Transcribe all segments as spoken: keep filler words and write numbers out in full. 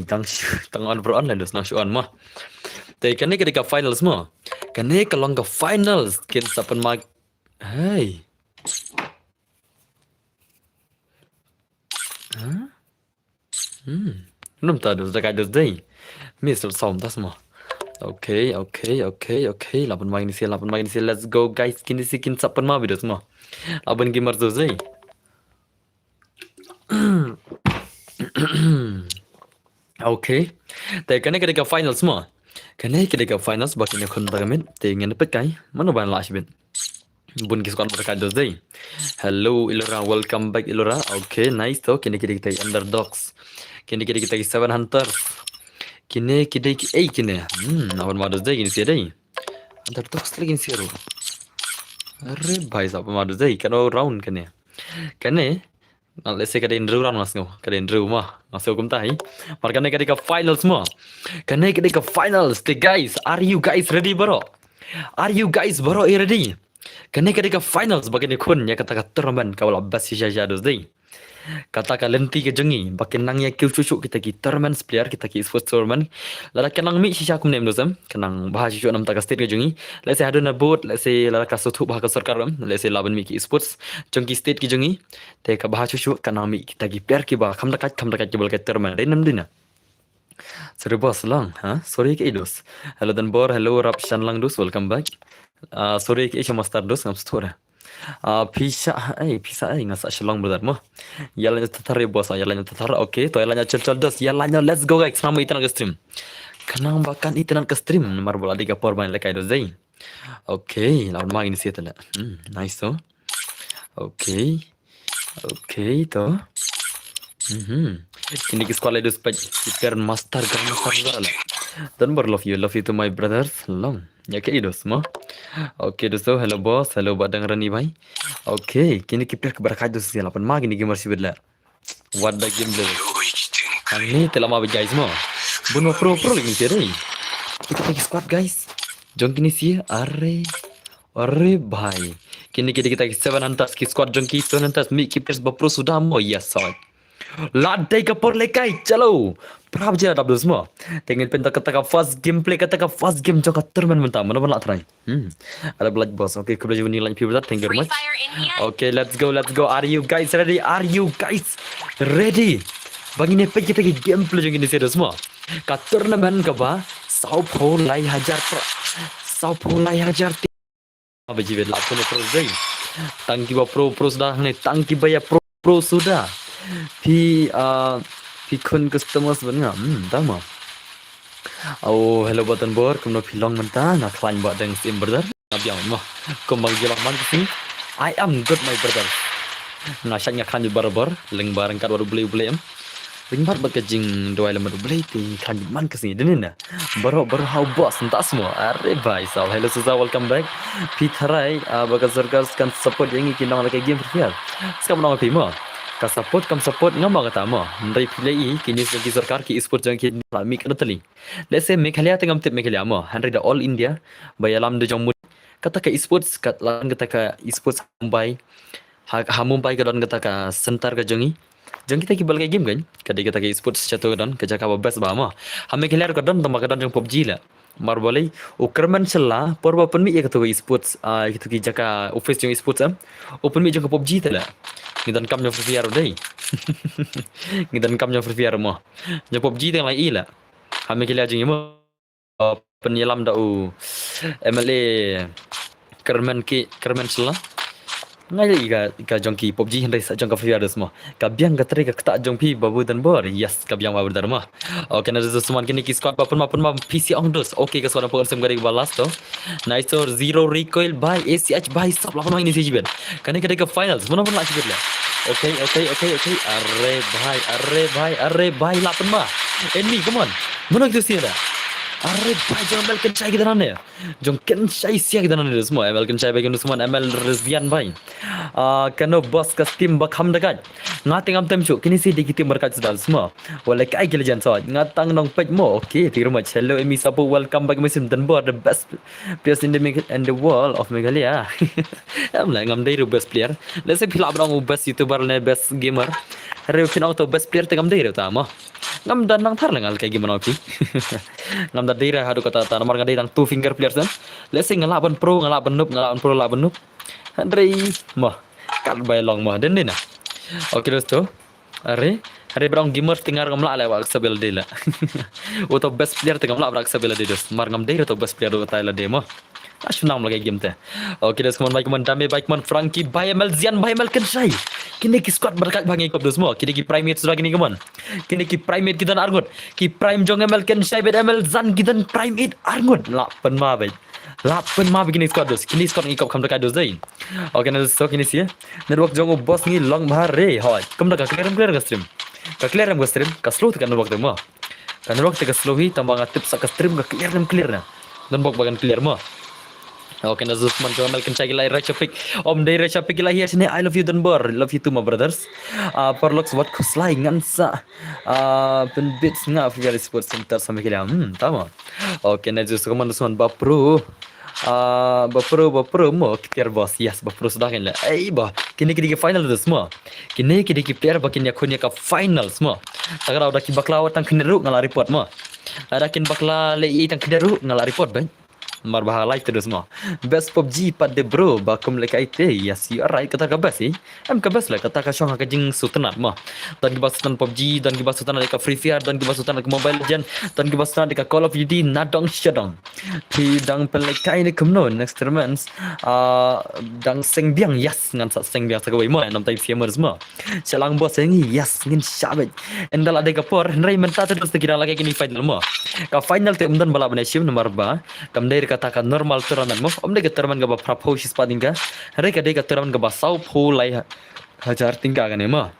Tang shu, tang on bro online dus nang shu on mo. Te kane ka dei ka finals mo. Kane ka long ka finals kin sa pynmai. Hey. Huh? Hmm. Num ta dus da kai dus dei. Miss som das mo. Okay, okay, okay, okay. Laban mai ni si, laban mai ni si. Let's go guys. Kini si kin sa pynmai bidus mo. Laban gamer dus dei. Okay. Te kane ka dei ka finals mo. Kane ka dei ka finals ba kine khun ta ka mit. Te ngin pet kai. Mano ban la shibit. Bun ki squad ba ka dos dei. Hello Ilora, welcome back Ilora. Okay, nice to. Kine ki dei kita underdogs. Kine ki dei kita seven hunters. Kine ki dei ki ei kine. Hmm, awan ma dos dei kine si dei. Underdogs lagi kine si ru. Are bhai sab ma dos dei. Kano round kane. Kane Let's say ka dei hynriew round nga sngew. Ka dei hynriew ma. Nga sngew kumta hi. Mar kane ka dei ka finals mo. Kane ka dei ka finals. Te guys, are you guys ready bro? Are you guys bro, are ready? Kane ka dei ka finals ba kine khun ïa kata ka tournament ka wala best shisha shisha dus dei. Kata ka lynti ka jong ngi ba kin nang ïa kiew shuh shuh kita ki tournament player, kita ki esports tournament. Lada ka nang mih shisha kumne em dus em. Ka nang bha shisha namta ka state ka jong ngi. Let's say hadien na vote, let's say lada ka sngewthuh bha ka sorkar em. Let's say laban mih ki esports jong ki state ki jong ngi. Te ka bha shuh shuh ka nang mih kita ki player kiba kham da kait, kham da kait kiba la kait tournament. Dei nam dei na. Sorry boss lang, ha? Sorry ki ei dus. Hello Danbor, hello Rap Shanlang dus, welcome back. Ah, sorry ki ei sha master dus, ngam sngewthuh re. Ah, pisa ei, pisa ei, nga sa Shillong brother mo. Ïa la ïa tatar boss, ïa la ïa tatar. Okay, to ïa la ïa chol chol dus, ïa la ïa let's go guys, khnang ba internet ka stream. Khnang ba kan internet ka stream, namar ba la dei ka por ban lehkai dus dei. Okay, la ma ini siat la. Hmm, nice to. Okay. Okay, to. Mhm. Kine ki squad la dus pet ki player master grandmaster la. Danbor love you, love you to my brothers. Long. Ïa ki ei dus mo. Okay, dus to, hello boss, hello Badang Rani bhai. Okay, kine ki player ki barakait dus ïa la pynmai kine ki marsi bit la. What the game play. Kane te la ma bit guys mo. Bun ma pro pro lagi ni dei. Kita ki squad guys. Jong kine si are. Are bhai. Kine kita kita ki seven hunters ki squad jong ki seven hunters mih ki players ba pro suda mo, yes sir. La dei ka por lehkai, chalo. Prap je dap dus mo. Te ngin pynta kata ka first gameplay, kata ka first game jong ka tournament mynta. Mano ban la try. Hmm. Ada blood boss. Okay, khublei shibun ïa like phi brother. Thank you very much. Okay, let's go, let's go. Are you guys ready? Are you guys ready? Ba ngin ïa peit kita ki gameplay jong kine si dus mo. Ka tournament kaba saw phew lai hajar pra. Saw phew lai hajar ti. Ba jiwet la pun pro dei. Tang kiba pro pro suda ne, tang kiba ïa pro pro suda. Phi, ah, phi khun customers ban nga. Hmm, tang mo. Oh, hello Batanbor, kumno phi long mynta? Nga khlaiñ ba dang sim brother. Nga biang mo. Kum ba ngi long man ka sngi. I am good my brother. Nga shait nga khlaiñ barabor, lyngba ryngkat bad U Blei U Blei em. Lyngba bad ka jingduwai lem bad U Blei te khlaiñ man ka sngi. Dei ne na. Baroh baroh ha u boss mynta semua. Are bhai sab. Hello Suza, welcome back. Phi tharai, ah, ba ka sorkar kan support ïa ngi ki nong la ka game Free Fire. Skam nong phi mo. Ka support kam support ngam ong kata mo. Hynrei phi leh i ki news jong ki sorkar ki esports jong ki la mih ka tali. Let's say Meghalaya te ngam tip Meghalaya mo. Hynrei da all India ba ïalam da jong mut. Kata ka esports, kat la kata ka esports Mumbai. Ha, ha Mumbai ka don kata ka center ka jong i. Jong kita ki ba la ka game kan. Ka dei kata ka esports sha to ka don ka jaka ba best ba mo. Ha Meghalaya ka don tang ba ka don jong PUBG la. Mar balei u kyrmen shylla por ba pynmih ïa kata ka esports, ah, kata ki jaka office jong esports em. U pynmih jong ka PUBG te la. Ngi donkam jong Free Fire dei. Ngi donkam jong Free Fire mo. Jong PUBG te la i la. Ha Meghalaya jong i mo. Pynïalam da u MLA kyrmen ki, kyrmen shylla. Nga ïa i ka, i ka jong ki PUBG hynrei sa jong ka Free Fire dus mo. Ka biang ka trei ka ktah jong phi Babu Danbor. Yes, ka biang Babu Danbor mo. Okay, na dus man kine ki squad ba pun ma pun ma P C ong dus. Okay, ka squad ba pun sem ka dei ba last to. Nice to, zero recoil bhai, A C H bhai, sab la pun ma ini si jibet. Kane ka dei ka finals, mano pun la jibet la. Okay, okay, okay, okay. Are bhai, are bhai, are bhai, la pun ma. Enemy, come on. Mano kita sini dah. Are bhai, jong Melkin Shai kita nane. Jong Ken Shai sia kita nane dus mo. Melkin Shai bagi dus mo, M L Rizvian bhai. Ah, kano boss ka team ba kham da kait. Nga te ngam tem shuh, kine si dei ki team ba da kait sdang dus mo. Wala kai ki legend sot. Nga tang nong peit mo. Okay, thank you very much. Hello, Emi Sapu, welcome back, Miss Danbor, the best players in the Meg-, in the world of Meghalaya. Em la ngam dei ruh best player. Let's say phi lah ban ong u best YouTuber ne best gamer. Hynrei phin ong uto best player te ngam dei re uta mo. Ngam da nang thar le nga lehkai game mo phi. Ngam da dei re haduh katta ta namar nga dei tang two finger player sen. Lehse nga lah ban pro, nga lah ban noob, nga lah ban pro, lah ban noob. Hynrei mo. Kat bai long mo. Den dei na. Okay, dosto. Are, are ba ong gamer te nga ngam lah le ba accept ïa lade le. Uto best player te ngam lah ba accept ïa lade, dos. Mar ngam dei re uto best player utai lade mo. Nga shu nang lehkai game te. Okay, dos, kumon bhai, kumon Dame bhai, kumon Frankie bhai, M L Zian bhai, M L Kynshai. Kine ki squad ba dei ka bha ngi kop, dos mo. Kine ki prime eight suda kine, kumon. Kine ki prime eight ki don arngut. Ki prime jong M L Kynshai bad M L Zan ki don prime eight arngut. Lah pynma bad. Lah pynma bad kine squad, dos. Kine squad ngi kop kham dei ka, dos dei. Okay, na so kine sien. Network jong u boss ngi long bha re. Hoi. Kumta ka clear em clear ka stream. Ka clear em ka stream. Ka slow te ka network te mo. Ka network te ka slow hi, tang ba nga tip sa ka stream ka clear em clear na. Don bok ba kan clear mo. Okay, na zus man jong M L Kynshai ki la rai chapik. Om dei rai chapik ki la hi sini. I love you, Don Bor. Love you too, my brothers. Ah, Parlox, wat khuslai ngan sa. Ah, pynbit nga Free Fire Sports Center sampai kali. Hmm, tama. Okay, na zus kumon, dos man ba pro. Ah, ba pro, ba pro mo, ki player boss. Yes, ba pro suda kin le. Ei ba, kine ki dei ki final, dos mo. Kine ki dei ki player ba kin ïakhun ïa ka finals mo. Ta ka daw da ki bakla wat tang khyndai ruh nga la report mo. Lada kin bakla lei tang khyndai ruh nga la report bad. Mar ba ha live te, dos mo. Best PUBG pat de bro, ba kum lehkai te. Yes, you are right, kata ka best eh. Em ka best le, kata ka shong ha ka jingsngewtynnat mo. Don kiba sngewtynnat PUBG, don kiba sngewtynnat ïa ka Free Fire, don kiba sngewtynnat ïa ka Mobile Legend, don kiba sngewtynnat ïa ka Call of Duty, nadong shadong. Phi dang pynlehkai ne kumno next tournaments? Ah, dang seng biang, yes, ngan sa seng biang sa kawei mo, namtai Fiamers mo. Shalang boss ngi, yes, ngin shabet. Ynda la dei ka por, hynrei mynta te, dos, te ki dang lehkai kine final mo. Ka final te ym don ba lah ban ïashim namar ba kam dei re kata ka normal tournament mo. Ym dei ka tournament kaba phraphew shispah tyngka. Hynrei ka dei ka tournament kaba sawphew lai ha-, hajar tyngka kane mo.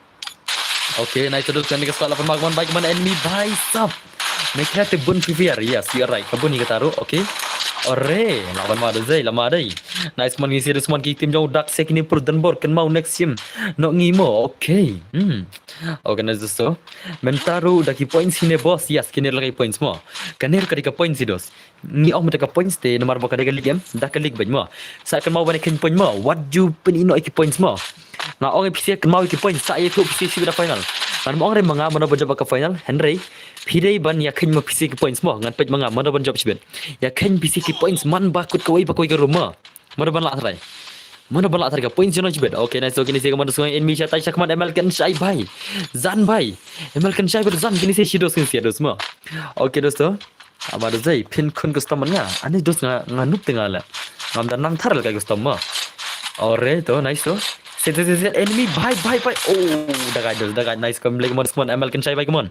Okay, nice, dos, kane ka squad la pynma, kumon bhai, kumon Enemy bhai sab. Me kira te bun Free Fire, yes, you are right. Ka bun hi kata ruh, okay. Ore, la pynma, dos dei, la ma dei. Nice, kumon ngi sien, dos, kumon ki team jong u Dak se kine pro Don Bor, kynmaw next sim. Nok ngi mo, okay. Hmm. Okay, nice, dosto. Mynta ruh da ki points hi ne, boss, yes, kine lehkai points mo. Kane ruh ka dei ka points hi, dos. Ngi ong mynta ka points te namar ba ka dei ka league em, da ka league bad mo. Sa kynmaw ban ïakheiñ point mo, wat ju pynïoh ïa ki points mo. Nga ong ïa phi, sa kynmaw ïa ki points, sa ïathuh phi shibit ha final. Ngan ym ong re ma nga mano ban jop ha ka final, hynrei phi dei ban ïakheiñ ma phi ki points mo, ngan peit ma nga mano ban jop shibit. Ïakheiñ phi ki points man ba kut kawei pa kawei ka room mo. Mano ban lah trai. Mano ban lah trai ka points jong ngi shibit. Okay, nice, okay, nice, kumon, dos, kumon Enemy shatai sha kumon M L Kynshai bhai. Zan bhai. M L Kynshai bad Zan, kine sien shi, dos, kine sien, dos mo. Okay, dosto. Ama, dos dei, phin khun custom man nga. Ani, dos, nga, nga noob te nga le. Ngam da nang thar lehkai custom mo. Ore, to, nice to. Set, set, set, set, Enemy bhai, bhai, bhai. Oh, da gai, dos, da gai, nice, kumon, like, kumon, kumon, M L Kynshai bhai, kumon.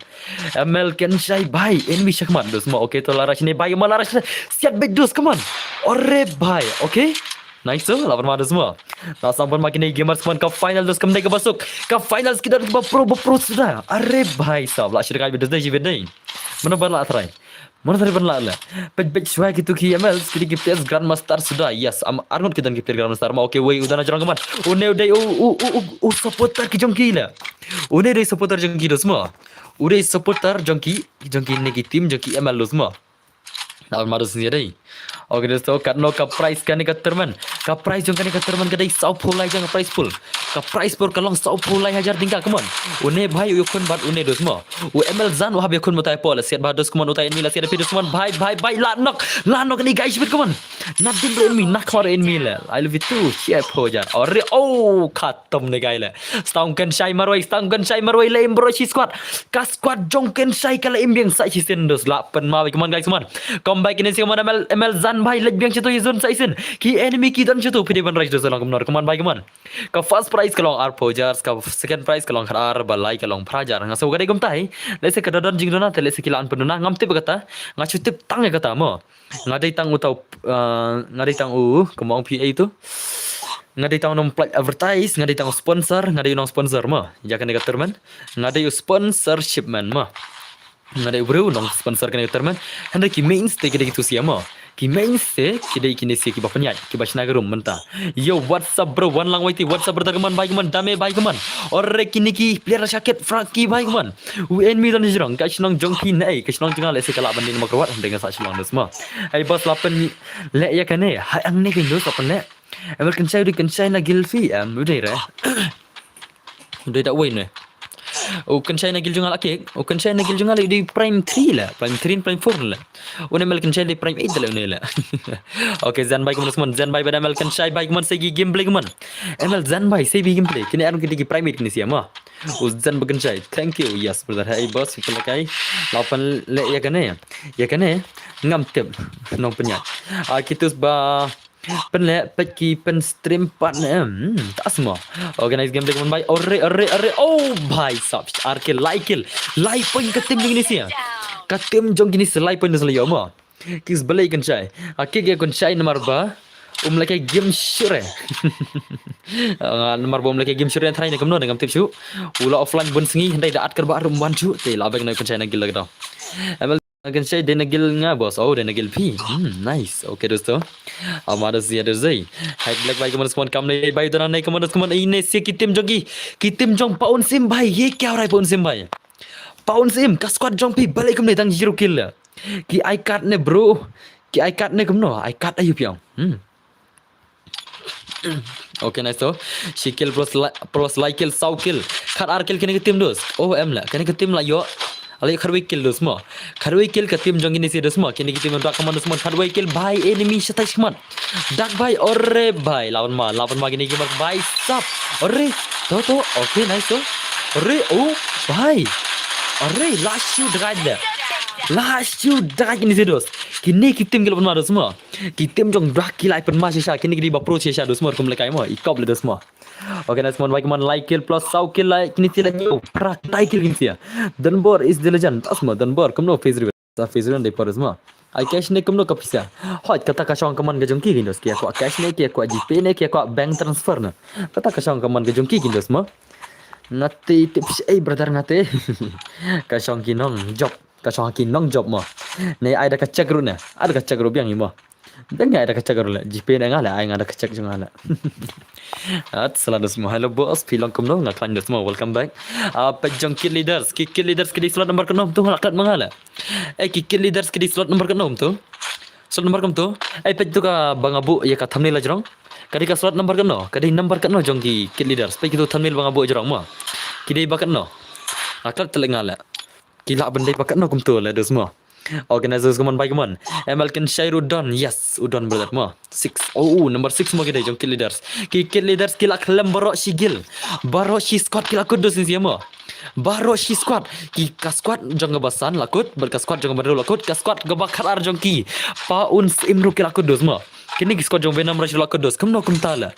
M L Kynshai bhai, Enemy shakmat, dos mo. Okay, to, la rush ne bhai, kumon, la rush. Siat bad, dos, kumon. Ore bhai, okay. Nice to, la pynma, dos mo. La sam pynma kine gamers, kumon, ka final, dos, kam dei kaba suk. Ka finals ki don kiba pro, ba pro suda. Are bhai sab, la shi da gai bad, dos dei, shibit dei. Mano ban lah trai. Mano trai ban lah le. Peit, peit shuwa kitu ki M L, ki dei ki players Grandmaster suda. Yes, am arngut ki don ki player Grandmaster mo. Okay, wei, u don ha jrong, kumon. Une u dei u, u, u, u, u supporter ki jong ki le. Une u dei supporter jong ki, dos mo. U dei supporter jong ki, jong kine ki team jong ki M L, dos mo. Nal ma, dos, ngi dei. Okay, dosto, katno ka prize kane ka tournament? Ka prize jong kane ka tournament ka dei sawphew lai jong ka prize pool. Ka prize pool ka long sawphew lai hajar tyngka, kumon. Une bhai u ïakhun bad une, dos mo. U M L Zan u hap ïakhun ma utai pole, siat bha, dos, kumon, utai Enemy la siat phi, dos, kumon, bhai, bhai, bhai, la knock, la knock ne gai shibit, kumon. Na dim re Enemy, na khmar Enemy le. I love you too, siat phew hajar. Ore, oh, khatam ne gai le. Stang Kynshai marwei, Stang Kynshai marwei, la im bro shi squad. Ka squad jong Kynshai ka la im biang sa shisien, dos, la pynma bad, kumon, guys, kumon. Kumba kine sien, kumon, M L, M L Zan bhai, leit biang shatu ïa zone sa shisien. Ki Enemy ki don shatu, phi dei ban rush, dos, long kumno, kumon bhai, kumon. Ka first prize ka long arphew hajar, ka second prize ka long khatar, ba lai ka long phra hajar. Nga sngew ka dei kumta hi. Lehse ka da don jingduna, te lehse ki la an pynduna, ngam tip kata. Nga shu tip tang ïa kata mo. Nga dei tang uta u, uh, nga dei tang u, kumba ong phi ei tu. Nga dei tang u nongpynlait advertise, nga dei tang u sponsor, nga dei u nongsponsor mo. Ïa kane ka tournament. Nga dei u sponsorship man mo. Nga dei u briew u nongsponsor kane ka tournament. Hynrei ki mains te ki dei kitu sien mo. Ki mains te ki dei kine sien kiba pynïaid, kiba shna ka room mynta. Yo, what's up bro? Wan lang waiti, what's up brother, kumon bhai, kumon, Dame bhai, kumon. Ore, kine ki player shakit, Frankie bhai, kumon. U Enemy don ha jrong, ka shnong jong phi ne ei, ka shnong jong nga lehse ka lah ban dei Mawkyrwat, hynrei nga sah Shillong, dos mo. Ei boss, la pynleh ïa kane, hai ang ne kin, dos, la pynleh. M L Kynshai, u dei Kynshai na Gilfi, em, u dei re. U dei da uwei ne. U Kynshai na guild jong nga la kick. U Kynshai na guild jong nga la dei prime three la. Prime three, prime four la. Une Mel Kynshai dei prime eight la une la. Okay, Zen bhai kumno sman. Zen bhai bad Mel Kynshai bhai kumno sa ki gameplay kumno. Mel Zen bhai sa ki gameplay. Kine ar ki dei ki prime eight kine sia mo. U Zen bhai Kynshai. Thank you. Yes, brother. Hey boss, pynlehkai. La pynleh ïa kane. Ïa kane. Ngam tip. Nongpynïaid. Ah, kitus ba pynleh peit ki pyn stream pat ne. Hmm, ta sma. Organize gameplay kumno bhai. Ore, ore, ore. Oh, bhai sab. Ar kill, lai kill. Lai point ka team jong kine sia. Ka team jong kine sia lai point da sa la ïoh mo. Kis balei Kynshai. Ah, kick ïa Kynshai namar ba um lehkai game shuh re. Ah, namar ba um lehkai game shuh re trai ne kumno ne ngam tip shuh. U la offline bun sngi hynrei da at kyrpad ruh um wan shuh. Te la bek na Kynshai na guild la ka dong. Mel Kynshai dei na guild nga boss. Oh, dei na guild phi. Hmm, nice. Okay dosto. Ama da sia da zai. Hai Black bhai kumno sman kam ne bhai dona ne kumno sman ine sia ki team jong ki. Ki team jong Pa Un Sim bhai ye kya ho raha hai Pa Un Sim bhai. Pa Un Sim ka squad jong phi balei kumne tang zero kill la. Ki ai card ne bro. Ki ai card ne kumno? Ai card ayu phi ong. Hmm. Okay, nice to. Shi kill plus li-, plus lai kill, saw kill. Khat ar kill kine ki team dos. Oh, em la. Kine ki team la ïoh. Ala ïoh khatwei kill dos mo. Khatwei kill ka team jong kine sia dos mo. Kine ki team dak kaman dos mo. Khatwei kill bhai enemy shatai shmat. Dak bhai, ore bhai. Lawan ma, lawan ma kine ki mar bhai sap. Ore, to to. Okay, nice to. Ore, oh, bhai. Ore, last shoot dak da. Last shoot dak kine sia dos. Kine ki team ki lawan ma dos mo. Ki team jong Drak ki la pynma shisha, kine ki dei ba pro shisha, dos mo, kum lehkai mo, i kop le dos mo. Okay, nice mo, bhai kumno lai kill plus saw kill la, kine sia la ñiew, prak, nine kill kine sia. Donbor is the legend, dos mo, Donbor, kumno phase reveal. Sa phase reveal dei por dos mo. Ai cash ne kumno ka pisa. Hoi, kata ka shong kaman ka jong ki kine dos, ki kwah cash ne, ki kwah GPay ne, ki kwah bank transfer ne. Kata ka shong kaman ka jong ki kine dos mo. Nga te tip shi, ei brother nga te. Ka shong ki nong job. Ka shong ki nong job mo. Ne ai da ka check ruh ne. Ai da ka check ruh biang i mo. Biang ai da ka check ruh le. GPay ne nga le, ai nga da ka check jong nga le. At sala dos mo. Hello boss, phi long kumno, nga khlaiñ dos mo. Welcome back. Ah, peit jong ki leaders, ki, ki leaders ki dei slot number kano tu nga la klet ma nga le. Eh, ki, ki leaders ki dei slot number kano tu. Slot number kano tu. Eh, peit tu kaba nga buh ïa ka thumbnail la jrong. Ka dei ka slot number kano, ka dei number kano jong ki, ki leaders. Peit ki tu thumbnail ba nga buh jrong mo. Ki dei ba kano. Nga klet te le nga le. Ki lah ban dei ba kano kumtu le dos mo. Organizers kumno bhai kumno. Mel Kynshai u don. Yes, u don brother mo. Six. Oh, number six mo ki dei jong ki leaders. Ki, ki leaders ki la khlem baroh shi guild. Baroh shi squad ki la kut dos sia mo. Baroh shi squad. Ki ka squad jong kaba san la kut, bad ka squad jong kaba hynriew la kut, ka squad kaba khatar jong ki. Pa Un Sim ruh ki la kut dos mo. Kine ki squad jong Venom Rush ruh la kut dos. Kumno kumta le.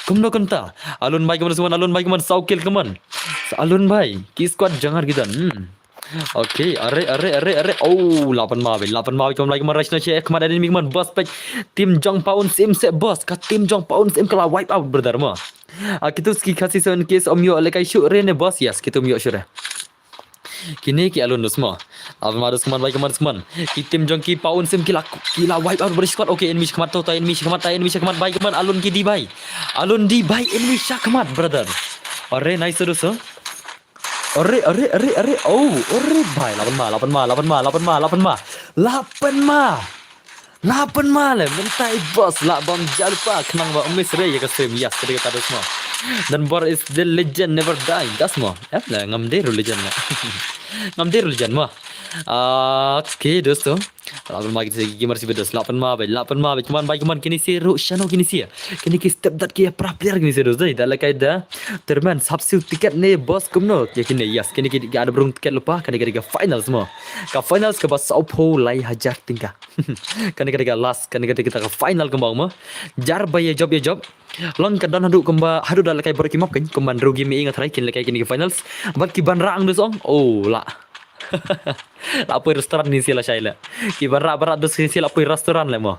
Kumno kumta. Alun bhai kumno sman, Alun bhai kumno saw kill kumno. Alun bhai. Ki squad jangar ki don. Hmm. Okay, are, are, are, are. Oh, lapan ma bhai, lapan ma bhai, kumno lai kumno rush na che, kumno enemy kumno boss bhai. Team jong Pa Un Sim se boss, ka team jong Pa Un Sim ka la wipe out brother mo. Ah, kitu ki Khasi seven K om ïoh lehkai shuh re ne boss, yes, kitu ym ïoh shuh re. Kine ki Alun dos mo. Lapan ma dos kumno bhai, kumno dos kumno. Ki team jong ki Pa Un Sim ki la, ki la wipe out brother squad. Okay, enemy shakhmat to, to enemy shakhmat, to enemy shakhmat bhai, kumno Alun ki dei bhai. Alun dei bhai, enemy shakhmat brother. Are, nice dos. Are, are, are, are. Oh, are bhai. Lapan ma, lapan ma, lapan ma, lapan ma, lapan ma. Lapan ma. Lapan ma le. Mynta i boss la bam jalpa khnang ba miss re ïa ka stream. Yes, ka dei kata dos mo. Donbor is the legend never die. Das mo. Eh, la ngam dei ruh legend la. Ngam dei ruh legend mo. Ah, okay, dosto. Lapan ma ki gamers ba dos. Lapan ma bhai, lapan ma bhai. Kumno bhai, kumno kine sia ruh shano kine sia. Kine ki step dat ki para player kine sia dos. Dei da lehkai da. Terman sap siew ticket ne boss kumno. Ïa kine, yes, kine ki, ki ada burung ticket lypa, kane ka dei ka finals mo. Ka finals kaba sawphew lai hajar tyngka. Kane ka dei ka last, kane ka dei ka final kumba mo. Jar ba ïa jop, ïa jop. Long ka don haduh kumba, haduh da lehkai baroh ki map kan, kumba hynriew game ïa nga tharai kin lehkai kine ki finals. Bad ki ban rang dos ong. Oh, la. La poi restaurant kine sia lashai la. Ki ban rah, ban rah dos kine sia la poi restaurant la mo.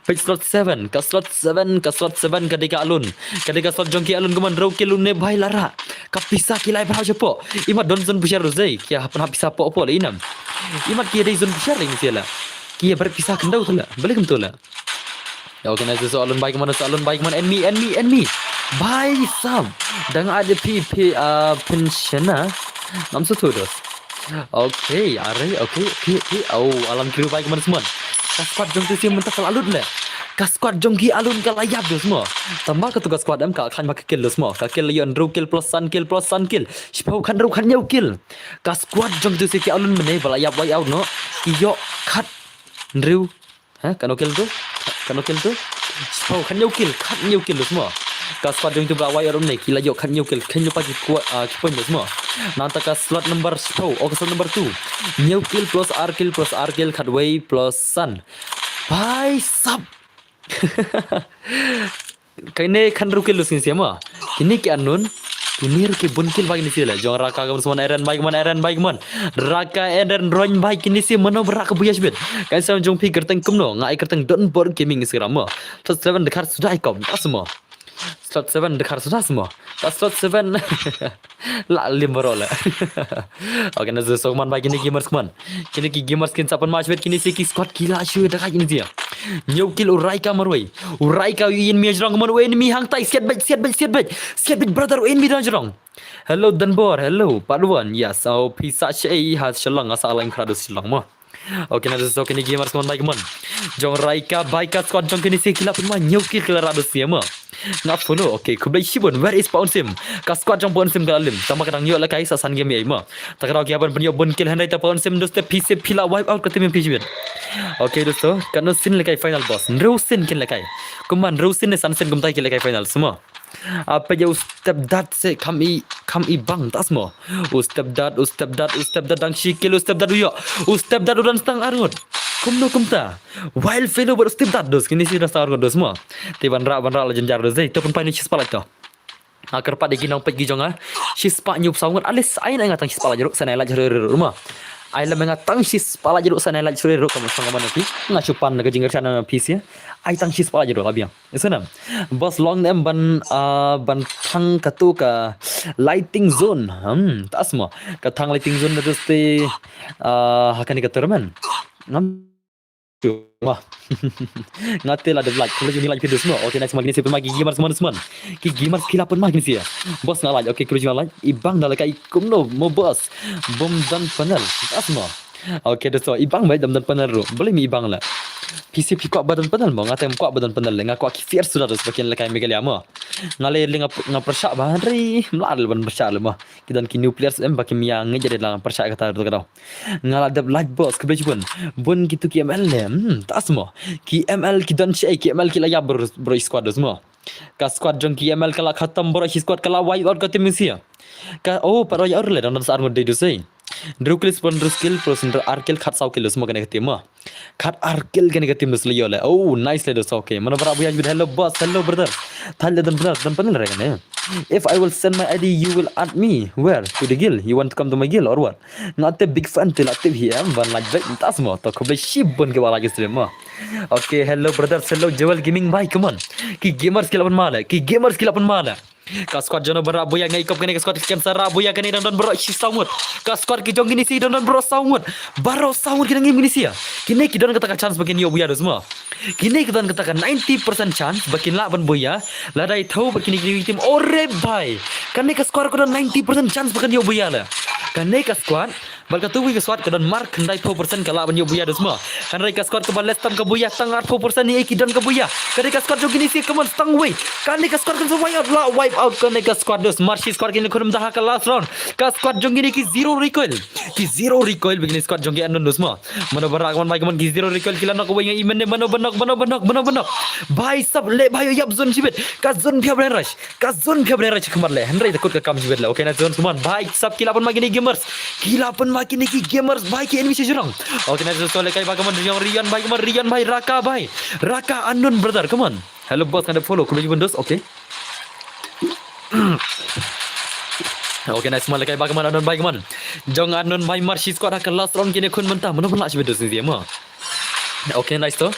Peit slot seven, ka slot seven, ka slot seven ka dei ka Alun. Ka dei ka slot jong ki Alun kumno hynriew kill une bhai la rah. Ka pisa ki la ai bha shapoh. Imat don zone pushar dos dei. Ki hap, hap pisa poh poh la inam. Imat ki dei zone pushar la kine sia la. Ki bret pisa khyndew tu la. Balei kumtu la. Ya, okay, nice, so Alun bhai kumno, so Alun bhai kumno, enemy, enemy, enemy. Bhai sab. Dang ada phi, phi, ah, pensioner. Ngam sngewthuh dos. Okay, are, okay, okay, okay. Oh, alam kiri bhai kumno sman. Ka squad jong tu sia mynta ka la lut le. Ka squad jong ki Alun ka la ïap dos mo. Tangba katu ka squad em ka khlaiñ ba ka kill dos mo. Ka kill la ïoh hynriew kill plus san kill plus san kill. Shiphew khathynriew khathynñiew kill. Ka squad jong tu si ki Alun mynne ba la ïap wipe out noh. Ki ïoh khathynriew. Ha, katno kill tu? Katno kill tu? Shiphew khathynñiew kill, khathynñiew kill dos mo. Ka squad jong tu ba la wipe out mynne ki la ïoh khathynñiew kill, khathynñiew pa ki kuat, ah, ki point dos mo. Nangta ka slot number shiphew, oh ka slot number two. Hynñiew kill plus ar kill plus ar kill khatwei plus san. Bhai sab. Kane khathynriew kill dos kine si mo. Kine ki Alun. Kine ruh ki bun kill ba kine si le. Jong Raka ka mon, Eren bai ka mon, Eren bai ka mon. Raka, Eren, Roin bai kine si mano ba rah ka buia shibit. Kan sa jong phi kyrteng kumno. Nga ai kyrteng Don Bor Gaming Instagram mo. Slot seven dkhar suda i kom. Tas mo. Slot seven dkhar suda mo. Tas slot seven. La lim baroh le. Okay, na so man bai kine gamers man. Kine ki gamers kin sa pynmai shibit kine si ki squad ki la shu da kine si. Hynñiew kill u Raika marwei. U Raika u enemy jrong man u enemy hangtai siat bej, siat bej, siat bej. Siat bej brother u enemy da jrong. Hello Danbor, hello Padwan. Yes, oh phi sa shei ha Shillong, nga sa lang kra dos Shillong mo. Okay, na so kine gamers mon bai mon. Jong Raika bai ka squad jong kine si ki la pynmai hynñiew kill ki la rah dos mo. Nga follow. Okay, khublei shibun. Where is Pa Unsim? Ka squad jong Pa Unsim ka la lim. Tangba ka dang ïoh lehkai sa san game ei mo. Ta ka daw ki hap ban pynïoh bun kill hynrei ta Pa Unsim dos te phi sep phi la wipe out ka team phi shibit. Okay, dosto. Katno sien lehkai final boss? Hynriew sien kin lehkai. Kumba hynriew sien ne san sien kumta ki lehkai final mo. Ah, peit ïa u stepdad se kham i, kham i bang tas mo. U stepdad, u stepdad, u stepdad dang shi kill, u stepdad u ïoh. U stepdad u don stang arngut. Kumno kumta. Wild fellow bad u stepdad dos. Kine si don stang arngut dos mo. Te ban rah, ban rah la jynjar dos. Dei, to pynpai ni shi spotlight to. Ah, kyrpad ïa ki nongpeit ki jong nga. Shi spah hynñiew saw ngut. At least ai na nga tang shi spotlight ruh. Sa nai like ruh ruh ruh mo. Ai lem nga tang shi spotlight ruh sa nai like ruh ruh. Kumno song man phi. Nga shu pan na ka jingkyrshan na phi sia. Ai tang shi spotlight ruh la biang. Isn't it? Boss long nem ban, ah, ban thang katu ka lighting zone. Hmm, tas mo. Ka thang lighting zone na tu sti, ah, ha kane ka tournament. Ngam. Wah. Nga te la dep like. Khublei shibun like video mo. Okay, next man kine si pynmai ki gamers man. Ki gamers ki la pynmai kine si. Boss nga like. Okay, khublei shibun like. I bang da lehkai kumno mo boss. Bym don panel. Tas mo. Okay, dosto, i bang bad dam don panel ruh. Balei mi i bang la. Phi sep phi kwah ba don panel mo, nga te kwah ba don panel le, nga kwah ki fierce suda dos ba kin lehkai Meghalaya mo. Nga le nga nga pyrshah ba hynrei mla le ban pyrshah le mo. Ki don ki new players em ba kim ïa ngeit jadit la pyrshah kata ruh ka daw. Nga la dep like boss khublei shibun. Bun kitu ki M L le. Hmm, tas mo. Ki M L ki don shi ki M L ki la ïap bro, bro squad dos mo. Ka squad jong ki M L ka la khatam bro, shi squad ka la wipe out ka team sia. Ka, oh, pat roi ar le, don don sa ar ngut dei dos ei. Hynriew kill, hynriew kill, plus hynriew ar kill, khat saw kill, dos mo kane ka team mo. Khat ar kill kane ka team dos le ïoh le. Oh, nice le dos, okay. Mano ba rah buia, hello boss, hello brother. Thailand brother, don panel re kane. If I will send my I D, you will add me. Where? To the guild. You want to come to my guild or what? Nga te big fan te la tip hi em, ban like back, tas mo. To khublei shibun ki ba like stream mo. Okay, hello brothers, hello Joel Gaming bhai, come on. Ki gamers ki la pynmai le, ki gamers ki la pynmai le. Ka squad jong no ba rah buia ngai kop kane ka squad ki kan sa rah buia kane dang don baroh shi saw ngut. Ka squad ki jong kine si dang don baroh saw ngut. Baroh saw ngut ki dang im kine si. Kine ki don kata ka chance ba kin ïoh buia dos mo. Kine ki don kata ka ninety percent chance ba kin lah ban buia. Lada i thew ba kine ki team, ore bhai. Kane ka squad ka don ninety percent chance ba kan ïoh buia le. Kane ka squad Bad katu ka squad ka don mar khyndai phew percent ka lah ban ïoh buia dos mo. Hynrei ka squad kaba leh tang ka buia tang ar phew percent hi ki don ka buia. Kane ka squad jong kine si ka mon tang wei. Kane ka squad kan sa wipe out, la wipe out kane ka squad dos. Mar shi squad kine khun mynta ha ka last round. Ka squad jong kine ki zero recoil. Ki zero recoil ba kine squad jong ki Unknown dos mo. Mano ba rah ka mon bhai ka mon ki zero recoil ki la knock away nga i mynne mano ba knock, mano ba knock, mano ba knock. Bhai sab le bhai ïap zone shibit. Ka zone phi hap ban rush. Ka zone phi hap ban rush khmat le. Hynrei ta kut ka kam shibit le. Okay, na zone suman. Bhai sab ki la pynmai kine gamers. Ki la pynmai kine ki gamers. Bhai ki enemy shi jrong. Okay, na zone so le kai bhai ka mon Rion, Rion bhai ka mon Rion bhai Raka bhai. Raka Unknown brother, come on. Hello boss, nga da follow. Khublei shibun dos. Okay. Okay, nice man le kai bhai ka mon Unknown bhai ka mon. Jong Unknown bhai mar shi squad ha ka last round kine khun mynta. Mano ba lah shibit dos ni dia mo. Okay, nice to.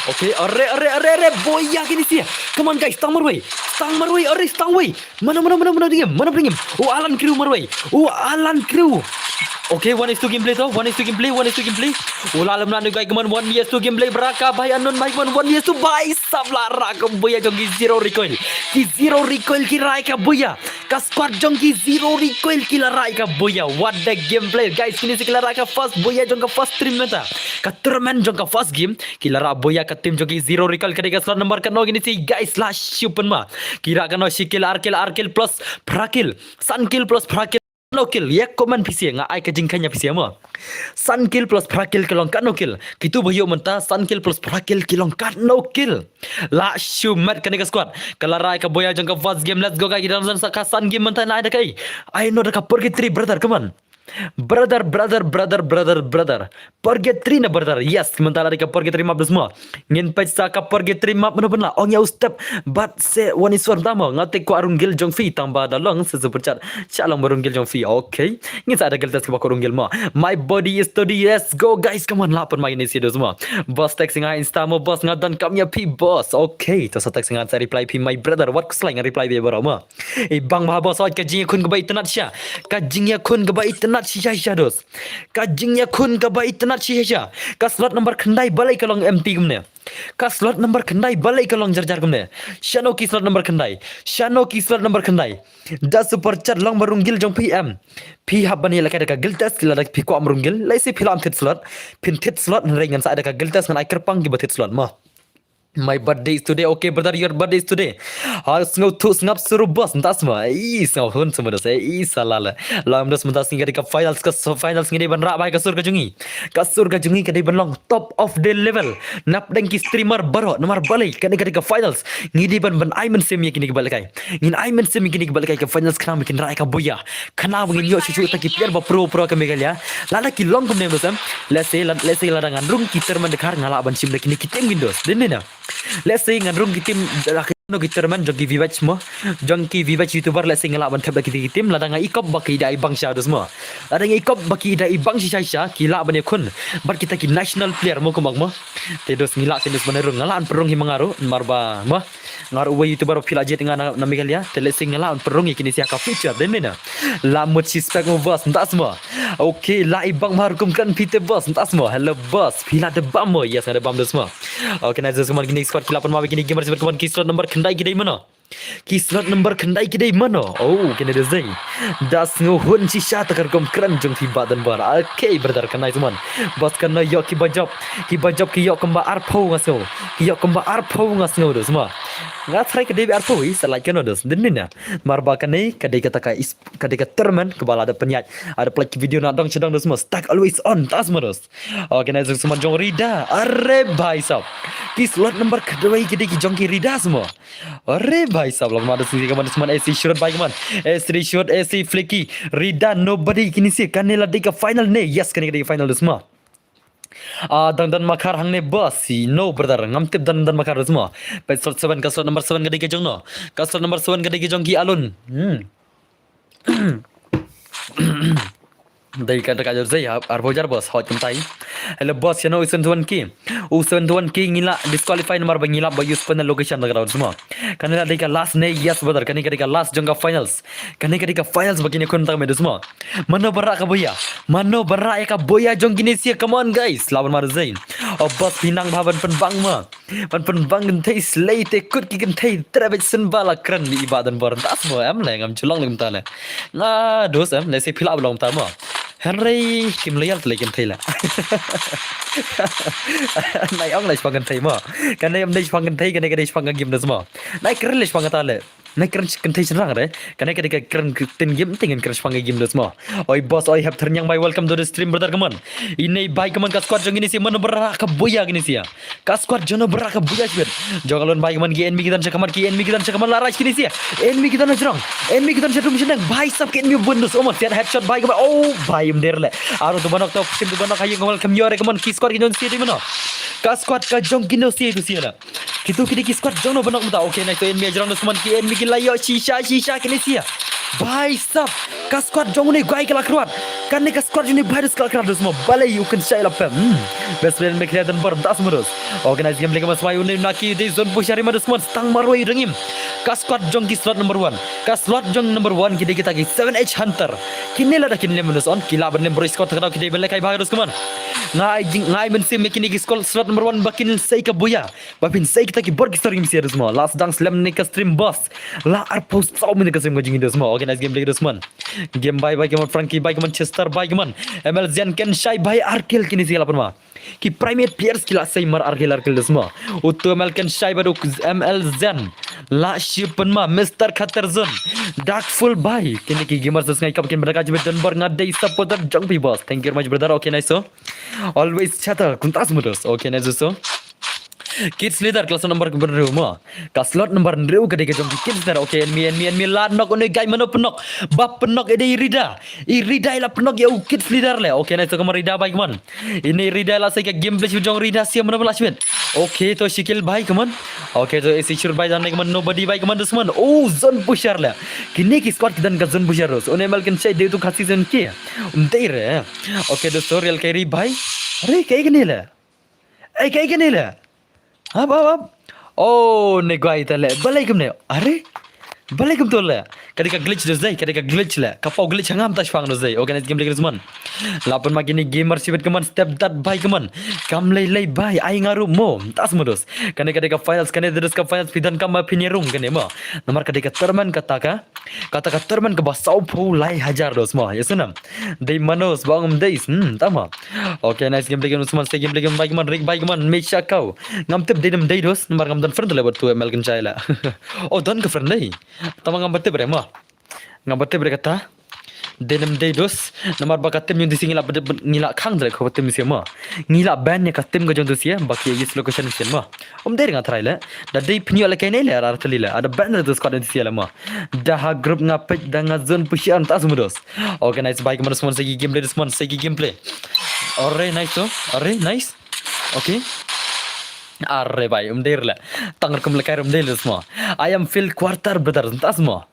Okay, are, are, are, are, buia kine si. Come on guys, stang marwei. Stang marwei, are, stang wei. Mano, mano, mano, mano dingim, mano dingim. U Alan Crew marwei. U Alan Crew. Okay, one is two gameplay to, one is two gameplay, one is two gameplay. Ula lem na nugai kaman one is two gameplay, bra ka bai anon bai kaman one is two bai sap la ra ka buya jong ki zero recoil. Ki zero recoil ki rai ka buya. Ka squad jong ki zero recoil ki la rai ka buya. What the gameplay, guys, kini si ki la rai ka first buya jong ka first stream menta. Ka tournament jong ka first game, ki la ra buya ka team jong ki zero recoil ka dei ka slot number ka no kini si, guys, la shupen ma. Ki ra ka no shi kill, ar kill, ar kill plus phra kill. San kill plus phra kill. No kill, ya comment phi sia nga ai ka jingkhanya phi sia mo. San kill plus phra kill ki long kat no kill. Kitu ba yu mynta san kill plus phra kill ki long kat no kill. La shu mat kane ka squad. Ka la rai ka buya jong ka first game, let's go guys, ki dang sa ka san game mynta na ai da kai. Ai no da ka purgatory brother, come on. Brother, brother, brother, brother, brother. Purgatory na brother. Yes, mynta la da ka purgatory map da sma. Ngin peit sa ka purgatory map mano ban la ong ya u step. But se wani swar damo nga te ko arung gil jong phi tang ba da long se super chat. Sha long barung gil jong phi. Okay. Ngin sa da gil test ba ko arung gil mo. My body is study. Yes, go guys. Come on, la pan mai ni si da sma. Boss text nga insta mo boss, nga don kam ya phi boss. Okay. To sa text nga sa reply phi my brother. What kuslai nga reply phi bro mo. I bang ba boss ka jingyakhun kaba itynnat sha. Ka jingyakhun kaba itynnat sha sha dos. Ka jingyakhun kaba itynnat shisha. Ka slot number khyndai balei ka long empty kumne. Ka slot number khyndai balei ka long jar jar kumne. Shano ki slot number khyndai. Shano ki slot number khyndai. Da super chat long barung gil jong phi em. Phi hap ban ïa lehkai da ka guild test, lada phi kwah marung gil. Lehse phi lah ban thied slot. Phin thied slot hynrei ngan sa ai da ka guild test, ngan ai kyrpang kiba thied slot mo. My birthday is today. Okay brother, your birthday is today. Ha, sngew thuh sngap suru boss, mynta sma. Ih, sngew hun sma dos, eh, ih, sala la. Lam dos mynta sngi ka dei ka finals, ka so-, finals ngi dei ban rah bai ka sur ka jong ngi. Ka sur ka jong ngi ka dei ban long top of the level. Nap deng ki streamer baroh, namar balei, kane ka dei ka finals. Ngi dei ban, ban ai mynsiem ïa kine kiba lehkai. Ngin ai mynsiem ïa kine kiba lehkai ka finals khnang ba kin rah ïa ka buya. Khnang ba ngin ïoh shuh shuh ta ki player ba pro pro ka Meghalaya. Lada ki long kumne dos em. Lehse, la-, lehse lada ngan rung ki tournament dkhar nga lah ban shim da kine ki team kin dos. Dei ne na. Lehse ngan rung ki team, la ki no ki tournament jong ki Vivage mo. Jong ki Vivage YouTuber lehse nga lah ban thep da ki team lada nga ikop ba ki da i bang sha dos mo. Lada nga ikop ba ki da i bang shisha shisha ki lah ban ïakhun bad kita ki national player mo kumba mo. Te dos ngi lah te dos ban rung, nga lah ban pynrung hi ma nga ruh namar ba mo. Nga ruh uwei YouTuber ba phi la jied nga na, na Meghalaya. Te lehse nga lah ban pynrung ïa kine sha ka future, dei ne na. La mut shi spek mo boss, mynta sma. Okay, la i bang mar kum kan phi te boss, mynta sma. Hello boss, phi la da bam mo. Yes, nga da bam da sma. Okay, nice, come on, kine squad ki la pan ma kine gamers, come on, ki slot number khyndai ki dei mano. Ki slot number khyndai ki dei mano. Oh, kine da zai. Da sngew hun shisha ta ka rukom kren jong phi Bah Donbor. Okay, brother, ka nice one. Boss ka no ïoh kiba jop. Kiba jop ki ïoh kumba arphew nga sngew. Ki ïoh kumba arphew nga sngew dos mo. Nga try ka dei arphew i sa like ka no dos. Dei ne na. Mar ba kane ka dei kata ka is-, ka dei ka tournament kaba la da pynïaid. Ada play ki video na dong sha dong dos mo. Stack always on, tas mo dos. Okay, nice, sma jong Rida. Are bhai sab. Ki slot number khyndai ki dei ki jong ki Rida sma. Are bhai sab, la ma da sini kaman sma, eh, si Shurut bai kaman. Eh, si Shurut, eh, si Flicky. Rida, nobody kini si kane la dei ka final ne. Yes, kane ka dei ka final dos mo. Ah, dang don makhar hangne boss. No brother, ngam tip dang don makhar dos mo. Peit slot seven, ka slot number seven ka dei ka jong no. Ka slot number seven ka dei ka jong ki Alun. Hmm. Dei ka dei ka jor zai, arphew hajar boss, hot kumtai. Hello boss, ïa no u seven to one ki. U seven to one ki ngi la disqualify namar ba ngi la ba use pynne location da ka dos mo. Kane la dei ka last ne, yes brother, kane ka dei ka last jong ka finals. Kane ka dei ka finals ba kine khun tang me dos mo. Mano ba rah ka buya. Mano ba rah ïa ka buya jong kine sia, come on guys. Lawan mar zai. Oh boss, phi nang bha ban pynbang mo. Ban pynbang kynthei slei te kut ki kynthei treh beit syn ba la kren li i Bah Donbor. Mynta sma em le ngam ju long li mynta le. Nga dos em, lehse phi lah ban long mynta mo. Hynrei kim loyal te lei kynthei la. Nai ong lei shipang kynthei mo. Kane em dei shipang kynthei, kane ka dei shipang ka game dos mo. Nai kren lei shipang kata le. Nai kren kynthei shynrang re. Kane ka dei ka kren ktien game, te ngin kren shipang ka game dos mo. Oi boss, oi hep thernyang bai, welcome to the stream brother, come on. Ine bai kaman ka squad jong kine sia, mano ba rah ka buya kine sia. Ka squad jong no ba rah ka buya shibit. Jong Alun bai kaman ki enemy ki don sha khmat, ki enemy ki don sha khmat, la rai kine sia. Enemy ki don sha jrong. Enemy ki don sha tum sha neng. Bai sab ki enemy bun dos. Oh, mo, siat headshot bai kaman. Oh, bai em der le. Aro tu banok to, sim tu banok, hayu kaman, kam yore kaman, ki squad ki jong sia tu mano. Ka squad ka jong kine sia tu sia la. Kitu ki dei ki squad jong no ba nok mynta. Okay, nice, to enemy jrong dos man, ki enemy ki la ïoh shisha shisha kine sia. Bai sab, ka squad jong ne guy ka la kruat. Kane ka squad jong ne bai dos ka la kruat dos mo. Balei u kynshai la pem. Hmm. Best friend me kria dan bar das mo dos. Organize game leka mas mai une na ki dei zone push hari ma dos mo. Stang marwai rengim. Ka squad jong ki slot number one. Ka slot jong number one ki dei kita ki seven H Hunter. Kine la da kin lem bynta on, ki lah ban lem bro squad, ta ka daw ki dei ban lehkai bha ka dos kumon. Nga ai jing, nga ai mynsiem ïa kine ki squad slot number one ba kin sei ka buya. Ba phin sei kita ki bor ki star kim sia dos mo. Last dang slem ne ka stream boss. La arphew saw minit ka stream ka jingim dos mo. Okay, nice gameplay dos mon. Game bye bye kumon, Frankie bye kumon, Chester bye kumon. M L Zen Kenshai bye, ar kill kine sia la pynma. Ki primate players ki la sei mar ar kill ar kill dos mo. Uto M L Kenshai bad u M L Zen. La shi pynma Mister Khaterzon. Dark Full bye. Kine ki gamers dos ngai kap kin bada ka jibit don bor nga dei supporter jong phi boss. Thank you very much brother. Okay, nice so. Always chatter. Kumta smudos. Okay, nice so. Kids leader ka slot number hynriew mo. Ka slot number hynriew ka dei ka jong ki kids leader. Okay, enemy, enemy, enemy la knock, une guy mano pynnock. Ba pynnock, i dei Rida. I Rida i la pynnock ïa u kids leader le. Okay, nice so, kumon Rida bye kumon. Ine Rida la sei ka gameplay shu jong Rida sia mano la shwit. Okay, to shi kill bye kumon. Okay, to isi shur bye dan kumon, nobody bye kumon dos mon. Oh, zone pusher le. Kine ki squad ki don ka zone pusher dos. Une M L Kenshai dei uto Khasi zone ki. Um dei re. Okay, dos to real carry bye. Re kai kane le. Ei, kai kane le. Hap, hap, hap. Oh, ne guy ta le. Balei kumne? Are? Balei kumto le? Ka dei ka glitch dos dei, ka dei ka glitch le. Ka paw glitch hangam ta shipang dos dei. Okay, nice gameplay dos mon. La pynma kine gamer shibit kumon, step that bye kumon. Kam lei lei bye, ai nga ruh mo. Ta smudos. Kane ka dei ka finals, kane dos ka finals, phi donkam ba phin ïarum kane mo. Namar ka dei ka tournament kata ka. Kata ka tournament kaba sawphew lai hajar dos mo. Ïa sngewthuh. Dei mano sba ong ym dei. Hmm, tama. Okay, nice gameplay kumon, sei gameplay kumon, bye kumon, Rick bye kumon, me sha kau. Ngam tip dei ne ym dei dos, namar ngam don friend te le bad uto M L Kenshai le. Oh, don ka friend dei. Tama ngam pat tip re mo. Ngam pat tip re kata. Dei ne ym dei dos, namar ba ka team jong te sia ngi la bad, ngi la khang te le ka team sia mo. Ngi la ban ïa ka team ka jong te sia, ba ki ïa use location sia mo. Um dei re nga try le. Da dei pynïoh le kaei ne le, ar tylli le. Ada ban re te squad te sia le mo. Da ha group nga peit da nga zone pusher, ta smudos. Okay, nice bye kumon dos mon, sei ki gameplay dos mon, sei ki gameplay. Are, nice to. Are, nice. Okay. Are bye, um dei re le. Tang rukom lehkai re um dei le dos mo. I am feel quarter brother, ta smuh.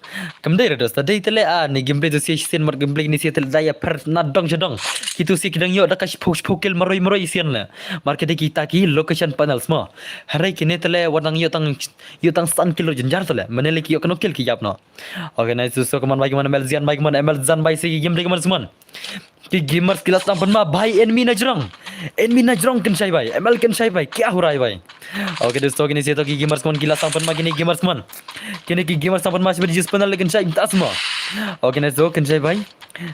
Kam dei re dos, ta dei te le a, ne gameplay to sia shisien mar gameplay ne sia te le da ïa pher na dong sha dong. Kito sia ki dang ïoh da ka shiphew shiphew kill marwei marwei shisien le. Mar ka dei kita ki location panels mo. Hynrei kine te le wat nang ïoh tang, ïoh tang san kill ruh jynjar te le. Mane le ki ïoh kano kill ki ïap noh. Okay, nice so kumon bye kumon, M L Zen bye kumon, M L Zen bye, sei ki gameplay kumon dos mon. Ki gamers ki la sdang pynma bye, enemy na jrong. Enemy na jrong Kenshai bye, M L Kenshai bye, kia hurai bye. Okay, dos to kine sia to ki gamers kumon ki la sdang pynma kine gamers kumon. Kine ki gamers sdang pynma shibit jis pynal Kenshai, ta smuh. Okay, nice so Kenshai bye.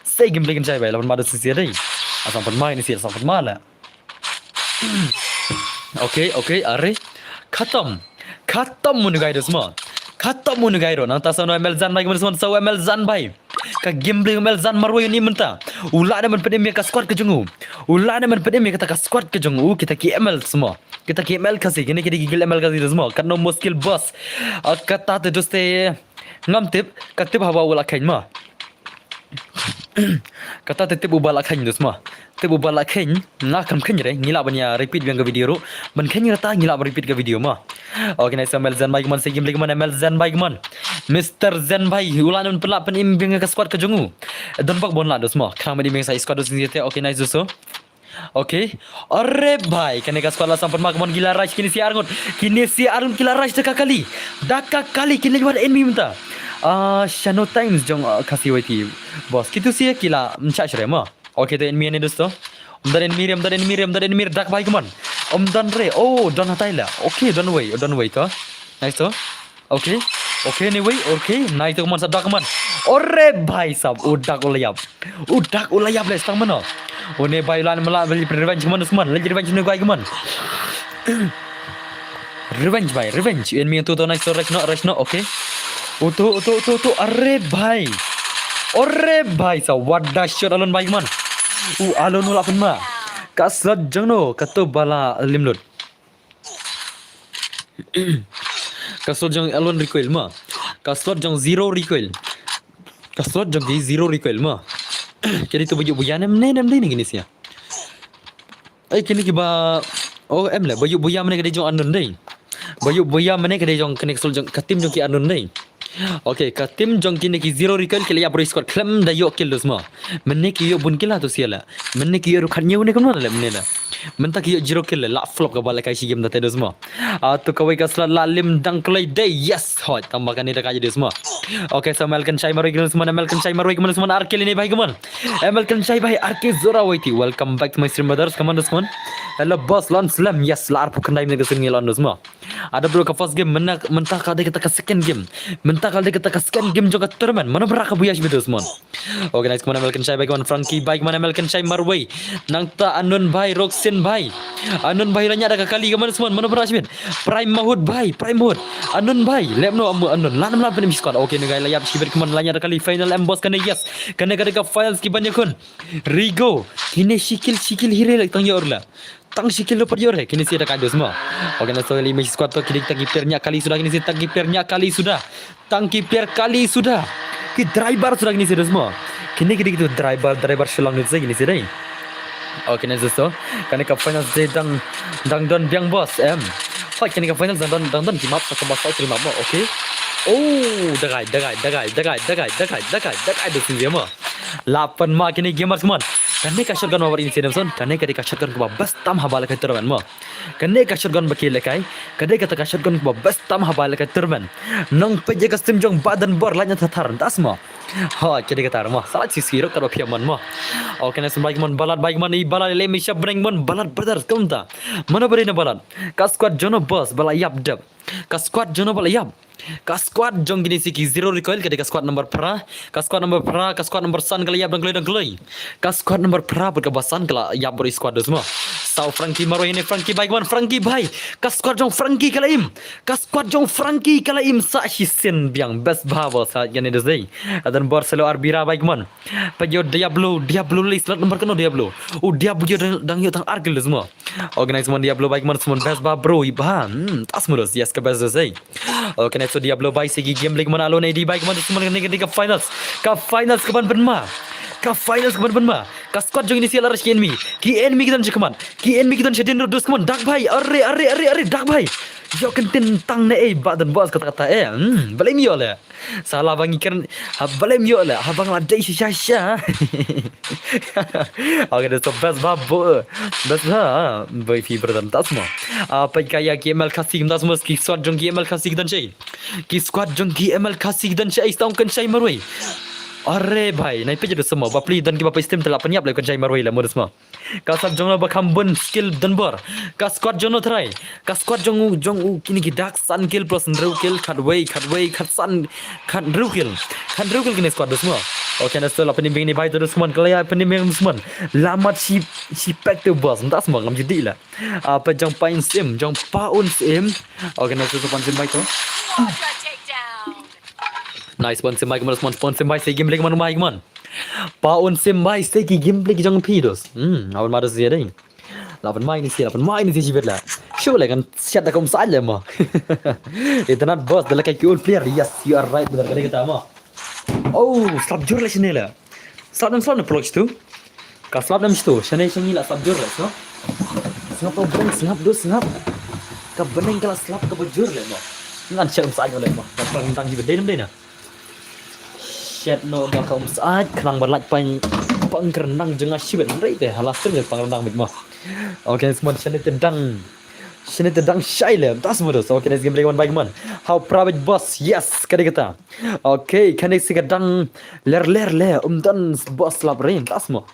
Sei gameplay Kenshai bye, la pynma dos sia dei. La sdang pynma kine sia, la sdang pynma la. Okay, okay, are. Khatam. Khatam munu gai dos mo. Khatam munu gai ro. Nangta sa no M L Zen bye kumon dos mon, sa M L Zen bye. Ka gameplay M L Zen marwei ni mynta. U lah ne ban pynim ïa ka squad ka jong u. U lah ne ban pynim ïa kata ka squad ka jong u, kita ki M L dos mo. Kita ki M L Khasi, kine ki dei ki guild M L Khasi dos mo. Katno muskil boss. Ah, kata te dos te ngam tip, ka tip haba u la kheiñ mo. Kata te tip uba la kheiñ dos mo. Tip uba la kheiñ, nga kam kheiñ re, ngi lah ban ïa repeat biang ka video ruh. Ban kheiñ kata ngi lah ban repeat ka video mo. Okay, nice M L Zen bye kumon, sei gameplay kumon, M L Zen bye kumon. Mister Zen bye, u lah ne ban pynlah pynim biang ka squad ka jong u. Don bok bon lah dos mo. Khnang ban im biang sa squad dos ngi te, okay, nice dos so. Okay. Are bye. Kane ka squad la sdang pynma kumon, ki la rush kine sia arngut. Kine sia arngut ki la rush da ka kali. Da ka kali kine leit wad enemy mynta. Ah, Shano Times jong, ah, Khasi Y T. Boss, kito sia ki la mcha shre mo. Okay, to enemy ne dos to. Um don enemy re, um don enemy re, um don enemy re, dak bye kumon. Um don re. Oh, don hatai la. Okay, don wei, don wei to. Nice to. Okay. Okay, anyway, okay. Nice to kumon, sa dak kumon. Ore bhai sahab, u dak u la ïap. U dak u la ïap le stang mano. Une bhai u la ne mala, le revenge kumon, kumon. Le revenge ne guy kumon. Revenge bhai, revenge. Enemy tu to, nice to, rush no, rush no, okay. Utu, utu, utu, utu, are bhai. Ore bhai sahab, what the shot alone bhai kumon. U alone u la pynma. Ka slot jong no, kato ba la limlut. Ka slot jong alone recoil ma. Ka slot jong zero recoil. Ka slot jong ki zero recoil ma. Kini tu ba ïoh buya ne, ne, ne, ne, kini sia. Ai, kini ki ba, oh, em le, ba ïoh buya mane ka dei jong unknown dei. Ba ïoh buya mane ka dei jong kane ka slot jong, ka team jong ki unknown dei. Okay, ka team jong kine ki zero recoil ki la ïap ruh squad khlem da ïoh kill dos ma. Mynne ki ïoh bun kill ha to sia la. Mynne ki ïoh ruh khathynñiew ne kumno la mynne la. Mynta ki ïoh zero kill la, la flop ka ba la kai shi game da te dos ma. Ah, to kawei ka slot la lim dang kloi dei, yes, hoi, tang ba kane da ka ji dos ma. Okay, so Melkin Shai marwei kumno sman, Melkin Shai marwei kumno sman, ar kill ine bhai kumno. Melkin Shai bhai, ar kill zora waiti. Welcome back to my stream, brothers. Kumno sman. Hello boss, lon slem. Yes, la arphew khyndai minit ka sngi lon sman. Ada bro ka first game, mynta mynta ka dei kata ka second game. Mynta ka dei kata ka second game jong ka tournament. Mano bra ka buya shibit sman. Okay, nice kumno Melkin Shai bhai kumno, Frankie bhai kumno, Melkin Shai marwei. Nangta Anun bhai, Roxin bhai. Anun bhai la ñiah da ka kali kumno sman, mano bra shibit. Prime Mahut bhai, Prime Mahut. Anun bhai, lem no amu Anun. Lan lam pen squad. Okay, ne guy la ïap shibit kumno la ñiah da kali final em boss kane, yes. Kane ka dei ka finals ki ban ïakhun. Rigo, kine shi kill, shi kill hi re tang ïoh la. Tang shi kill pat ïoh re, kine shi da ka dos mo. Okay, na so li me squad to kine tang ki per ñiah kali suda, kine shi tang ki per ñiah kali suda. Tang ki per kali suda. Ki driver suda kine shi dos mo. Kine kine ki driver, driver Shillong ni shi kine shi dei. Okay, na so. Kane ka finals dei dang dang don biang boss em. Hoi, kane ka finals dang don dang don ki map sa ka map sa ki map mo. Okay. Oh, dagai, dagai, dagai, dagai, dagai, dagai, dagai, dagai, dos ni mo. La pynmai kine gamers mon. Kane ka shotgun ba war in sinem son. Kane ka dei ka shotgun kaba best tam haba la ka tournament mo. Kane ka shotgun ba ki lehkai. Ka dei kata ka shotgun kaba best tam haba la ka tournament. Nang peit ïa ka stream jong Bah Donbor la ñiah thathar tas mo. Ha, ka dei kata mo. Sa la shi sirok ka ba phiam mon mo. Okay, na symbai mon Balat bai mon i Balat le mi shap bneng mon Balat brothers kumta. Mano bari na Balat. Ka squad jong no boss ba la ïap dep. Ka squad jong no ba la ïap. Ka squad jong kine shi ki zero recoil ka dei ka squad number phra. Ka squad number phra, ka squad number san ka la ïap dang kloi dang kloi. Ka squad number phra bad kaba san ka la ïap bad i squad dos mo. Saw Frankie marwei ne Frankie bhai kumno Frankie bhai. Ka squad jong Frankie ka la im. Ka squad jong Frankie ka la im sa shisien biang best bha ba sa kane dos dei. Adan bor selo ar bira bhai kumno. Peit ïa u Diablo, Diablo lei slot number kano Diablo. U Diablo ïa dang dang ïa tang ar kill dos mo. Organize mon Diablo bhai kumno mon best bha bro i bha. Hmm, tas mo dos yes ka best dos dei. Okay, next to Diablo bhai, siki game league mon alone A D bhai kumno mon kane ka finals. Ka finals ka ban pynmai. Ka finals ka ban pynmai. Ka squad jong ini si alar ki enemy. Ki enemy ki don shi kumno. Ki enemy ki don shi din dos kumno. Dark bhai. Are, are, are, are, Dark bhai. Yo kentin tang ne eh Bah Donbor kata kata eh. Hmm, balei ym ïoh leh. Sa la bang i kren. Ha balei ym ïoh leh. Ha bang la dei shisha shisha. Okay, that's the best bha bo. Best bha. Boy fi brother tas mo. Ah, peit ka ïa ki M L Khasi tas mo ki squad jong ki M L Khasi ki don shi. Ki squad jong ki M L Khasi ki don shi, stong kan shai marwei. Are bhai, nai peit dos mo, bapli don ki ba peit stem te la pynïap le kan shai marwei le mo dos mo. Ka squad jong no ba kham bun skill Donbor. Ka squad jong no trai. Ka squad jong u, jong u kini ki dak san kill plus hynriew kill, khatwei, khatwei, khatsan, khathynriew kill. Khathynriew kill kini squad dos mo. Okay, na sto la pynim bing ni bhai to dos mon, ka la ïa pynim bing dos mon. La mat shi, shi pek to boss, mynta sma ngam judi la. Ah, peit jong Pa Un Sim, jong Pa Un Sim. Okay, na sto Pa Un Sim bhai to. Nice Pa Un Sim bhai, kumno sma Pa Un Sim bhai, sei game link man bhai man. Pa Un Sim bhai, sei ki game link jong phi dos. Hmm, awan ma dos ïa dei. La pynmai ni si, la pynmai ni si shibit la. Shu le kan shat da kum sa le mo. Itynnat boss, da la kai ki old player. Yes, you are right, brother. Ka dei kata mo. Oh, slap jur le shane le. Slap nam slap na plok tu. Ka slap nam tu. Shane shane la slap jur le so. Sngap to bring, sngap do, sngap. Ka bneng ka la slap ka ba jur le mo. Ngan shat kum sa le mo. Ka pang tang shibit dei nam dei na. Shet no da ka um saat khnang ba lait pang pang kyrndang jong nga shibit rei te hala stem pang kyrndang mit mo. Okay, sma shane te dang. Shane te dang shai le. Das mo dos. Okay, next game lagi one by one. How private boss. Yes, ka dei kata. Okay, kane si ka dang ler ler le. Um dan boss lap rei. Das mo.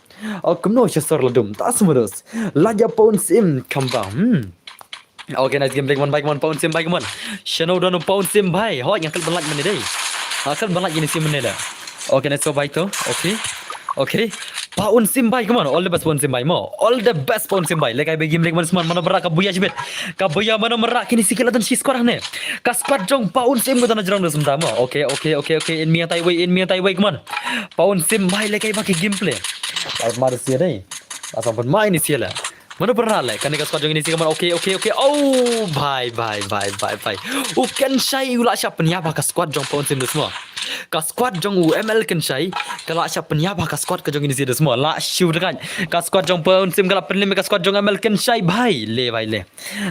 Oh, kumno sha sor la dum. Das mo dos. La ja Pa Un Sim kamba. Hmm. Okay, nice game, big man, big man, Pa Un Sim, big man. Shano dano Pa Un Sim bhai. Hoi, nga kal ban lait mane dei. Nga kal ban lait ini sim mane da. Okay, nice bhai to. Okay. Okay. Pa Un Sim bhai, come on. All the best Pa Un Sim bhai mo. All the best Pa Un Sim bhai. Lekai big game, big man, sman. Mano bra ka buya shibit. Ka buya mano mara kini sikil atan shi squad ne. Ka squad jong Pa Un Sim ko dana jrong dos mta mo. Okay, okay, okay, okay. In mi tai wei, in mi tai wei, come on. Pa Un Sim bhai lekai ba ki gameplay. Al mar sia dei. Asam pun mai ni sia la. Mano pernah le, kane ka squad jong ini si kaman, okay, okay, okay. Oh, bhai, bhai, bhai, bhai, bhai. U Ken Shai u la shah pynïap ha ka squad jong Pa Un Sim dos mo. Ka squad jong u M L Ken Shai ka la shah pynïap ha ka squad ka jong ini si dos mo. La shu dekat. Ka squad jong Pa Un Sim ka la pynlem ka squad jong M L Ken Shai, bhai. Le, bhai, le.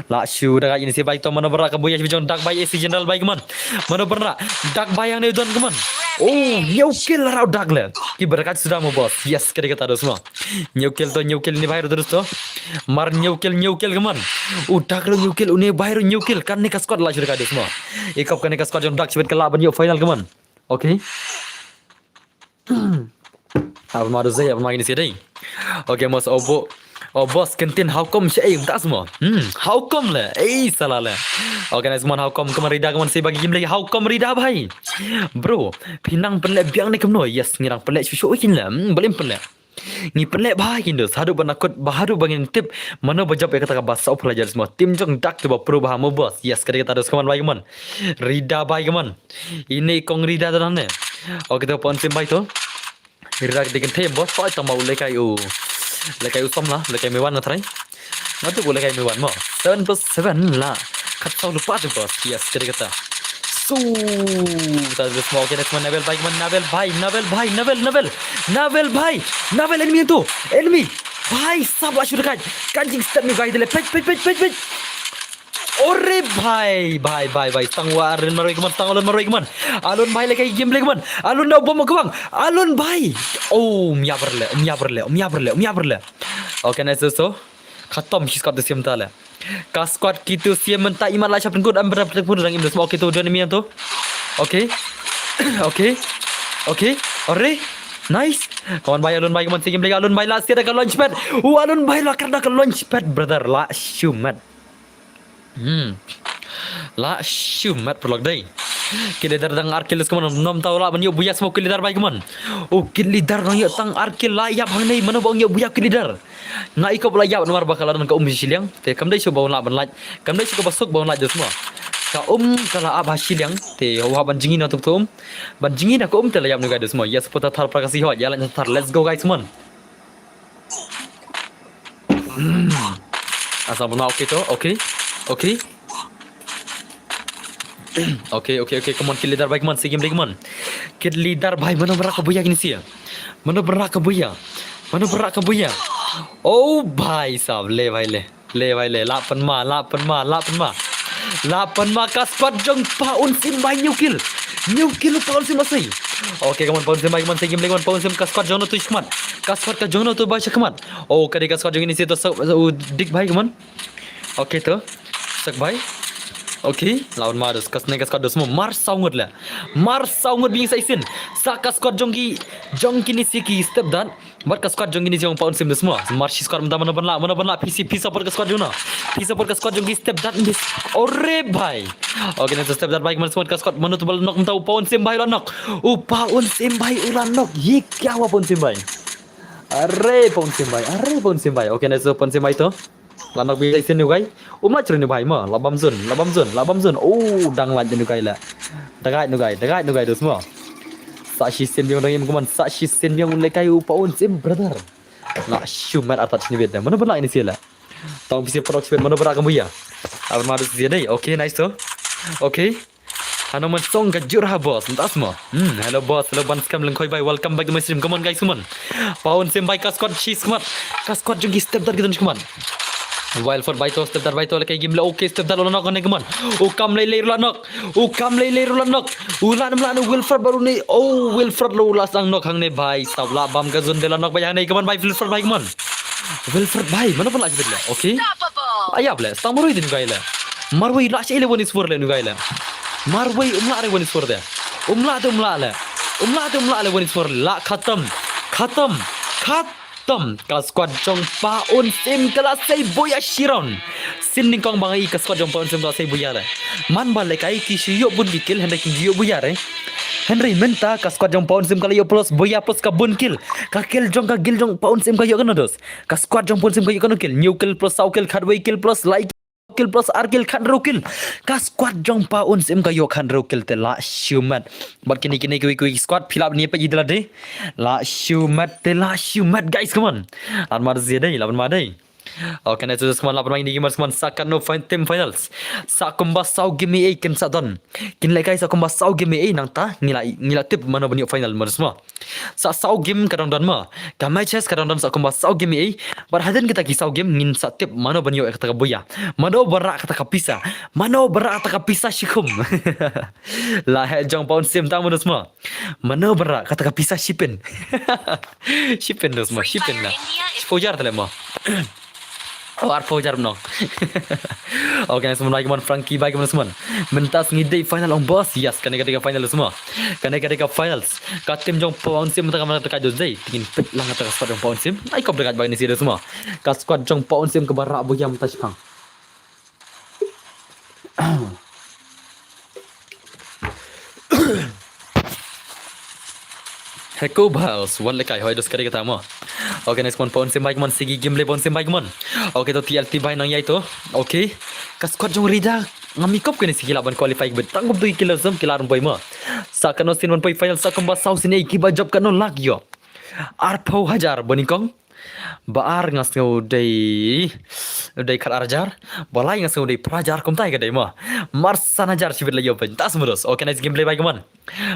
La shu dekat ini si bhai to mano pernah ka buya jong Dark bhai, A C General bhai kaman. Mano pernah Dark bhai yang ne don kaman. Oh, ñiew kill rau Dark le. Ki berkat sudah mo boss. Yes, ka dei kata dos mo. Ñiew kill to, ñiew kill ni bhai ruh terus to. Mar ñiew kill, ñiew kill kaman. U Dark ruh ñiew kill, une bhai ruh ñiew kill. Kane ka squad la shu ka dos mo. I kop kane ka squad jong Dark shibit ka la ban ïoh final kaman. Okay. Apa ma do zai, apa ma ini sih dai. Okay, mos obo. Oh boss, kentin how come sha ei das mo. Hmm, how come le? Ei sala le. Okay, nice man, how come, come rida, come si bagi game lagi. How come rida bhai? Bro, phi nang pynleh biang ne kumno? Yes, ngi nang pynleh shu shu kin le. Hmm, boleh pynleh. Ngi pynleh bha kin dos, haduh ba nakut, ba haduh ba ngin tip mano ba jop ïa kata ka ba saw players mo. Team jong dak tu ba pro bha mo boss. Yes, ka dei kata dos, come on bhai, come on. Rida bhai, come on. Ine kong rida tu ne. Okay, to pon sim bhai to. Rida ka dei kan them boss, poi tang ma u lekai u. Lekai u som la, lekai me wan nga trai. Nga tu u lekai me wan mo. Seven plus seven la. Kat saw lupa tu boss. Yes, ka dei kata. Su, ta dei small, okay, next man, Navel bhai, man, Navel bhai, Navel bhai, Navel, Navel, Navel bhai, Navel, enemy tu, enemy bhai, sab la shu dekat, kan jingstep ni bhai, dele, pej, pej, pej, pej, pej. Ore bhai, bhai, bhai, bhai, stang wa, Alun marwei kman, stang Alun marwei kman, Alun bhai, lekai game leh kman, Alun da bom kawang, Alun bhai. Oh, mya berle, mya berle, mya berle, mya berle. Okay, nice, so. Khatam shi squad tu sim ta le. Ka squad kitu sim mynta imat la shap tengkut am berap tengkut dang im dos. Okay tu, dua enemy tu. Okay. Okay. Okay. Ore. Nice. Come on bhai, Alun bhai, come on, si game lagi, Alun bhai, la sia da ka launch pad. Uh, Alun bhai, la kena da ka launch pad, brother, la shumat. Hmm. La shumat paralok dei. Kid leader dang ar kill, come on, ym tau lah ban ïoh buya, smoke kid leader bhai, come on. Oh, kid leader dang ïoh tang ar kill, la ïap hangne, mano ba ong ïoh buya kid leader. Nga i kop la ïap namar ba ka la don ka um shiliang. Te kam dei shuh ba un lah ban lait. Kam dei shuh ka ba suk ba un lait dos mo. Ka um ka la ap ha shiliang. Te hap ban jngi na tuk tuk um. Ban jngi na ka um te la ïap nu guys dos mo. Yes, puta thar pra ka si hoi. Ïa la thar. Let's go guys, come on. Hmm. Asal pun okay to. Okay. Okay. Okay, okay, okay. Come on, kid leader bhai, come on. Si game dei, come on. Kid leader bhai, mano ba rah ka buya kine si. Mano ba rah ka buya. Mano ba rah ka buya. Oh bhai sab, le bhai le. Le bhai le. Lah pynma, lah pynma, lah pynma. Lah pynma ka squad jong Pa Un Sim bhai, hynñiew kill. Hynñiew kill Pa Un Sim asai. Okay, come on, Pa Un Sim bhai, come on, si game dei, come on, Pa Un Sim, ka squad jong no tu shikmat. Ka squad ka jong no tu ba shikmat. Oh, ka dei ka squad jong ini si tu, so, so, dik bhai, come on. Okay to. Sak bhai. Okay, lawan ma dos, ka sneng ka squad dos mo. Mar saw ngut le. Mar saw ngut bing sa isin. Sa ka squad jong ki, jong kine si ki step dan. Bad ka squad jong kine si jong Pa Un Sim dos mo. Mar shi squad mynta, mano ban lah, mano ban lah, phi si, phi support ka squad jong no. Phi support ka squad jong ki step dan bis. Ore bhai. Okay, next step dan bhai, mano support ka squad, mano tu ba la knock mynta, u Pa Un Sim bhai la knock. U Pa Un Sim bhai u la knock. Ye kya hua Pa Un Sim bhai? Are Pa Un Sim bhai, are Pa Un Sim bhai. Okay, next Pa Un Sim bhai to. La knock bing sa isin nu guy. Um la chri nu bhai mo. La bam zone, la bam zone, la bam zone. Oh, dang lait nu guy la. Dang lait nu guy, dang lait nu guy dos mo. Sa shi sin biang dang im, come on. Sa shi sin biang un lekai u Pa Un Sim, brother. La shumat artat sini bit. Mano ba lah ini si la. Tong pisi product bit, mano ba rah ka buya. Abar ma dos si dei. Okay, nice to. Okay. Hano man song ka jur ha boss, ntas mo. Hmm, hello boss, hello ban scam lengkoi bhai, welcome back to my stream. Come on guys, come on. Pa Un Sim bhai ka squad shi squad. Ka squad jong ki step dad ki don shi, come on. Wilford bhai to, step dad bhai to, lekai game le, okay, step dad la knock ne, come on. U Kam Lei Lei la knock. U Kam Lei Lei la knock. U la nam la no Wilford baru ni. Oh, Wilford lo la sang knock hangne bhai. Sab la bam ka zone de la knock bhai hangne, come on bhai, Wilford bhai, come on. Wilfred bhai, mano pun la jibit le. Okay. Ayap le, stang marwei din guy le. Marwei la shi le one is four le nu guy le. Marwei um la re one is four de. Um la de um la le. Um la de um la le one is four la khatam. Khatam. Khatam. Ka squad jong Pa Un Sim ka la sei buya shiron. Sin nyngkong ba nga i ka squad jong Pa Un Sim ka la sei buya le. Man ba lekai ki shu ïoh bun ki kill hynrei ki ïoh buya re. Hynrei mynta ka squad jong Pa Un Sim ka la ïoh plus buya plus ka bun kill. Ka kill jong ka guild jong Pa Un Sim ka ïoh kano dos. Ka squad jong Pa Un Sim ka ïoh kano kill. Hynñiew kill plus saw kill, khatwei kill plus lai kill plus ar kill, khathynriew kill. Ka squad jong Pa Un Sim ka ïoh khathynriew kill te la shumat. Bad kine kine kiwei kiwei squad phi lah ban ïa peit ïa la de. La shumat te la shumat guys, come on. Ar ma de dei, la ban ma dei. Okay, next is, come on, la pynmai ni gamers, come on, sa katno fin-, team finals. Sa kumba saw game ei kin sa don. Kin lehkai sa kumba saw game ei nangta ngi la, ngi la tip mano ban ïoh final, mano sma. Sa saw game ka dang don ma. Ka matches ka dang don sa kumba saw game ei. Bad hadien kita ki saw game ngin sa tip mano ban ïoh kata ka buya. Mano ba rah kata ka pisa. Mano ba rah kata ka pisa shikhum. La heh jong Pa Un Sim tang, mano sma. Mano ba rah kata ka pisa shipin. Shipin, mano sma, shipin la. Shipin jar tale ma. Oh, arphew hajar noh. Okay, nice one, bye, come on, Frankie, bye, come on, nice one. Mynta sngi dei final ong boss. Yes, kane ka dei ka final, nice one. Kane ka dei ka finals. Ka team jong Pawan Sim mynta ka man ka dei. Te ngin peit lang kata ka squad jong Pawan Sim. Ai, kop dei ka bang ni si, nice one. Ka squad jong Pawan Sim kaba rah buya mynta shipang. Heko Bals, wat lekai, hoi, dos kari kata mo. Okay, nice one, Pawan Sim, bye, come on, Sigi Gimble, Pawan Sim, bye, come on. Okay, to T L T, bye, nang ïai to. Okay. Ka squad jong Rida, ngam ikop kane si ki lah ban qualify, but tang kum tu ki lah zam, ki lah run boy mo. Sa kano sin wan boy final, sa kumba saw sin ei kiba jop kano lak ïoh. Arphew hajar, bani kong. Ba ar nga sngew dei, dei khat ar hajar. Ba lai nga sngew dei phra hajar, kumta ka dei mo. Mar san hajar shibit la ïoh pyntas modus. Okay, nice gameplay, bye, come on.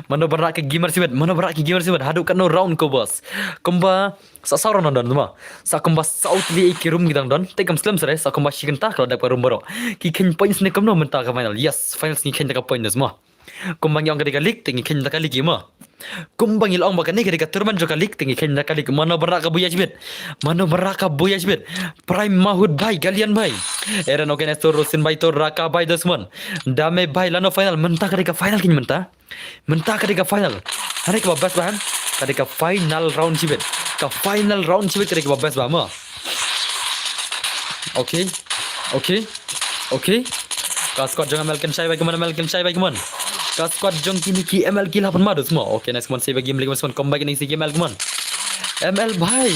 Mano ba rah ka gamer shibit, mano ba rah ka gamer shibit. Haduh kano round ko boss. Kumba sa saw round don mo. Sa kumba saw tylli ki room ki dang don. Te kam slem sare, sa kumba shi kynta ka la dep ka room baroh. Ki kheiñ points ne kumno mynta ka final. Yes, finals ngi kheiñ da ka points mo. Kumba ngi ong ka dei ka league, te ngi kheiñ da ka league mo. Kumba ngi la ong ba kane ka dei ka tournament jong ka league, te ngi kheiñ da ka league. Mano ba rah ka buya shibit. Mano ba rah ka buya shibit. Prime Mahut bhai, Galian bhai. Eren, okay, nice to Rosin bhai, to Raka bhai, Desmond. Dame bhai, lano final, mynta ka dei ka final kin mynta. Mynta ka dei ka final. Hane kaba best ba han. Ka dei ka final round shibit. Ka final round shibit ka dei kaba best ba mo. Okay. Okay. Okay. Ka squad jong M L Ken Shai bhai, come on, M L Ken Shai bhai, come on. Ka squad jong kine ki M L ki la pynma dos mo. Okay, nice one, save game, like, one, come back, nice game, come on. M L bhai.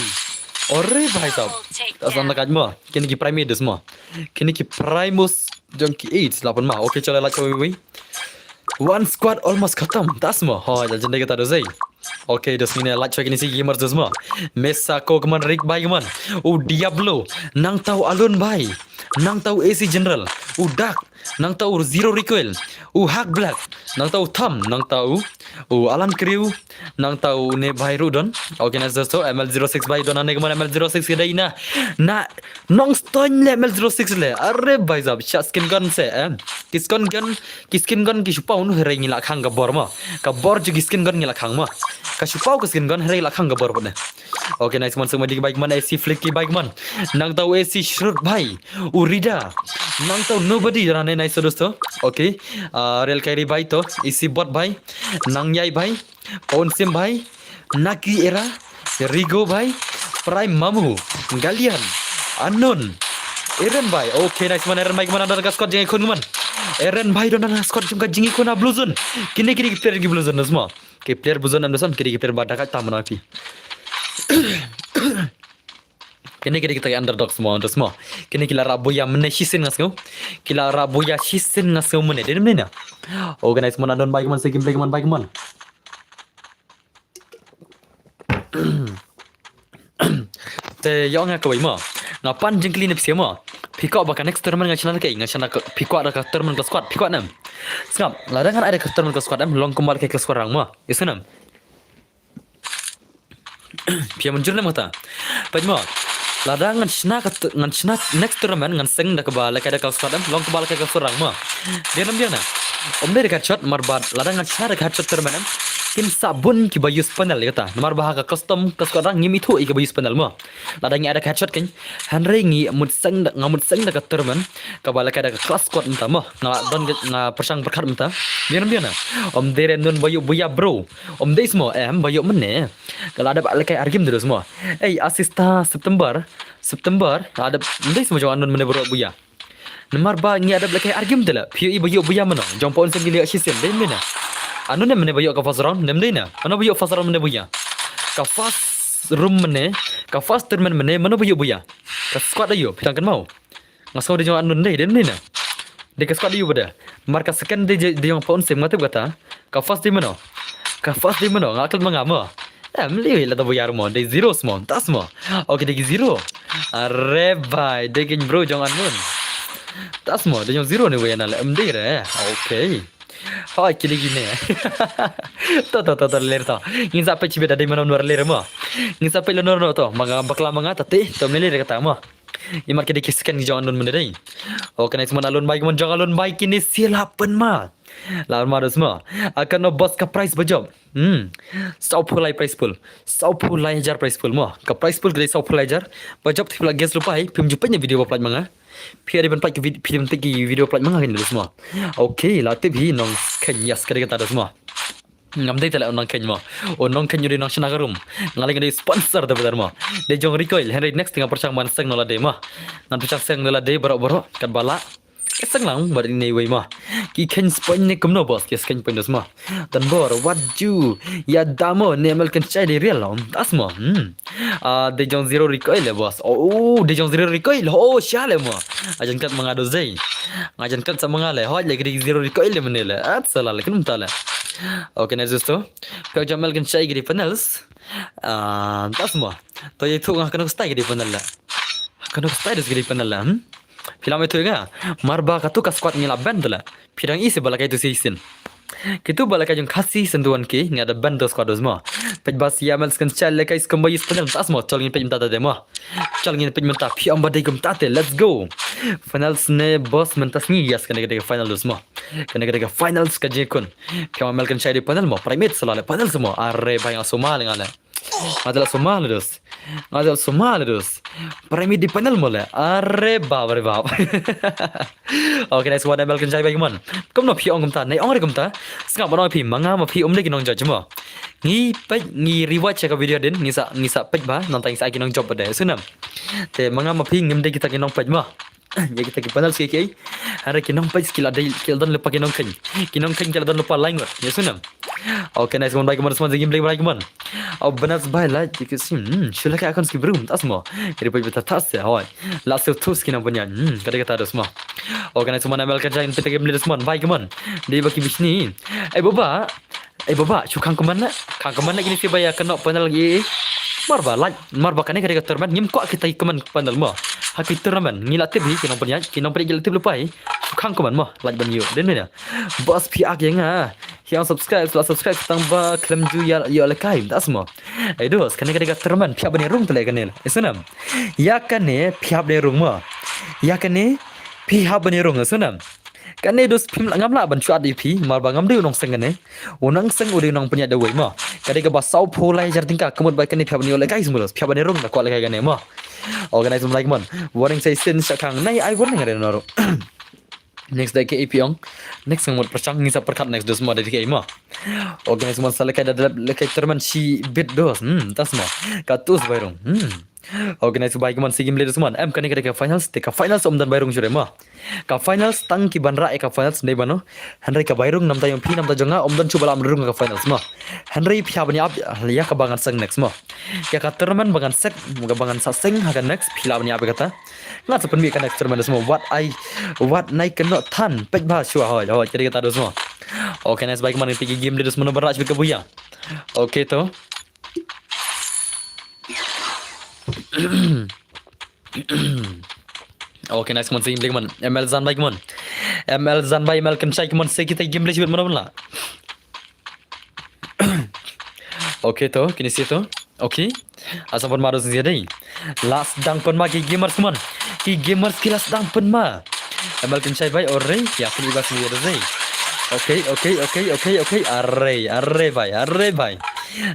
Ore bhai sab. Ta san da kaj mo. Kine ki Primus dos mo. Kine ki Primus jong ki eight la pynma. Okay, chalo, la chalo, wei. One squad almost khatam. Tas mo. Ho, ja jende kata dos ei. Okay, dos mine lach wek ni si gamers dos mo. Mesa ko keman Rick bhai keman. U Diablo. Nangta u Alun bhai. Nangta u A C General. U Dark. Nangta u Zero Recoil. U Hack Black. Nangta u Tham. Nangta u, u Alan Crew. Nangta u ne bhai ruh don. Okay, nice dos to. M L zero six bhai don, ane keman M L zero six ka dei na. Na Nongstoiñ le M L zero six le. Are bhai sab, sha skin gun se, eh. Ki skin gun, ki skin gun ki shu paw nu, hynrei ngi la khang ka bor mo. Ka bor jong ki skin gun ngi la khang mo. Ka shu paw ka skin gun, hynrei la khang ka bor bad ne. Okay, nice one, suk ma dik bhai keman, A C Flicky bhai keman. Nangta u A C Shrut bhai. U Rida. Nangta u Nobody, rane nice dos to. Okay. Ah, Real Kairi bhai to. A C Bot bhai. Nang Yai bhai. Pawan Sim bhai, Naki Era, Rigo bhai, Prime Mamu, Galian, Anon, Eren bhai. Okay, nice man, Eren bhai, keman, don ka squad jong ka khun keman. Eren bhai don ka squad jong ka jingïakhun ha Blue Zone. Kine, kine ki player ki Blue Zone, dos mo. Ki player Blue Zone, dos mo, kine ki player ba da ka tam na pi. Kine, kine kita ki underdogs mo, dos mo. Kine ki la rah buya mynne shisien nga sngew. Ki la rah buya shisien nga sngew mynne. Dei mynne na. Organize mo, Anon bhai keman, se gameplay keman bhai keman. Te ïoh nga kawei mo. Nga pan jingkylli ne phi mo. Phi kwah ba ka next tournament nga shna da kaei, nga shna ka, phi kwah da ka tournament ka squad, phi kwah ne em? Sngap, lada ngan ai da ka tournament ka squad em, long kumba lehkai ka squad rang mo. Isn't em? Phi ïa mynjur ne em kata? Peit mo. Lada ngan shna ka t-, ngan shna next tournament ngan seng da kaba lehkai da ka squad em, long kaba lehkai ka squad rang mo. Dei ne em dei ne? Ym dei da ka headshot, mar ba lada ngan shna da ka headshot tournament em, kin sa bun kiba use panel ïa kata. Namar ba ha ka custom ka squad rang ngim ithuh ïa kiba use panel mo. Lada ngi ai da ka headshot kein, hynrei ngi mut seng da, nga mut seng da ka tournament kaba lehkai da ka class squad mynta mo. Nga don ka, nga pyrshang pyrkhat mynta. Dei ne em dei ne? Ym dei re, Nun ba ïoh buya bro. Ym dei smo, em, ba ïoh mynne. Ka la dep lehkai ar game de dos mo. Ei, assist ta September. September. La dep, ym dei smo jong Anon mynne ba ïoh buya. Namar ba ngi la dep lehkai ar game de la. Phi ïohi ba ïoh buya mano. Jong Pawan Sim ngi la ïoh shisien, dei mynne. Anon ne mynne ba ïoh ka first round, ne em dei ne? Mano ba ïoh first round mynne buya. Ka first room mynne, ka first tournament mynne, mano ba ïoh buya. Ka squad da ïoh, phi tang kynmaw. Nga sngew dei jong Anon dei, dei mynne na. Dei ka squad dei u ba dei. Mar ka second dei, dei jong Pawan Sim nga tip kata. Ka first dei mano. Ka first dei mano, nga klet ma nga mo. Em, liwi la da buya mo, dei zero smo, tas mo. Okay, dei ki zero. Are bhai, dei ki bro jong Anon. Tas mo, dei jong zero ne wei na le, em dei re. Okay. Hoi, kine kine. To, to, to, to, ler to. Ngin sa peit shibit da dei mano ler mo. Ngin sa peit lano lano to. Ma nga bakla ma nga ta te, to, ym ler kata mo. Imar ki dei ki second ki jong Anon mynne dei. Okay, nice man, Alun bhai, keman jong Alun bhai kine sila pynma. La pynma dos mo. Akan o boss ka prize ba jop. Hmm. Sawphew lai prize pool. Sawphew lai hajar prize pool mo. Ka prize pool ka dei sawphew lai hajar. Ba jop te phi la guess lypa hi, phim ju peit ïa ki video ba pynlait ma nga. Phi dei ban peit ki vid-, phi dei ban peit ki video ba pynlait ma nga kein dos mo. Okay, la tip hi Nongkhein, yes, ka dei kata dos mo. Ngam dei te la u Nongkhein mo. U Nongkhein u dei u nongshna ka room. Nga lei nga dei sponsor te ba dei mo. Dei jong Recoil, hynrei next te nga pyrshang ban seng noh lade mo. Ngan pyrshang seng noh lade baroh baroh, katba la seng lang bad ine iwei mo. Ki kheiñ speiñ ne kumno boss, ki kheiñ speiñ dos mo. Don Bor, what do? Ïa da mo, ne Mel Kynshai dei real lo. Das mo. Hmm. Ah, dei jong Zero Recoil le boss. Oh, dei jong Zero Recoil. Oh, sha le mo. Nga jan klet ma nga dos dei. Nga jan klet sa ma nga le. Hoi le ki dei Zero Recoil le mynne le. At sala le kumta le. Okay, nice dos to. Phi ong jong Mel Kynshai ki dei panels. Ah, das mo. To ïa tu nga kano ka style ki dei panel le. Kano ka style dos ki dei panel le. Hmm? Phi la mih tu nga. Mar ba katu ka squad ngi la ban tu la. Phi dang ïohi ba la kai tu shisien. Kitu ba la kai jong Khasi Synduan ki ngi da ban tu squad dos mo. Peit ba sia Mel Kynshai la kai skum ba ïohi panel tas mo. Chol ngin peit mynta te mo. Chol ngin peit mynta phi ong ba dei kumta te. Let's go. Finals ne boss mynta sngi, yes, kane ka dei ka final dos mo. Kane ka dei ka finals ka jingkun. Phi ong Mel Kynshai dei panel mo. Primate sala le panel mo. Are ba nga sumar nga le. Nga te la sumar le dos. Nga te la sumar le dos. Primate dei panel mo le. Are bap, are bap. Okay, nice one, Mel Kynshai bai kumon. Kumno phi ong kumta, ne ong re kumta. Sngap ban ong phi, ma nga ma phi um dei ki nong judge mo. Ngi peit, ngi rewatch ïa ka video din, ngi sa, ngi sa peit ba, nangta ngi sa ai ki nong judge ba dei. Sngap. Te ma nga ma phi ngim dei kita ki nong peit mo. Ïa kita ki panel ki ki. Hynrei ki nong peit ki la dei, ki la don lypa ki nong kheiñ. Ki nong kheiñ ki la don lypa lain ngut. Ïa sngap. Okay, nice one, bai kumon, sman jingim blei bai kumon. Au, banas bai la, ki sim, hmm, shu la ka akon ski brum, tas mo. Ri pai beta tas ya, hoi. La sir tus ki nang punya, hmm, ka dei kata dos mo. Okay, nice one, Mel Kynshai, pita game leaders mon, bai kumon. Dei ba ki bishni. Eh, baba. Eh, baba, shu khang kumon la. Khang kumon la kini si ba ïa kano panel gi. Mar ba, like, mar ba kane ka dei ka tournament, ngim kwah kita ki kumon panel mo. Ha ki tournament, ngi la tip hi, ki nong punya, ki nong punya ki la tip lypa hi. Shu khang kumon mo, like ban ïoh. Den mena. Boss phi ak ïa nga. Hi ong subscribe, la subscribe tang ba khlem ju ïa, ïa lehkai, das mo. Ei dos, kane ka dei ka tournament, phi hap ban ïa rung te leh kane. Ei sngap. Ïa kane, phi hap ban ïa rung mo. Ïa kane, phi hap ban ïa rung, ei sngap. Kane dos phim lah ngam lah ban shuat ïa phi, mar ba ngam dei u nongseng kane. U nongseng u dei u nongpynïaid da uwei mo. Ka dei kaba sawphew lai hajar tyngka, ka mut ba kane phi hap ban ïa lehkai sngap dos, phi hap ban ïa rung da kwah lehkai kane mo. Organize mo, like mon. Warning sa shisien sha khang, nai ai warning are naro. Next dei ka A P ong. Next ngan mut pyrshang, ngin sa pyrkhat next dos mo dei ka A mo. Organize mo, sa lehkai da, da lehkai tournament shi bit dos. Hmm, tas mo. Ka tus bai rung. Hmm. Organize bai kumon, si game leaders mon. Em kane ka dei ka finals, te ka finals ym don bai rung shuh re mo. Ka finals tang ki ban rah ïa ka finals dei bano. Hynrei ka bai rung namta jong phi namta jong nga ym don shuh ba la ym rung ka finals mo. Hynrei phi hap ban ïa ap ïa kaba ngan seng next mo. Ïa ka tournament ba ngan sek, kaba ngan sa seng ha ka next, phi lah ban ïa ap ïa kata. Ngan sa pynmih ka next tournament mo. Wat ai, wat nai kynnoh than, peit ba shuwa hoi, hoi, ka dei kata dos mo. Okay, nice bai kumon, phi ki game leaders mano ba rah shuh ka buya. Okay to. Okay, nice kumon, si game leaders mon. M L Zan bai kumon. M L Zan bai, M L Kynshai kumon, si kita game leaders mon la. Okay to, kini si to. Okay. Asa pynma dos ngi dei. La sdang pynma ki gamers kumon. Ki gamers ki la sdang pynma. M L Kynshai bai, ore, ïa kini bas ngi dei. Okay, okay, okay, okay, okay. Are, are bai, are bai.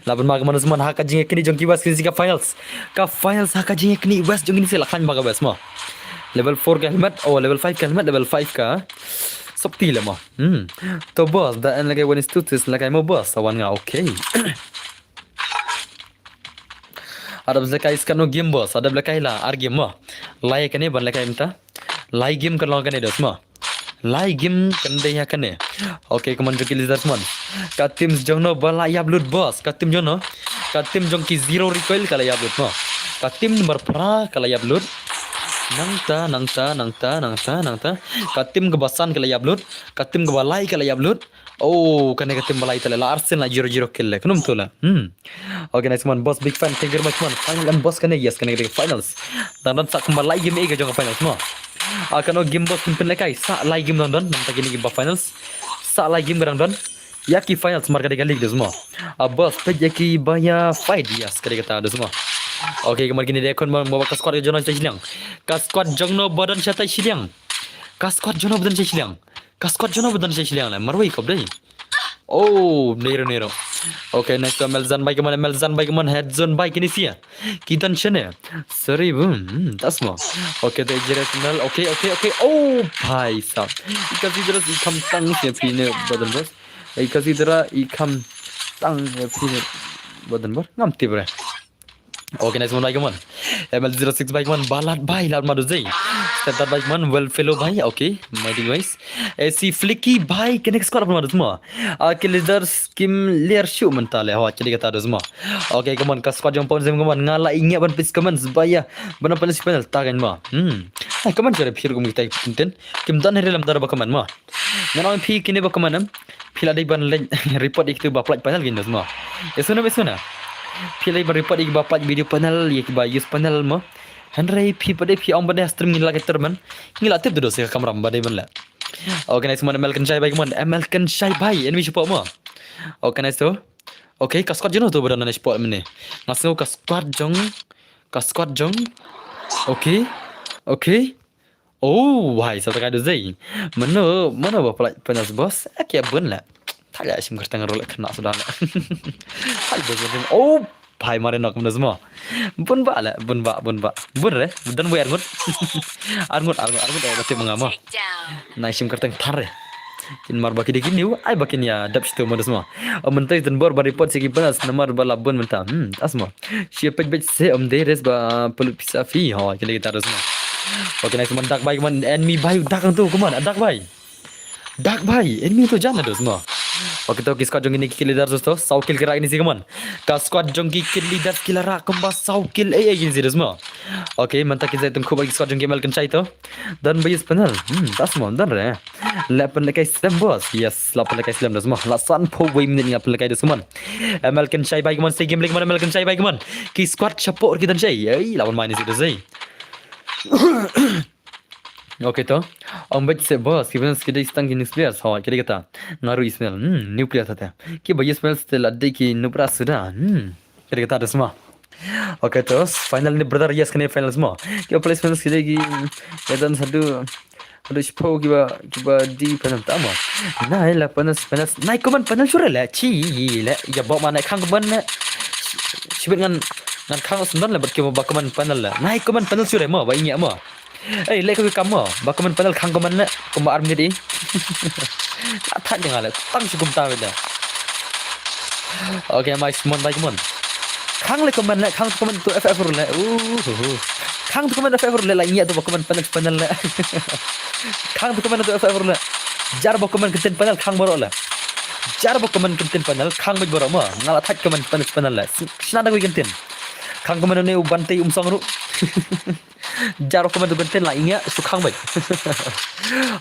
La pynma kumon dos mon ha ka jingïakynduh jong ki bas kini si ka finals. Ka finals ha ka jingïakynduh bas jong kini si la khlaiñ ba ka bas mo. Level four ka helmet, oh, level five ka helmet, level five ka. Sopti le mo. Hmm. To boss, da en lehkai one is two, tis lehkai mo boss, sa wan nga, okay. Adab lehkai skano game boss, adab lehkai la, ar game mo. Lai kane ban lehkai mynta. Lai game kan long kane dos mo. Lai game kan dei ha kane. Okay, kumon jong ki leaders mon. Ka team jong no ba la ïap lut boss, ka team jong no. Ka team jong ki Zero Recoil ka la ïap lut mo. Ka team number phra ka la ïap lut. Nangta, nangta, nangta, nangta, nangta. Ka team kaba san ka la ïap lut. Ka team kaba lai ka la ïap lut. Oh, kane ka team ba lai te la arsen la zero zero kill le. Khnum tu la. Hmm. Okay, nice mon boss, big fan. Thank you very much mon. Final and boss kane, yes, kane ka finals. Dang don sa kumba lai game ïa ka jong ka finals mo. Ah, kano game boss pynpynlehkai. Sa lai game dang don. Namta kine ki ba finals. Sa lai game ka dang don. Ïa ki finals mar ka dei ka league dos mo. Ah, boss, peit ïa ki ba ïa fight, yes, ka dei kata dos mo. Okay, kumar kine dei khun mo, mo ka squad jong no shatai shiliang. Ka squad jong no ba don shatai shiliang. Ka squad jong no ba don shatai shiliang. Ka squad jong no ba don shatai shiliang la. Marwei kop dei. Oh, nero, nero. Okay, nice to Melzan bai kaman, Melzan bai kaman, head zone bai kini sia. Kitan chene. Sorry, boom. Hmm, that's more. Okay, the Israel final. Okay, okay, okay. Oh, bhai sahab. Ikasi dara ikam tang sia pine badan bos. Ikasi dara ikam tang sia pine badan bos. Ngam tibre. Okay, nice one bai kaman. M L zero six bai kaman. Balat bai, lat madu zai. Step that bai kaman. Well fellow bai. Okay, mighty wise. Eh, si Flicky bai, connect squad apa madu semua. Ah, ki leaders kim ler shu mentale. Hawa, jadi kata ada semua. Okay, kaman, ka squad jong pon zem kaman. Ngala ingat ban pis kaman sebaya. Bana panas panel tagan ma. Hmm. Ai, kaman cara phir kum kita kinten. Kim dan hari lam dara ba kaman ma. Ngan ong phi kine ba kaman em. Phi la dei ban leh report ïa kitu ba pynlait panel kin dos ma. Ïa suna, ïa suna. Phi la dei ban report ïa ki ba pynlait video panel, ïa ki ba use panel ma. Hynrei phi ba dei phi ong ba dei stream ngi la ka termen. Ngi la tip tu dos ïa ka kamera ba dei ban leh. Okay, nice man, M L Kenshai bai kaman. M L Kenshai bai, enemy support ma. Okay, nice tu. Okay, ka squad jong no tu ba don na support mene. Nga sngew ka squad jong, ka squad jong. Okay. Okay. Oh, wai, sa ta kai du zai. Mano, mano ba pynlait panel boss? Aki bun la. Thak ïa shim kyrteng ruh la kena suda la. Thak bun bun. Oh, bai mare nok mano semua. Bun ba la, bun ba, bun ba. Bun re, dan wei arngut. Arngut, arngut, arngut, eh, bati mengama. Nai shim kyrteng thar re. Kin mar ba ki dei ki new, ai ba kin ïa dap situ mano semua. Oh, mentai dan bor ba report siki panas, namar ba la bun menta. Hmm, asma. Shi pek bek se om de res ba pelut pisa fi. Ho, kini kita res ma. Okay, nice man, dak bai kaman, enemy bai, dak tu kaman, dak bai. Dak bai, enemy tu jan dos ma. Okay, to ki squad jong ini ki leader dos to, saw kill kira ini si kaman. Ka squad jong ki kill leader kila ra kumba saw kill eh eh ini si dos ma. Okay, manta ki zai tum kuba ki squad jong ki M L Kenshai to. Dan bayis panel. Hmm, das ma, dan re. La pynlehkai slem boss. Yes, la pynlehkai slem dos ma. La san phew wei minit nga pynlehkai dos kaman. M L Kenshai bai kaman, stay game leh kaman, M L Kenshai bai kaman. Ki squad chapo ki dan shai. Ei, la pynmain si dos ei. Okay to. Ong bek se boss, ki bens ki dei stang ki nuclear. Ho, ki dei kata. Ngaru Ismail. Hmm, nuclear tata. Ki bayis panel ste la dei ki nubra suda. Hmm. Kata kata dos ma. Okay to, final ni brother, yes, kane final ma. Ki place final ki dei ki, ya dan sadu, sadu shiphew kiba, kiba di final ta ma. Nai la final, final, nai kaman final sure le, chi le, ya ba ma nai khang kaman ne. Shibit ngan, ngan khang sendon le, bat kiba ba kaman final le. Nai kaman final sure ma, ba ingi ma. Ei, leh ka kam mo. Ba kaman panel khang kaman leh. Kumba army di. Athak jangan leh. Tang si kumta beda. Okay, mai smon bai kaman. Khang leh kaman leh, khang kaman tu F F leh. Uh, uh, uh. Khang tu kaman F F leh, la ingi tu ba kaman panel panel leh. Khang tu kaman tu F F leh. Jar ba kaman kenten panel khang baroh leh. Jar ba kaman kenten panel khang baroh mo. Ngala thak kaman panel panel leh. Sna da kenten. Khang kaman ne u bante um song ru. Jaro kaman tu kenten la ingi, su khang bai.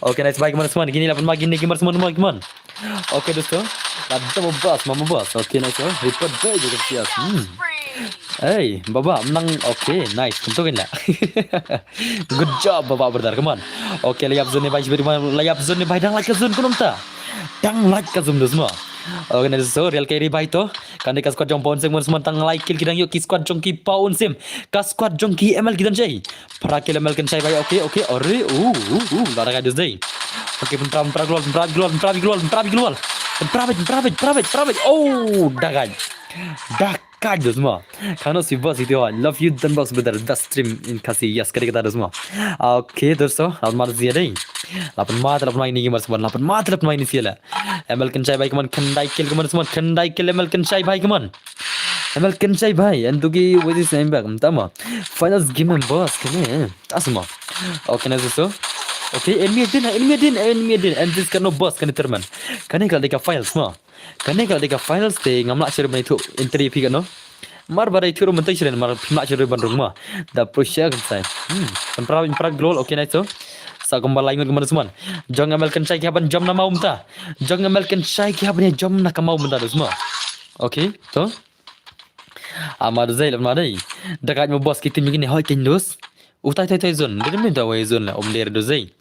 Okay, nice bai kaman semua. Gini la pun ma gini kaman semua ma kaman. Okay, dosto. La double boss, mama boss. Okay, nice. Report bai juga siap. Hmm. Hey, baba, menang. Okay, nice. Tentu kan lah. Good job, baba, brother. Kaman. Okay, layap zone bai, layap zone bai, dang like zone kunum ta. Dang like zone dos ma. Okay, nice. So, real carry bai to. Kane ka squad jong Pawn Sim, semua tang lai kill ki dang ïoh ki squad jong ki Pawn Sim. Ka squad jong ki M L ki dang jai. Para kill M L Kenshai bai, okay, okay, are, uh, uh, uh, la da ka dus dei. Okay, pynpra, pynpra global, pynpra global, pynpra global, pynpra global. Pynpra bej, pynpra bej, pynpra bej, pynpra bej. Oh, da ka. Da ka dus ma. Kano si boss itu, I love you, dan boss brother, best stream in Khasi, yes, kadi kata dus ma. Okay, dosto, almar zia dei. Lapan mata, lapan main ni gimana semua, lapan mata, lapan main ni sila. M L Kenshai bai kaman khyndai kill kaman semua, khyndai kill M L Kenshai bai kaman. M L Kenshai bai, and dugi wezi sem bak, mtama. Finals game and boss, kene, asma. Okay, na so. Okay, enemy din, enemy din, enemy din, and this kano boss, kene terman. Kene kala deka finals ma. Kene kala deka finals te ngamla sir mai tu entry pi kano. Mar ba dei thuru mentai shirin mar phim lah shirin ban rung ma. Da prusya kan sai. Hmm. Kan pra pra glol, okay, nice to. Sa kumba lai ngut kumba semua. Jong M L Kenshai ki haban jom na mau mta. Jong M L Kenshai ki haban jom na ka mau mta dus ma. Okay, to. Ama du zai lam ma dei. Da ka mo boss ki tim ni hoi kin dus. Utai tai tai zone. Dia minta wai zone lah. Om der du zai.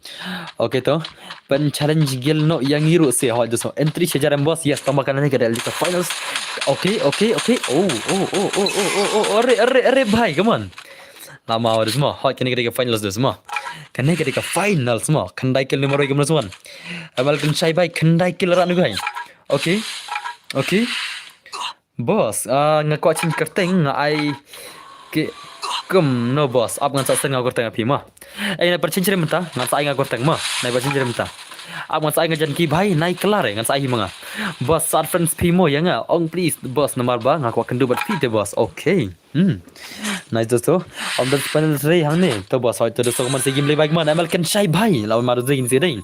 Okay to. Pen challenge gel no yang iru se hoi dus. Entry shajar em boss. Yes, tama kan ni ka del ka finals. Okay, okay, okay. Oh, oh, oh, oh, oh, oh, oh, oh, are, are, are, bhai, come on. Lama wa dus ma. Hoi kene ka finals dus ma. Kene ka finals ma. Khyndai kill numero kaman semua. M L Kenshai bai khyndai kill ran bai. Okay. Okay. Boss, ah, nga kwah change kyrteng, nga ai ki kum no boss, ap ngan sa send nga kyrteng ha phi mo. Eh, na pyrchange rim mynta, ngan sa ai nga kyrteng mo. Na pyrchange rim mynta. Ap ngan sa ai nga jan ki bhai, nai klar eh, ngan sa ai hi ma nga. Boss, sa add friends phi mo ïa nga. Ong please, boss, namar ba nga kwah kynduh bad phi te boss. Okay. Hmm. Nice dosto. Ym don panel re hangne. To boss, hoi to dosto, kumne sa game leh bhai kumne. M L Kynshai bhai. Lah ban mad dosto kine sa dei.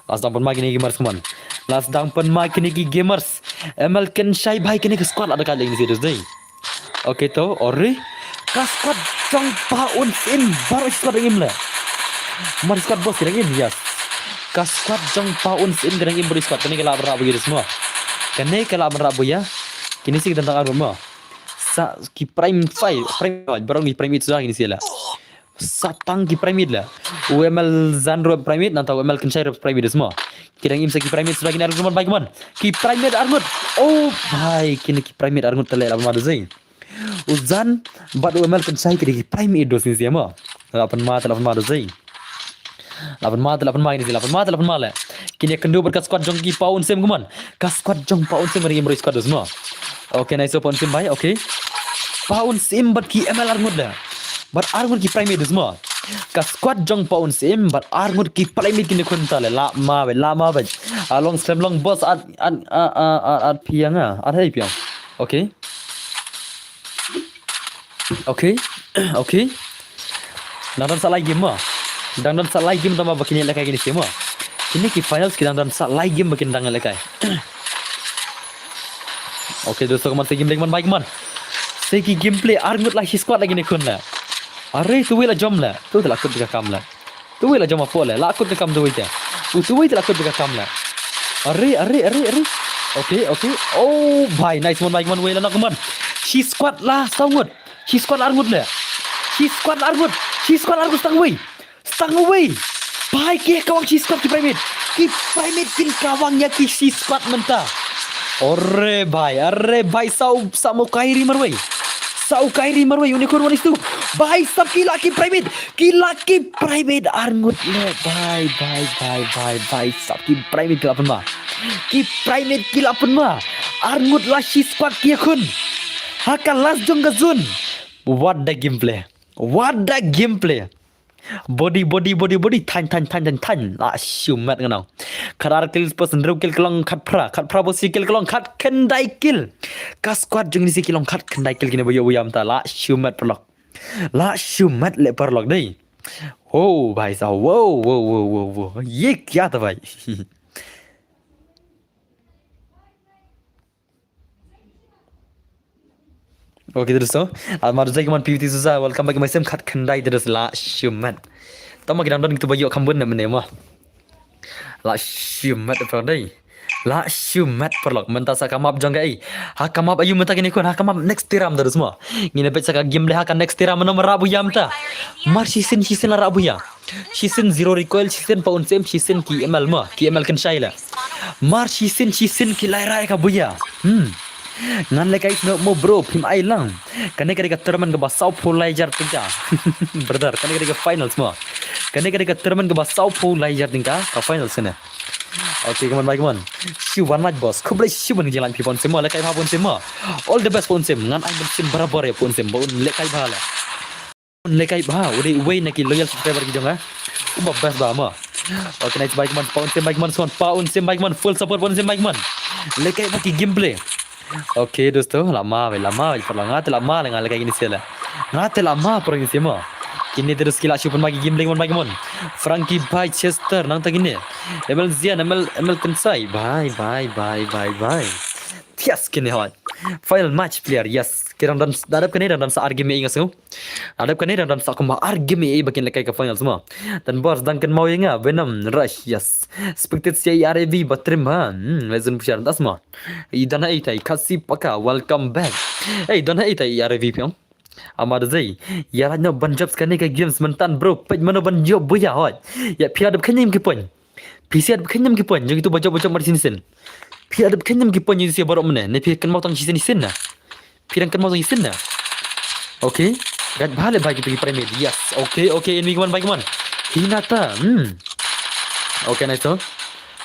Lah sdang pynmai kine gamers kumne. Lah sdang pynmai kine ki gamers. M L Kynshai bhai, kine ka squad lah da ka leh kine sa dosto dei. Okay to, ori. Ka squad jong Pa Unsim baroh squad dang im leh. Mar squad boss dang im, yes. Ka squad jong Pa Unsim ka dang im baroh squad. Kane ka lah ban rah buya dosto mo. Kane ka lah ban rah buya. Kine sa ki dang dang arngut mo. Sa ki prime five, prime five, baroh ki prime eight suda kine sa leh. Sa tang ki prime eight leh. U M L Zan ruh prime eight, nangta u M L Kynshai ruh prime eight dosto mo. Ki dang im sa ki prime eight suda kine arngut kumne bhai kumne. Ki prime eight arngut. Oh bhai, kine ki prime eight arngut te leh lah ban mad dosto. U Zan bad u M L Kynshai ki dei ki prime eight dosto kine sa mo. Lah ban mad, lah ban mad dosto. Lah ban mad, lah ban mad kine sa, lah ban mad, lah ban mad leh. Kine kynduh bad ka squad jong ki Pa Unsim kumne. Ka squad jong Pa Unsim ka dang im baroh squad dosto mo. Okay, nice Pa Unsim bhai, okay. Pa Unsim bad ki M L arngut leh. Bad arngut ki prime eight dosto mo. Ka squad jong Pa Unsim bad arngut ki prime eight kine khun te leh, lah ma bhai, lah ma bhai. Ah, long slem long boss, at, at, at, at, at phi ïa nga, at hei phi ïa nga. Okay. Okay. Okay. Dang don sa lai game mo. Dang don sa lai game tang ba kine lehkai kine sa mo. Kine ki finals ki dang don sa lai game ba kin dang lehkai. Okay, dosto kumne sa game leh kumne bhai kumne. Sa ki gameplay arngut lah shi squad lagi ne khun leh. Are tu wei la jom leh. Tu te lah kut ka kam leh. Tu wei la jom hapoh leh. Lah kut ka kam tu wei te. U tu wei te lah kut ka kam leh. Are, are, are, are. Okay, okay. Oh, bhai, nice one bhai kumne, wei la knock kumne. Shi squad lah saw ngut. Shi squad lah arngut leh. Shi squad lah arngut. Shi squad lah arngut, stang wei. Stang wei. Bhai, ki kawang shi squad ki prime eight. Ki prime eight kin kawang ïa ki shi squad mynta. Are bhai, are bhai, saw, saw mo Kairi marwei. Saw Kairi marwei, unicorn one is two. Bhai, sab ki lah ki prime eight. Ki lah ki prime eight arngut leh. Bhai, bhai, bhai, bhai, bhai, sab ki prime eight ki lah pynma. Ki prime eight ki lah pynma. Arngut lah shi squad ki ïakhun. Ha ka last jong ka zone. What the gameplay. What the gameplay. Body, body, body, body. Thaiñ, thaiñ, thaiñ, thaiñ, thaiñ. Lah shimet nga nang. Khatar kill, person hynriew kill ka long khatphra. Khatphra bad shi kill ka long khatkhyndai kill. Ka squad jong kine sa ki long khatkhyndai kill kine ba ïoh buya mynta. Lah shimet paralok. Lah shimet leh paralok dei. Oh, bhai sahab. Wow, wow, wow, wow, wow. Ye kya tha bhai? Okay, dosto. Amar jai kaman P V T Souza, welcome back my sim khatkhyndai dosto, lah shimet. Tang ma ki dang don kitu ba ïoh kham bun na mynne mo. Lah shimet paralok dei. Lah shimet paralok, mynta sa ka map jong ka ei. Ha ka map aïu mynta kine khun, ha ka map next tiram dosto mo. Ngin ïa peit sa ka gameplay ha ka next tiram, mano ba rah buya mynta. Mar shisien shisien la rah buya. Shisien zero recoil, shisien Pa Unsem, shisien ki M L mo, ki M L Kynshai la. Mar shisien shisien ki la rah ka buya. Hmm. Ngan lehkai snoh mo bro, phim ai lang. Kane ka dei ka tournament kaba sawphew lai hajar tyngka. Brother, kane ka dei ka finals mo. Kane ka dei ka tournament kaba sawphew lai hajar tyngka, ka finals kane. Okay, come on, bhai, come on. Shi one like boss. Khublei shibun ïa ka jingïaleh phi Pa Unsem mo, lehkai bha Pa Unsem mo. All the best Pa Unsem. Ngan ai mynsiem barabor ïa Pa Unsem ba un lehkai bha leh. Un lehkai bha, u dei uwei na ki loyal subscriber ki jong nga. Uba best bha mo. Okay, nice bhai, come on, Pa Unsem bhai, come on, Pa Unsem bhai, come on, full support Pa Unsem bhai, come on. Lehkai bha ki gameplay. Okay, dosto, la ma bhai, la ma bhai, paralok, nga te la ma leh, nga lehkai kine sa leh. Nga te la ma paralok kine sa mo. Kine te dosto ki la shu pynma ki gameplay, come on bhai, come on. Frankie bhai, Chester, nangta kine. M L Zian, M L, M L Kynshai. Bhai, bhai, bhai, bhai, bhai. Yes, kine hoi. Final match player, yes. Ki dang don, da dep kane dang don sa ar game ïa nga sngew. Da dep kane dang don sa kumba ar game ïa ba kin lehkai ka finals mo. Don bor dang kynmaw ïa nga, Venom, Rush, yes. Spectate ïa i R A V ba trim ha. Hmm, Legend Pusher, das mo. I don ha i tai, Khasi Paka, welcome back. Ei, don ha i tai i R A V phi ong. Amar jai. Ïa lait noh ban jop kane ka games mynta bro, peit mano ban ïoh buya hoi. Ïa phi la dep kheiñ ïa ki point. Phi sa dep kheiñ ïa ki point, jong kitu ba jop ba jop mar shisien. Phi la dep kheiñ ïa ki point jong kitu baroh mynne. Ne phi kynmaw tang shisien shisien na. Phi dang kynmaw tang shisien na. Okay. Gat bha leh bha kitu ki primary. Yes. Okay, okay, enemy, come on bhai, come on. Hinata. Hmm. Okay, nice to.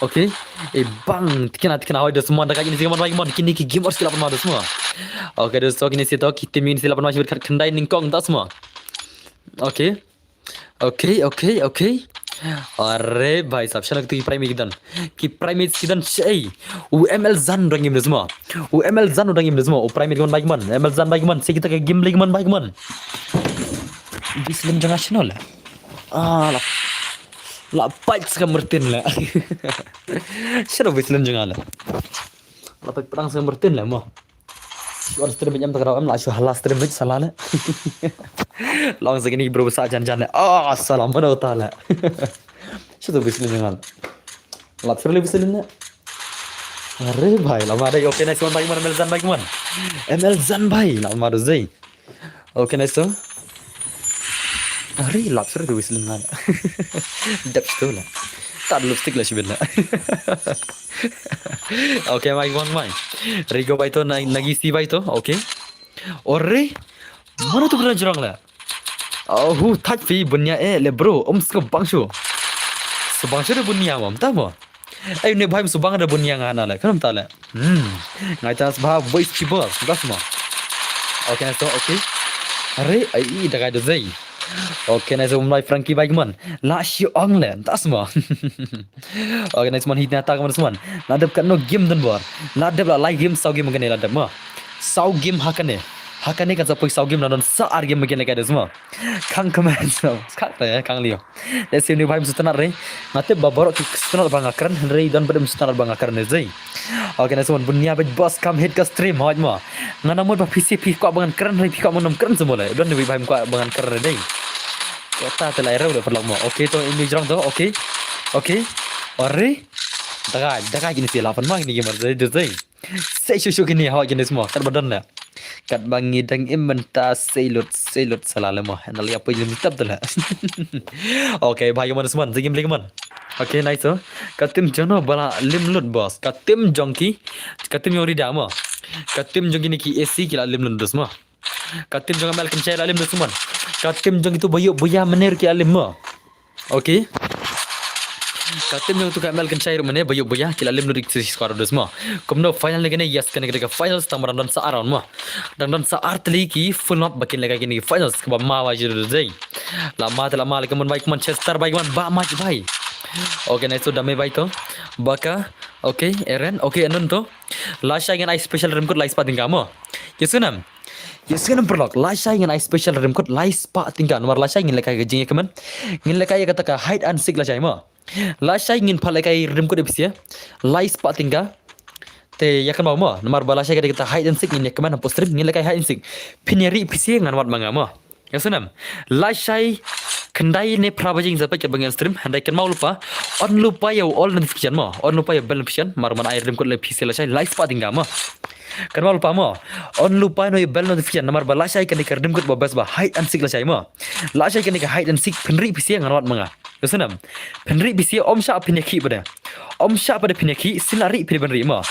Okay. E bang tikna tikna hoi dos mo, da ka jin si mon bai mon kini ki game or skila pon ma dos mo. Okay, dos to kini si to ki team ini sila pon ma shi kat khyndai nyngkong dos mo. Okay. Okay, okay, okay. Are bhai sahab, shano ki primate ki don. Ki primate ki don shei. U M L Zan dang im dos mo. U M L Zan dang im dos mo. U primate ki mon bai mon. M L Zan bai mon. Sei kita ka game lagi mon bai mon. Bislem jong nga shano la. Ah, la. La pait ska mertin la. Shano bislem jong nga la. La pait perang ska mertin la mo. Shu stream em ta ka em la shu hala stream sa la la. Long sa kini bro sa jan jan la. Ah, salam mana ta la. Shano bislem jong nga la. La serli bislem la. Are bhai, la ma dai. Okay, nice one bai mon, M L Zan bai mon. M L Zan bai, la ma do zai. Okay, nice to. Ari lap sir tu wis lengan. Dep tu la. Tad lipstick la shibin la. Okay, mai mon mai. Rigo bai to, na- nagisi bai to. Okay. Ore. Mana tu kena jerang la. Oh, hu thaj fi bunya e le bro. Um sko bangshu. So bangshu de bunya mam ta mo. Ai ne bhai, msu bang da bunya nga na le. Kan ta le. Hmm. Ngai ta sbha voice keyboard. Ka sma. Okay, nice to, okay. Are ai da kai da zai. Okay, nice to, mai Frankie bai man. La shi ong le. Ta sma. Okay, nice man, hit na ta ka man sman. La dep kan no game dan bor. La dep la lai game, saw game kan la dep ma. Saw game hakane. Hakane kan sa poi saw game na don sa ar game kan la kai da sma. Kang kemen so. Skak ta ya kang lio. Let's see, ni bhai msu tnat re. Nga tip ba baroh ki tnat ba nga kren, hynrei don bad msu tnat ba nga kren ne zai. Okay, nice one. Bunya bad boss kam hit ka stream hoj mo. Nga na mut ba P C P kwah ba ngan kren, hynrei pi kwah ba ngam kren semua le. Don ni bhai kwah ba ngan kren re dei. Kata te lai rau de perlak mo. Okay, to ini jrong to. Okay. Okay. Ore. Dagai, dagai kini si lapan ma kini gamer zai zai. Sei shu shu kini hawa kini semua. Kat badan le. Kat bangi dang im menta sei lut, sei lut salah le mo. Hana liya poi lim tap tu le. Okay, bhai man sman, zigim lagi man. Okay, nice to. Katim jono bala lim lut boss. Katim jongki. Katim jong rida mo. Katim jongki ni ki A C ki la lim lut dos mo. Katim jong American Shire la lim dos man. Katim jong itu bayu buya menir ki la lim mo. Okay. Katim jong tu ka American Shire mane bayu buya ki la lim lut dik squad dos mo. Kumno final ne kane, yes, kane ka finals tang dang don sa ar round mo. Dang don sa ar tli ki full map ba kin leka kini finals kaba ma wa jiru dei. La ma te la ma leka man bai Manchester bai man ba ma bai. Okay, nice to dame bai to. Baka. Okay, Eren. Okay, anun to. La shai ngan ai special rim kut lai spa tingka mo. Yesunam. Yesunam perlok. La shai ngan ai special rim kut lai spa tingka. Nomor la shai ngin leka ka jing ya kaman. Ngin leka ya kata ka hide and seek la shai mo. La shai ngin pha leka rim kut episia. Lai spa tingka. Te ya kan mo. Nomor ba la shai kata hide and seek ngin ya kaman hapo stream ngin leka hide and seek. Pin ya ri episia ngan wat manga mo. Ya sunam. La shai khyndai ne phra baje ngin sa peit ka ba ngan stream, hynrei kynmaw lypa, on lypa ïa u all notification mo, on lypa ïa u bell notification, mar man ai rim kut le phi se la shai, lai spah tingga mo. Kynmaw lypa mo, on lypa ïa u bell notification, namar ba la shai kane ka rim kut ba best ba hide and seek la shai mo. La shai kane ka hide and seek, pynri phi se ngan wad ma nga. Ya sunam. Pynri phi se, ym shah phin ïa khih bad. Ym shah bad phin ïa khih, sila ri phi ban ri mo.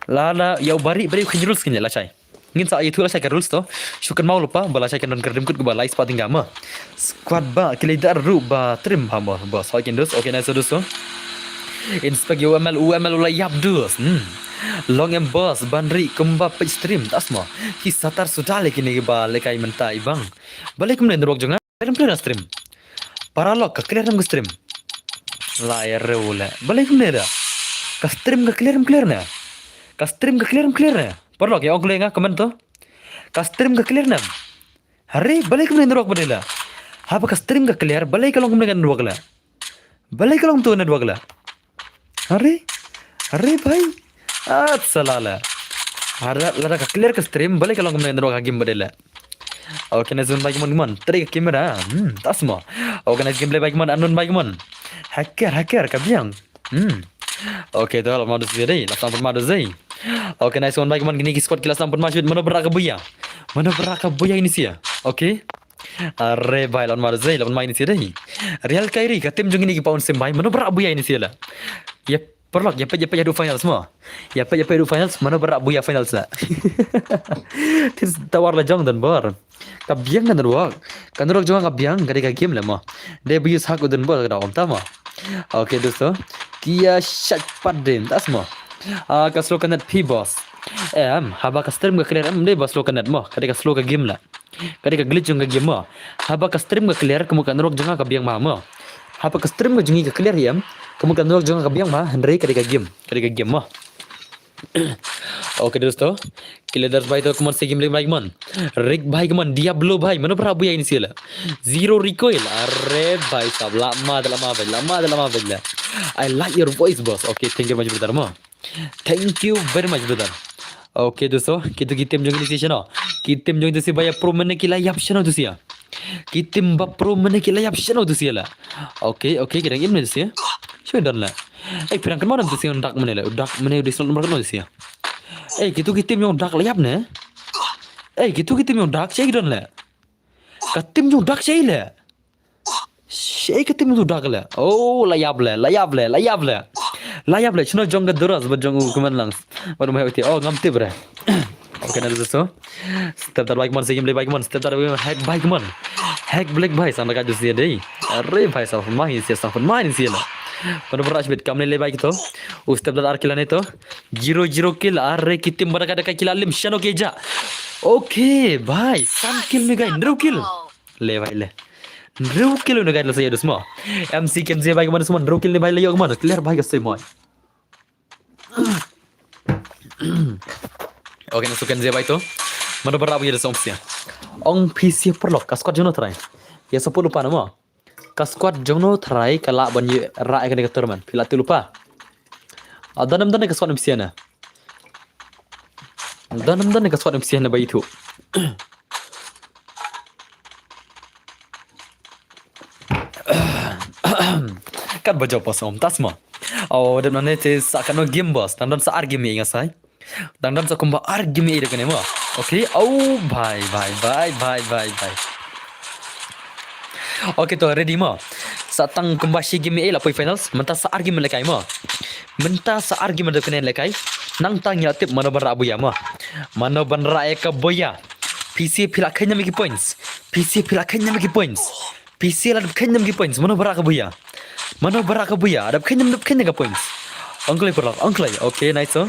La la ïa u bari bari khin rules kine la shai. Ngin sa ïathuh lashai ka rules to. Shu kynmaw lypa ba lashai kan don ka rim kut kaba lai spah tingga mo. Squad ba ki la ïa ruh ba trim ha mo boss. Hoi kin dus. Okay, nice dus to. Inspect U M L, U M L u la ïap dus. Hmm. Long em boss ban ri kumba page stream tas mo. Ki satar suda le kine ba le kai mynta i bang. Balei kumne network jong nga? Clear em clear na stream. Paralok ka clear em ka stream. Lai rew le. Balei kumne da? Ka stream ka clear em clear ne. Ka stream ka clear em clear ne. Paralok ïa ong kle nga comment to. Ka stream ka clear ne. Hare balei kumne network ba dei la. Haba ka stream ka clear balei ka long kumne ka network la. Balei ka long to network la. Hare. Hare bhai. At sala la. Hare lada ka clear ka stream balei ka long kumne ka network ha game ba dei la. Okay, nice one bai kumon kumon. Tadi ka camera. Hmm, tas mo. Okay, nice gameplay bai kumon, anun bai kumon. Hacker, hacker ka biang. Hmm. Okay, to la madu sih dei. La sampun madu sih. Okay, nice one bai kumon, kini ki squad ki la sampun madu. Mano berak ka buya. Mano berak ka buya ini sih ya. Okay. Are bai lan madu sih, lan mai ini sih dei. Real Kairi ka tim jong ini ki paun sim bai. Mano berak buya ini sih la. Yep. Paralok, ïa peit, ïa peit haduh finals mo. Ïa peit, ïa peit haduh finals, mano berak buya finals la. Tis tawar la jong don bor. Ka biang ka network. Ka network jong ka biang ka dei ka game la mo. Dei bius hak u don bor ka da om ta mo. Okay, dosto. Kia shait pat dim, tas mo. Ah, ka slow ka net phi boss. Em, haba ka stream ka clear em, dei ba slow ka net mo. Ka dei ka slow ka game la. Ka dei ka glitch jong ka game mo. Haba ka stream ka clear, ka mut ka network jong nga ka biang ma mo. Haba ka stream ka jong ngi ka clear em, ka mut ka network jong nga ka biang ma, hynrei ka dei ka game. Ka dei ka game mo. Okay dosto. Ki leaders bhai to, kumon se game leh bhai kumon. Rick bhai kumon, Diablo bhai, mano para buya ini sila. Zero recoil. Are bhai sab, lama da lama bhai, lama da lama bhai la. I like your voice boss. Okay, thank you very much brother mo. Thank you very much brother. Okay dosto, kito ki team jong ini si shano. Ki team jong ini si bhai pro mane ki la yap shano to sia. Ki team ba pro mane ki la yap shano to sia la. Okay, okay, ki dang im ne to sia. Shu don la. Eh, pirang kan mo to sia dak mane la. Dak mane di slot nomor kan to sia. Eh, kito ki team jong dak la yap ne. Eh, kito ki team jong dak shei don la. Ka team jong dak shei la. Shei ka team jong dak la. Oh, la yap la, la yap la, la yap la. La yap la, shino jong ka doras ba jong u kuman lang. Ba mai uti. Oh, ngam tip re. Okay na dosto. Step that bike man, se game leh bike man, step that bike man, hack bike man. Hack black bhai, sang ka dosti dei. Are bhai, sang mai si, sang mai si la. Pada beras bit kam leh bike to. U step that ar kill ne to. Zero zero kill, are ki team ba da ka da ka kill lim shano ke ja. Okay, bhai, san kill ne gai, hynriew kill. Le bhai le. Hynriew kill ne gai lo sa ya dos mo. M C K M Z bhai kumon dos mo, hynriew kill ne bhai le yo kumon, clear bhai ka soi mo. Okay, na sukan je bhai to. Mano bara buya da song sia. Ong phi sia paralok, ka squad jong no trai. Ya sapuluh pa na mo. Ka squad jong no trai ka lah ban ïa rah ïa kane ka tournament. Phi la tip lypa. Ah, don ym don ka squad ym phi sia na. Don ym don ka squad ym phi sia na ba ithuh. Kat ba jop pas om tas mo. Oh, dep nane te sa kano game boss. Dang don sa ar game ïa nga sai. Dang don sa kumba ar game ïa kane mo. Okay. Oh, bhai, bhai, bhai. Okay, to ready mo. Sa tang kumba shi game ïa la poi finals. Mynta sa ar game lehkai mo. Mynta sa ar game da kane lehkai. Nang tang ïa tip mano ban rah buya mo. Mano ban rah ïa ka buya. Phi sia phi la kheiñ nam ki points. Phi sia phi la kheiñ nam ki points. Phi sia la dep kheiñ nam ki points. Mano bara ka buya. Mano bara ka buya. Dep kheiñ nam dep kheiñ nam ka points. Ong kloi paralok, ong kloi. Okay, nice to.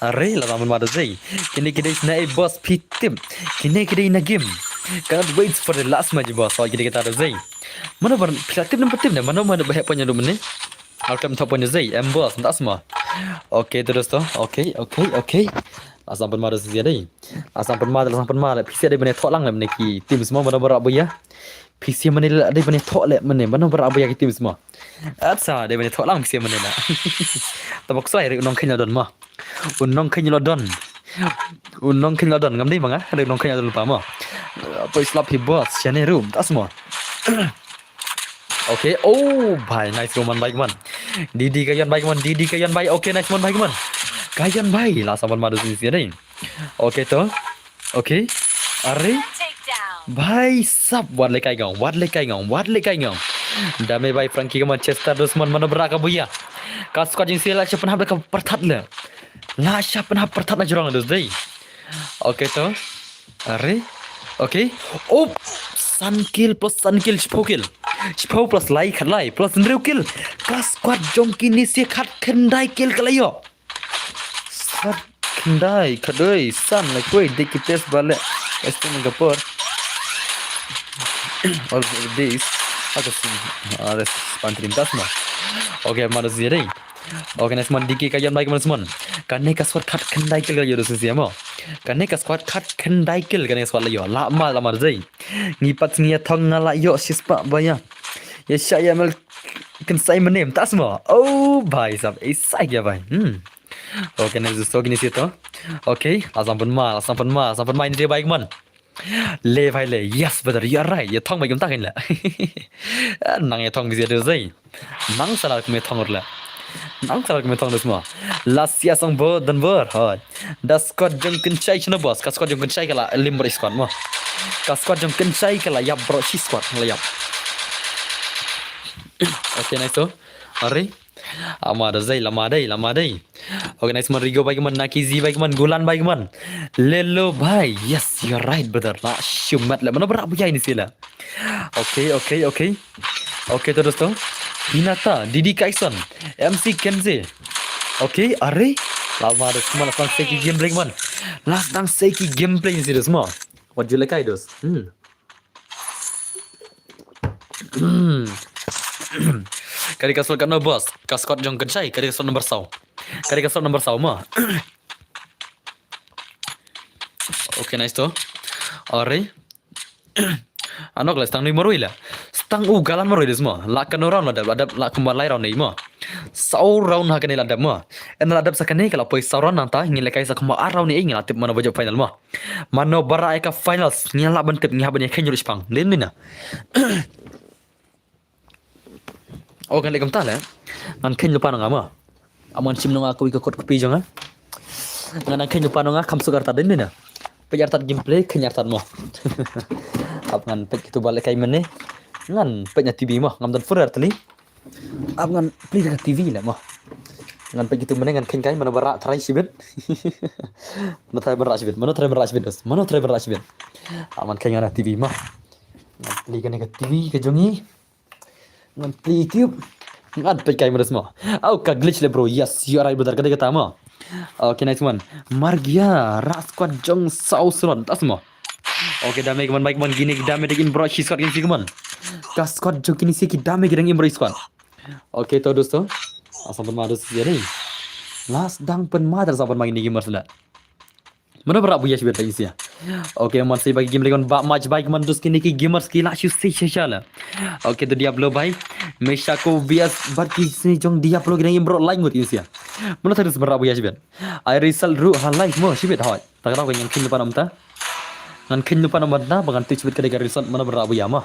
Are la ban ma da zei. Kine ki dei na ei boss phi tip. Kine ki dei na game. Cannot wait for the last match boss. Oh, kine kita da zei. Mano ban phi la tip nam phi tip ne. Mano mano ba heh points do mene. Al kam thop points zei. Em boss, nda sma. Okay, to dosto. Okay, okay, okay. Asam pun ma da zei dei. Asam pun ma da, asam pun ma da. Phi sia dei bane thoh lang le mene ki team sma mano bara buya. Phi sia mane la dei bane thoh le mane, mano bara buya ki team sma. Acha dei bane thoh lang phi sia mane la. Tabok sai re u nongkheiñ la don ma. U nongkheiñ la don. U nongkheiñ la don ngam dei ma nga, re u nongkheiñ la don pa ma. Poi slap hi boss, shane room, tas mo. Okay, oh bhai, nice room man bhai man. Didi ka ïan bhai man, Didi ka ïan bhai. Okay, nice man bhai man. Ka ïan bhai, la sa man ma do sini sini. Okay to. Okay. Are. Bhai sab, wat lehkai ngong, wat lehkai ngong, wat lehkai ngong. Dame bhai Frankie ka Manchester dos man mano bara ka buya. Ka squad jong sia la shah pynhap da ka pyrthat le. La shah pynhap pyrthat na jrong dos dei. Okay to. Are. Okay. Up. San kill plus san kill, shiphew kill. Shiphew plus lai khatlai plus hynriew kill. Ka squad jong kine sia khatkhyndai kill ka la ïoh. Khatkhyndai, khatdei, san la koi dei ki test ba le. Este nang ka por. All this. Ako sim. Ah, this pantrim tas mo. Okay, ma da sia dei. Okay, nice man, D K ka ïan bhai kumon nice man. Kane ka squad khatkhyndai kill ka la ïoh dos sia mo. Kane ka squad khatkhyndai kill kane ka squad la ïoh. La ma, la ma zei. Ngi pat ngi ïathong nga la ïoh shispah ba ïa. Ïa sha ïa mel kynsai mane, tas mo. Oh bhai sab, isai ïa bhai. Hmm. Okay, nice dosto, kine sia to. Okay, asam pun ma, asam pun ma, asam pun ma ini dia bhai kumon. Le bhai le, yes brother, you are right. Ïathong bhai kumta kein la. Nang ïathong bisi da zei. Nang sa la kum ïathong la. Nang sa la kum ïathong dos mo. La sia song bo don bor. Hoi. Da squad jong Kynshai shano boss. Ka squad jong Kynshai ka la lim bro squad mo. Ka squad jong Kynshai ka la ïap bro shi squad la ïap. Okay, nice to. Are. Ama da zei, lama dei, lama dei. Okay, nice man, Rigo bhai kumon, Naki Z bhai kumon, Gulan bhai kumon. Lelo bhai, yes, you're right brother. La shumat le. Mano bara buya ini sia la. Okay, okay, okay. Okay to dosto. Hinata, Didi Kaison, M C Kenze. Okay, are? Lama dos mo, la sdang sei ki gameplay mo. La sdang sei ki gameplay ngi sdang dos mo. Wat ju lehkai dos. Hmm. Hmm. Ka dei ka squad kano, boss? Ka squad jong Kynshai, ka dei ka squad number saw. Ka dei ka squad number saw mo. Okay, nice to. Are? Ano ka la sdang nui marwei la. Sdang u Galan marwei dos mo. La kano round la dep, la dep la kumba lai round ne mo. Saw round ha kane la dep mo. Ynda la dep sa kane ka la poi saw round, nangta ngi lehkai sa kumba ar round ne, ngi la tip mano ba jop final mo. Mano ba rah ïa ka finals, ngi la ban tip, ngi hap ban ïa kheiñ ruh shipang. Dei mynta. Oh, ngan leh kumta le. Ngan kheiñ lypa na nga mo. Ym ngan shim na nga kawei ka kot kpi jong nga. Ngan kheiñ lypa na nga, kham suk artat, dei mynta. Peit artat gameplay, kheiñ artat mo. Ap ngan peit kito ba lehkai mynne. Ngan peit na T V mo, ngam don phone ar tylli. Ap ngan plie da ka T V le mo. Ngan peit kito mynne, ngan kheiñ kai mano ba rah trai shibit. Mano trai ba rah shibit, mano trai ba rah shibit dos. Mano trai ba rah shibit. Ap ngan kheiñ na T V mo. Ngan plie kane ka T V ka jong ngi. Ngan plie YouTube. Ngan peit kai mo dos mo. Au, ka glitch le bro. Yes, you are right brother. Ka dei kata mo. Okay, nice one. Margia, rah squad jong saw slot. Tas mo. Okay, dame kaman, bai kaman, kine ki dame dang im bro shi squad, kine shi kaman. Ka squad jong kine shi ki dame ki dang im bro squad. Okay, to dosto. Asam pynma dos ïa dei. La sdang pynma, ter sa pynma kine ki mars la. Mano ba rah buya shibit, Insia? Okay, man, sei ba ki game leh kon ba match bai kaman dos, kine ki gamers ki la shu sei sha sha la. Okay, to Diablo bai. Meshako V S bad ki sni jong Diablo ki dang im bro, lain ngut, Insia. Mano tharai ba rah buya shibit? Ai result ruh ha live mo shibit hoi. Ta ka daw ka ngan kheiñ lypa na mynta. Ngan kheiñ lypa na mynta ba ngan tip shibit ka dei ka result mano ba rah buya mo.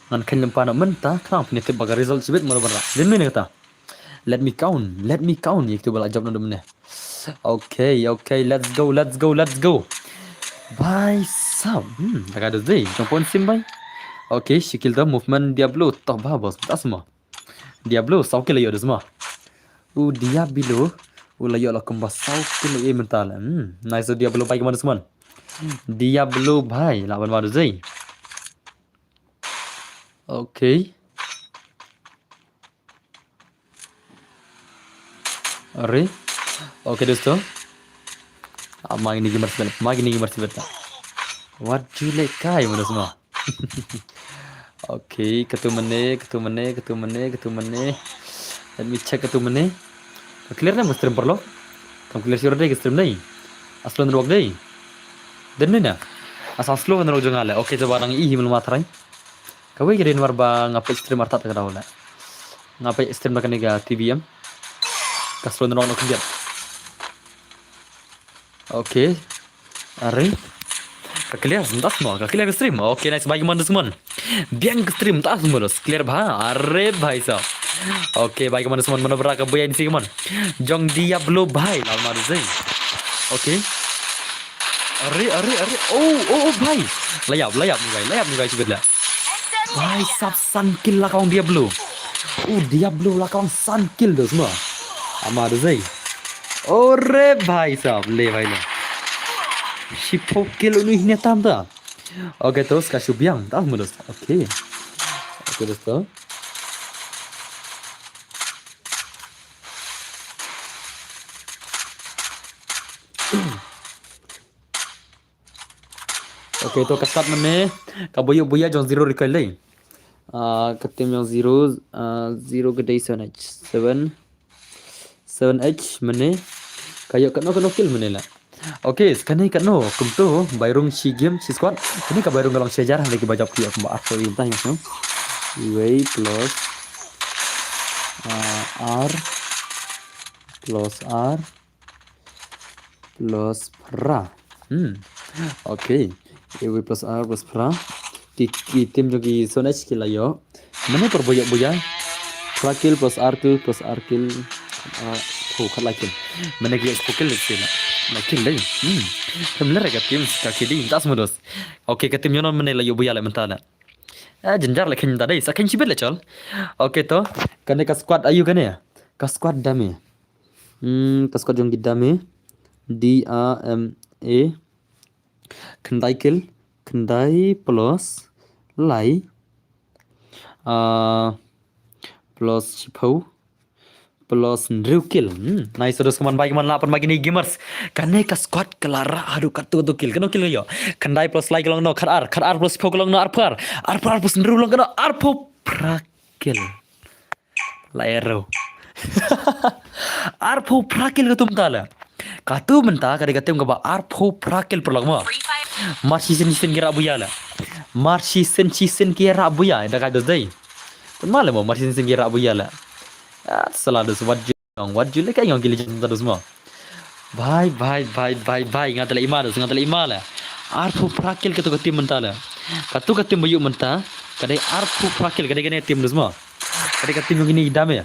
Ngan kheiñ lypa na mynta, khnang phin tip ba ka result shibit mano ba rah. Dei mynne kata. Let me count, let me count. Ïa kito ba la jop na dum ne. Okay, okay, let's go, let's go, let's go. Bhai sab. Hmm, ta ka dos dei. Jong pon sim bai. Okay, shi kill da movement Diablo. Toh ba boss. Tas mo. Diablo, saw kill la ïoh dos mo. U Diablo. U la ïoh la kumba saw kill la ïoh mynta la. Hmm, nice Diablo bai kaman dos mon. Diablo bai, la ban ma dos dei. Okay. Are? Okay, dosto. Ah, ma kine ki mars bel, ma kine ki mars bel. Wat ju lehkai mo dos mo. Okay, katu mynne, katu mynne, katu mynne, katu mynne. Let me check katu mynne. Ka clear ne mo stream paralok? Kam clear shuh dei ka stream dei. Slow network dei. Dei ne na. Asa slow network jong nga le. Okay, to ba nang i him lama tharai. Kawei ka dei namar ba nga peit stream artat ka daw le. Nga peit stream na kane ka T V M. Ka slow network na khyndiat. Okay. Are. Ka clear mynta mo, ka clear ka stream. Okay, nice, bai kaman dos mon. Biang ka stream mynta mo dos. Clear bha. Are bhai sab. Okay, bai kaman dos mon, mano ba rah ka buya ini si kaman. Jong Diablo bai, la ma dos dei. Okay. Are, are, are. Oh, oh, oh, bhai. La ïap, la ïap ni bhai, la ïap ni bhai shibit la. Bhai sab, san kill la ka ong Diablo. Oh, Diablo la ka ong san kill dos mo. Ama dos dei. Ore bhai sab, le bhai le. Shiphew kill uni hine tam ta. Okay, to ska shu biang ta mo dos. Okay. Okay, dosto. Okay, to ka start mynne. Ka buya buya jong Zero Recoil dei. Ah, ka team jong Zero, ah, Zero ka dei seven H. Seven, seven H mynne. Ka ïoh katno katno kill mynne la. Okay, kane katno, kumto, bai rung shi game, shi squad. Kane ka bai rung ka long shi hajar, hynrei ki ba jop ki ïoh kumba arphew ïa mynta ïa no. Wei plus, ah, ar plus ar plus phra. Hmm. Okay. Wei plus ar plus phra. Ki, ki team jong ki Sonex ki la ïoh. Mane por buya buya. Phra kill plus ar kill plus ar kill. Ah, oh, khat la kill. Mane ki expo kill le kill. La kill dei. Hmm. Kam le ka team ka ki dei tas mo dos. Okay, ka team jong no mane la ïoh buya le mynta la. Ah, jynjar le khein ta dei. Sa khein shibit le chol. Okay to. Kane ka squad aïu kane? Ka squad dame. Hmm, ka squad jong ki dame. D A M A. Khyndai kill, khyndai plus lai. Ah, plus shiphew plus hynriew kill. Hmm, nice, dos, kumne bai kumne lah pynmai kine gamers. Kane ka squad ka la rah haduh katto katto kill. Katno kill ka ïoh? Khyndai plus lai ka long no, khatar, khatar plus shiphew ka long no, arphew ar. Arphew ar plus hynriew long katno, arphew phra kill. Lai ro. Arphew phra kill katto mynta la. Katto mynta ka dei ka team kaba arphew phra kill paralok mo. Mar shisien shisien ki rah buya la. Mar shisien shisien ki rah buya. Ynda ka dos dei. Pynmai la mo, mar shisien shisien ki rah buya la. Ah, sala dos, wat ju ong, wat ju leh ka ong ki legend mynta dos mo. Bhai, bhai, bhai, bhai, bhai, nga tla ima dos, nga tla ima la. Arphew phra kill katto ka team mynta la. Katto ka team ba ïoh mynta, ka dei arphew phra kill, ka dei kane team dos mo. Ka dei ka team jong kine ki dame.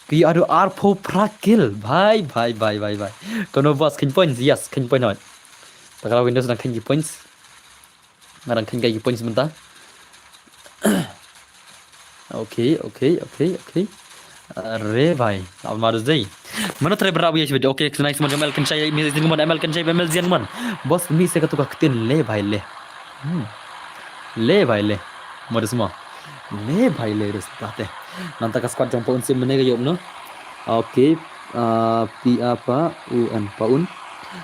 Ki ïoh haduh arphew phra kill. Bhai, bhai, bhai, bhai, bhai. Kumno boss, kheiñ points? Yes, kheiñ point hoi. Ta ka la kin dos, dang kheiñ ki points. Nga dang kheiñ kai ki points mynta. Okay, okay, okay, okay. Are bhai, Alma dos dei. Mano trai ba rah buya shibit. Okay, nice, mon jong M L Kynshai, mi sien mon, M L Kynshai, M L Zian mon. Boss, mi se katto ka ktien, le bhai le. Hmm. Le bhai le. Mo dos mo. Le bhai le dos, bate. Nangta ka squad jong Pa Un Sim mynne ka ïoh no. Okay, ah, P A Pa U N, Pa Un.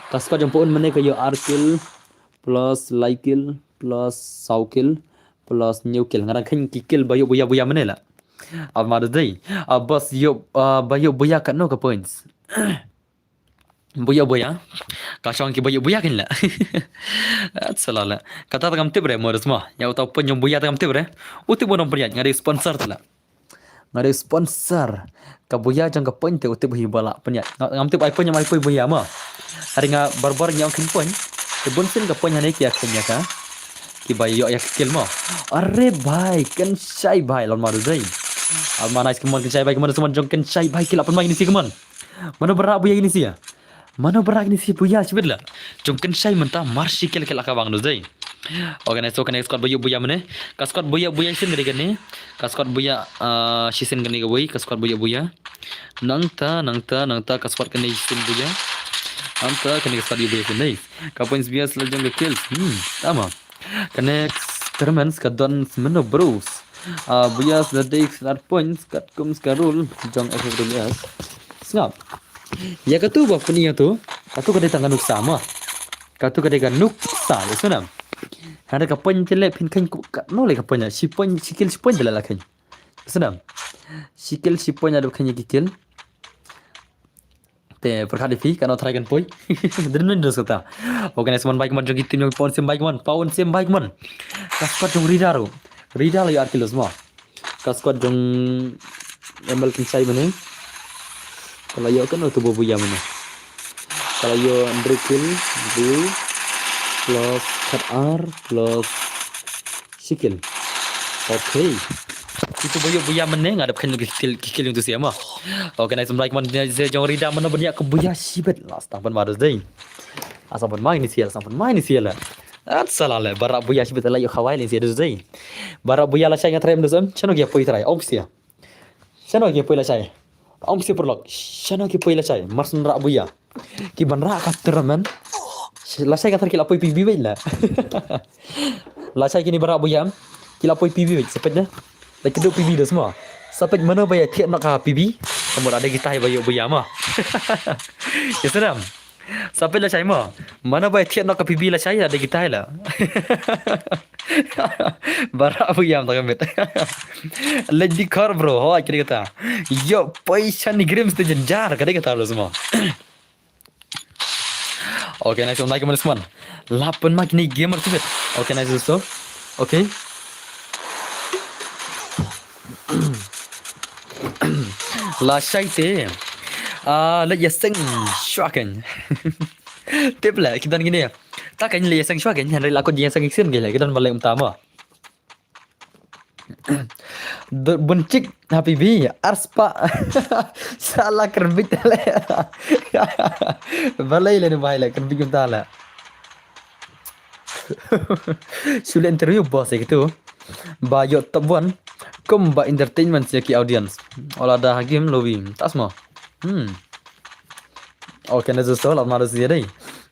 Ka squad jong Pa Un mynne ka ïoh ar kill plus lai kill plus saw kill plus hynñiew kill. Nga dang kheiñ ki kill ba ïoh buya buya mynne la. Alma dos dei. Ah, boss, ïoh, ah, ba ïoh buya katno ka points? Buya buya. Ka shong ki ba ïoh buya kheiñ la. At sala la. Kata ta kam tip re mo dos mo. Ïa uta u point jong buya ta kam tip re. U tip u nongpynïaid, nga dei sponsor ta la. Nga dei sponsor. Ka buya jong ka point te u tip hi ba la pynïaid. Nga, ngam tip ai point, ngam ai point buya mo. Hari nga barbar ngi ong kheiñ point. Te bun sien ka point hane ki ïa kheiñ ïa ka. Ki ba ïoh ïa ka kill mo. Are bhai, Kynshai bhai, Alma dos dei. Alma nice, kumne Kynshai bhai, kumne semon jong Kynshai bhai, ki la pynmai kine shi kumne. Mano ba rah buya kine shi? Mano ba rah kine shi buya shibit la? Jong Kynshai mynta mar shi kill ki la kaba dos dei. Okay, nice, so kane squad ba ïoh buya mynne. Ka squad ba ïoh buya shisien ka dei kane. Ka squad ba ïoh, ah, shisien kane kawei, ka squad ba ïoh buya. Nangta, nangta, nangta ka squad kane shisien buya. Nangta kane ka squad ïoh buya shisien dei. Ka points bias la jong ka kills. Hmm, tama. Ka next tournament ka don mano bros. Ah, buya sa dei sa points katkum ka rule jong F F W S. Sngap. Ïa katu ba pynïa tu, katu ka dei tang ka nuksa mo. Katu ka dei ka nuksa, ïa sngap. Hynda ka point te le phin kheiñ ku, katno le ka point, shi point, shi kill shi point te le la kheiñ. Ïa sngap. Shi kill shi point la dep kheiñ ïa ki kill. Te pyrkhat ïa phi, katno trai kan poi. Drin drin dos kata. Okay, nice, mon bai kumne jong ki team jong Pa Un Sim bai kumne, Pa Un Sim bai kumne. Ka squad jong Rida ruh. Rida la ïoh ar kill dos mo. Ka squad jong M L Kynshai mynne. Ka la ïoh katno tu ba buya mynne. Ka la ïoh hynriew kill, hynriew plus khatar plus shi kill. Okay. Kitu ba ïoh buya mynne, nga dep kheiñ ki kill, ki kill jong tu shi mo. Okay, nice, mon bai kumne, jong Rida mano ba ñiah ka buya shibit la, sa tang pynmai dos dei. Sa tang pynmai ni shi la, sa tang pynmai ni shi la. At sala le, ba rah buya shibit la ïoh khawai ni shi dos dei. Ba rah buya lashai nga trai mynne dos em, shano ki ïa poi trai, ong shi. Shano ki ïa poi lashai. Ong shi paralok, shano ki poi lashai, mar shu rah buya. Ki ban rah ka tournament. Lashai katta ki la poi P B beit la. Lashai kine ba rah buya. Ki la poi P B beit, sa peit ne. La ki dei P B dos mo. Sa peit mano ba ïa thied noh ka P B. Ka mut da dei kita hi ba ïoh buya mo. Ïa sngap. Sa peit lashai mo. Mano ba ïa thied noh ka P B lashai, da dei kita hi la. Ba rah buya mynta ka miet. Leit dei khor bro, hoi ka dei kata. Ïoh poi sha ni Grims te jynjar, ka dei kata bro semua. Okay, nice one, like, man. La pynmai kine gamer shibit. Okay, nice so. Okay. Lashai te. Ah, leit ïaseng shuwa kein. Tip la, ki don kine. Ta kein leit ïaseng shuwa kein, hynrei la kut ïaseng shisien kein la, ki don ba leh mynta mo. Bun chik ha P B, ar spah. Shala kynbit le. Balei le ni bai le, kynbit mynta le. Shu leh interview boss ïa kitu. Ba ïoh top one. Kum ba entertainment ïa ki audience. Lada ha game lobby. Tas mo. Hmm. Okay, na so la ma dos ïa dei.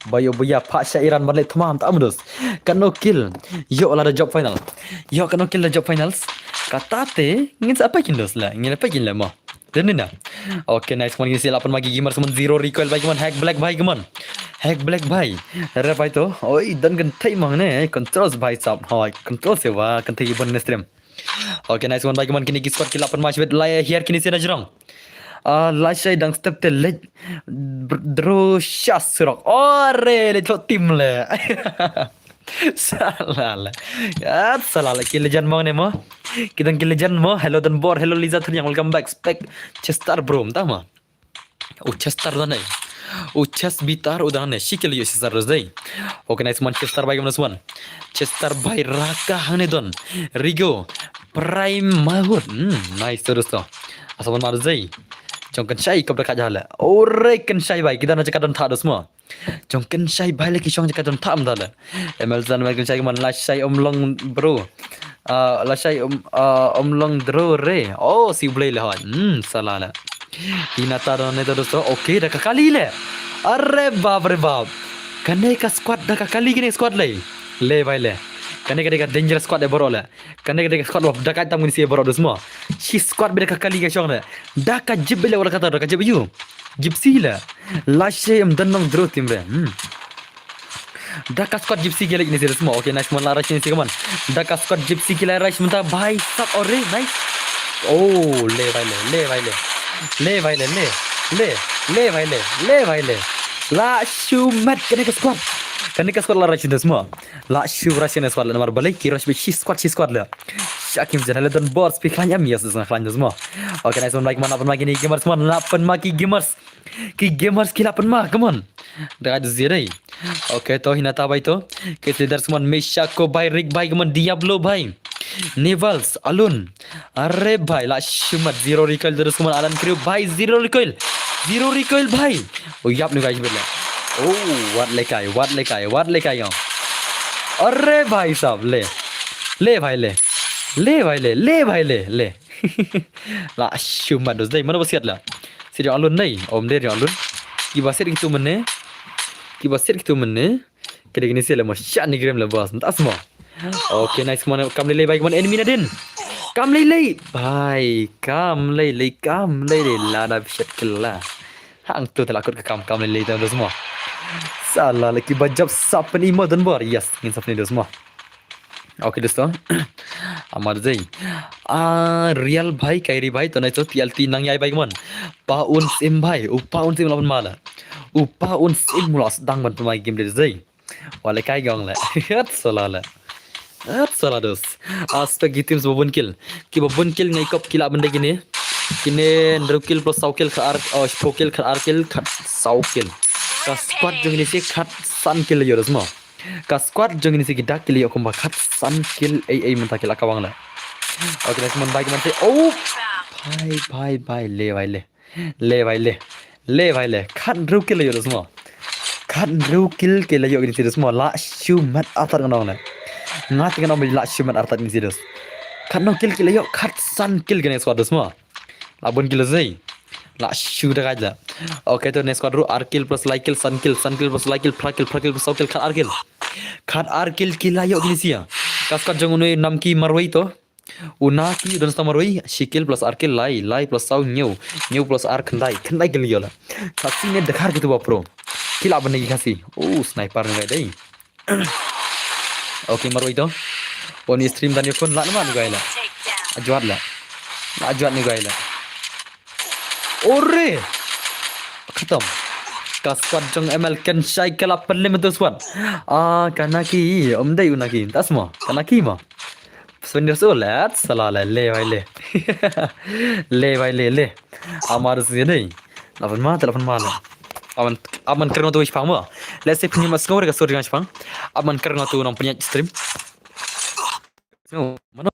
Ba ïoh buya phah sha Iran ban leh thma mynta ma dos. Katno kill. Ïoh lada jop final. Ïoh katno kill da jop finals. Kata te, ngin sa peit kin dos la, ngin peit kin la mo. Dei ne em? Okay, nice mon, ngin sa lah pynmih ki gamers mon, zero recoil bhai, come on, hack black bhai, come on. Hack black bhai. Re bhai to. Oi, don kynthei mo ne, control bhai sab. Hoi, control se wa, kynthei ki bun ne stream. Okay, nice mon bhai, come on, kine ki squad ki lah pynmih shibit, la hiar kine se na jrong. Ah, lashai dang step te leit, br-, draw shot surok. Ore, leit thok team le. Sala le. Ya, sala le. Ki legend mo ne mo. Ki dang ki legend mo. Hello Don Bor, hello Liza Thyriang, welcome back. Spek Chester bro, mynta mo. U Chester da ne. U Chess bitar u da ne. Shi kill ïoh Chester da dei. Okay, nice mon Chester bhai, nice mon. Chester bhai raka hangne don. Rigo. Prime Mahut. Hmm, nice to dosto. Asa mon mar dei. Jong kynshai kop da ka jale. Ore kynshai bhai. Kita na jaka don tha dos mo. Jong kynshai bhai le ki shong jaka don tha am da le. Emelson bhai kynshai man lashai um long bro. Ah, lashai um, ah, um long dro re. Oh, si blei le hoi. Hmm, sala le. Hinata don ne to dosto. Okay, da ka kali le. Are bap re bap. Kane ka squad da ka kali kane squad le. Le bhai le. Kane kane ka dangerous squad de bro le. Kane kane ka squad wa da ka tam ngin si bro dos mo. Shi squad bida ka kali ka shong le. Da ka jib le wala kata da ka jib yu. Gypsy le. Lashai um don nong dro team re. Hmm. Da ka squad Gypsy ki leit ne si dos mo. Okay, nice mon la rush ne si kaman. Da ka squad Gypsy ki la rush mynta bhai sab ore, nice. Oh, le bhai le, le bhai le. Le bhai le, le. Le, le bhai le, le bhai le. La shu mat kane ka squad. Kane ka squad la rush dos mo. La shu rush ne squad le namar balei ki rush beit shi squad, shi squad le. Shakim jan le don boss pi khlaiñ am yes, nga khlaiñ dos mo. Okay, nice mon bhai, kaman la pynmih kine gamers mon, la pynmih ki gamers. Ki gamers ki la pynmih, come on. Da ka zero. Okay, to hinata bhai to. Ki leaders mon Mesha ko bhai, Rick bhai, come on, Diablo bhai. Nivals, Alun. Are bhai, la shu mat zero recoil terus, come on, Alan Crew bhai, zero recoil. Zero recoil bhai. Oh, yap ni guys bela. Oh, wat le kai, wat le kai, wat le kai. Are bhai sab le. Le bhai le. Le bhai le, le bhai le, le. La shu mat dos dei, mano ba siat la. Siat jong Alun dei, om dei jong Alun. Kiba siat kitu mynne. Kiba siat kitu mynne. Kede kini siat le mo shat ni grim le boss. Mynta mo. Okay, nice, come on, kam lei lei bhai, come on, enemy na din. Kam lei lei. Bhai, kam lei lei, kam lei lei, la da bishat killa. Hang tu te la kut ka kam, kam lei lei ta dos mo. Sala le kiba jop sap ni mo don bor. Yes, ngin sap ni dos mo. Okay, dosto. Amar jai. Ah, Real bhai, Kairi bhai, to nai to T L T nang yai bhai, come on. Pa un sim bhai, u pa un sim laban mala. U pa un sim mulas dang ban pemai game de jai. Wale kai gong le. Het sala le. Het sala dos. Aspek ki team ba bun kill. Kiba bun kill ngai kop kila bende kine. Kine hynriew kill plus saw kill khat ar, oh, shiphew kill khat ar kill khat saw kill. Ka squad jong kine si khat san kill ïoh dos mo. Ka squad jong ini si ki dak ki la ïoh kumba khat san kill ei ei mynta ki la kawang la. Okay, nice mon bhai, ki man te. Oh, bhai bhai bhai, le bhai le. Le bhai le. Le bhai le. Khat hynriew kill la ïoh dos mo. Khat hynriew kill ki la ïoh ini si dos mo. La shu mat artat ngan ong le. Nga te ngan ong la shu mat artat ini si dos. Khat hynriew kill ki la ïoh, khat san kill kane squad dos mo. La bun kill sei. La shu da kai la. Okay, to next squad ruh ar kill plus lai kill, san kill, san kill plus lai kill, phra kill, phra kill plus saw kill, khat ar kill. Khat ar kill ki la ïoh kine sia. Ka squad jong une Namki Marwei to. Una ki don sta Marwei, shi kill plus ar kill, lai, lai plus saw, hynñiew, hynñiew plus ar khyndai, khyndai kill ïoh la. Khasi ne dkhar kitu ba pro. Ki la ban ki Khasi. Oh, sniper ne dei. Okay, Marwei to. Oni stream dan ïoh khun la nama ni gai la. Ajwat la. La ajwat ni gai la. Ore. Khatam. Ka squad jong M L Ken Shai ka la pynlem tu squad. Ah, kana ki, um dei una ki. Tas mo. Kana ki mo. Seven years old, let's sala le, le bhai le. Le bhai le, le. Amar si dei. La pynma, la pynma le. Aman, aman kyrngatu shipang mo. Let's say pynma sngewre ka sur jong shipang. Aman kyrngatu nang pynïaid stream. Sngewre, mano.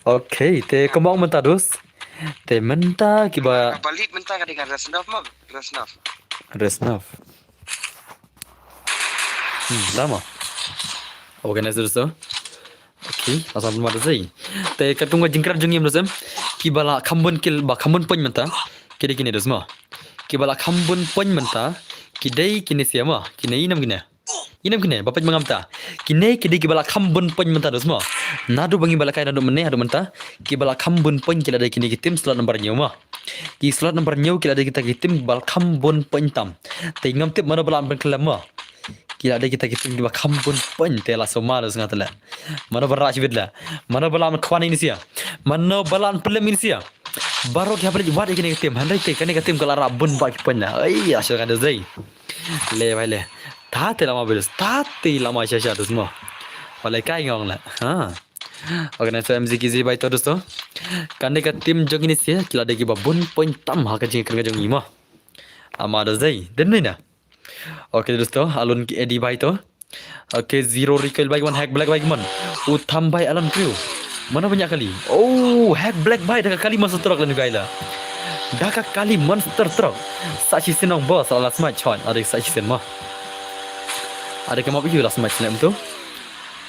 Okay, te kumba mynta dus. Te mynta kiba Ba lead mynta ka dei ka Resnov mo. Resnov. Resnov. Hmm, lama. Organize dus to. Okay, asal ma dus ei. Te katkum ka jingkren jong ngi em dus em. Kiba la kham bun kill ba kham bun point mynta. Ki dei kine dus mo. Kiba la kham bun point mynta. Ki dei kine sia mo. Kine inem kine. Inem kine ba peit ma nga mynta. Kine ki dei kiba la kham bun point mynta dus mo. Naduh ba ngi ba la kai naduh mynne haduh mynta. Kiba la kham bun point ki la dei kine ki team slot number hynñiew mo. Ki slot number hynñiew ki la dei kita ki team ba la kham bun point tam. Te ngam tip mano ba la pynkylla mo. Ki la dei kita ki team kiba kham bun point te la sumar dus nga te la. Mano ba la shibit la. Mano ba la khwan ini sia. Mano ba la pynlem ini sia. Baroh ki hap leit wad ïa kine ki team. Hynrei te kane ka team ka la rah bun ba ki point la. Ai, asal ka dei. Le bai le. Ta te lama bai dus. Ta te lama sha sha dus mo. Wale kai ngong la. Ha. Okay, nice to M Z K Z bai to dus to. Kane ka team jong ini sia ki la dei kiba bun point tam ha ka jingkren ka jong i mo. Ama dus ei. Den ni na. Okay dus to. Alun ki Eddie bai to. Okay, zero recoil bai man, hack black bai man. U tham bai Alan Crew. Mano ba ñiah kali? Oh, hack black bai da ka kali monster truck lane guy la. Da ka kali monster truck. Sa shisien ong boss la last match hon. Ada sa shisien mo. Ada ka map ïu last match ne em tu.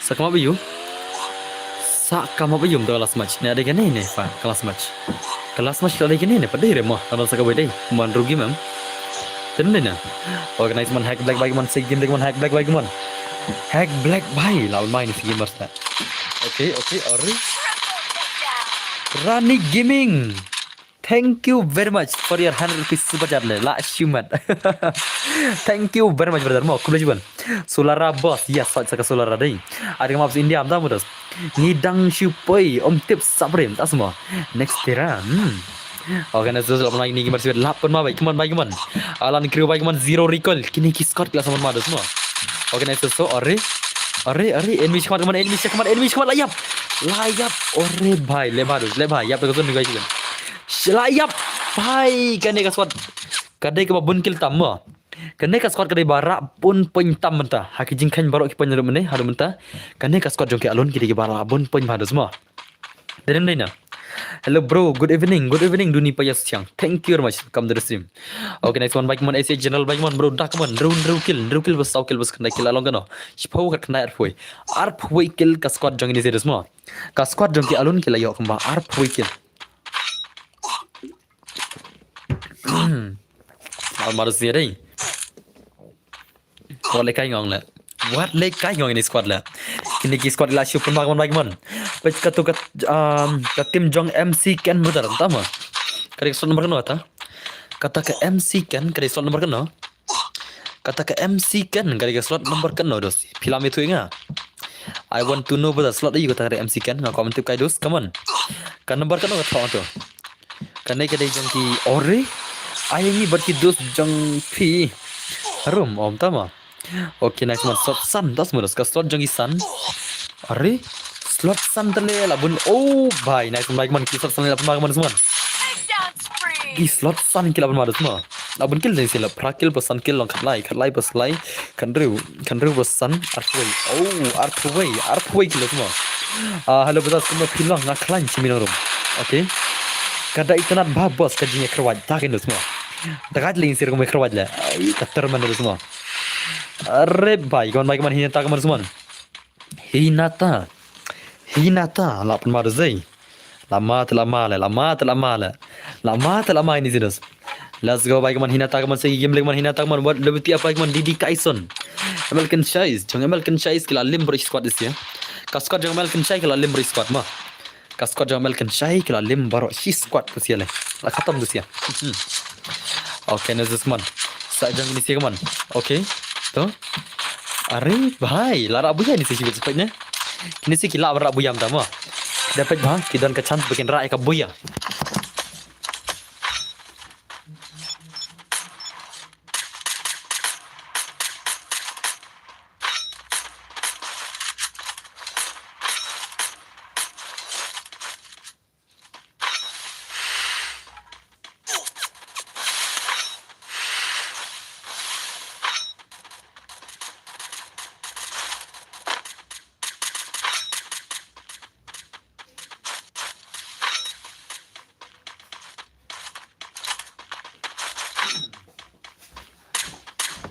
Sa ka map ïu. Sa ka map ïu em tu ka last match. Ne ada kane ne pa ka last match. Ka last match ka ada kane ne pa dei re mo. Ada sa ka bai dei. Man rugi mem. Ten dei na. Organize man, hack black bai man, save game dei man, hack black bai man. Hack black bai la mai ni save game sta. Okay, okay, ori. Rani Gaming. Thank you very much for your hundred rupees super chat le. La shimat. Thank you very much brother. Mo khublei shibun. Solara boss. Yes, sa ka Solara dei. Ada ka map India am da mo dos. Ngi dang shu poi, ym tip, sabar em, ta semua. Next tera. Hmm. Okay, nice dos, la pynma ini gamers, la pynma bai, come on bai, come on. Alan Crew bai, come on, zero recoil. Kine ki squad ki la sa pynma dos mo. Okay, nice dos, ore. Ore, ore, enemy squad, come on, enemy squad, come on, enemy squad, la ïap. La ïap, ore bai, le ba dos, le ba, ïap ka zone ni bai, come on. La ïap, bai, kane ka squad. Ka dei kaba bun kill tam mo. Kane ka squad ka dei ba rah bun point tam mynta. Ha ki jingkheiñ baroh ki point haduh mynne, haduh mynta. Kane ka squad jong ki Alun ki dei kiba rah bun point bha dos mo. Dei dei na. Hello bro, good evening, good evening Duni Payas Chiang. Thank you very much. Come to the stream. Okay, nice one, bye, come on, S A General, bye, come on, bro. Da, come on, hynriew, hynriew kill, hynriew kill ba saw kill ba khyndai kill la long kano. Shiphew khatkhyndai arphew. Arphew kill ka squad jong ini sia dos mo. Ka squad jong ki Alun ki la ïoh kumba arphew kill. Almar sia dei. Wat le kai ngong le. Wat le kai ngong ini squad le. Kine ki squad la shu pynma mon bai mon. Peit katu ka, um, ka team jong M C Ken brother, ta mo. Ka dei slot number kano ta? Kata ka M C Ken, ka dei slot number kano? Kata ka M C Ken, ka dei ka slot number kano dos? Phi la ïathuh ïa nga. I want to know ba slot aïu kata ka dei M C Ken, nga kwah ban tip kai dos, come on. Ka number kano ka thoh tu? Kane ka dei jong ki ore. Ai ngi bad ki dos jong phi. Harum om tama. Okay, nice one. Slot san, das mo dos ka slot jong ki san. Are? Slot san te le la bun. Oh, bhai, nice one, bhai, man, ki slot san la bun, man, man. Ki slot san ki la bun, man, dos mo. La bun kill jong ki san la, phra kill ba san kill long khatlai, khatlai ba slai, khathynriew, khathynriew ba san, arphew. Oh, arphew, arphew kill dos mo. Ah, hello, boss, kumno phi long, nga khlaiñ shi minot rum. Okay. Ka da itynnad bha boss ka jingïakhrwat, ta kin dos mo. Da ka jingïakhrwat la. Ai, ka terman dos mo. Are bhai, kaman bhai, kaman Hinata, kaman Usman. Hinata. Hinata, la pynmar zai. Lama te lama le, lama te lama le. Lama te lama ini sia dos. Let's go bhai, kaman Hinata, kaman segi game le, kaman Hinata, kaman what lebih tiap bhai, kaman Didi Kaison. American Chais, jong American Chais ki la lim baroh shi squad sia. Ka squad jong American Chais ki la lim baroh shi squad mo. Ka squad jong American Chais ki la lim baroh shi squad sia le. La khatam sia. Hmm. Okay, na zis kaman. Sa jong ini sia kaman. Okay. To. Are bhai, la rah buya ini sia shi bit sepaik ne. Ini sia ki la rah buya mynta mo. Da peit bha, ki don ka chance ba kin rah ïa ka buya.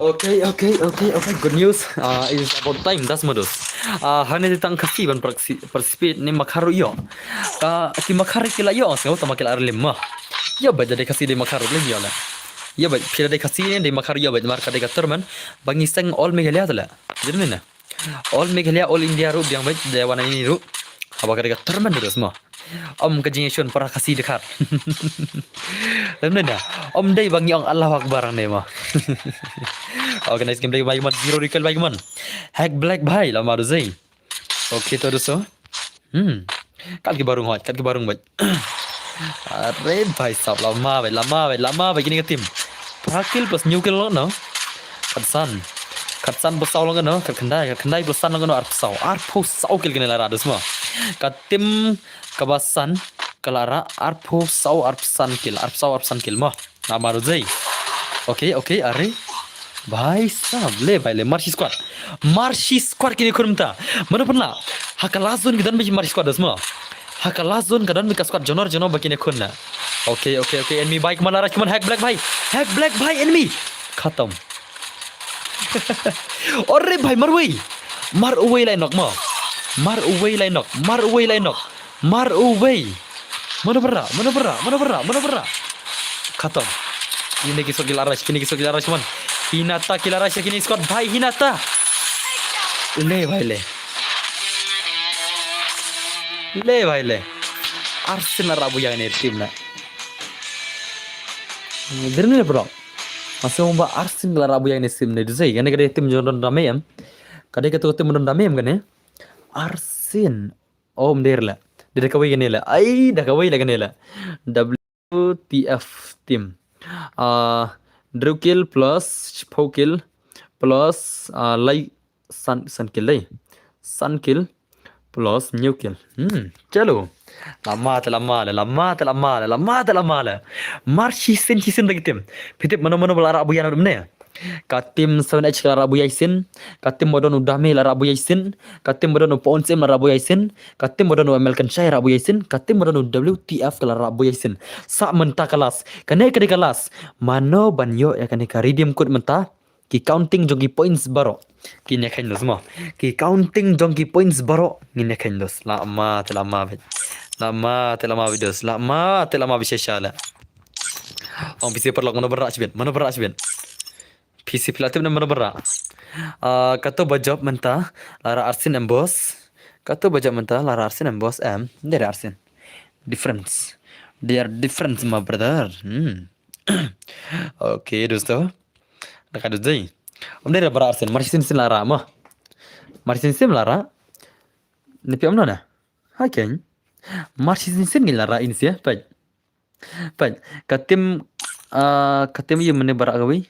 Okay, okay, okay, okay. Good news. Uh, it's about time. Das modus. Uh, hane di tang kasi ban participate ni makhar ïoh. Ka ki makhar ki la ïoh, sngewta ma ki la arlim ma. Ïoh bad da dei kasi dei makhar lim ïoh la. Ïoh bad phi da dei kasi ni dei makhar ïoh bad mar ka dei ka tournament. Ba ngi seng all Meghalaya tala. Jadi ni na. All Meghalaya, all India ruh biang bad dei wan ini ruh. Haba ka dei ka tournament ruh sma. Om ka jingïashun para kasi dekhar. Lem ne na. Om dei ba ngi ong Allahu Akbar ne ma. Organize game dei bai man zero recall bai man. Hack black bhai la ma du zai. Okay to dosto. Hmm. Kat ki barung hot, kat ki barung bhai. Are bhai sab la ma bhai, la ma bhai, la ma bhai kini ka team. Phra kill plus hynñiew kill long no. Khatsan. Khatsan plus saw long no, khatkhyndai, khatkhyndai plus san long no, arphew saw. Arphew saw kill kane la rah dosto ma. Ka team kaba san ka la rah arphew saw arphew san kill, arphew saw arphew san kill ma. Namar u jai. Okay, okay, are. Bhai sab, le bhai le, Mercy squad. Mercy squad kine khun mynta. Mano pynlah. Ha ka last zone ki don bad Mercy squad dosto ma. Ha ka last zone ka don bad ka squad jonor jonor ba kine khun na. Okay, okay, okay, enemy bhai, kman la rah, kman hack black bhai. Hack black bhai, enemy. Khatam. Ore bhai, mar uwei. Mar uwei lai nok ma. Mar uwei lai nok. Mar uwei lai nok. Mar uwei. Mano ba rah, mano ba rah, mano ba rah, mano ba rah. Khatam. Kine ki squad ki la rah, kine ki squad ki la rah man. Hinata ki la rah kine squad bhai, Hinata. Le bhai le. Le bhai le. Arsien la rah buya ne team na. Dei ne bro. Masih umba arsien la rah buya ne team ne du zai. Kane ka dei team jong don dame em. Ka dei ka tu team don dame em kane. Arsien. Oh, mder la. Dei da kawei kane la. Ai, da kawei la kane la. W T F team. Ah, hynriew kill plus hynñiew kill plus, ah, lai san, san kill dei. San kill plus hynñiew kill. Hmm, chalo. La ma te la ma le, la ma te la ma le, la ma te la ma le. Mar shisien shisien da ki team. Phi tip mano mano ba la rah buya na dum ne. Ka team seven H ka la rah buya shisien, ka team ba don u Dame la rah buya shisien, ka team ba don u Pon Sim la rah buya shisien, ka team ba don u American Shai rah buya shisien, ka team ba don u W T F ka la rah buya shisien. Sa mynta ka last, kane ka dei ka last. Mano ban ïoh ïa kane ka redeem code mynta? Ki counting jong ki points baroh. Ki ne khain dos ma. Ki counting jong ki points baroh. Ngi ne khain dos. La ma te la ma bit. La ma te la ma bit dos. La ma te la ma bit sha sha la. Ong P C paralok mano ba rah shibit. Mano ba rah shibit. P C phi la tip ne mano ba rah. Ah, kato ba jop mynta la rah arsien em boss. Kato ba jop mynta la rah arsien em boss em. Dei rah arsien. Difference. They are different, my brother. Hmm. Okay, dosto. Da ka dei. Om dei ba rah arsien. Mar shisien shisien la rah ma. Mar shisien shisien la rah. Ne phi om no na. Haken. Mar shisien shisien ngi la rah in sia. Peit. Peit, ka team, ah, ka team ïa mane ba rah kawei.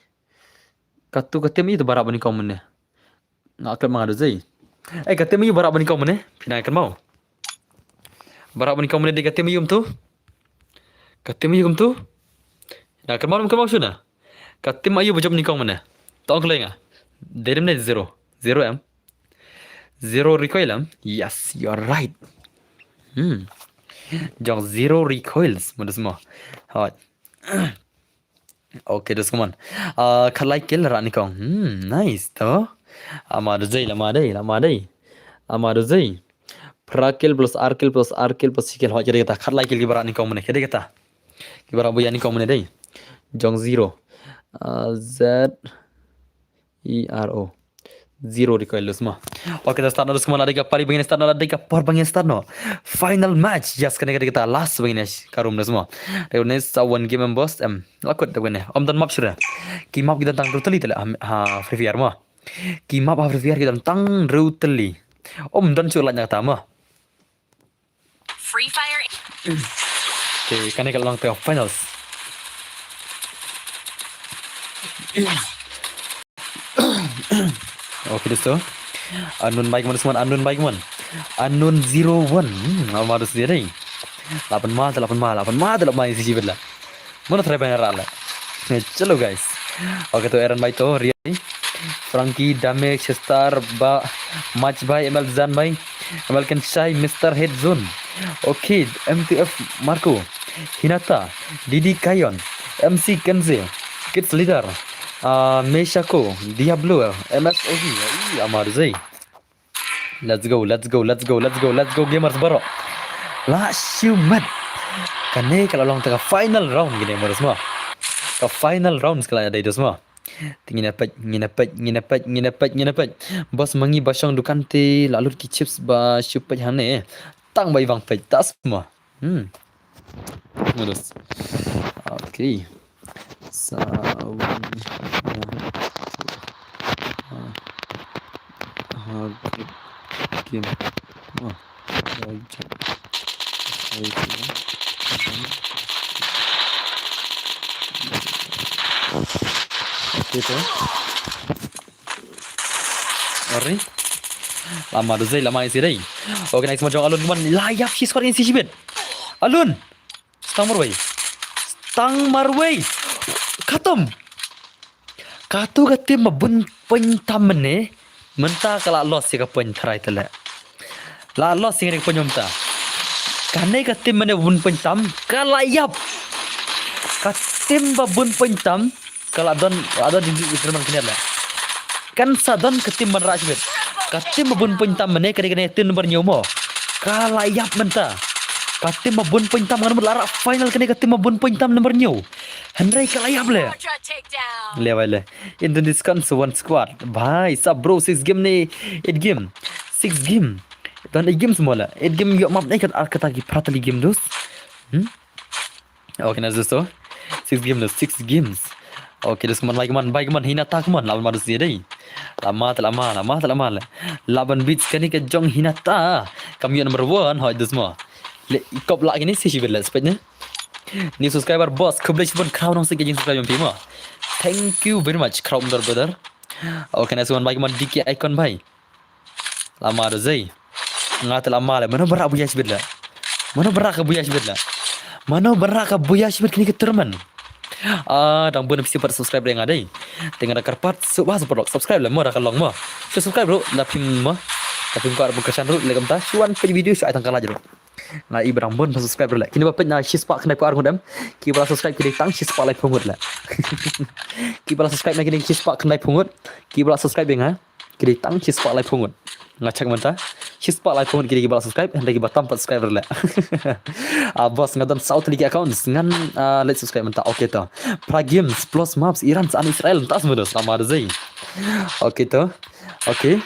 Katu ka team ïa tu ba rah banyngkong mane. Nga klep ma nga du zai. Eh, ka team ïa ba rah banyngkong mane. Phi na kan mau. Ba rah banyngkong mane dei ka team ïa um tu. Ka team ïa um tu. Na kan mau, kan mau shuna. Ka team ïa ba jop nyngkong mane. Tong kleng ah. Dei dem ne zero. Zero em. Zero recoil em? Yes, you are right. Hmm. Jong zero recoils, modus mo. Hot. Okay, dus come on. Uh, khatlai kill rah nyngkong. Hmm, nice to. Ama du zai, lama dei, lama dei. Ama du zai. Phra kill plus ar kill plus ar kill plus shi kill. Hot, jadi kata khatlai kill ki ba rah nyngkong mane. Jadi kata. Ki ba rah buya nyngkong mane dei. Jong zero. Uh, Z E R O. Zero recoil dus mo. Okay, ta start noh dus mo, la dei ka pari ba ngin start noh, la dei ka por ba ngin start noh. Final match. Yes, kane ka dei kata last ba ngin ka room dus mo. Dei une sa one game em boss em. La kut dei une. Om don map shuh. Ki map ki don tang hynriew tylli tele ha, ha Free Fire mo. Ki map ha Free Fire ki don tang hynriew tylli. Om don shuh la ïa kata mo. Free Fire. Okay, kane ka long te finals. Okay, dosto. Unknown bike man, unknown bike man. Unknown zero one. Hmm, ama dosto dei. Lapan ma, lapan ma, lapan ma, lapan ma isi jibat la. Mano try ban rah la. Chalo guys. Okay, to Aaron bhai to, Riai. Frankie, Dame, Chester, ba, Match bhai, M L Zan bhai, M L Kenshai, Mister Head Zone. Okay, M T F Marco, Hinata, Didi Kayon, M C Kenze, Kids Leader, Ah, Meshako, Diablo, M S O G, ih, amar zei. Let's go, let's go, let's go, let's go, let's go, gamers baroh. La shu met. Kane ka la long te ka final round kine, mo, dos mo. Ka final round ka la dei, dos mo. Te ngin ïa peit, ngin ïa peit, ngin ïa peit, ngin ïa peit, ngin ïa peit. Boss, ma ngi ba shong dukan te la lut ki chips ba shu peit hangne. Tang ba i bang peit, tas mo. Hmm. Modus. Okay. Sa ha group game. Oh. Okay to. Ari. Lama da zei, lama isi dei. Okay, nice, ma jong Alun, kumne. La ïap shi squad isi shibit. Alun. Stang marwei. Stang marwei. Khatam. Kato ka team ba bun point tam mynne. Mynta ka la loss ïa ka point tharai te leh. La loss ïa ka point mynta. Kane ka team mynne bun point tam ka la ïap. Ka team ba bun point tam ka la don, la don jingkyrmen kane leh. Kan sa don ka team ban rah shibit. Ka team ba bun point tam mynne ka dei kane team number hynñiew mo. Ka la ïap mynta. Ka team ba bun point tam, ngan mut la rah final kane ka team ba bun point tam number hynñiew. Hynrei ka la ïap leh. Leh bai leh. Into this con so one squad. Bhai sahab bro, six game ne eight game? Six game. Don eight games mo leh. Eight game ïoh map ne kat ar kata ki phra tylli game, dos. Hmm? Okay, na, dosto. Six game, dos, six games. Okay, dos, kumne, bai kumne, bai kumne, Hinata kumne, laban ma, dos, ïa dei. Lama te lama, lama te lama leh. Laban beats kane ka jong Hinata. Kam ïoh number one, hoi, dos mo. Leh i kop la kine shi shibit leh, spek ne. New subscriber, boss, khublei shibun, khraw nong sik ka jingsubscribe ïa phi mo. Thank you very much, khraw mdor brother. Okay, nice one, bai kumne, D K Icon bai. Lama da zei. Nga te lama leh. Mano ba rah buya shibit leh. Mano ba rah ka buya shibit leh. Mano ba rah ka buya shibit kane ka tournament. Ah, dang bun phi pat subscribe ïa nga dei. Te nga da kyrpad sngewbha support, subscribe leh mo, da ka long mo. Shu subscribe ruh, la phim mo. La phim kwah ruh kyrshan ruh, leh kumta, shu wan peit video shu ai tang ka like ruh. Nga i ba dang bun subscribe ruh leh. Kine ba peit na shispah khyndai phew ar ngut em. Kiba la subscribe ki dei tang shispah laiphew ngut leh. Kiba la subscribe na kine shispah khyndai phew ngut. Kiba la subscribe ïa nga. Ki dei tang shispah laiphew ngut. Nga check mynta. Shispah laiphew ngut ki dei kiba la subscribe, hynrei kiba tam pat subscribe ruh leh. Ah, boss, nga don saw tylli ki accounts. Ngan, ah, leh subscribe mynta. Okay to. Pra games plus maps Iran sa an Israel, tas mo, dos, lama da zei. Okay to. Okay.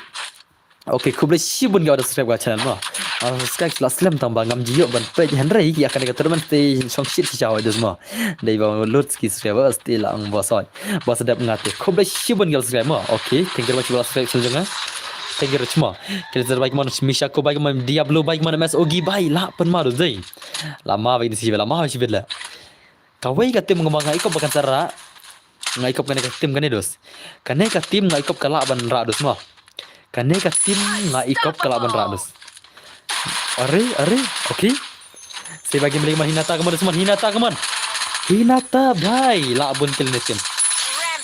Okay, khublei shibun kiba da subscribe ka channel mo. Ah, subscribe la slem tang ba ngam ju ïoh ban peit, hynrei ïa kane ka tournament te shong shit shisha, hoi, dos mo. Dei ba lut ki subscribers te la ong ba soi. Ba sa dep nga te. Khublei shibun kiba subscribe mo. Okay, thank you very much ba subscribe channel jong nga. Thank you very much mo. Kile ter bai kumne, Mishako bai kumne, Diablo bai kumne, M S O G bai, la pynmar, dos, dei. Lama bai ni shi, lama bai shibit leh. Kawei ka team nga, nga i kop ba kan sa rah. Nga i kop kane ka team kane, dos. Kane ka team nga i kop ka lah ban rah, dos mo. Kane ka team nga i kop ka lah ban rah, dos. Are, are, okay. Sa bai game lagi man, Hinata kumne, dos man, Hinata kumne. Hinata bai, lah bun kill ne team.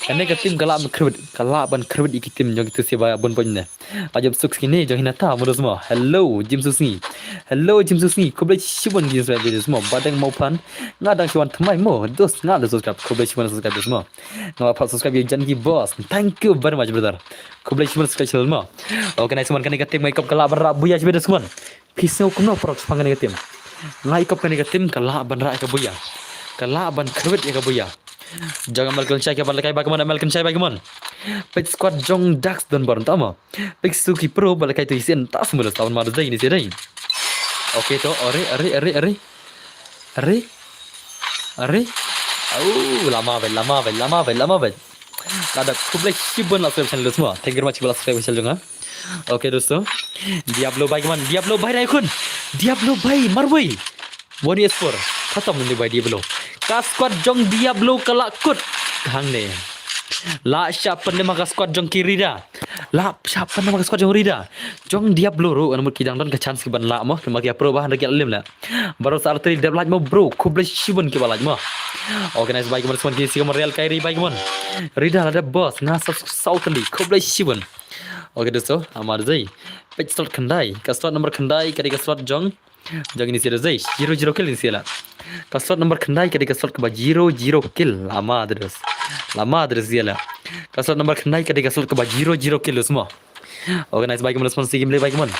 Kane ka team ka lah ban kyrwit, ka lah ban kyrwit ïa ki team jong kito sa bai bun bun ne. Ajab suk sini jong Hinata, mo, dos mo. Hello, Jim Susngi. Hello, Jim Susngi. Khublei shibun ki subscribe, dos mo. Badeng mo phan. Nga dang shu wan thymmai mo. Dos nga da subscribe. Khublei shibun subscribe, dos mo. Nga pat subscribe ïa Janki Boss. Thank you very much, brother. Khublei shibun subscribe channel mo. Okay, nice one, kane ka team nga i kop ka lah ban rah buya shibit, dos mo. Phi sngew kumno paralok shaphang kane ka team? Nga i kop kane ka team ka lah ban rah ïa ka buya. Ka lah ban kyrwit ïa ka buya. Jong American Shai ka ban lehkai bai kumne, American Shai bai kumne. Peit squad jong Dax don baroh ta mo. Peit Suki Pro ba lehkai to isin, tas mo, dos, laban ma, dos, dei ni sa dei. Okay to, are, are, are, are. Are. Are. Au, lama bai, lama bai, lama bai, lama bai. La dep, khublei shibun la subscribe channel, dos mo. Thank you very much ba la subscribe channel jong nga. Okay, dosto. Diablo bai kumne, Diablo bai dei khun. Diablo bai marwei. One S four. Khatam ni bai Diablo. Ka squad jong Diablo ka lah kut. Hangne. Lah shah pyndem ha ka squad jong ki Rida. Lah shah pyndem ha ka squad jong Rida. Jong Diablo ruh, namar ki dang don ka chance ki ban lah mo, ki ma ki pro ba hynda ki lah lem leh. Baroh sa artylli dep lah mo bro, khublei shibun kiba lah mo. Okay, nice, bai kumne, sman ki si kumne, Real Kairi bai kumne. Rida la dep, boss, nga sa saw tylli, khublei shibun. Okay, dosto, amar zei. Peit slot khyndai, ka slot number khyndai ka dei ka slot jong. Jong ini sila zei, zero zero kill ini sila. Ka slot number khyndai ka dei ka slot kaba zero zero kill. Lama terus. Lama terus sila. Ka slot number khyndai ka dei ka slot kaba zero zero kill mo. Okay, nice, bhai kamon, response team, bhai kamon.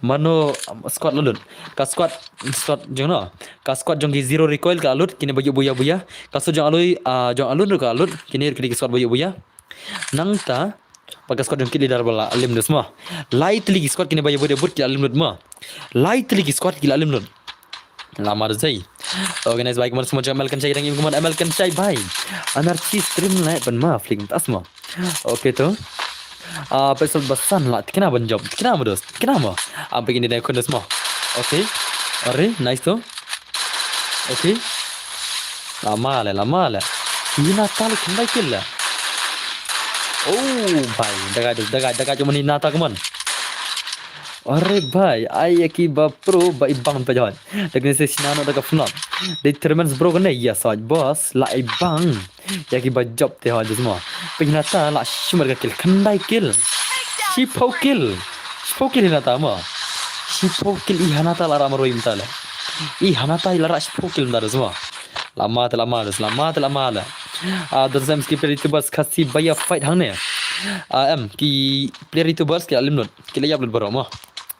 Mano, um, squad la lut. Ka squad, squad jong no. Ka squad jong ki zero recoil ka la lut, kine ba ïoh buya buya. Ka squad jong Alui, ah, jong Alun ruh ka la lut, kine ruh ki dei ki squad ba ïoh buya. Nangta, ba ka squad jong ki leader ba la lim dus mo. Lai tylli ki squad kine ba ïoh buya bud ki la lim lut mo. Lai tylli ki squad ki la lim lut. Lama da zai. Okay, nice, bhai kamon, semua jong American Chai dang im kamon, American Chai bhai. Anarchy stream lai ban ma flick tas mo. Okay to. Ah, pesal basan la, tikna ban job, tikna mo dos, tikna mo. Ah, begini dai kun dos mo. Okay. Are, nice to. Okay. Lama le, lama le. Hinata le khyndai kill le. Oh, bhai, daga, daga, daga, cuma Hinata kamon. Are bhai, ai ïa ki ba pro ba i bang peit hoi. Dak ne se sna no da ka fnop. Dei tremendous bro kane, yes hoi boss, la i bang. Ïa ki ba job te hoi dus mo. Peit Hinata la shim ka kill, khyndai kill. Shiphew kill. Shiphew kill Hinata mo. Shiphew kill i Hinata la rah marwei mynta le. I Hinata i la rah shiphew kill mynta dus mo. Lama te lama dus, lama te lama le. Ah, don sem ki player YouTubers Khasi ba ïa fight hangne. Ah, em, ki player YouTubers ki la lim lut. Ki la ïap lut baroh mo.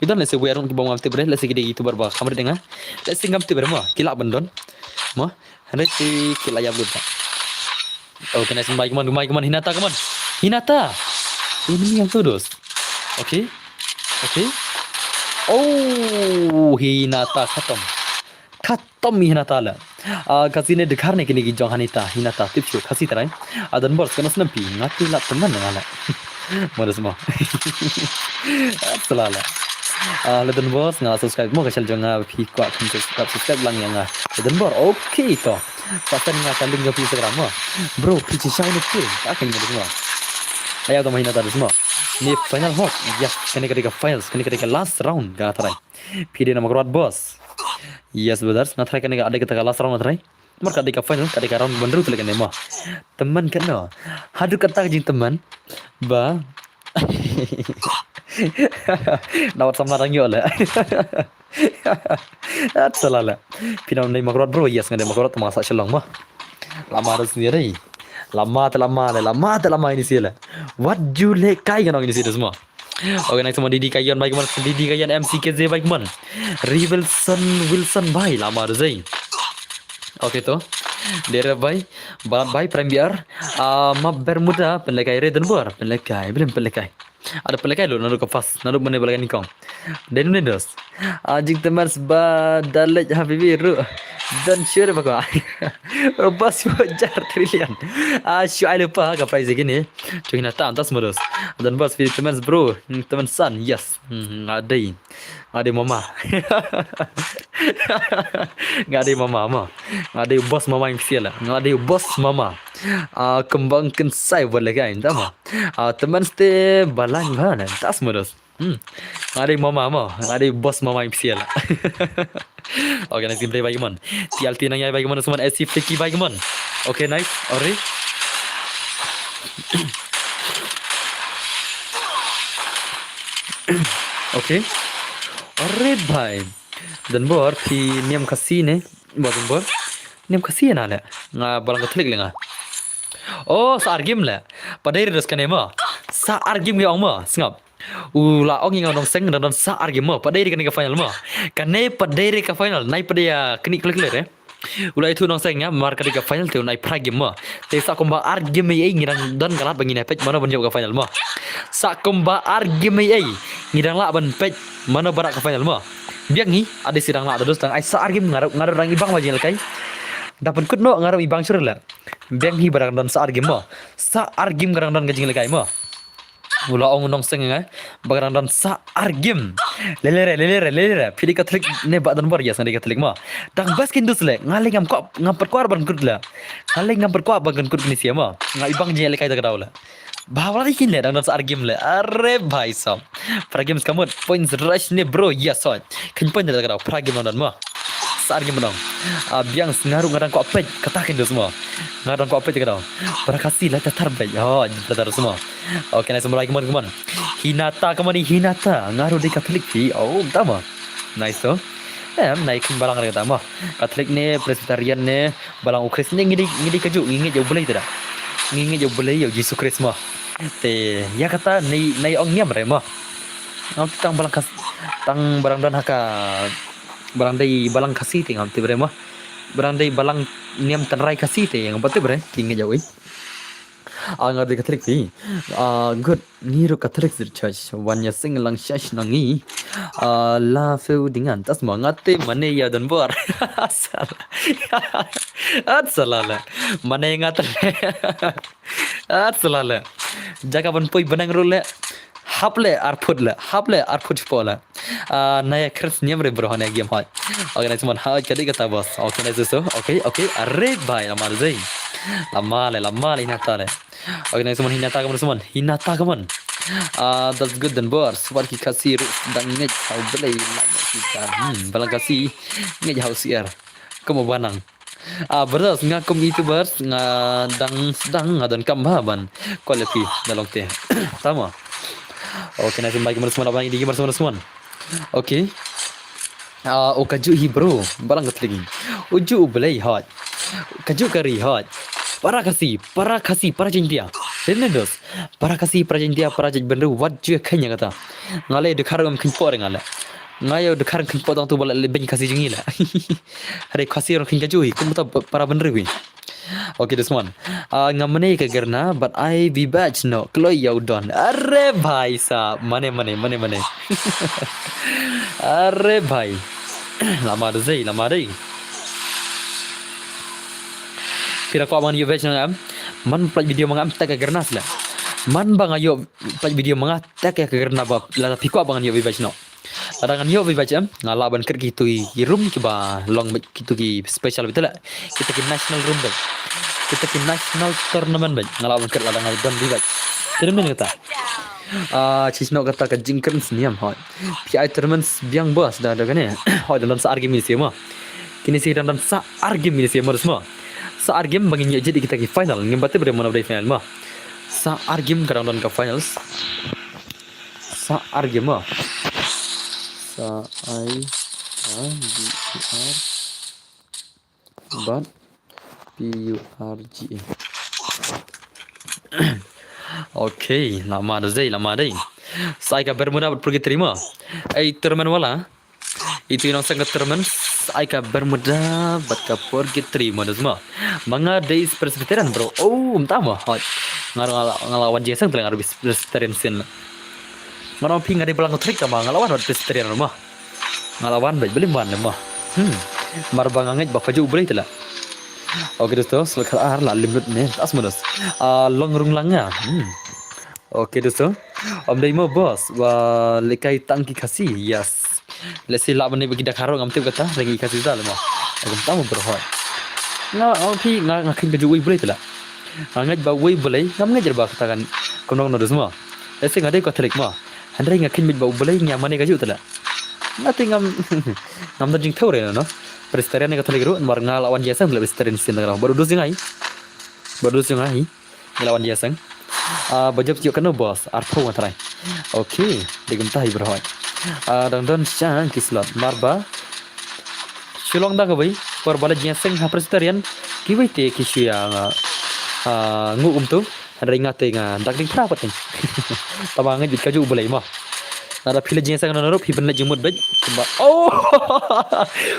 Ki don lehse wei arung ki bym ngam tip re, lehse ki dei YouTuber ba kham rit nga. Lehse ngam tip re mo, ki lah ban don. Mo, hynrei ki, ki la ïap lut. Okay, nice, bhai kamon, bhai kamon, Hinata kamon. Hinata. Enemy yang tu dos. Okay. Okay. Oh, Hinata khatam. Khatam i Hinata le. Ah, Khasi ne dkhar ne kine ki jong Hanita, Hinata, tip shu, Khasi trai. Ah, Don Bor, kano snam phi, nga te la teman nga le. Mo dos mo. Sala le. Ah, le Don Bor, nga subscribe mo ka channel jong nga, phi kwah phi subscribe, subscribe lang ïa nga. Le Don Bor, okay to. Pasan nga ka link jong phi Instagram mo. Bro, phi chi shai ne phi, ta kan mo dos mo. Aya to mo Hinata dos mo. Ni final hot. Yes, kane ka dei ka finals, kane ka dei ka last round, ka trai. Phi dei na Makrot boss. Yes, brothers. Nga try kane ka dei kata ka last round nga try. Mar ka dei ka final, ka dei ka round ban ru tele kane mo. Teman kano. Haduh kata ka jingteman. Ba. Nawat samla rang yo le. At sala le. Phi na dei Makrot bro. Yes, nga dei Makrot, te ma sa Shillong mo. Lama da sini dei. Lama te lama le, lama te lama ini sih le. What you le kai kano ini sih mo. Okay, next mo Didi Kayon bhai kamon, Didi Kayon M C K Z bhai kamon. Rivilson Wilson bhai lama da zai. Okay to. Dere bhai, Balat bhai, Prime B R. Ah, Map Bermuda, pynlekai re Don Bor, pynlekai, belum pynlekai. Ada pynlekai lu, naduh ka first, naduh mane pynlekai nyngkong. Denu ne dos. Ah, jingteman sba da leit habibi ruh. Don sure ba ko. Robas jar trillion. Ah, shu ai lupa ka prize kine. Chu Hinata tas mo dos. Don Bor, phi teman bro, teman san, yes. Hmm, nga dei. Nga dei mama. Nga dei mama mo. Nga dei boss mama ïa phi sha la. Nga dei boss mama. Ah, kembang kynsai ba lekai ta mo. Ah, teman ste balang ba na tas mo dos. Hmm. Nga dei mama mo, nga dei boss mama ïa phi sha la. Okay, nice gameplay bhai kamon. T L T nang ïa bhai kamon, suman S C Flicky bhai kamon. Okay, nice. Ore. Okay. Ore bhai. Don Bor, phi niam Khasi ne? Ba Don Bor. Niam Khasi na le. Nga balang Katholik le nga. Oh, sa ar game le. Padai re dos kane mo. Sa ar game ngi ong mo. Sngap. U la ong ïa nga u nongseng, dang don sa ar game mo, pat dei re kane ka final mo. Kane pat dei re ka final, nai pat dei ïa kane clear clear eh. U la ïathuh u nongseng ïa, mar ka dei ka final te u nai phra game mo. Te sa kumba ar game ei ei ngi dang don ka lad ba ngin ïa peit mano ban ïoh ka final mo. Sa kumba ar game ei ei ngi dang lah ban peit mano ba rah ka final mo. Biang hi, ade si dang lah da dos dang ai sa ar game nga ruh, nga ruh dang ibang ba jingïalehkai. Da pynkut noh nga ruh ibang shuh la. Biang hi ba dang don sa ar game mo. Sa ar game ka dang don ka jingïalehkai mo. U la ong u nongseng ïa nga ba ka dang don sa ar game. Lele re, lele re, lele re. Phi dei Katholik ne Bah Don Bor? Yes, nga dei Katholik mo. Dang best kin dus le. Nga lei ngam kwah, ngam pat kwah ban kut le. Nga lei ngam pat kwah ban kut kine sia mo. Nga ibang jingïalehkai da ka daw le. Ba wala dei kin le dang don sa ar game le. Are bhai sahab. Phra game ka mut. Points rush ne bro. Yes, soi. Khein point da ka daw. Phra game dang don mo. Sa ar game dang. Ah, biang nga ruh nga dang kwah peit. Kata kin dus mo. Nga dang kwah peit ka daw. Para Khasi la tatar beit. Oh, tatar dus mo. Okay, nice, mulai, come on, come on. Hinata, come on, Hinata. Nga ruh dei Katholik phi. Oh, tama. Nice to. Em, nai kin balang re tama. Katholik ne, Presbyterian ne, balang u Khrist ne, ngi dei, ngi dei kajuh, ngi ngeit ïa U Blei te da. ngi ngeit ïa U Blei, ïa U Jisu Khrist mo. Te ïa kata ngi, ngi ong niam re mo. Ngam tang balang Khas, tang balang don ha ka, balang dei balang Khasi te ngam tip re mo. Balang dei balang niam tynrai Khasi te ngam tip re, ki ngeit ïa u. Ah, nga dei Katholik phi. Ah, good. Ngi ruh Katholik sir church. Wan ïa seng lang church na ngi. Ah, la feu dingan. Tas mo nga te mane ïa don bor. Sala. At sala le. Mane nga te. At sala le. Jaka ban poi benang ruh le. Hap le arput le. Hap le arput po le. Ah, na ïa Chris niam re bro ha ne game hoi. Okay, nice one. Ha, ka dei kata boss. Okay, nice so. Okay, okay. Are bhai, lama le. Lama le, lama le, hinata le. Okay, nice one. Hinata ka man, nice one. Hinata ka man. Ah, that's good then, boss. Wat ki Khasi ruh dang ngeit ha U Blei lama kita. Hmm, balang Khasi ngeit ha U C R. Kamu banang. Ah, brothers, nga kum YouTubers, nga dang sdang, nga don kam bha ban. Quality, na long te. Tama. Okay, nice one. Bye, nice one. Bye, nice one. Okay. Ah, o kajuh hi bro, balang Katholik. Uju U Blei hot. Kajuh kari hot. Para Khasi, para Khasi, para Jaintia. Tremendous. Para Khasi, para Jaintia, para Jaitbynriew, wat ju khanya kata. Nga le dkhar ngam khin por nga le. Nga ïa dkhar khin por tang tu ba la le beng Khasi jong ngi le. Hare Khasi rong khin kajuh hi, kum ta para bynriew hi. Okay, this one. Ah, nga mane ka gerna, but I be batch no. Kloi ïa u don. Are bhai sa. Mane, mane, mane, mane. Are bhai. Lama dei, lama dei. Phi la kwah ban ïoh batch na ngam. Man pynlait video ma ngam tag ka gerna sla. Man ba nga ïoh pynlait video ma nga tag ka gerna ba. Lada phi kwah ban ïoh batch no. Lada ngan ïoh batch em, nga lah ban kret kitu ki room kiba long bad kitu ki special bad la. Kita ki national room bad. Kita ki national tournament bad. Nga lah ban kret lada nga don batch. Tournament kata. Ah, chich no kata ka jingkren sniam hoi. P I tournament biang bos da da kane. Hoi, don sa ar game ni sema. Kini si don sa ar game ni sema resma. Sa ar game bangin ïa jadi kita ki final. Ngim bate bre mana bre final ma. Sa ar game kadang don ka finals. Sa ar game ma. Sa I A B U R. But P U R G A. Okay, lama dei, lama dei. Sa ai ka Bermuda bad Purgatory ma. Ai tournament wala. Itu ïa nong seng ka tournament. Sa ai ka Bermuda bad ka Purgatory ma dei ma. Ma nga dei Presbyterian bro. Oh, mynta ma. Hot. Nga la, nga la wan jingïaseng te nga dei Presbyterian sien. Nga ong phi nga dei balang Katholik ma nga la wan bad Presbyterian ma. Nga la wan bad blim wan ma. Hmm. Mar ba nga ngeit ba kajuh U Blei te la. Okay, dosto, slot khat ar la lim lut ne. Tas ma dos. Ah, long rung lang nga. Hmm. Okay, dosto. Ym dei mo boss, wa lehkai tang ki Khasi. Yes. Let's see lah ban ne ba ki Dkhar ngam tip kata, lagi Khasi ta le mo. Ngam tip mo bro hoi. Nga ong phi nga, nga kheiñ kajuh U Blei te la. Nga ngeit ba U Blei, ngam ngeit ba kata kan. Kumno kumno dosto mo. Let's see nga dei Katholik mo. Hynrei nga kheiñ beit ba U Blei ngi ïa mane kajuh te la. Nga te ngam, ngam don jingthew re no. Presbyterian ne Katholik ruh, namar nga la wan jingïaseng te la Presbyterian sien te la. Bad u dus jong nga hi. Bad u dus jong nga hi. Nga la wan jingïaseng. Ah, ba jop ïoh kano boss, arphew nga trai. Okay, dei kumta hi bro hoi. Ah, dang don sha ki slot. Mar ba shu long da kawei, por ba la jingïaseng ha Presbyterian, kiwei te ki shu ïa nga, ah, nguh kumtu. Hynrei nga te nga dak ding phra pat. Tama nga ngeit kajuh U Blei mo. Lada phi la jingïaseng na ruh phi ban leit jingmut beit. Kumba. Oh!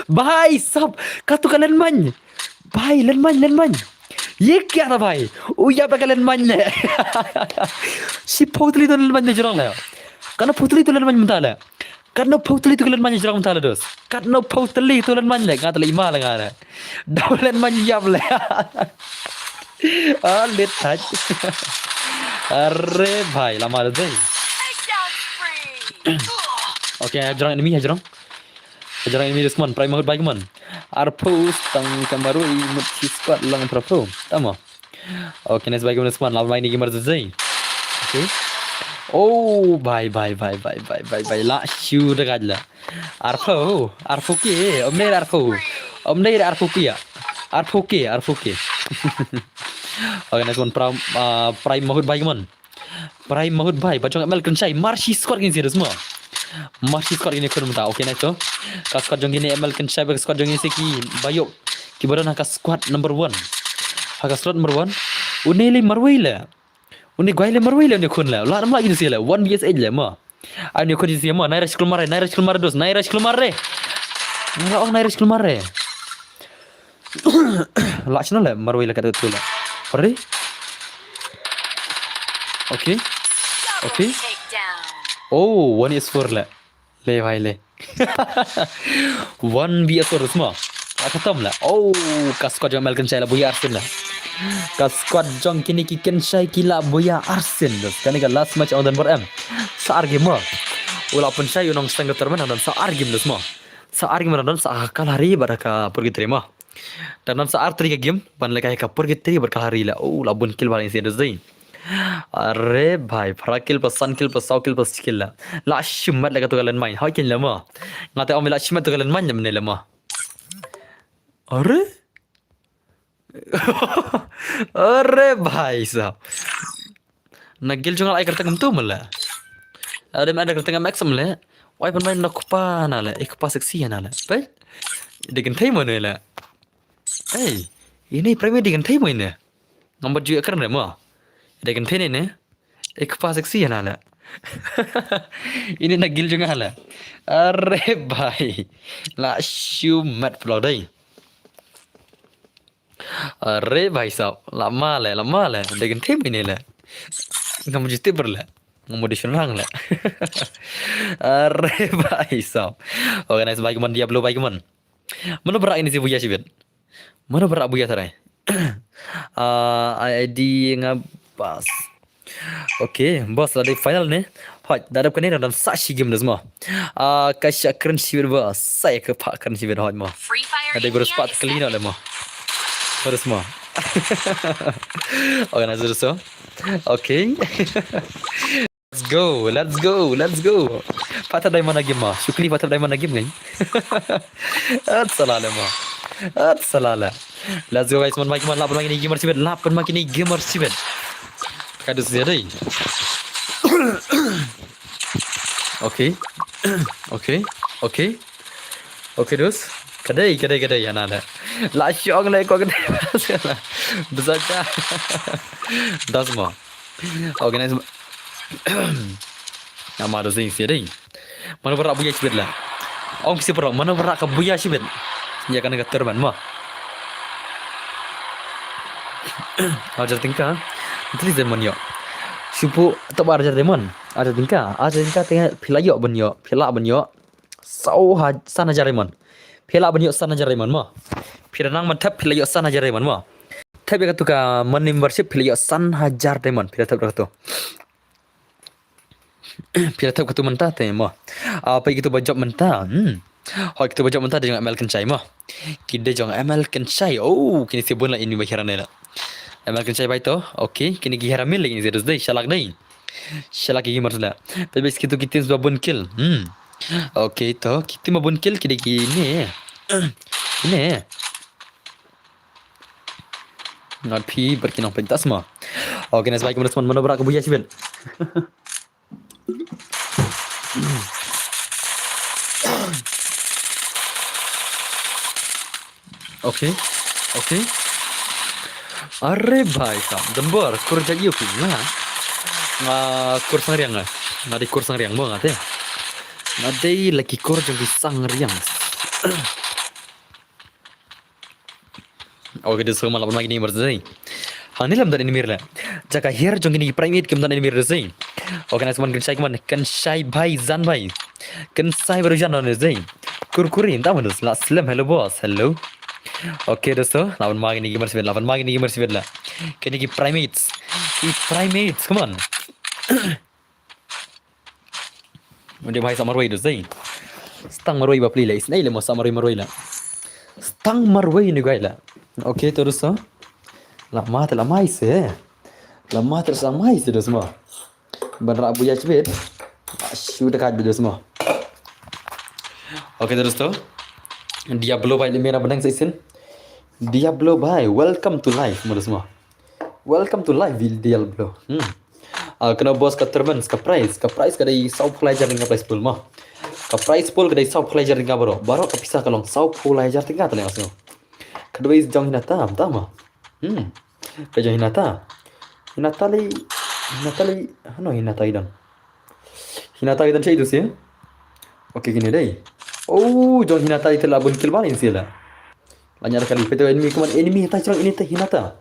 Bhai sab, katu ka Len Mañ. Bhai, Len Mañ, Len Mañ. Ye kya tha bhai? U ïap da ka Len Mañ ne. Shiphew tylli tu Len Mañ ne jrong le. Katno phew tylli tu Len Mañ mynta le. Katno phew tylli tu ka Len Mañ jrong mynta le dos. Katno phew tylli tu Len Mañ le. Nga te le ima le nga le. Dau Len Mañ ïap le. Ah, lit thait. Are bhai, lama dei. Okay, ha jrong enemy, ha jrong. Ha jrong enemy this one, prime mahut bhai kumon. Arphew tang kambaru i mut shi squad lang arphew. Tama. Okay, nice bhai kumon this one, lama ini gamer zai. Okay. Oh, bhai, bhai, bhai. La shu da gaj la. Arphew, arphew ki, ym dei arphew. Ym dei arphew ki ya. Arphew ki, arphew ki. Okay, nice one, prime, ah, prime mahut bhai kumon. Prime mahut bhai, ba jong M L Kynshai, mar shi squad ngin serious mo. Mar shi squad ngin khun mynta, okay, nice to. Ka squad jong ngin M L Kynshai, ba ka squad jong ngin siki, ba ïoh. Kiba don ha ka squad number one. Ha ka slot number one. Une le marwei le. Une guy le marwei le une khun le. La nam la jin si le. One V S eight le mo. Ai une khun jin si mo. Nai rush klumar re. Nai rush klumar re dos. Nai rush klumar re. Nai ong nai rush klumar re. La shna le marwei le ka tu le. Pare. Okay. Okay. Oh, one is four le. Le bhai le. One V S four sma. Ka khatam la. Oh, ka squad jong American Chai la buya arsen la. Ka squad jong kine ki Kynshai ki la buya arsen. Kane ka last match ong don bor em. Sa ar game mo. Ula pun shai unong seng ka tournament don sa ar game sma. Sa ar game don sa ka lari bad ka purgatory mo. Don sa ar tri ka game ban le ka purgatory bad ka lari la. Oh, la bun kill bad insi dos dei. Are bhai, phra kill pa san kill pa saw kill pa six kill la. La shimet la ka tu ka landmine. Hoi kin la mo. Nga te om la shimet tu ka landmine ne la mo. Are? Are bhai sa. Na gil jong ai kerteng tu mala. Ada ada kerteng max mala. Wai pan mai na kupa na la. Ik pa sexy na la. Pai. Dei kan thei mo ne la. Ei, ini premi dei kan thei mo ini. Ngam bat ju akar ne mo. Dei kan thei ne ne. Ek pa sexy na la. Ini na gil jong la. Are bhai. La shimet plo dei. Are bhai sab. La ma le, la ma le. Dei kan thei mo ini le. Ngam ju tip le. Ngam ju shun lang le. Are bhai sab. Organize bhai kemon Diablo bhai kemon. Mano bra ini si buya shibit. Mano bra buya tarai. Ah, I D nga bas. Okay, boss la dei final ne. Hoi, da dap kane na dan sa shi game des mo. Ah, ka sha kren shibit boss. Sa ya ka pa kren shibit hoi mo. Ada guru spat kali na le mo. Terus mo. Organizer so. Okay. Let's go, let's go, let's go. Patah diamond lagi ma. Shukri patah diamond lagi ngai. At salala ma. At salala. Let's go guys, man mai man lapan mai ni gamer sibet, lapan mai ni gamer sibet. Kadus dia dei. Okay. Okay. Okay. Okay, dus. Kadai, kadai, kadai ya nada. La shong le ko kadai. Besaka. Das ma. Organize. Nama do sing sih ding. Mana berak buya sibit lah. Ong si perok, mana berak ke buya sibit. Ya kan ke terban mah. Ajar tingkah. Nanti zaman yo. Supu tak ajar demon. Ajar tingkah, ajar tingkah tengah pila yo ben yo, pila ben yo. Saw ha san hajar diamond. Phi lah ban ïoh san hajar diamond mo. Phi da nang ban thep phi lah ïoh san hajar diamond mo. Thep ïa katu ka mon membership phi lah ïoh san hajar diamond. Phi da thep da katu. Phi da thep katu mynta te mo. Apa kitu ba job mynta? Hmm. Hoi kitu ba job mynta da jong M L Kynshai mo. Ki da jong M L Kynshai. Oh, kini sibun lah ini ba hiran ne lah. M L Kynshai bai to. Okay, kini ki hiran mil lagi ni dei shalak dei. Shalak ki gamers la. Peit ba kitu ki teams ba bun kill. Hmm. Okay to, ki team ba bun kill ki dei kine. Kine. Ngat phi ber ki nongpeit tas ma. Okay, nice bhai, kemon mano bra ka buya shibit. Okay. Okay. Are bhai sahab, dembor kur jait ïa phi nga. Nga kur Sangriang nga. Nga dei kur Sangriang mo nga te. Nga dei laki kur jong ki Sangriang. Okay, dei song malap lagi ni emergency. Hani lam dan ini mir le. Jaka hiar jong kini primate kim dan ini mir dei. Okay, nice one, Kynshai kemon, Kynshai bhai, Jan bhai. Kynshai baru Jan on dei. Kurkuri, entah mana la slem, hello boss, hello. Okay dosto, lawan ma kini gamers bit, lawan ma kini gamers bit la. Kini ki primates. Ki primates, come on. Undi bhai sa marwei dosto. Stang marwei ba pli la, isnai le mo sa marwei marwei la. Stang marwei ni gai la. Okay to dosto. La ma te la mai se. La ma te la mai se dosto mo. Ban rah buya chibit. Shu da ka dosto mo. Okay dosto. Diablo bhai le mera benang sa isin. Diablo bhai, welcome to life mo dosto mo. Welcome to life Diablo. Hmm. Ah, kena boss ka tournament ka prize, ka prize ka dei saw phew lai hajar tyngka prize pool mo. Ka prize pool ka dei saw phew lai hajar tyngka baroh. Baroh ka pisa ka long saw phew lai hajar tyngka tale asno. Ka dei jong hina tam tam mo. Hmm. Ka jong hina ta. Hinata lei, Hinata lei, hano Hinata i don. Hinata i don sha i tu si. Okay, kine dei. Oh, jong Hinata i te la bun kill ba lei si la. La ñiar kali, peit enemy, come on, enemy, tai chang, ini tai Hinata.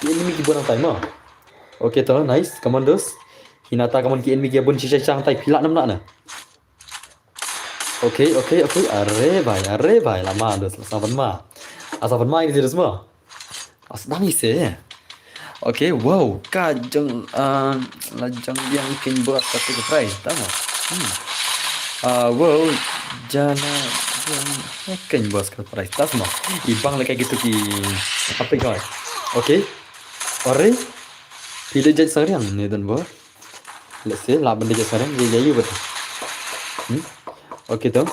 Enemy ki bun tai ma. Okay to, nice, come on dos. Hinata, come on, ki enemy ki bun shisha chang tai phi lah nam na na. Okay, okay, okay. Are bhai, are bhai, lama dos, la sa ban ma. Asa ban ma ini dos ma. As dang ise. Okay, wow, ka jong, ah, la jong yang king boss ka tu prize, tama. Hmm. Ah, wow, jana yang king boss ka prize, tasma. Ibang la ka gitu ki, apa kau? Okay. Ore. Pide jaj sariang ni dan bo. Let's see, lah benda jaj sariang, ye ye bet. Hmm. Okay to.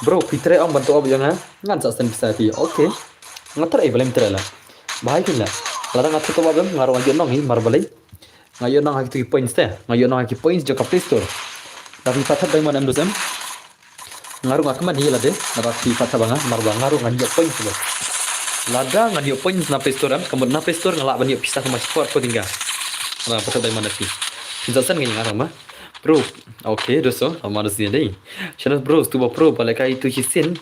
Bro, pitre ong bantu ob yang ha. Ngan sa sen bisa ti. Okay. Ngatar eh, balem tre la. Bahai kin la. Lada nga thut ba bem, nga ruh nga ïoh nong hi, mar balei. Nga ïoh nong ha ki points te. Nga ïoh nong ha ki points jong ka Play Store. Da phi pat thap diamond em dos em. Nga ruh nga kmen hi lade. Da phi pat thap ba nga, mar ba nga ruh ngan ïoh points lo. Lada ngan ïoh points na Play Store em, ka mut na Play Store nga lah ban ïoh pisa kumba shipor ko tingga. Nga pat thap diamond da phi. Phin sa sen ngi nga ruh ma. Bro, okay, doso, ama dos ni dei. Shadow bro, tu ba pro, ba lehkai tu hisin.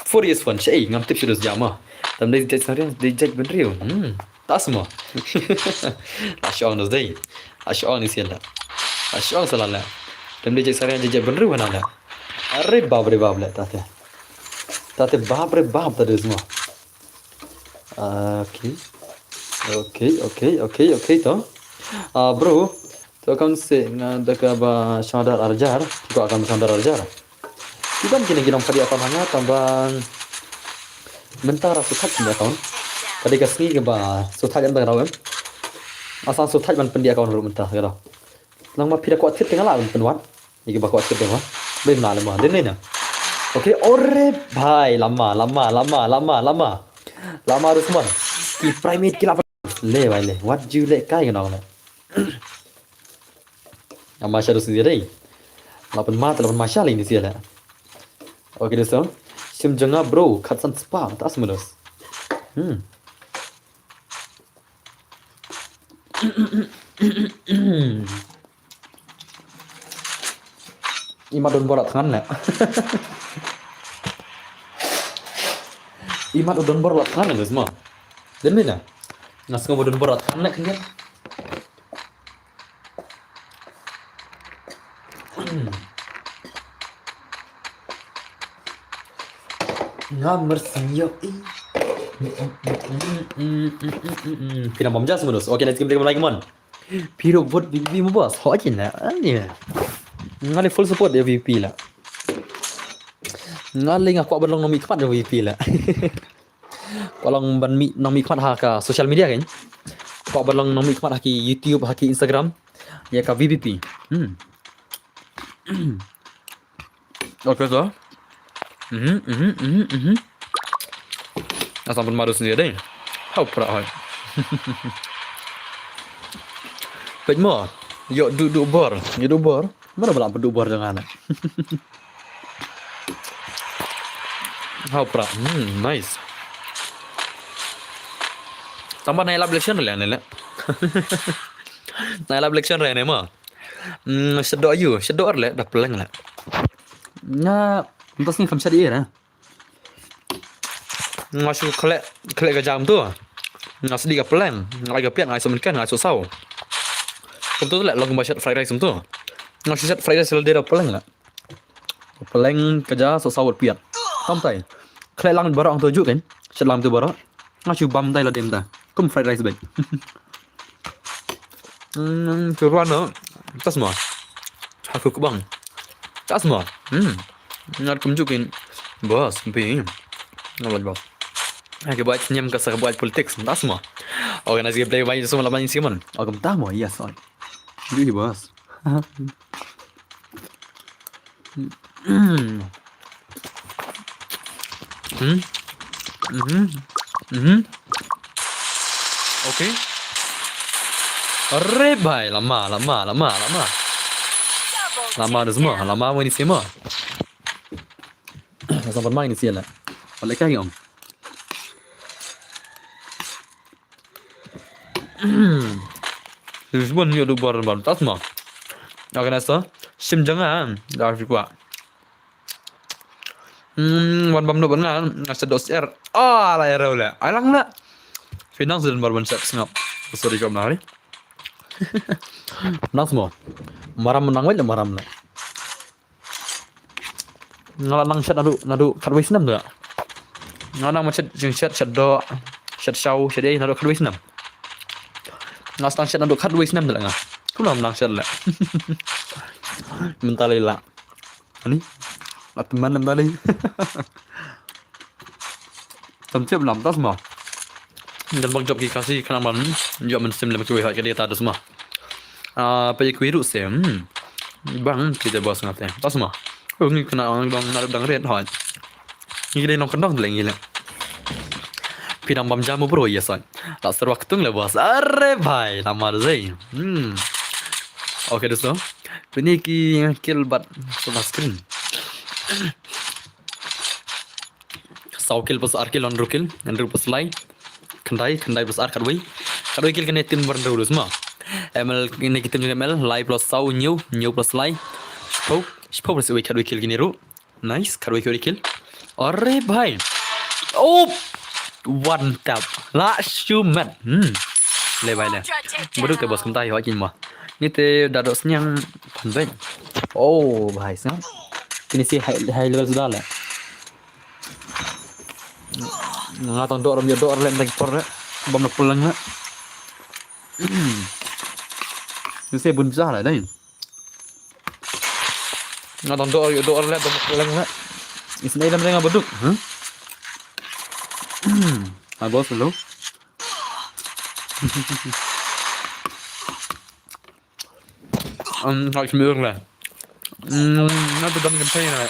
Four years one, shei, ngam tip shadow jama. Tam dei judge sariang, dei judge benriu. Hmm, tasma. La shong dos dei. La shong ni sian la. La shong sala la. Tam dei judge sariang, judge benriu na la. Are bab re bab la, tate. Tate bab re bab, tate semua. Okay. Okay, okay, okay, okay, to. Ah, bro, to kam se nga da kaba shadar arjar, ko kam shadar arjar. Iban kine ginong kadi account hanga tambang mentara sutat kine account. Kadi ka sngi kaba sutat kan bang rawem. Asang sutat ban pendi account ru mentara kado. Nang ma phi da kwah tip te nga lah ban pynwad. Ïa kiba kwah tip te ma. Bym lah lama. Dei ne na. Okay, ore bhai, lama, lama, lama, lama, lama. Lama Rusman. Ki primate ki lah ban le bhai le. Wat ju le kai ka nong le. Ama sha Rusman dei. Lah ban ma, lah ban ma sha le ni sia le. Okay, doso. Sim jong nga bro, khatsan spam, tas menus. Hmm. Imat don bor la thngan le. Imat don bor la thngan le, Rusma. Dei ne na. Nga sngew ba don bor la thngan le kynja. Nga mersing yo i. Phi nang bam jas menus. Okay, next game, game lagi mon. Phi ruh vote V P P mo boss. Ho akin la. Ani. Nga le full support ïa V P P la. Nga le nga kwah ban long nongmihkhmat ïa V P P la. Kwah long ban mih, nongmihkhmat ha ka social media kan. Kwah ban long nongmihkhmat ha ki YouTube, ha ki Instagram. Ïa ka V P P. Hmm. Okay, so. Mhm, mhm, mhm, mhm. Asam pun marus ni dei. Hau pra hoi. Pet mo. Yo du du bor, yo du bor. Mana bala du bor jangan. Hau pra. Hmm, nice. Tambah naik lab election le ne le. Naik lab election re ne mo. Hmm, shadoh ayu, shadoh ar le da peleng le. Nga, entas ni kam shadoh ir, eh. Nga shu khlek, khlek ka jam tu. Nga sdi ka peleng, nga ka piat, nga shu menken, nga shu saw. Kum tu le long ba shat fried rice tu. Nga shu shat fried rice le da peleng le. Peleng ka ja shu saw piat. Tam tai. Khlek lang barang tu ju kan. Shat lang tu barang. Nga shu bam tai la dem ta. Kum fried rice bek. Hmm, tu ruan no. Tas mo. Aku kubang. Tas mo. Hmm. Ngat kum jukin. Bos, pi. Ngat bos. Aku buat senyum ka sa buat politik. Tas mo. Organize gameplay baik semua laban siman. Aku tak mo. Yes, on. Jadi bos. Hmm. Hmm. Mhm. Mhm. Okay. Are bhai, lama, lama, lama, lama. Lama da semua, lama wani sima. Sampai main ni siala. Balik kai ong. Lisbon ïoh du bor ban tas mo. Organizer. Sim jong nga. Da fi kwah. Hmm, wan bam no ban nga. Nga sed dos er. Ah, la erau le. Ai lang le. Finance dan bor ban sep sngap. Sorry, jom nari. Nas mo. Maram nang wai le maram le. Nga la nang shet naduh, naduh khatwei snem da. Nga nang ma shet, jing shet, shet doh, shet shaw, shet ei, naduh khatwei snem. Nga la nang shet naduh khatwei snem da nga. Kumno nang shet le. Mentally la. Ani? At man mentally. Tam tip lam tas ma. Dan bang jop ki Khasi khnang ban jop mynsiem lem kiwei ha ka dei ta dus ma. Ah, pa kiwei ruh sem. Hmm. Bang kita bos ngate. Tas ma. Oh, ngi kena orang dang, dang red hot. Ngi dei nongkyndong de leng ngi le. Phi dang bam jamu bro, yes, son. La serwak tung le bos. Are bhai, namar zei. Hmm. Okay, dosto. Pini ki kill bad sama screen. Saw kill plus ar kill, hynriew kill, hynriew plus lai. Khyndai, khyndai plus ar, khatwei. Khatwei kill kane team bar hynriew dus ma. M L, kane ki team jong M L, lai plus saw, hynñiew, hynñiew plus lai. Shiphew, shiphew plus wei, khatwei kill kine ruh. Nice, khatwei, khatwei kill. Are bhai. Oh! One tap. La shu met. Hmm. Le bhai le. Baduk te bos kumta hi hoi kin ma. Ni te da dok sniang pan bhai. Oh, bhai sngap. Kine si high, high level suda le. Nga tang dor, ïa dor lem tang por re. Bam na pulang na. Hmm. Ni se bun pisa la dai. Nga tang dor, ïa dor lem bam na pulang na. Isnei lem nga baduk. Huh? Hmm. Ai bos lo. Um, hak smiur le. Um, nga tu dam kentei na.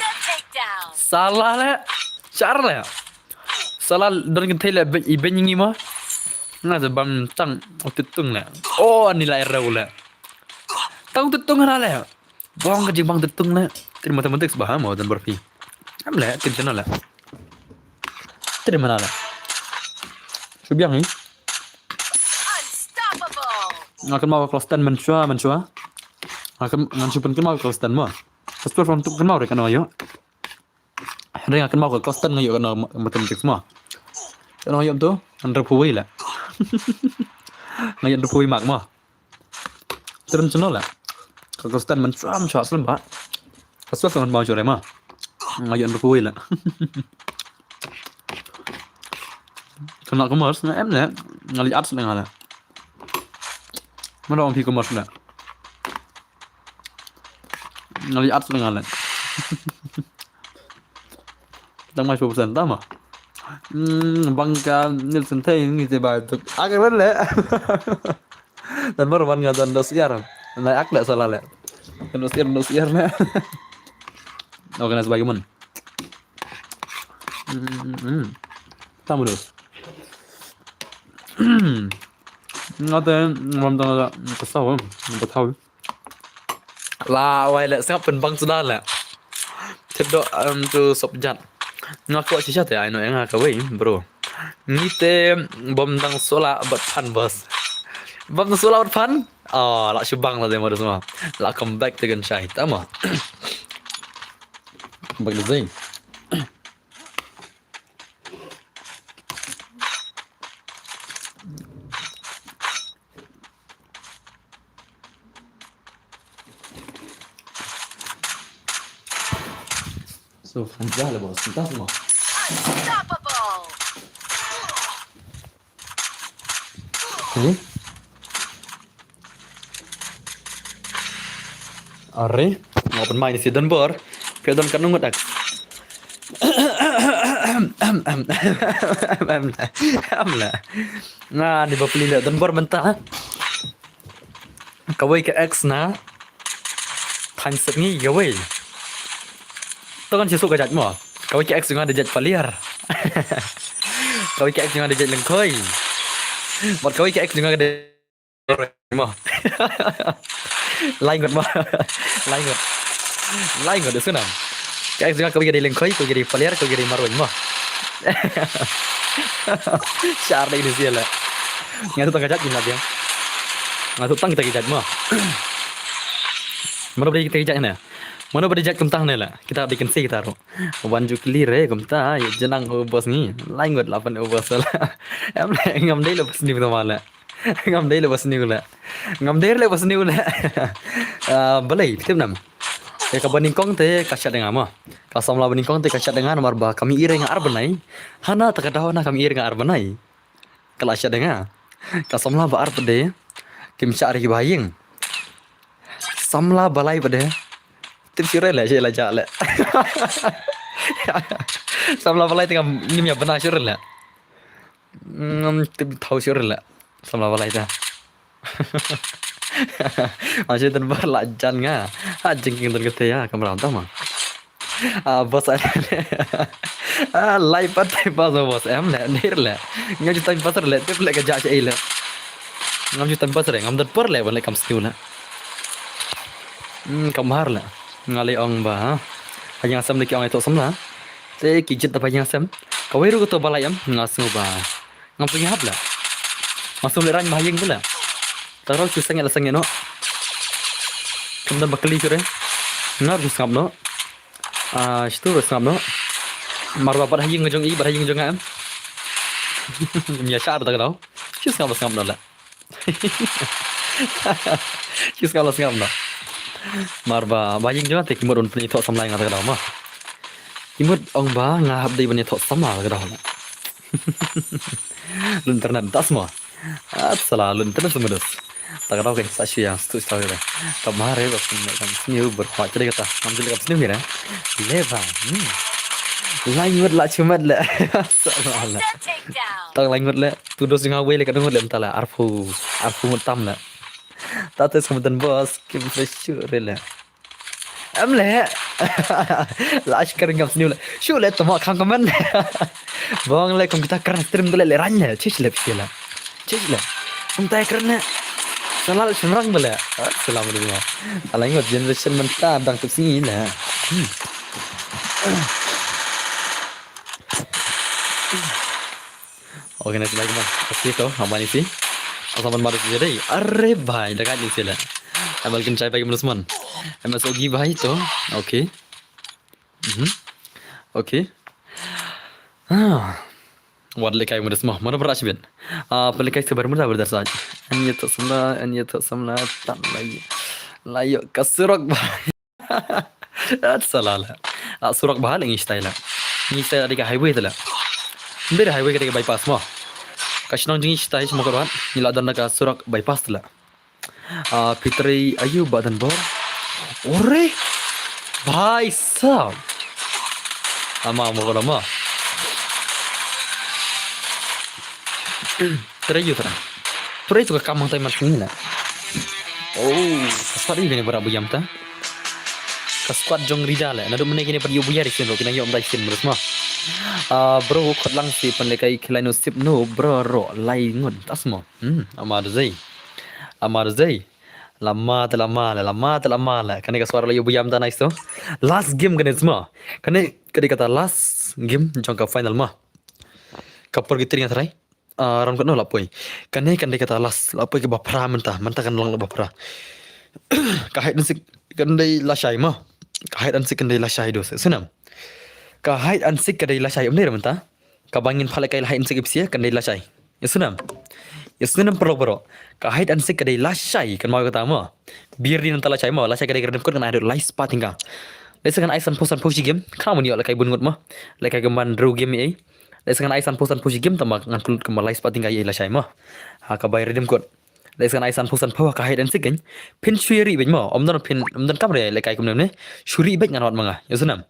Salah le. Char le. Salah don kentei le, ben, i ben ngi ma. Nga tu bam tang u titung le. Oh, ni la erau le. Tang titung na le. Bong ka jing bang titung le. Kini mathematics ba ha mo dan berpi. Am le, tin channel le. Tri mana le. Subiang ni. Nga kynmaw ka class ten mynshuwa, mynshuwa. Nga kyn-, ngan shu pynkynmaw ka class ten mo. Class twelve ruh tu kynmaw re kano ïoh. Re nga kynmaw ka class ten nga ïoh kano mathematics mo. Kano ïoh tu, hynriewphew wei la. Nga ïoh hynriewphew wei mark mo. Trim channel la. Ka class ten mynshuwa, mynshuwa slem ba. Class twelve ngan baw shuwa re mo. Nga ïoh hynriewphew wei la. Kano commerce nga em ne. Nga leh arts ne nga la. Mana ong phi commerce ne. Nga leh arts ne nga la. Tang mai shiphew percent tama. Hmm, bang ka Nielsen te ngi te ba tu. Ak ren le. Dan mar wan nga dan dos ïar. Nai ak le salah le. Kan dos ïar, dos ïar ne. Organize bagi mun. Hmm, hmm. Tamu dos. Nga te ngam tang da ka saw, ba thaw. La wai le sngap pynbang suda le. Tip dok, em, tu sop jat. Nga kwah shisha te ai no ïa nga kawei, bro. Ngi te bom dang sola bad phan bos. Bom dang sola bad phan? Oh, la shibang la de mo da sama. La come back te kan shai. Tama. Come back the zing. So, kan ja le bos, kita semua. Ini. Are, nga open mic ni si Don Bor. Phi don kan ngut ak. Am la. Nga ni ba pli le Don Bor mynta. Kawei ka ex na. Than sep ngi kawei. To kan shisuk ka jait mo. Kawei ka ex nga da jait paliar. Kawei ka ex nga da jait lengkoi. Bad kawei ka ex nga da mo. Lai ngut mo. Lai ngut. Lai ngut, isu nam. Ka ex nga kawei ka dei lengkoi, kawei ka dei paliar, kawei ka dei marwei mo. Shar dei ni siala. Nga tu tang ka jat ni na biang. Nga tu tang kita ki judge mo. Mano ba dei kita ki judge ne? Mano ba dei judge kumta ne la? Kita dei kynsi kita ruh. Wan ju kylli re kumta, ïa jnang u boss ngi. Lai ngut la pan u boss la. Em le, ngam dei le boss ni kumta la. Ngam dei le boss ni la. Ngam dei le boss ni la. Ah, balei, phi tip nam. Ïa kaba nyngkong te ka shad ïa nga mo. Ka samla ba nyngkong te ka shad ïa nga namar ba kam ïohi re nga ar bnai. Hana ta ka daw na kam ïohi re nga ar bnai. Ka la shad ïa nga. Ka samla ba ar pat de kim shah re ki ba ha ïing. Samla ba lai pat de. Tip shuh re le, shuh la jah le. Samla ba lai te ngam, ngim ïa bna shuh re le. Ngam tip thaw shuh re le. Samla ba lai te. Masih ten ba la jan nga. Ha jingkieng ten kete ïa, kam ram ta ma. Ah, boss, ah, lai pat time pass mo, boss, em le, dir le. Ngam ju time pass le, tip le ka jah sha ei le. Ngam ju time pass le, ngam don por le, ban le kam sniew le. Hmm, kam har le. Nga le ong ba, ha. Ha ïing ha sem le ki ong ïa thoh samla. Te ki jied da ha ïing ha sem. Kawei ruh kato ba lai em, nga sngew ba. Ngam sngewhap le. Ngam sngewlehraiñ ba ha ïing te le. Tang ruh shu sangeh la sangeh noh. Kam don ba kylli shuh re. Nga ruh shu sngap noh. Ah, shitu ruh sngap noh. Mar ba bad ha ïing jong i, bad ha ïing jong nga em. Ym ïa shah ruh ta ka daw. Shu sngap la sngap noh le. Shu sngap la sngap noh. Mar ba, ba ha ïing jong nga te ki mut un pynïathoh samla ïa nga ta ka daw mo. Ki mut ong ba nga hap dei ban ïathoh samla ta ka daw. Lun internet tas mo. At sala lun internet semedus. Ta ka daw ke sa shu ïa stu sta ka. Ka mar re ba pun kam sniew ber pa chale kata. Ngam jale kam sniew kira. Le ba. Hmm. Lai ngut la chumat le. Sala la. Tang lai ngut le. Tu dos jong nga wei le ka ngut le mynta le. Arphew, arphew ngut tam le. Ta te sngewbha boss, kim fresh shu re le. Em le. La ash kar ngam sniew le. Shu le tama khang kaman. Bong le kum kita kar stream le le rang le. Chich le phi le. Chich le. Kum tai kar le. Sala le shimrang le. Salam le. Ala ngot generation mynta dang tup sini le. Hmm. Okay, next like man. Okay to, hamba ni si. Asal man madu si dei. Are bhai, da ka ni si la. Amal kin chai bhai manus man. Amal sogi bhai to. Okay. Mhm. Okay. Ah. Wat le kai manus ma. Mana beras bin. Ah, pele kai sebar muda berdar saj. An ye to samla, an ye to samla tan lagi. Layo kasurok bhai. At sala la. Ah, surak bha la ngi stai la. Ngi stai la dei ka highway te la. Ym dei highway ka dei ka bypass mo. Ka shnong jong ngi stai sha Mawkyrwat. Ngi la don na ka surak bypass te la. Ah, phi trei aïu Bah Danbor. Ore. Bhai sahab. Ama mo ko la mo. Trei aïu tra. Trei tu ka kam hangtai man sini la. Oh, ka squad ri kane ba rah ba ïam ta. Ka squad jong Rida le. Naduh mynne kine pat ïoh buya ri sien ro, kine ïoh ym dei sien bro sma. Ah, bro, khot lang si pynlehkai khilai no sip no bro ro lai ngut tas mo. Hmm, ama da zei. Ama da zei. Lama te lama le, lama te lama le. Kane ka squad la ïoh buya ym ta nice to. Last game kane sma. Kane ka dei kata last game jong ka final ma. Ka por ki tri nga try. Ah, round kano la poi. Kane kan dei kata last, la poi kaba phra mynta, mynta kan long kaba phra. Ka hide and seek kan dei lashai mo. Ka hide and seek kan dei lashai dos. Sunam. Ka hide and seek ka dei lashai, ym dei mynta. Kaba ngin pha lehkai hide and seek ipsia kan dei lashai. Ïa sunam. Ïa sunam paralok baroh. Ka hide and seek ka dei lashai kan mo kata mo. Biar di nanta lashai mo, lashai ka dei ka rim kot kan ai dot lai spah tyngka. Lehse kan ai sanphew sanphew shi game, khnang ban ïoh lehkai bun ngut mo. Lehkai ka man hynriew game ei. Lehse ngan ai sanphew sanphew shi game tangba ngan pynlut kumba lai spah tyngka ïa lashai mo. Ha ka bai redeem code. Lehse ngan ai sanphew sanphew ha ka hide and seek kan. Phin shu ïa rieh beit mo. Ym don phin, ym don kam re lehkai kumne ne. Shu rieh beit ngan wad ma nga. Ïa sunam.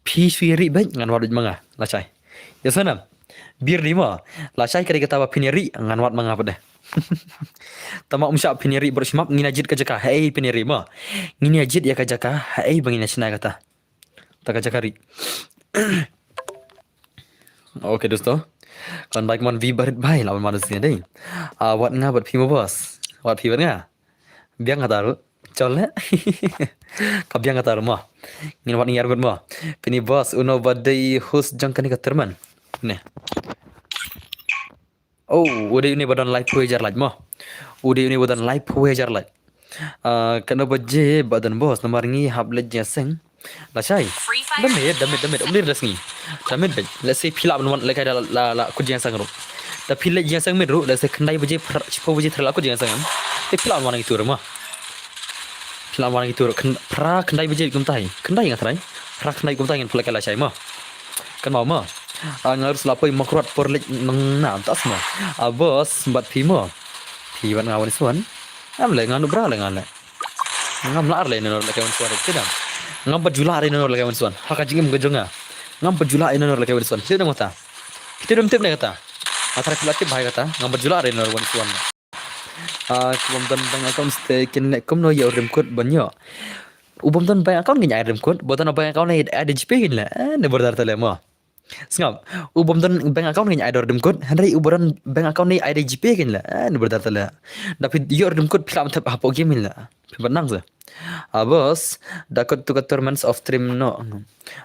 Phi shu ïa rieh beit ngan wad beit ma nga. Lashai. Ïa sunam. Biar di mo. Lashai ka dei kata ba phin ïa rieh ngan wad ma nga pat de. Tangba um shah phin ïa rieh baroh shi map ngin ïa jied ka jaka. Haei phin ïa rieh mo. Ngin ïa jied ïa ka jaka. Haei ba ngin ïa shna kata. Ta ka jaka rieh. Okay dosto. Kan bai kman vi barit bai lawan manus ni dei. Ah, wat nga bat phi mo boss. Wat phi bat nga. Biang kata ruh. Chol le. Ka biang kata ruh mo. Ngin wat ngi argut mo. Pini boss uno ba dei host jong kane ka tournament. Ne. Oh, u dei une ba don laiphew hajar like mo. U dei une ba don laiphew hajar like. Ah, katno baje ba don boss, namar ngi hap leit jingïaseng. Lashai. Dame, dame, dame, um leit da sngi. Dame, dame. Let's say phi lah ban wan leit kai da la, la, la kut jingïaseng ruh. Da phi leit jingïaseng miet ruh, let's say khyndai baje, phra, shiphew baje tharai la kut jingïaseng em. Te phi lah ban wan ngi tur ma. Phi lah ban wan ngi tur, khy-, phra khyndai baje kumta hi. Khyndai nga tharai. Phra khyndai kumta ngin phi leit kai lashai ma. Kan mau ma. Ah, nga ruh sa la poi Mawkyrwat por leit nang na, tas ma. Ah, boss, bad phi ma. Phi bad nga wan swan. Am le nga nu bra le nga le. Ngam lah re ïa nonor lehkai wan swan, te dang. Ngam pat ju lah re ïa nonor lehkai wan swan. Ha ka jingim ka jong nga. Ngam pat ju lah ïa nonor lehkai wan swan. Te dang kata. Te dang tip ne kata. Nga tharai phi la tip bha ïa kata. Ngam pat ju lah re ïa nonor wan swan. Ah, u bym don bank account te kin leh kumno ïa u rim kut ban ïoh. U bym don bank account ngin ai rim kut. Ba don bank account ne ai da GPay kin leh. Eh, ne bordar te leh mo. Sngap, u bym don bank account ngin ai da u rim kut, hynrei u ba don bank account ne ai da GPay kin leh. Eh, ne bordar te leh. Da phi ïoh rim kut phi lah ban thep hapoh game kin leh. Phi ban nang se. Ah, boss, da kut tu ka tournaments of stream no.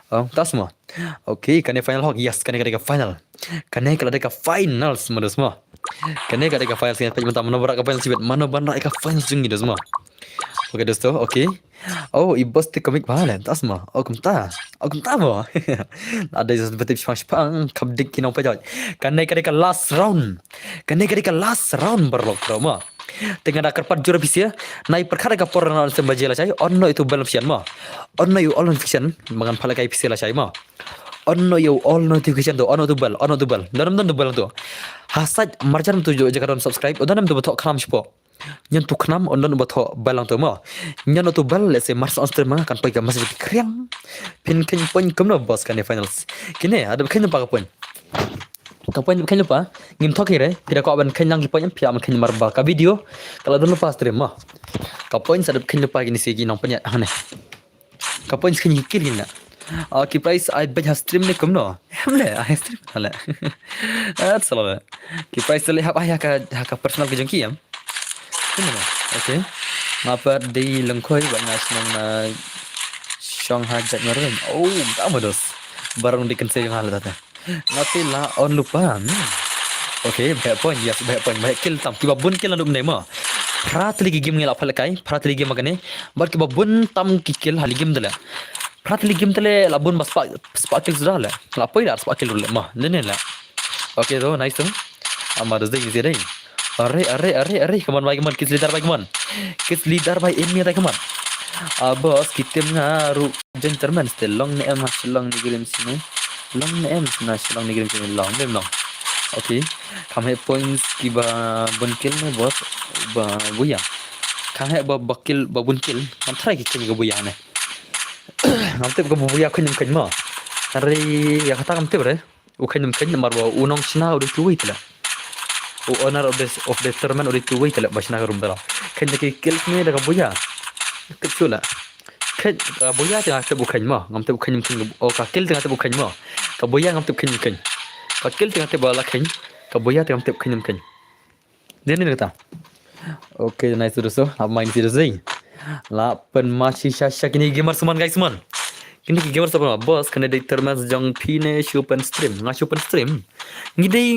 Oh, tas mo. Okay, kane final hok, yes, kane ka dei ka final. Kane ka la dei ka final, mo dos mo. Kane ka dei ka final, sngap, peit mynta mano ba rah ka final, sngap, mano ban rah ka final jong ngi dos mo. Okay, dosto, okay. Oh, i boss te comic ba le, tas mo. Oh, kumta. Oh, kumta mo. Ada just betul shpang shpang, kham dik ki nong pejot. Kane ka dei ka last round. Kane ka dei ka last round berlok mo. Te nga da kyrpad jur phi sha, nai pyrkhat ka por na sem baje lashai, on no itu bell option mo. On no you all notification, mangan phala kai phi sha lashai mo. On no you all notification to, on no tu bell, on no tu bell. Don don tu bell tu. Ha sait marjan tu jo jaka don subscribe, don tu betok khnam shpo. Nyan tu khnam, on don betok bell tu mo. Nyan tu bell, let's say marjan on stream nga kan poi ka message kriang. Phin khein point kumno boss kane finals. Kine, ada khein pa ka point. Ka point khein pa, ngim thok hi re, phi da kwah ban khein lang ki point, phi da ban khein mar ba ka video, ka la don lypa stream mo. Ka point sa da khein lypa kine si ki nong pynïaid hangne. Ka point khein ki kill kine. Ah, ki prize ai bad ha stream ne kumno. Em le, ai stream ha le. That's all. Ki prize te le hap ai ha ka, ha ka personal ka jong ki em. Kumno. Okay. Nga pat dei Lyngkhoi bad nga shnong na shong ha Jaitmarweiñ. Oh, ta mo dos. Barong dei kynse jong ha le ta te. Nga te la on lypa. Hmm. Okay, bad point, yes, bad point, bad kill tam. Kiba bun kill naduh mynne mo. Phra tylli ki game ngi la pha lehkai, phra tylli game kane. Bad kiba bun tam ki kill ha li game te le. Phra tylli game te le la bun ba spah, spah kill suda le. La poi da spah kill ruh le mo. Ne ne le. Okay to, nice to. Ama dos dei, dei. Are, are, are, are, come on, bhai, come on, kiss leader, bhai, come on. Kiss leader, bhai, enemy, bhai, come on. Ah, boss, ki team nga ruh join tournament te long ne em ha Shillong ni grim sini. Long ne em na Shillong ni grim sini long, ne em long. Okay. Kham heh points kiba bun kill ne boss ba buya. Kham heh ba, ba kill ba bun kill. Ngam tharai ki kill ka buya ne. Ngam tip ka buya khein ym khein mo. Hynrei ïa kata ngam tip re. U khein ym khein namar ba u nongshna u dei tu wei te le. U owner of the, of the tournament u dei tu wei te le ba shna ka room te le. Khein da ki kill ne da ka buya. Tip shuh le. Khein ka buya te nga tip u khein mo. Ngam tip u khein ym khein. O ka kill te nga tip u khein mo. Ka buya ngam tip khein ym khein. Ka kill te nga tip ba la khein. Ka buya te ngam tip khein ym khein. Dei ne kata. Okay, nice to do so. Hap main serious dei. La pynmashi sha sha kine gamer suman guys suman. Kine ki gamer suman boss kane dei termas jong phi ne shu pen stream. Nga shu pen stream. Ngi dei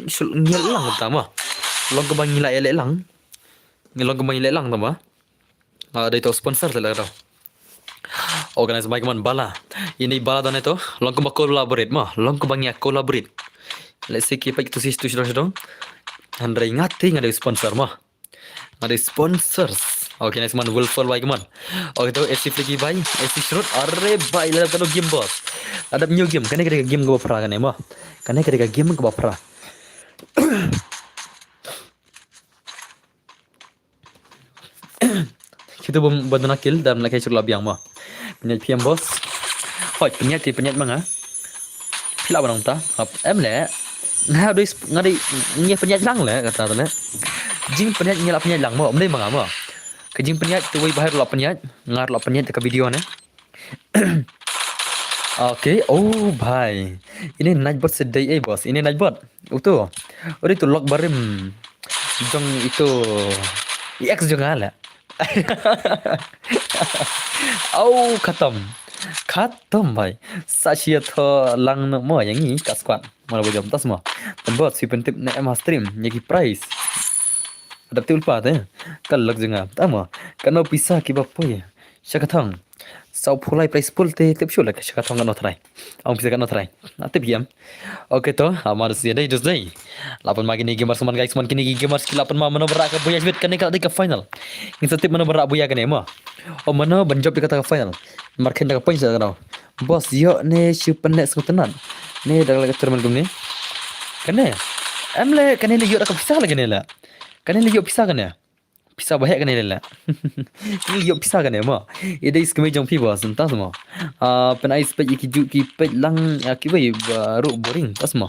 shu ngi lang ta ma. Long ka ba ngi la ele lang. Ngi long ka ba ngi le lang ta ma. Ah, dei to sponsor te la ka dau. Organize by Kaman Bala. Ini Bala dane to. Long kumba collaborate ma. Long kumba ngia collaborate. Let's say ki pa kitu si tu sdong sdong. Hynrei nga te nga dei sponsor ma. Nga dei sponsors. Okay, nice man. Will fall by Kaman. Okay to, S C Flicky by S C Shrut. Are by la ka game boss. Adap new game. Kane kane game go pra kane ma. Kane kane game go pra. Kita bom badana kill dan laki sur labiang mo. Penyet P M boss. Hoi, penyet ti penyet manga. Pila banang ta. Em le. Nga doi nga doi ngi penyet lang le kata tu le. Jing penyet ngi la penyet lang mo. Em dei manga mo. Ke jing penyet tu wei bahar la penyet. Ngar la penyet ka video ne. Okay, oh bhai. Ini Nightbot sedai eh boss. Ini Nightbot. Utu. Uri tu lok barim. Jong itu. I X jong ala. Au khatam. Khatam bhai. Sa shia tho lang no mo yang i ka squad. Mana bojam tas mo. Nightbot si pentip ne em ha stream. Nyaki price. Dap te ulpa te. Ka lok jong nga. Tamo. Kano pisa kiba poi sha ka thong. Saw phew lai prize pool te tip shu la ka sha ka thong kano trai. Ong pisa kano trai. Na tip yam. Okay to, amar sia dei dus dei. Lapan ma kini gamers man guys, man kini gamers ki lapan ma mano ba rah ka buya shibit kane ka dei ka final. Ngin sa tip mano ba rah buya kane mo. O mano ban jop ïa kata ka final. Mar khein da ka point sa kano. Boss ïoh ne shu pynleh sngewtynnat. Ne da ka tournament kumne. Kane. Em le kane ne ïoh da ka pisa la kane la. Kane ne ïoh pisa kane. Pisa ba heh kane le la. Kane ïoh pisa kane mo. Ida is kmie jong phi boss, mynta mo. Ah, pyn ai spek ïa ki ju ki peit lang ïa ki wei ba ruh boring, tas mo.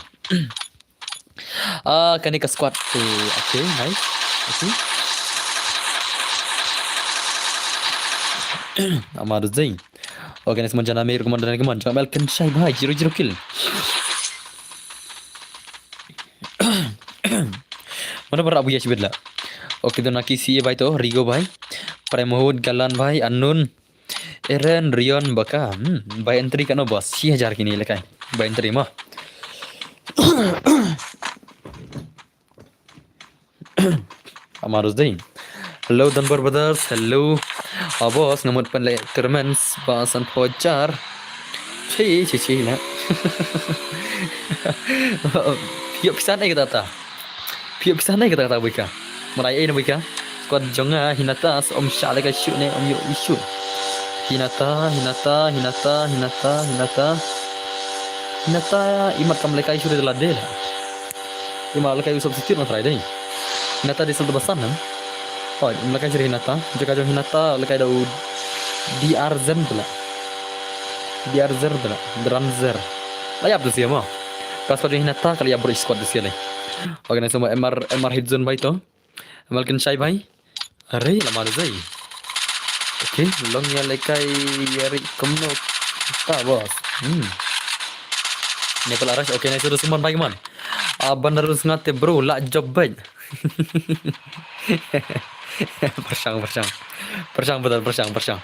Ah, kane ka squad te. Okay, nice. Okay. Amar Zain. Okay, next man jana mer kumanda next man. Jana Melkin Shai bhai, zero zero kill. Mano ba rah buya shibit la. Okay, to na ki si bhai to, Rigo bhai. Prem Mahut, Galan bhai, Anun. Eren, Rion, Baka. Hmm, buy entry kano boss. Shi hajar kini lekai. Buy entry mo. Amar Zain. Hello, Dunbar Brothers. Hello. Ah, boss, nga mut pynleh tournaments ba san phew hajar. Chi, chi, chi, na. Phi ïoh pisa ne kata kata. Phi ïoh pisa ne kata kata buika. Malai eh na buika. Squad jong nga Hinata, sa om sha lehkai shu ne om ïoh issue. Hinata, Hinata, Hinata, Hinata, Hinata. Hinata, imat kam lehkai shu de la de la. Ima lehkai u substitute na trai dei. Hinata di sel tebasan em. Oh, lehkai jeri Hinata. Jaka jong Hinata lehkai da u D R Zen pula. D R Zer pula. Dranzer. La ïap tu sia mo. Ka squad jong Hinata ka la ïap bro squad tu sia dei. Okay, na semua M R, M R Hidzon bai to. Malkin Shai bai. Are, lama da zai. Okay, long ïa lehkai ïa ri kumno ta boss. Hmm. Nepal Arash, okay, nice to summon bai man. Ah, bandar sngat te bro, la job bai. Pershang, pershang. Pershang betul, pershang, pershang.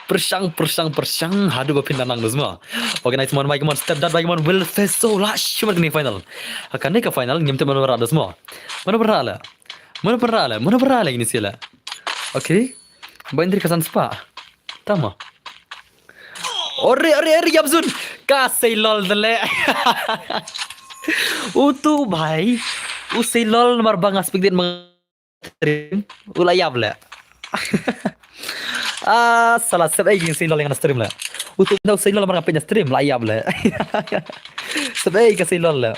Pershang, pershang, pershang. Haduh ba phin danang dus mo. Okay, nice man bai man. Step dad bai man. Will Feso la shumat ni final. Akan ni ka final ngim te man berat dus mo. Mana berat la. Mana berat la. Mana berat la ini sila. Okay. Ba indri kasan spa. Tama. Ore, ore, ore, Yabzun. Ka sei lol dele. Utu bhai. U sei lol mar bang aspek dit meng stream. U la ïap le. Ah, salah sep ai ging sei lol ngan stream le. Utu nda u sei lol mar ngapin stream la ïap le. Sep ai ka sei lol le.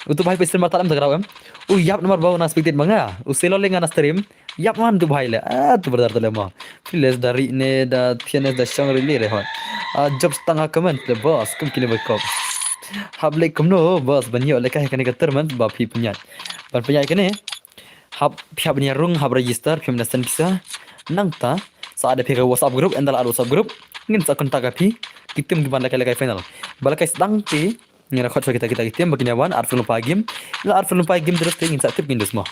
Utu bhai pe stream mar talam ta grau em. U ïap namar bau na spectate manga. U sei lol ngan stream. Ïap man tu bhai le. Ah, tu brother tu le mo. Please da ri ne da thianes da shang ri le re hoi. Ah, job stang ha comment le boss. Kum kini bai kop. Hap le kumno boss ban ïoh lehkai kane ka tournament ba phi pynïaid. Ban pynïaid kane. Hap, phi hap ban ïarung, hap register, phi hap ban send pisa. Nangta, sa da phi ka WhatsApp group, ynda la add WhatsApp group, ngin sa contact ïa phi, ki team ki ban lehkai lehkai final. Ba lehkai sdang te, ngin sa khot sha kita kita ki team, ba kin ïa wan, arphew lypa game. La arphew lypa game terus te ngin sa tip ngin dus mo.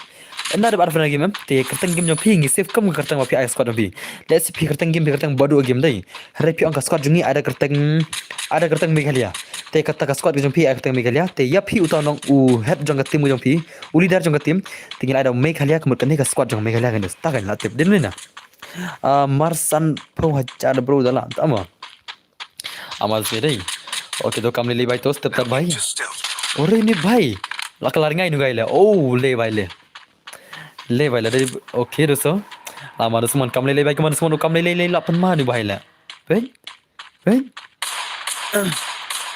Ynda dep arphew lypa game em, te kyrteng game jong phi, ngi save kum ka kyrteng ba phi ai squad jong phi. Let's say phi kyrteng game, phi kyrteng Badu game dei. Hynrei phi ong ka squad jong ngi ai da kyrteng, ai da kyrteng Meghalaya. Te kata ka squad jong phi ai kyrteng Meghalaya. Te ïa phi uta u nong u head jong ka team jong phi, u leader jong ka team. Te ngi la ai da Meghalaya, ka mut kane ka squad jong Meghalaya kane. Ta kan la tip din lina. Ah, mar san phew hajar bro da la. Tama. Ama sini dei. Okay, to kam lei lei bai to step tak bai. Ore ni bai. La ka la ringai nu gai le. Oh, le bai le. Le bai le dei. Okay, doso. Ama doso man kam lei lei bai, kam doso man kam lei lei lei la pan ma nu bai le. Bai. Bai.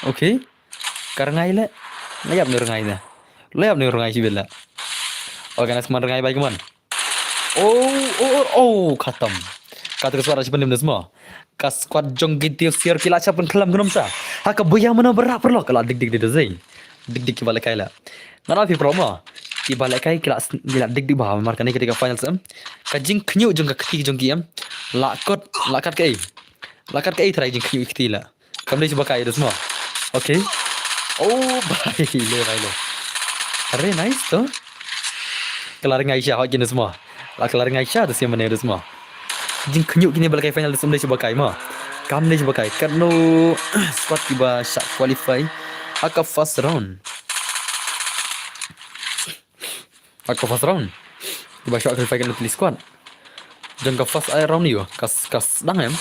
Okay. Ka ringai le. La ïap nu ringai ne. La ïap nu ringai shi bela. Okay, na sman ringai bai kaman. Oh, oh, oh, oh, khatam. Kata ka squad shi panim ne sma. Ka squad jong ki tiar siar ki la chap kan klam gnam sa. Ha ka buya mana berak perlok la dik dik dik zai. Dik dik ki balik kai la. Ngana phi pro ma. Ki balik kai ki la s-, ki la dik dik ba mar kane kata ka final sam. Ka jingkhñiuh jong ka kti jong ki em. La kot, la kat ka ei. La kat ka ei trai jingkhñiuh kti la. Kam dei shu ba kai da sma. Okay. Oh, bai le, bai le. Are nice to. Ka la ringai sha hot kine sma. La ka la ringai sha da sia mane da sma. Jingkhñiuh kine ba la kai final da sma dei shu ba kai ma. Kam dei shu ba kai. Katno squad kiba shah qualify ha ka first round. Ha ka first round. Kiba shah qualify ka Italy squad. Jong ka first round ïa ka, ka sdang em.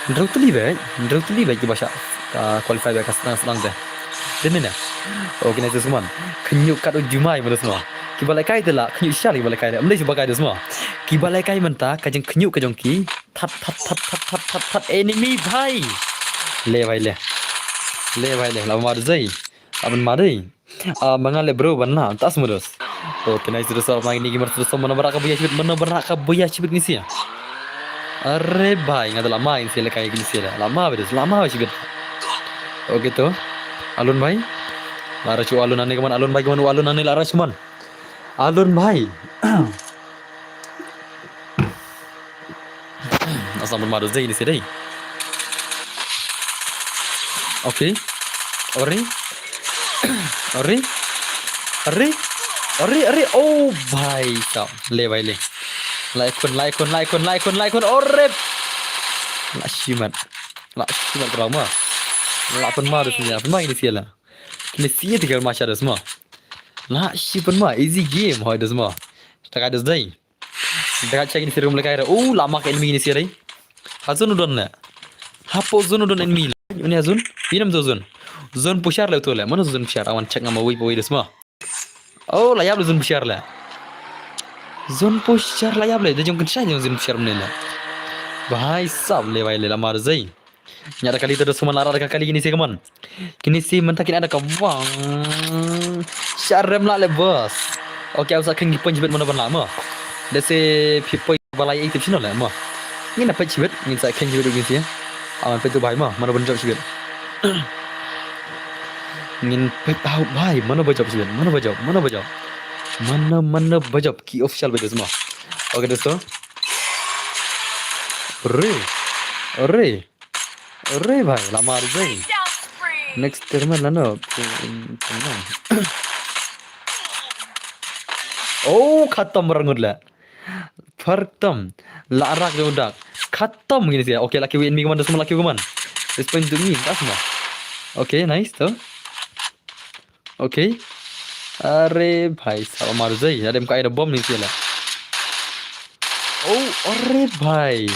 Hynriew tylli beit, hynriew tylli beit kiba shah ka qualify beit ka sdang sdang te. Dei ne? Okay, nice, Usman. Khynñiuh kat u jumai mynta, Usman. Kiba lehkai te la khynñiuh shisha kiba lehkai te. Ym dei shu ba kai, Usman. Kiba lehkai mynta ka jingkhynñiuh ka jong ki. That, that, that, that, that, that, that, enemy bhai. Le bhai le. Le bhai le. La ma dei. Aban ma dei. Ah, ma nga le bro ban la. Tas mudos. Okay, nice, dos, ma ini gamer, dos, mano ba rah ka buya shibit, mano ba rah ka buya shibit ngi sia. Are bhai, nga da la ma ngi sia lehkai ngi sia la. La ma bedos, la ma shibit. Okay to. Alun bhai. La rah shu alun ane kaman, alun bhai kaman, alun ane la rah shu man. Alun bhai. Asam pun ma dei ni sia dei. Okay. Ore. Ore. Ore. Ore, ore. Oh, bhai sab. Le, bhai, le. Lai khun, lai khun, lai khun, lai khun, lai khun. Ore. La shimat. La shimat pura ma. La pun ma dei sia. Pun ma ini sia la. Kine sia tiga ma sha dos ma. La shi pun ma. Easy game hoi dos ma. Taka dos dei. Daka check ini sia rum lehkai re. Oh, la ma ka enemy ini sia re. Ha zone u don le. Hapoh zone u don enemy le. Uni ha zone. Inam zone. Zone pushar le uto le. Mano zone pushar? Awan check nga ma wei pa wei dos ma. Oh, la ïap le zone pushar le. Zone pushar la ïap le. Da jong kan shai jong zone pushar mne le. Bhai sab le bhai le la mar zai. Ñiah da kali te dos man, la rah da ka kali kine sia kaman. Kine sia mynta kin ai da ka bang. Sharem la le boss. Okay, au sa kheng ki point shibit mano ban la ma. Lehse phi point ba lai ei tip shino le ma. Ngin da peit shibit, ngin sa kheng shibit kine sia. Aman peit tu bhai ma, mano ban jop shibit. Ngin peit au bhai, mano ba jop shibit, mano ba jop, mano ba jop. Mano, mano ba jop ki official ba dos ma. Okay, dosto. Re. Re. Re bhai, la mar zai. Next tournament la no. Oh, khatam rangut la. Khatam. La rak jo dak. Khatam gini sia. Okay, lucky win mi kaman, dos ma lucky kaman. Respond to me, das ma. Okay, nice to. Okay. Are bhai, sab mar zai. Adem ka ai da bom ni sia la. Oh, are bhai.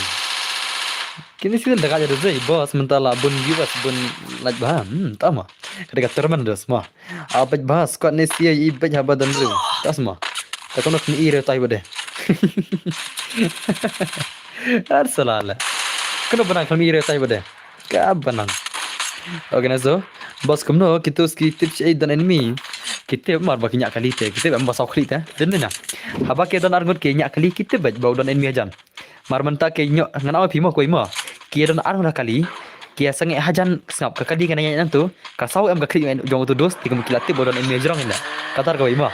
Kine sia da ka ja zai, boss, mynta la bun viewers, bun like ba. Hmm, tama. Ka da ka tremendous ma. A bej ba, squad ne sia i bej haba dan ru. Tas ma. Ta kono kni i re tai bade. Ar salala. Kono banang kni i re tai bade. Ka banang. Okay, na so. Boss, kumno kito ski tip shi don enemy. Kito mar ba ki ñiah kali te. Kito em ba saw khli te. Dei na. Haba ki don arngut ki ñiah kali kito bej ba don enemy hajan. Mar mynta ki ñiah ngan oi phi mo koi mo. Ki don arngut kali. Ki sangeh hajan sngap ka kali ka ñiah nangtu. Ka saw em ka khli jong tu dos. Ti kum ki la tip ba don enemy jrong ina. Katar ka wei mo.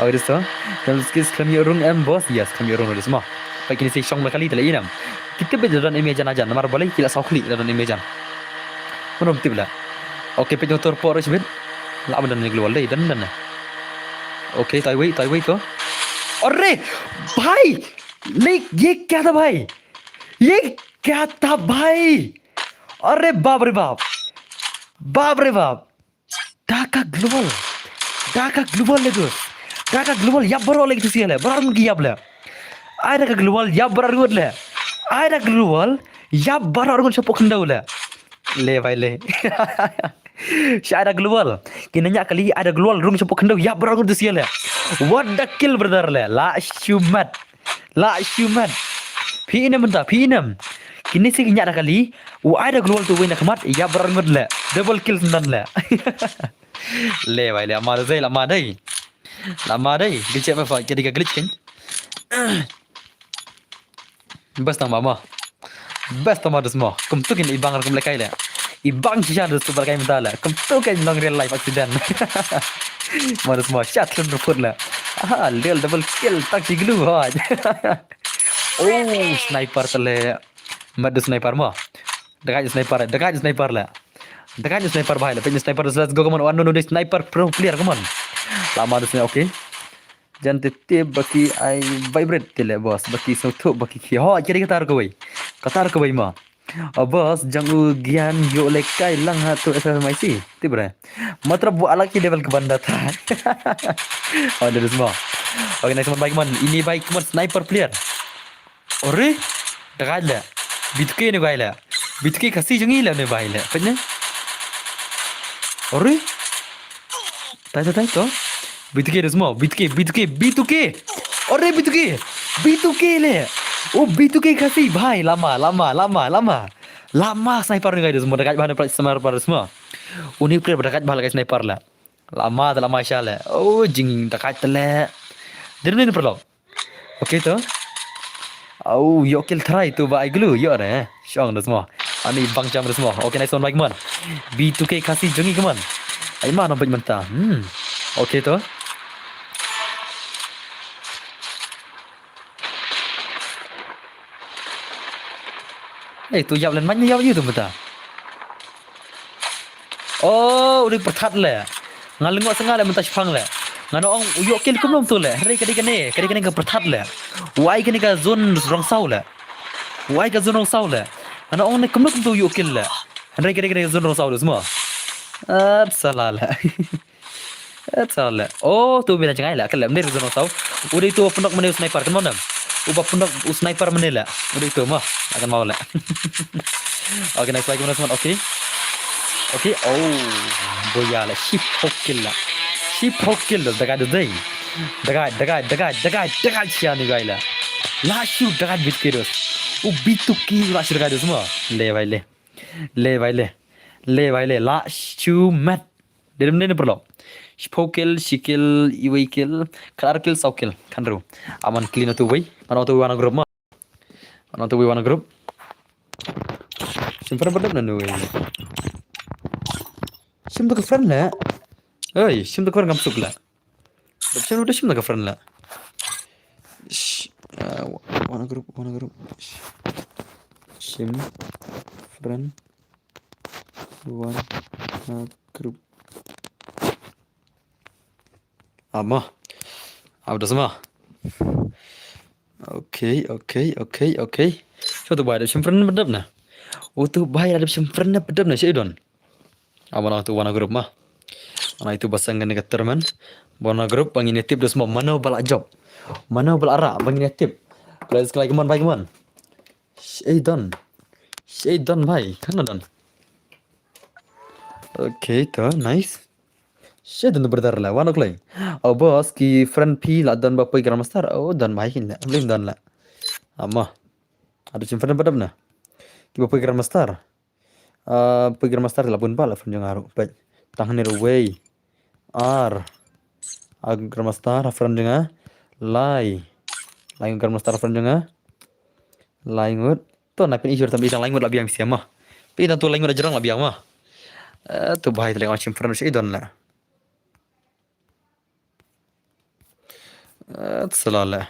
Oi dos to. Ski khlem ïoh rung em boss. Yes, khlem ïoh rung dos mo. Pai kini si shong na kali te la inam. Kito bej don enemy hajan hajan. Mar balei ki la saw khli don enemy hajan. Mano tip la. Okay, peit motor por shibit. La ban don global dei, don don. Okay, tai wei, tai wei to. Arre! Bhai! Lik, ye kya tha bhai? Ye kya tha bhai? Arre bap re bap. Bap re bap. Da ka global. Da ka global le dos. Da ka global ïap baroh le kitu sia le. Baroh ki ïap le. Ai da ka global ïap baroh le. Ai da global ïap baroh shapoh khyndew le. Le bhai le. Sha ai da global. Kine ñiah kali ai da global rung shapoh khyndew ïap baroh tu sia le. What the kill brother le. La shu mat. La shu mat. Phi inem mynta, phi inem. Kine si ki ñiah da kali. U ai da global tu wei na khmat ïap baroh le. Double kill syndan le. Le bhai le, ama dei, la ma dei. La ma dei, glitch ba fa, jadi ka glitch kan. Best tang ma ma. Best tang ma dos mo. Kum tu kin ibang kum lekai le. Ibang shisha dos tu lekai mynta le. Kum tu kin long real life accident. Ma dos mo, shot lun report le. Aha, real double kill, tak si glue hoj. Oh, sniper te le. Mat dos sniper mo. Dekat sniper, dekat sniper le. Dekat sniper bhai le. Peit sniper, let's go, come on. Oh, no, no, sniper pro player, come on. La ma dos sniper, okay. Jan te te baki ai vibrate te le boss. Baki so thu baki ki. Ho, kiri katar ko wei. Katar ko wei ma. Oh boss, jong u Gian ïoh lehkai lang ha tu S M I C. Ti bre. Matlab bu alak ki level ka banda tha. Oh, da dusmo. Okay, next one, bhai, come on. Ini bhai, come on, sniper player. Ore? Dakai le. B two K ne gai le. B two K Khasi jong i le ne bai le. Pet ne? Ore? Tai, tai, tai, to. B two K dusmo. B two K, B two K, B two K. Ore, B two K. B two K le. Oh, B two K Khasi, bhai. Lama, lama, lama, lama. Lama sniper ne gai dusmo. Dakai bha ne pra sniper dusmo. Uni player dakai bha le gai sniper le. Lama, lama sha le. Oh, jing dakai te le. Dei ne paralok. Okay to. Au, ïoh kill try tu ba ai glue, ïoh re. Shong dusmo. Ani bang jam dusmo. Okay, next one, bhai, come on. B two K Khasi jong i, come on. Ai ma no bej mynta. Hmm. Okay to. Eh, tu ïap len man ïap ïu tu mynta. Oh, u dei pyrthat le. Nga lyngngoh sa nga le mynta shipang le. Nga na ong u ïoh kill kumno tu le. Hynrei ka dei kane, ka dei kane ka pyrthat le. U ai kane ka zone rong saw le. U ai ka zone rong saw le. Nga na ong ne kumno kumtu u ïoh kill le. Hynrei ka dei kane ka zone rong saw le semua. At salah le. At salah le. Oh, tu bina jngai le. Ka le mne zone rong saw. U dei tu pynok mne u sniper kan mo nam. U ba pynok u sniper mne le. U dei tu mo. Akan mau le. Okay, next like, next one. Okay. Okay. Oh, boya la. Shipok kill la. Shipok kill la. Dagai dei. Dagai, dagai, dagai, dagai, dagai, shia ni gai la. La shu dagai bit kidos. U bitu ki la shu dagai dos mo. Le bhai le. Le bhai le. Le bhai le. La shu mat. Dei ne paralok. Shipok kill, shi kill, iwei kill, khatar kill, saw kill. Khanru. Aman kill na tu wei. Mana tu wana group mo. Mana tu wana group. Shim friend ba dep na nui. Shim da ka friend la. Oi, shim da ka friend ngam suk la. Dep shim da shim da ka friend la. Sh-, uh, wana group, wana group. Sh-, shim friend wana group. Ama. Abda sama. Okay, okay, okay, okay. Shu tu bai da shim friend bedap na. Oh, tu bai da shim friend bedap na, shi don. Ama na tu wana group ma. Ana itu basang kan ka termen. Wana group bang ini tip dos ma mano bala job. Mano bala ara bang ini tip. Please like man, bye man. Shi don. Shi don bai. Kan don. Okay, to nice. Shi don brother la, wan oklai. Oh boss, ki friend phi la don ba poi Grandmaster. Oh, don bai kin la. Lim don la. Ama. Adu shim friend badam na. Ki ba poi Grandmaster. Ah, poi Grandmaster la bun ba la friend jong aru. Pet. Tang ne ruwei. Ar. Ah, Grandmaster friend jong a. Lai. Lai Grandmaster friend jong a. Lai ngut. To na pin ijur tam ijang lai ngut la biang siama. Pin tu lai ngut ajarang la biang ma. Eh, tu bai tu lai shim friend shi don la. Eh, salah la.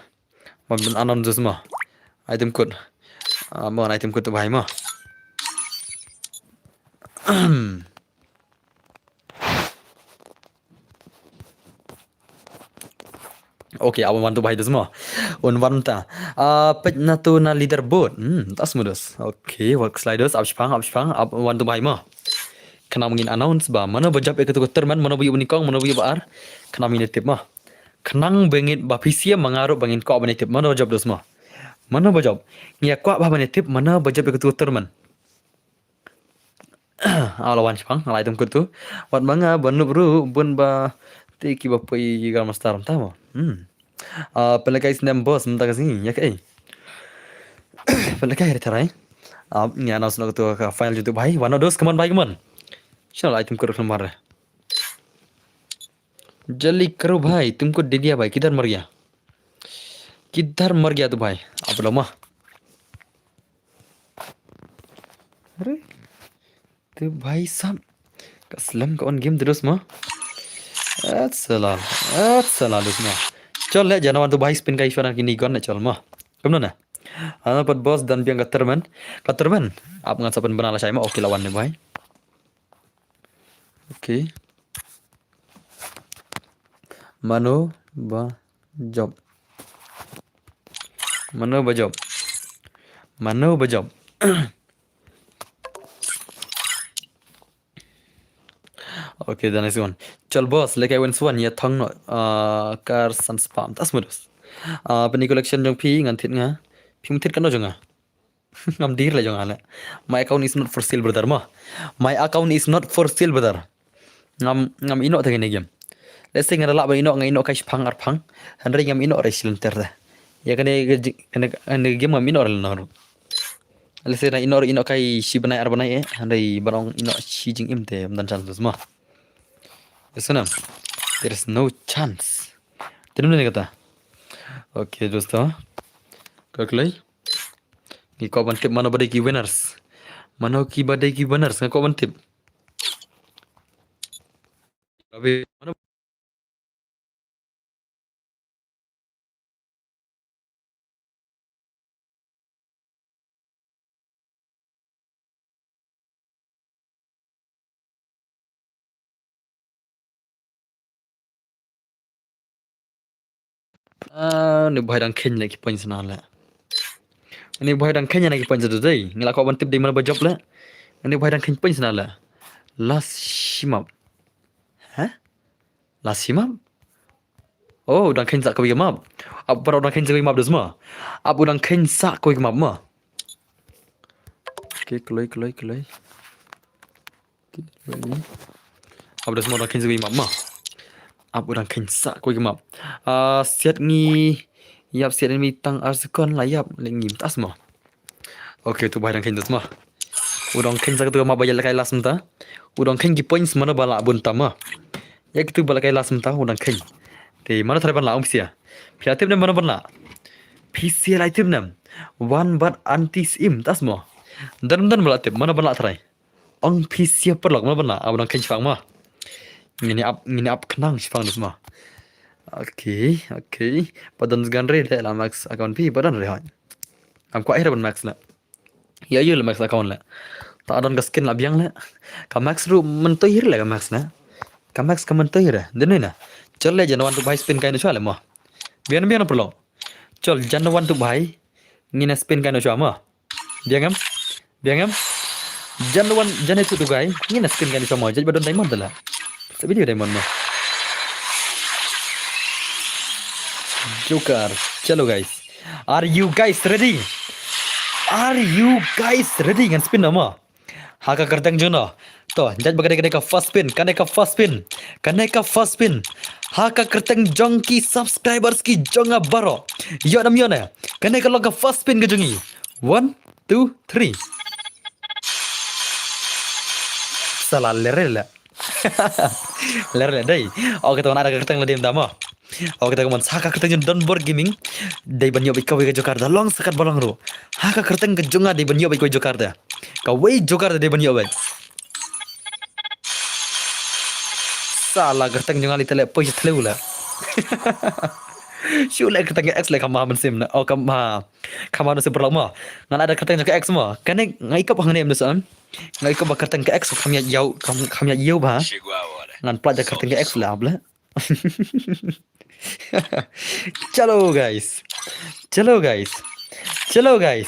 Ma bin anon zus ma. Item code. Ah, ma item code tu bai ma. Okay, awan wan tu bai tu semua. Un wan ta. Ah, pet na tu na leaderboard. Hmm, tas modus. Okay, work sliders, up shpang, up shpang, up wan tu bai ma. Kena mungkin announce ba. Mano ba jop eka tu terman, mano ba yu bani kong, mano ba yu ba ar. Kena mungkin tip ma. Kenang bengit ba P C ma ngaruh bangin kok bani tip. Mano ba jop dos ma. Mano ba jop. Ngia kok ba bani tip, mano ba jop eka tu terman. Ala wan shpang, ala item kut tu. Wat manga ba nup ru bun ba ti ki ba pui Grandmaster ta mo. Hmm. Ah, pelekai snem boss menta ka sini, ya kai. Pelekai re tarai. Ah, ni ana sno tu ka file jutu bai. Wano dos kaman bai kaman. Shal item kut keluar. Jali kru bai, tumko didia bai, kidhar mar gaya? Kidhar mar gaya tu bai? Apa lama? Are? Tu bai sab. Ka slem ka on game terus ma. At salah, at salah terus ma. Chol le jana wan tu bai spin kai shwana kini gon le chol ma. Kumno na? Ana pat boss dan biang ka termen. Ka termen. Ap ngan sapan bana la shai ma. Okay la wan ne bai. Okay. Mano ba jop. Mano ba jop. Mano ba jop. Okay, the next one. Chal boss, lehkai wan swan, ïa thong noh, ah, kar san spam. Tas modus. Ah, pynïaid collection jong phi, ngan thied nga. Phim thied katno jong nga. Ngam dih leh jong nga leh. My account is not for sale, brother, mo. My account is not for sale, brother. Ngam, ngam ïehnoh te kane game. Let's say nga da lah ban ïehnoh, nga ïehnoh kai shipang arpang. Hynrei ngam ïehnoh re shi lynter te. Ïa kane ka ji-, kane, kane game ngam ïehnoh re lynter. Let's say nga ïehnoh, ïehnoh kai shi bnai ar bnai eh. Hynrei ban ong ïehnoh shi jingim te ym don chance mo. Yes, no. There is no chance. Te num ne kata. Okay, dosto. Ka kloi. Ngi kwah ban tip mano ba dei ki winners. Mano ki ba dei ki winners, nga kwah ban tip. Abi, mano Ah, ni u Bhai dang kheiñ leh ki points na leh. Ni u Bhai dang kheiñ na ki points tu dei. Ngi la kwah ban tip dei mano ba jop leh. Ni u Bhai dang kheiñ points na leh. Last shimap. Hah? Last shimap? Oh, u dang kheiñ sa kawei ka map. Ap para u dang kheiñ sa kawei ka map dus mo. Ap u dang kheiñ sa kawei ka map mo. Okay, kloi, kloi, kloi. Okay, kloi. Ap dus mo u dang kheiñ sa kawei ka map mo. Ap u dang kheiñ sa kawei ka map. Ah, siat ngi ïap siat ngi tang ar sekon la ïap leh ngim tas mo. Okay, tu Bhai dang kheiñ dus mo. U dang kheiñ sa katu ka map ba ïa lehkai last mynta. U dang kheiñ ki points mano ba lah bun tam mo. Ïa kitu ba lehkai last mynta u dang kheiñ. Te mano tharai ban lah ong phi sia. Phi la tip ne mano ban lah. Phi sia la tip ne. Wan bad anti sim tas mo. Don don ba la tip mano ban lah tharai. Ong phi sia paralok mano ban lah. Ap u dang kheiñ shipang mo. Ngin ïa ap, ngin ïa ap khnang shipang dus mo. Okay, okay. Ba don sgan re leh la max account phi ba don re hoi. Ngam kwah ïa ban max leh. Ïa ïa leh max account leh. Ta don ka skin la biang leh. Ka max ruh myntoi hi leh ka max leh. Ka max ka myntoi hi leh. Dei ne na. Chal leh jan wan tu Bhai spin kai na shuwa leh mo. Biang biang na paralok. Chal jan wan tu Bhai. Ngin ïa spin kai na shuwa mo. Biang em? Biang em? Jan wan jan itu tu guy. Ngin ïa spin kai na shuwa mo. Jait ba don diamond leh. Sa video diamond mo. Joker. Chalo guys. Are you guys ready? Are you guys ready? Ngan spin na mo. Ha ka kyrteng jong no. To, jait ba kane kane ka first spin, kane ka first spin. Kane ka first spin. Ha ka kyrteng jong ki subscribers ki jong nga baroh. Ïoh nam ïoh ne. Kane ka long ka first spin ka jong ngi. One, two, three. Sala lere leh. Lere leh dei. Okay, to ngan ai da ka kyrteng lade mynta mo. Okay, to kumne ha ka kyrteng jong Donbor Gaming. Dei ban ïoh beit kawei ka joker da long sa katba long ruh. Ha ka kyrteng ka jong nga dei ban ïoh beit kawei joker da. Kawei joker da dei ban ïoh beit. Sala kyrteng jong nga lei te leh poi sha thliew leh. Shu leh kyrteng ka X leh kham ha mynsiem na. Oh, kham ha. Kham ha mynsiem paralok mo. Ngan ai da kyrteng jong ka X mo. Kane nga ïakop hangne em da sa. Nga ïakop ba kyrteng ka X kham ïa ïew, kham, kham ïa ïew ba. Ngan pynlait da kyrteng ka X leh ap leh. Chalo guys. Chalo guys. Chalo guys.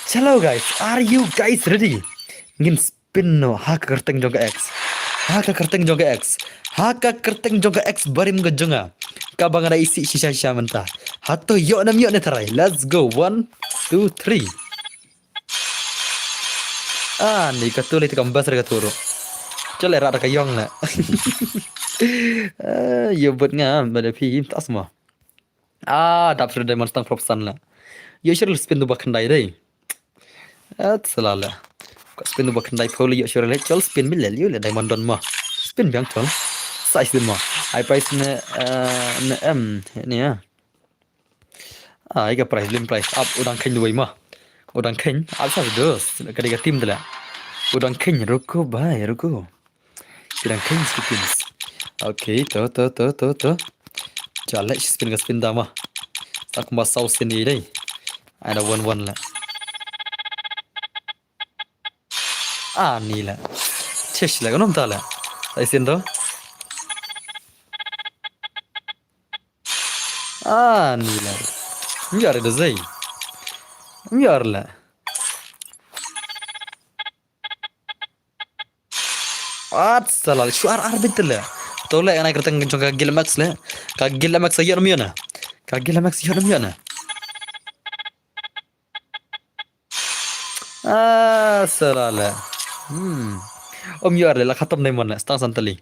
Chalo guys. Are you guys ready? Ngin spin noh ha ka kyrteng jong ka X. Ha ka kyrteng jong ka X. Ha ka kyrteng jong ka X barim ka jong nga. Kaba nga da isih shisha shisha mynta. Hato ïoh nam ïoh ne tharai. Let's go. One, two, three. Ah, ni katu lei te kam bas re katu ruh. Chale ra da ka ïong leh. Ah, ïoh bad nga, ba da phi, tas mo. Ah, dap shuh diamond stang prop san leh. Ïoh shuh spin tu ba khyndai dei. At sala leh. Ka spin tu ba khyndai pho leh ïoh shuh leh, chal spin mi leh, ïoh leh diamond don mo. Spin biang chal. Sa spin mo. Ai price ne, eh, ne em, ne ya. Ai ka price, lim price, ap u dang kheiñ duwai ma. U dang kheiñ, ap sa dos, ka dei ka team te leh. U dang kheiñ, ruko bhai, ruko. Ki dang kheiñ ki teams. Okay, to, to, to, to, to. Cha leh spin ka spin da ma. Sa kumba saw sin i dei. Ai da one one leh. Ah, ni leh. Chesh leh, ka nom ta leh. Sa i sin to. Ah, ni leh. Ym ïar da zei. Ym ïar leh. At sala, shu ar ar bit le. To le, nga kyrteng jong ka Gil Max le. Ka Gil Max ïa ym ïa na. Ka Gil Max ïa ym ïa na. Ah, sala le. Hmm. Ym ïa le, la khatam diamond le, stang san tylli.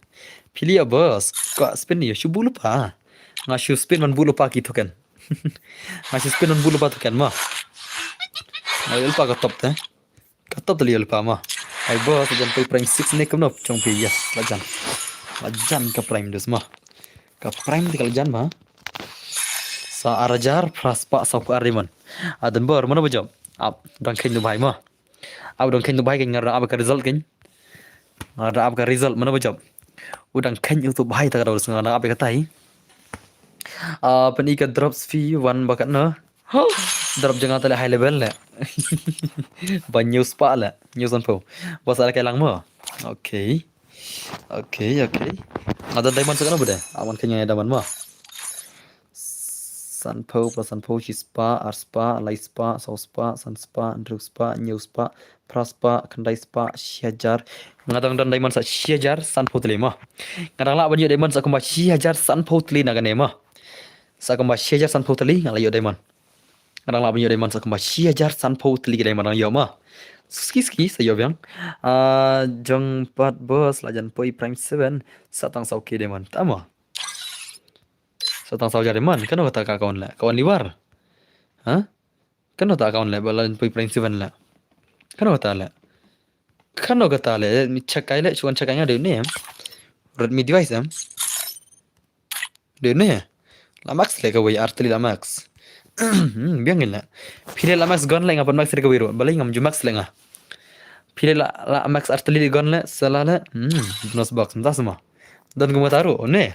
Phi leh ïa boss, ka spin ïa shu buh lypa. Nga shu spin ban buh lypa ki token. Nga shu spin ban buh lypa token mo. Nga ïa lypa ka top te. Ka top tylli ïa lypa mo. Ai boss, la jan poi prime six ne kumno jong phi, yes, la jan. La jan ka prime dus mo. Ka prime te ka la jan mo. Sa ar hajar phra spah saw phew ar diamond. A don bor, mano ba jop? Ap, dang kheiñ tu bhai mo. Ap dang kheiñ tu bhai, kein nga da ap ka result kein. Nga da ap ka result, mano ba jop? U dang kheiñ tu bhai, ta ka da nga da ap ka tai. Ah, pyni ka drop fee wan ba katno. Drop jong nga te le high level le. Ba hynñiew spah le, hynñiew san phew. Ba sa la kai lang mo. Okay. Okay, okay. Nga don diamond sa katno ba de? Aman kheiñ nga diamond mo. San phew, plus san phew, shi spah, ar spah, lai spah, saw spah, san spah, hynriew spah, hynñiew spah, phra spah, khyndai spah, shi hajar. Nga dang don diamond sa shi hajar san phew tylli mo. Nga dang lah ban ïoh diamond sa kumba shi hajar san phew tylli na kane mo. Sa kumba shi hajar san phew tylli nga la ïoh diamond. Nga dang lah ban ïoh diamond sa kumba shi hajar san phew tylli ka diamond dang ïoh mo. Suki suki sa ïoh biang. Ah, jong pat boss la jan poi prime seven sa tang saw ki diamond. Ta mo. Sa tang saw hajar diamond, kano kata ka account le? Ka account liwar. Ha? Kano kata account le, ba la poi prime seven le? Kano kata le? Kano kata le, mi check kai le, shu wan check kai nga de ne. Redmi device em. De ne. La max le kawei, ar tylli la max. Hmm, biang le. Phi le la max gon le, nga pat max le kawei ruh. Balei ngam ju max le nga. Phi le la, la max ar tylli gon le, sala le. Hmm, bonus box, mynta sa mo. Don kumta ruh, ne.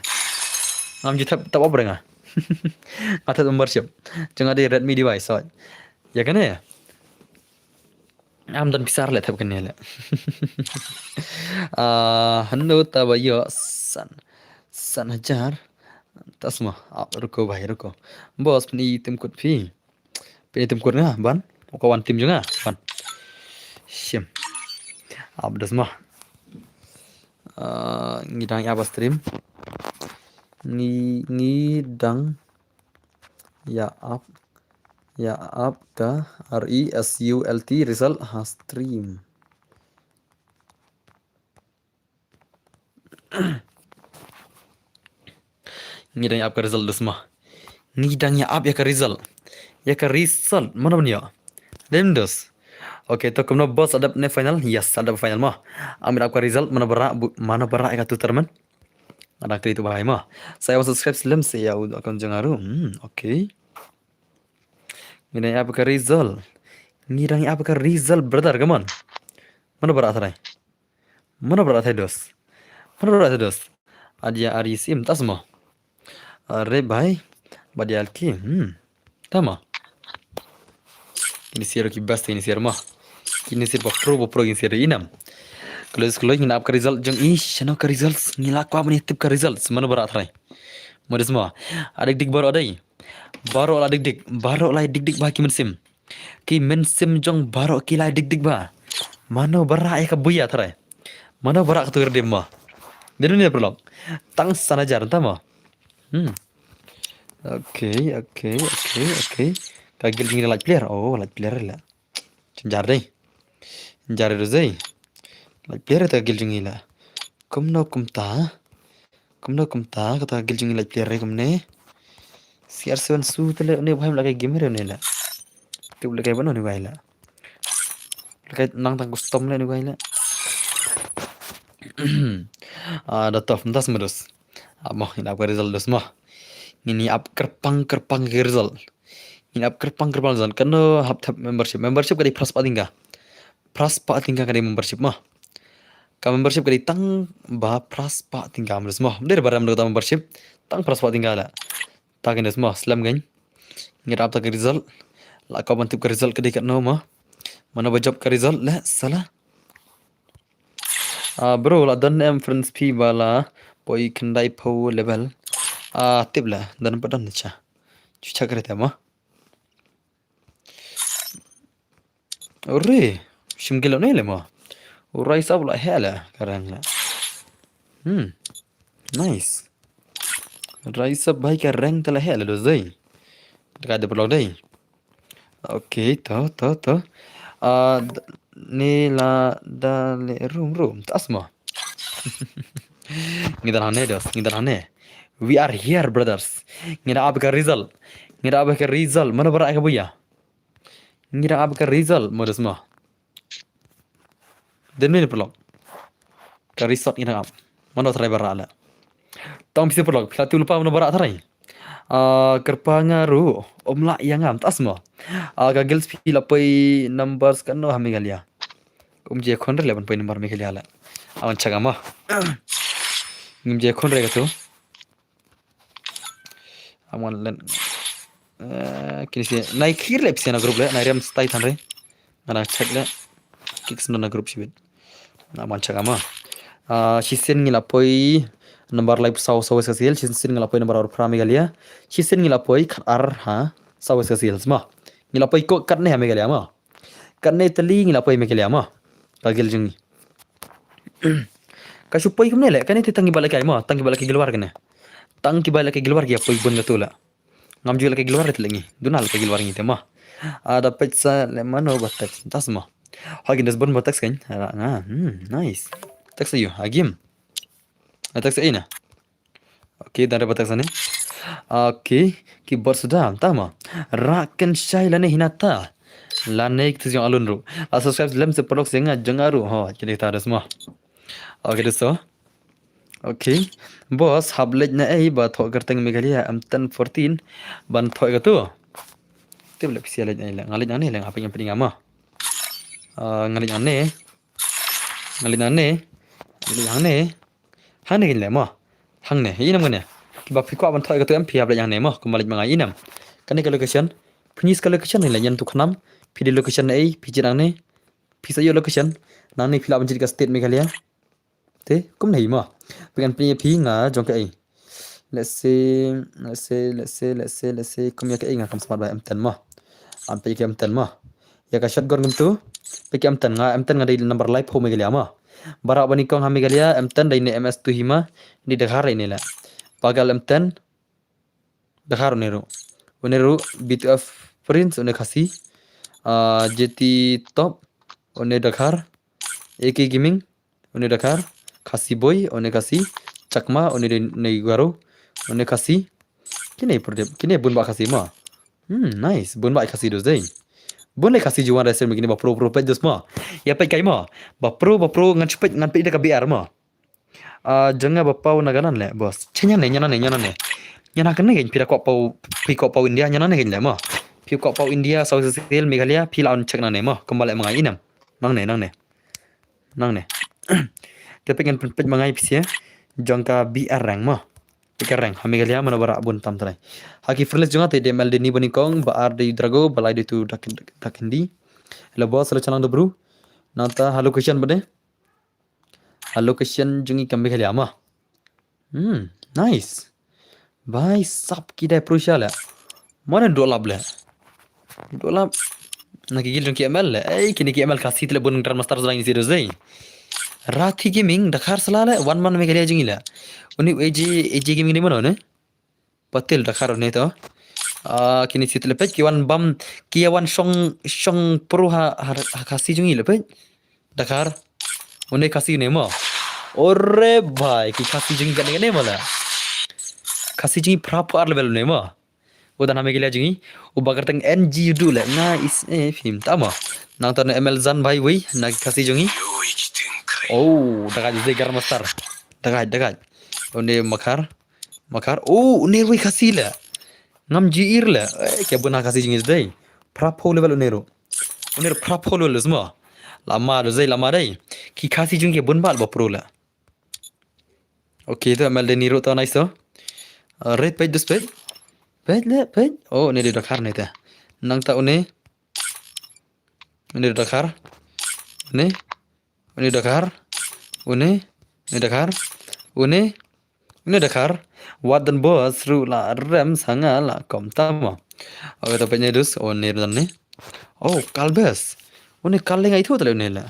Ngam ju tap, tap op re nga. Nga tap membership. Jong nga de Redmi device, so. Ïa kane. Ngam don pisa le tap kane le. Ah, hanu ta ba ïoh san, san hajar. Ta sa mo, ah, ruko bhai, ruko. Boss, pyni tim kut phi. Pyni tim kut nga, ban. Ka wan tim jong nga, ban. Shim. Ap das mo. Ah, ngi dang ïa ap stream. Ngi, ngi dang ïa ap, ïa ap ka R E S U L T result ha stream. Ngi dang ïa ap ka result dus mo. Ngi dang ïa ap ïa ka result. Ïa ka result, mano ban ïoh? Dem dus. Okay, to kumno boss, la dep ne final? Yes, la dep final mo. Am ïa ap ka result, mano ba rah, bu-, mano ba rah ïa ka tu tournament? Nga dang kylli tu bhai mo. Sa ïa wan subscribe slem sa ïa u account jong nga ruh. Hmm, okay. Ngi dang ïa ap ka result. Ngi dang ïa ap ka result, brother, come on. Mano ba rah trai? Mano ba rah trai dos? Mano ba rah trai dos? Adia ari sim tas mo. Are bhai. Badia alki. Hmm. Tama. Kini sir ki best, kini sir mo. Kini sir ba pro, ba pro, kini sir inam. Close, close, ngin ap ka result jong i, shano ka results, ngi la kwah ban ïa tip ka results, mano ba rah trai. Mo des mo. Adik dik baroh dei. Baroh la dik dik, baroh la dik dik ba ki mynsiem. Ki mynsiem jong baroh ki la dik dik ba. Mano ba rah ïa ka buia trai. Mano ba rah ka tu redim mo. Dei ne paralok. Tang san hajar tama. Hmm. Okay, okay, okay, okay. Ka guild jong ngi la lait player. Oh, lait player la. Jynjar dei. Jynjar dei. Lait player ta ka guild jong ngi la. Kumno kumta. Kumno kumta kata ka guild jong ngi lait player kumne. C R seven su te le ne bhai la kai game re ne la. Te le kai bano ne bhai la. Le kai nang tang custom le ne bhai la. Ah, da tough mynta sa mo dos. Ap mo, ngin ap ka result dos mo. Ngin ïa ap kyrpang kyrpang ka result. Ngin ap kyrpang kyrpang result. Kano hap thap membership. Membership ka dei phra spah tyngka. Phra spah tyngka ka dei membership mo. Ka membership ka dei tang ba phra spah tyngka mo dos mo. Dei ba ram da kata membership. Tang phra spah tyngka la. Ta kane dos mo, slem kein. Ngin ap ta ka result. La ka ban tip ka result ka dei katno mo. Mano ba jop ka result le sala. Ah, bro, la don em friends phi ba la poi khyndai phew level. Ah, tip la, don pa don cha. Chu cha kre te mo. Ore, shim gelo ne le mo. Rai sab la he la, karang la. Hmm. Nice. Raisa bhai ka rank tala he la do zai. Ka de blog dai. Okay, to to to. Ah, d- ni la da le room room. Tas mo. Ngi da ne dos, ngi da ne. We are here, brothers. Ngi da ap ka result. Ngi da ap ka result. Mana bara ka buya. Ngi da ap ka result mo dos mo. Dem ni pelok. Ka result ngi da ap. Mano try bara la. Tang pisa pelok. Pisa tu lupa mano bara try. Ah, kerpa ngaru. Om la yang am tas mo. Ah, ka guild phi la poi numbers kan no ha Meghalaya. Kum je khon re le ban poi number Meghalaya la. Awan chaga mo. Ngim je khon re ka tu. Awan len. Eh, kini si nai khir le pisa na group le nai rem stai than re. Ngana check le. Kik sendo na group sibit. Na man chaka ma. Ah, shisien ngi la poi number live saw saw West Khasi Hills, shisien ngi la poi number ar pra Meghalaya. Shisien ngi la poi khat ar ha saw West Khasi Hills ma. Ngi la poi ko kat ne ha Meghalaya ma. Kat ne tali ngi la poi Meghalaya ma. Ka guild jong ngi. Ka shu poi kumne le, kane te tang ki ba la kai ma, tang ki ba la kai gilwar kane. Tang ki ba la kai gilwar ki poi bun ka tu la. Ngam ju la kai gilwar te le ngi. Duna la kai gilwar ngi te ma. Ada pet sa le mano ba text tas ma. Hagin das bun ba text kan. Nga. Hmm, nice. Text you, agim. Text ina. Okay, dan dapat text ni. Okay, keyboard sudah, tama. Rakan shai lane hinata. Lane kita jong alun ru. La subscribe lem se pelok se nga jong aru. Ho, kini kita ada semua. Okay, dosto. Okay. Boss, hap lej na ei ba thok kerteng Meghalaya M ten fourteen ban thok ka tu. Tip lek pisia lej na ei lek. Ngalej na ne lek apa yang pening ama. Ah, ngalej na ne. Ngalej na ne. Ngalej na ne. Hangne kin le mo. Hangne, inam kane. Kiba phi kwah ban thok ka tu em phi hap leh hangne mo. Kumba leh ma nga inam. Kane ka location. Phi ngis ka location ne le nyan tu khnam. Phi di location ne ei, phi jin hangne. Phi sa ïoh location. Nangne phi lah ban jin ka state Meghalaya. Te, kumne hi mo. Phi kan phi phi nga jong ka ei. Let's say, let's say, let's say, let's say, let's say, kum ïa ka ei nga kam smart ba M ten mo. Am phi ka M ten mo. Ïa ka shotgun ngam tu. Phi ka M ten nga, M ten nga dei number live ho Meghalaya ma. Barak bani kong ha Meghalaya, M ten dei ne M S two hi ma. Di Dkhar dei ne la. Pagal M ten. Dkhar une ru. Une ru B two F Prince une Khasi. Ah, J T Top une Dkhar. A K Gaming une Dkhar. Khasi Boy une Khasi. Chakma une dei ne Garo. Une Khasi. Kine pur dep, kine bun ba Khasi ma. Hmm, nice. Bun ba Khasi dos dei. Bun le Khasi juan rasa kine ba pro pro pet dos ma. Ïa pet kai ma. Ba pro ba pro ngan chupet ngan pet da ka B R ma. Ah, jong nga ba pau Nagaland le boss. Che nyan ne nyan ne nyan ne. Nyan ha kane phi da kwah pau phi kwah pau India nyan ne le ma. Phi kwah pau India South Hill Meghalaya phi la on check na ne ma. Kumba le ma nga inam. Nangne nangne. Nangne. Te pek ngan pet ma nga pisia. Jong ka B R rank ma. Ka rank ha Meghalaya mana barak bun tam trai. Ha ki friends jong nga te D M L de ni bani kong ba ar de Drago ba lai de tu dak dak hindi. Hello boss, hello chanang de bro. Nangta ha location ba de. Ha location jong i ka Meghalaya ma. Hmm, nice. Bai sap ki dai Prussia le. Mana dolap le. Dolap. Na ki guild jong ki M L le. Ei kini ki M L Khasi te le bun Grandmaster zai ni serious dei. Rathi Gaming Dkhar sala le one man Meghalaya jong i le. Uni A J A J Gaming ni mano ne. Patil Dkhar ne to. Ah, kini si te le pet ki wan bam ki wan shong shong pro ha ha, ha Khasi jong i le pet. Dkhar. Une Khasi ne mo. Ore bhai ki Khasi jong i kane kane mo la. Khasi jong i phra phra level ne mo. Udan ha Meghalaya jong i. U bakar teng N G U du le nga is eh phim ta mo. Nangta ne M L Zan bhai wei na ki Khasi jong i. Oh, daga jide Grandmaster. Daga daga. Une Makhar. Makhar. Oh, une wei Khasi le. Ngam ji ir le. Eh, ke bun ha Khasi jong i dei. Phra phra level une ru. Une phra phra level le sma. Lama do zai lama dei. Ki Khasi jong i ke bun ba ba pro le. Okay, to M L de ni ru to nice to. Uh, red page dus page. Page le page. Oh, une de Dkhar ne te. Nangta une. Une de Dkhar. Une. Une Dkhar. Une. Une Dkhar. Une. Une Dkhar. Wat dan boss ru la rem sanga la kom tama. Okay, to page ne dus. Une dan ne. Oh, Kalbes. Une kal le ngai thu tale une le.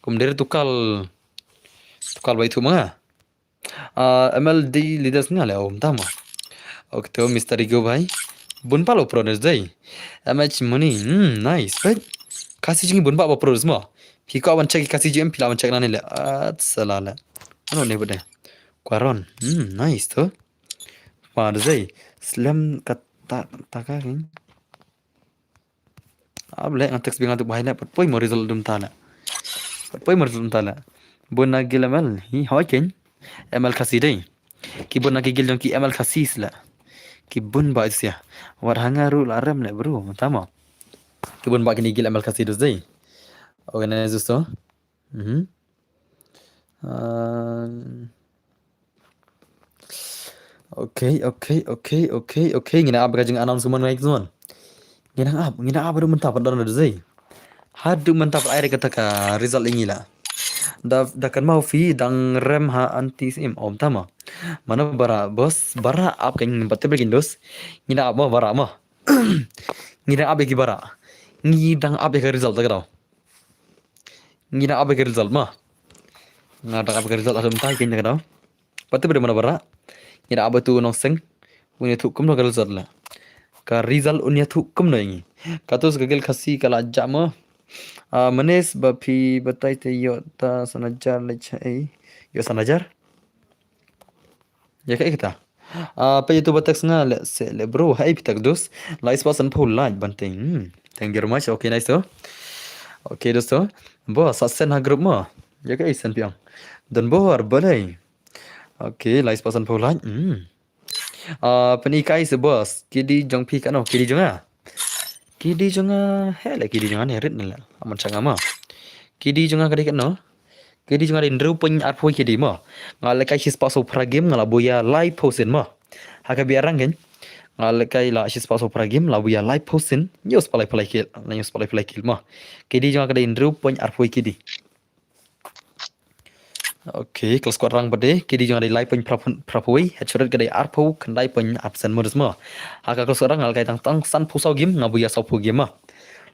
Kum dere tu kal. Tu kal bai thu ma nga. Ah, M L D leaders nga le om tama. Ok, to Mister Rigo bhai. Bun palo pro ne dei. M H Money. Hmm, nice. Peit. Khasi jing bun pa pro mo. Phi ko wan check Khasi jing phi la wan check na ne le. At sala le. Ano ne bade. Kwaron. Hmm, nice to. Pa dei. Slam kata taka king. Ab le ngan text bi ngan tu bhai le pat poi mo result dum ta le. Pat poi mo result dum ta le. Bun na gil M L hi hoi king. M L Khasi dei. Ki bun na ki gil jong ki M L Khasi sla. Ki bun ba sia. Wat hanga ru la rem le bro tama. Ki bun ba kini gil M L Khasi dus dei. Organize dus to. Mhm. Ah, okay, okay, okay, okay, okay. Ngin ap ka jing announcement ngai zon. Ngin ap, ngin ap haduh mynta pat don da zei. Haduh mynta pat ai kata ka result ingi la. Da da kan mau phi dang rem ha anti sim om tama. Mano bara bos bara ap ka ngin pat tebel kin dos. Ngin ap mo bara mo. Ngin ap ki bara. Ngi dang ap ka result ta ka dau. Ngi na ap ka result ma. Nga da ap ka result haduh mynta kin ka dau. Pati bade mana bara. Ngi na ap tu nong seng. Uni tu kumno ka result la. Ka result uni tu kumno ngi. Ka tu ka gil Khasi ka la jama. Ah, manis ba phi batai te yo ta sanajar le chai. Yo sanajar. Ya ka ikta. Ah, pa YouTube text nga le se le bro. Hai pitak dos. Lai spa san phu like banting. Hmm. Thank you very much. Okay, nice to. Okay, dosto. Bo sa sen ha group mo. Ya ka isen piang. Don bo har balai. Okay, lai spa san phu like. Hmm. Ah, pani kai se boss. Kidi jong phi kano. Kidi jong nga. Kidi jong nga. He le kidi jong nga ne rit ne le. Aman changa mo. Kidi jong nga kadi kano. Kidi jong nga dei hynriew point arphew kidi mo. Nga lehkai shispah sawphew phra game nga la buh ïa laiphew sien mo. Ha ka biarang kein. Nga lehkai la shispah sawphew phra game la buh ïa laiphew sien. Ïoh spah laiphew lai kill, ïoh spah laiphew lai kill mo. Kidi jong nga ka dei hynriew point arphew kidi. Okay, ka la squad rank pat de, kidi jong nga dei lai point phraphew, phraphew, headshot rate ka dei arphew khyndai point arphew sien mo dus mo. Ha ka la squad rank nga lehkai tang tang sanphew saw game nga buh ïa sawphew game mo.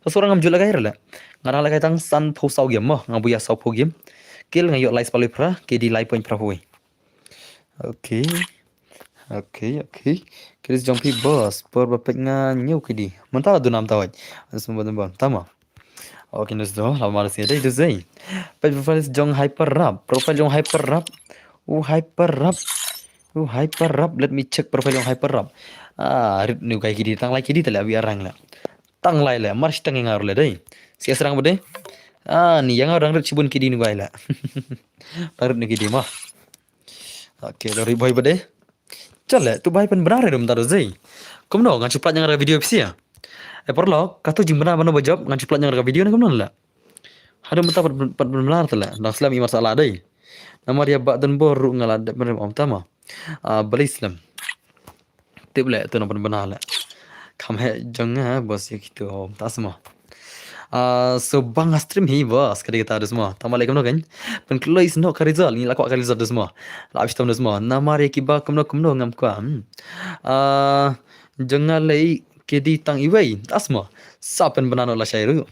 Ka squad rank ngam ju lehkai re le. Nga dang lehkai tang sanphew saw game mo, nga buh ïa sawphew game. Kill nga ïoh lai spah laiphew phra, kidi lai point phraphew. Okay. Okay, okay. Kidi jong phi boss, por ba peit nga ñiew kidi. Mynta la duna mynta wait. Tama. Okay, nus do, la mar si dei du zei. Peit profile jong Hyper Rap, profile jong Hyper Rap. U Hyper Rap. U Hyper Rap, let me check profile jong Hyper Rap. Ah, rit nu kai kidi tang lai kidi tale abi arang la. Tang lai le, mar shi tang ngar le dei. Si asrang bade. Ah, ni yang orang rit shibun kidi nu kai la. Tang rit nu kidi mah. Okay, dari boy bade. Chale, tu bai pynbna re dum taro zei. Kumno ngan shu pynbna ka video phi sia. E paralok, katu jingbna mano ba jop ngan shu pynbna ka video ne kumno la. Haduh mynta pat pynbna te la. Dang slem i masalah dei. Namar ïa ba don bor ruh nga la dep mrem om tama. Ah, balei slem. Tip le tu nang pynbna le. Kam he jong nga bos ïa kitu om ta sma. Ah, so bang stream hi boss ka dei kata dus mo. Tang ba lei kumno kan. Pynkloi snoh ka result, ngi la kwah ka result dus mo. La ap shitom dus mo. Namar ïa kiba kumno kumno ngam kwah. Hmm. Ah, jong nga lei kidi tang iwei. Tas mo. Sa pynbna noh lashai ruh.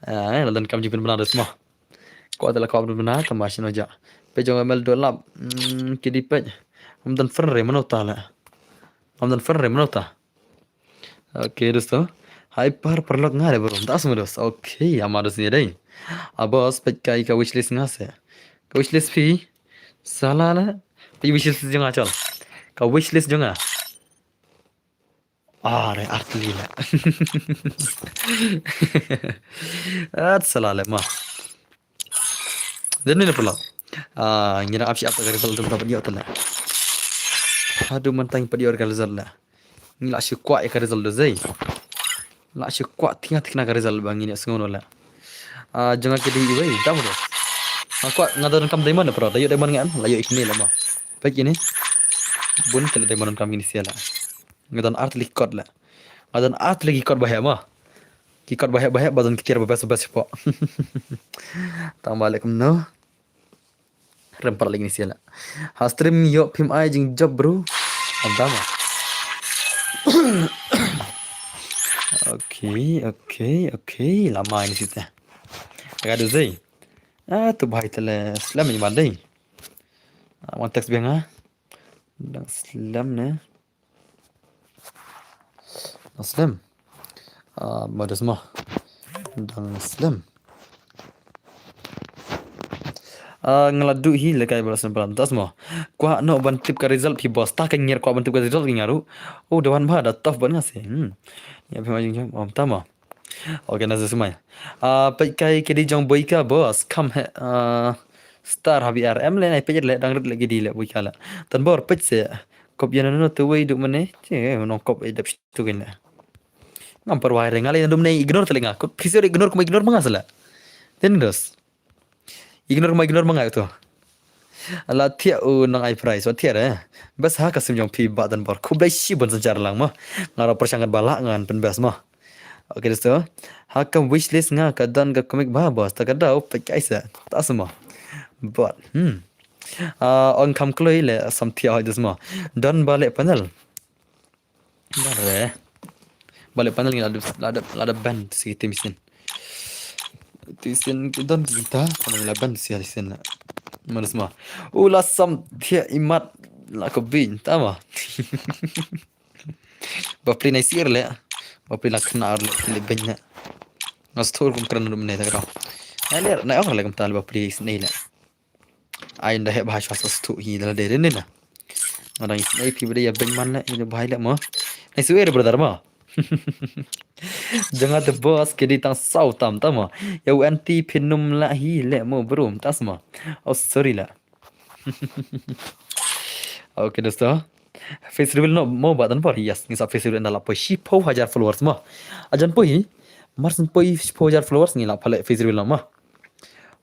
Ah, la donkam jingpynbna dus mo. Kwah te la kwah pynbna tang ba shano ja. Peit jong M L Dolap. Hmm, kidi peit. Ngam don friend re mano ta la. Ngam don friend re mano ta. Okay, dosto. Hyper paralok nga de bro. Das mo dos. Okay, ama dos ni dei. A boss peit kai ka wishlist nga se. Ka wishlist phi. Sala la. Peit wishlist jong nga chal. Ka wishlist jong nga. Are artli la. At sala le ma. Dan ni pula. Ah, ngi na ap shi ap ka result dum ta pat ïoh ta la. Haduh mynta ngi pat ïoh ka result la. Ngi la shu kwah ïa ka result da zei. La shu kwah thikna thikna ka result ba ngin ïa sngew noh la. Ah, jong nga kidi iwei, dam do. Nga kwah nga donkam diamond pro, da ïoh diamond nga em, la ïoh ikni la ma. Peit kini. Bun te la diamond donkam kini sia la. Nga don artylli kot la. Nga don artylli kot ba heh ma. Ki kot ba heh ba heh ba don ki tiar ba best ba best po. Tang ba leh kumno. Rem pat lagi ni sia la. Ha stream ïoh phim ai jingjop bro. Am tama. Okay, okay, okay. Lama ini sita. Ka du zei. Ah, tu bai tele slem ni ma dei. Ah, wan text biang ah. Dang slem ne. Dang slem. Ah, modus mo. Dang slem. Ah, nga la duh hi lehkai ba la snem palam tas mo. Kwah noh ban tip ka result phi boss. Ta ka nyer kwah ban tip ka result ki nga ruh. Oh, da wan bha da tough ban nga se. Hmm. Ya phi ma jing jam. Om ta mo. Okay, na sa sumai. Ah, peit kai kidi jong boi ka boss. Kam he. Ah, star habi ar. Em le nai peit le dang rit le kidi le boi ka le. Tan bor peit se. Kop yan no tu wei du mane. Che, no kop e dap tu kin le. Ngam parwai re ngalai na dum nei ignore tali nga. Kop phi se ignore kuma ignore manga sala. Then dos. Ignore ma ignore ma ngai to. La thiah u nang ai prize wa thiah re. Bas ha ka sim jong phi ba dan bor. Khublei shi ban sanchar lang ma. Nga ra pershang ba la ngan pen bas ma. Okay, dosto. Ha ka wishlist nga ka don ka comic ba bos ta ka dau pek ai sa. Ta sama. But hmm. Ah, ong kam kloi le sam thiah hoi dos ma. Don ba le panel. Ba re. Ba le panel ngi la da, la da, la da ban si tim sin. Ti sin ki don kita, panel la ban si sin la. Manus ma. U la sam thiah imat la ko bin, ta ma. Ba pli nai sir le. Ba pli la khnar le, le bin le. Ngas thor kum kran dum ne ta kra. Nai le, nai ong le kum ta le ba pli sin le. Ai nda heh bha shwa sa stu hi da la dei rin na. Ngadang is nai phi bade ya beng man la ina bha la mo. Nai su er brother mo. Janga the boss ke di tang sau tam tam mo. Ya u anti phin num la hi le mo bro tas mo. Oh sorry la. Okay dosto. Face reveal no mo ba tan por yes ngi sa face reveal na la poi shi pho hajar followers mo. Ajan poi mar sin poi shi pho hajar followers ngi la phale face reveal no mo.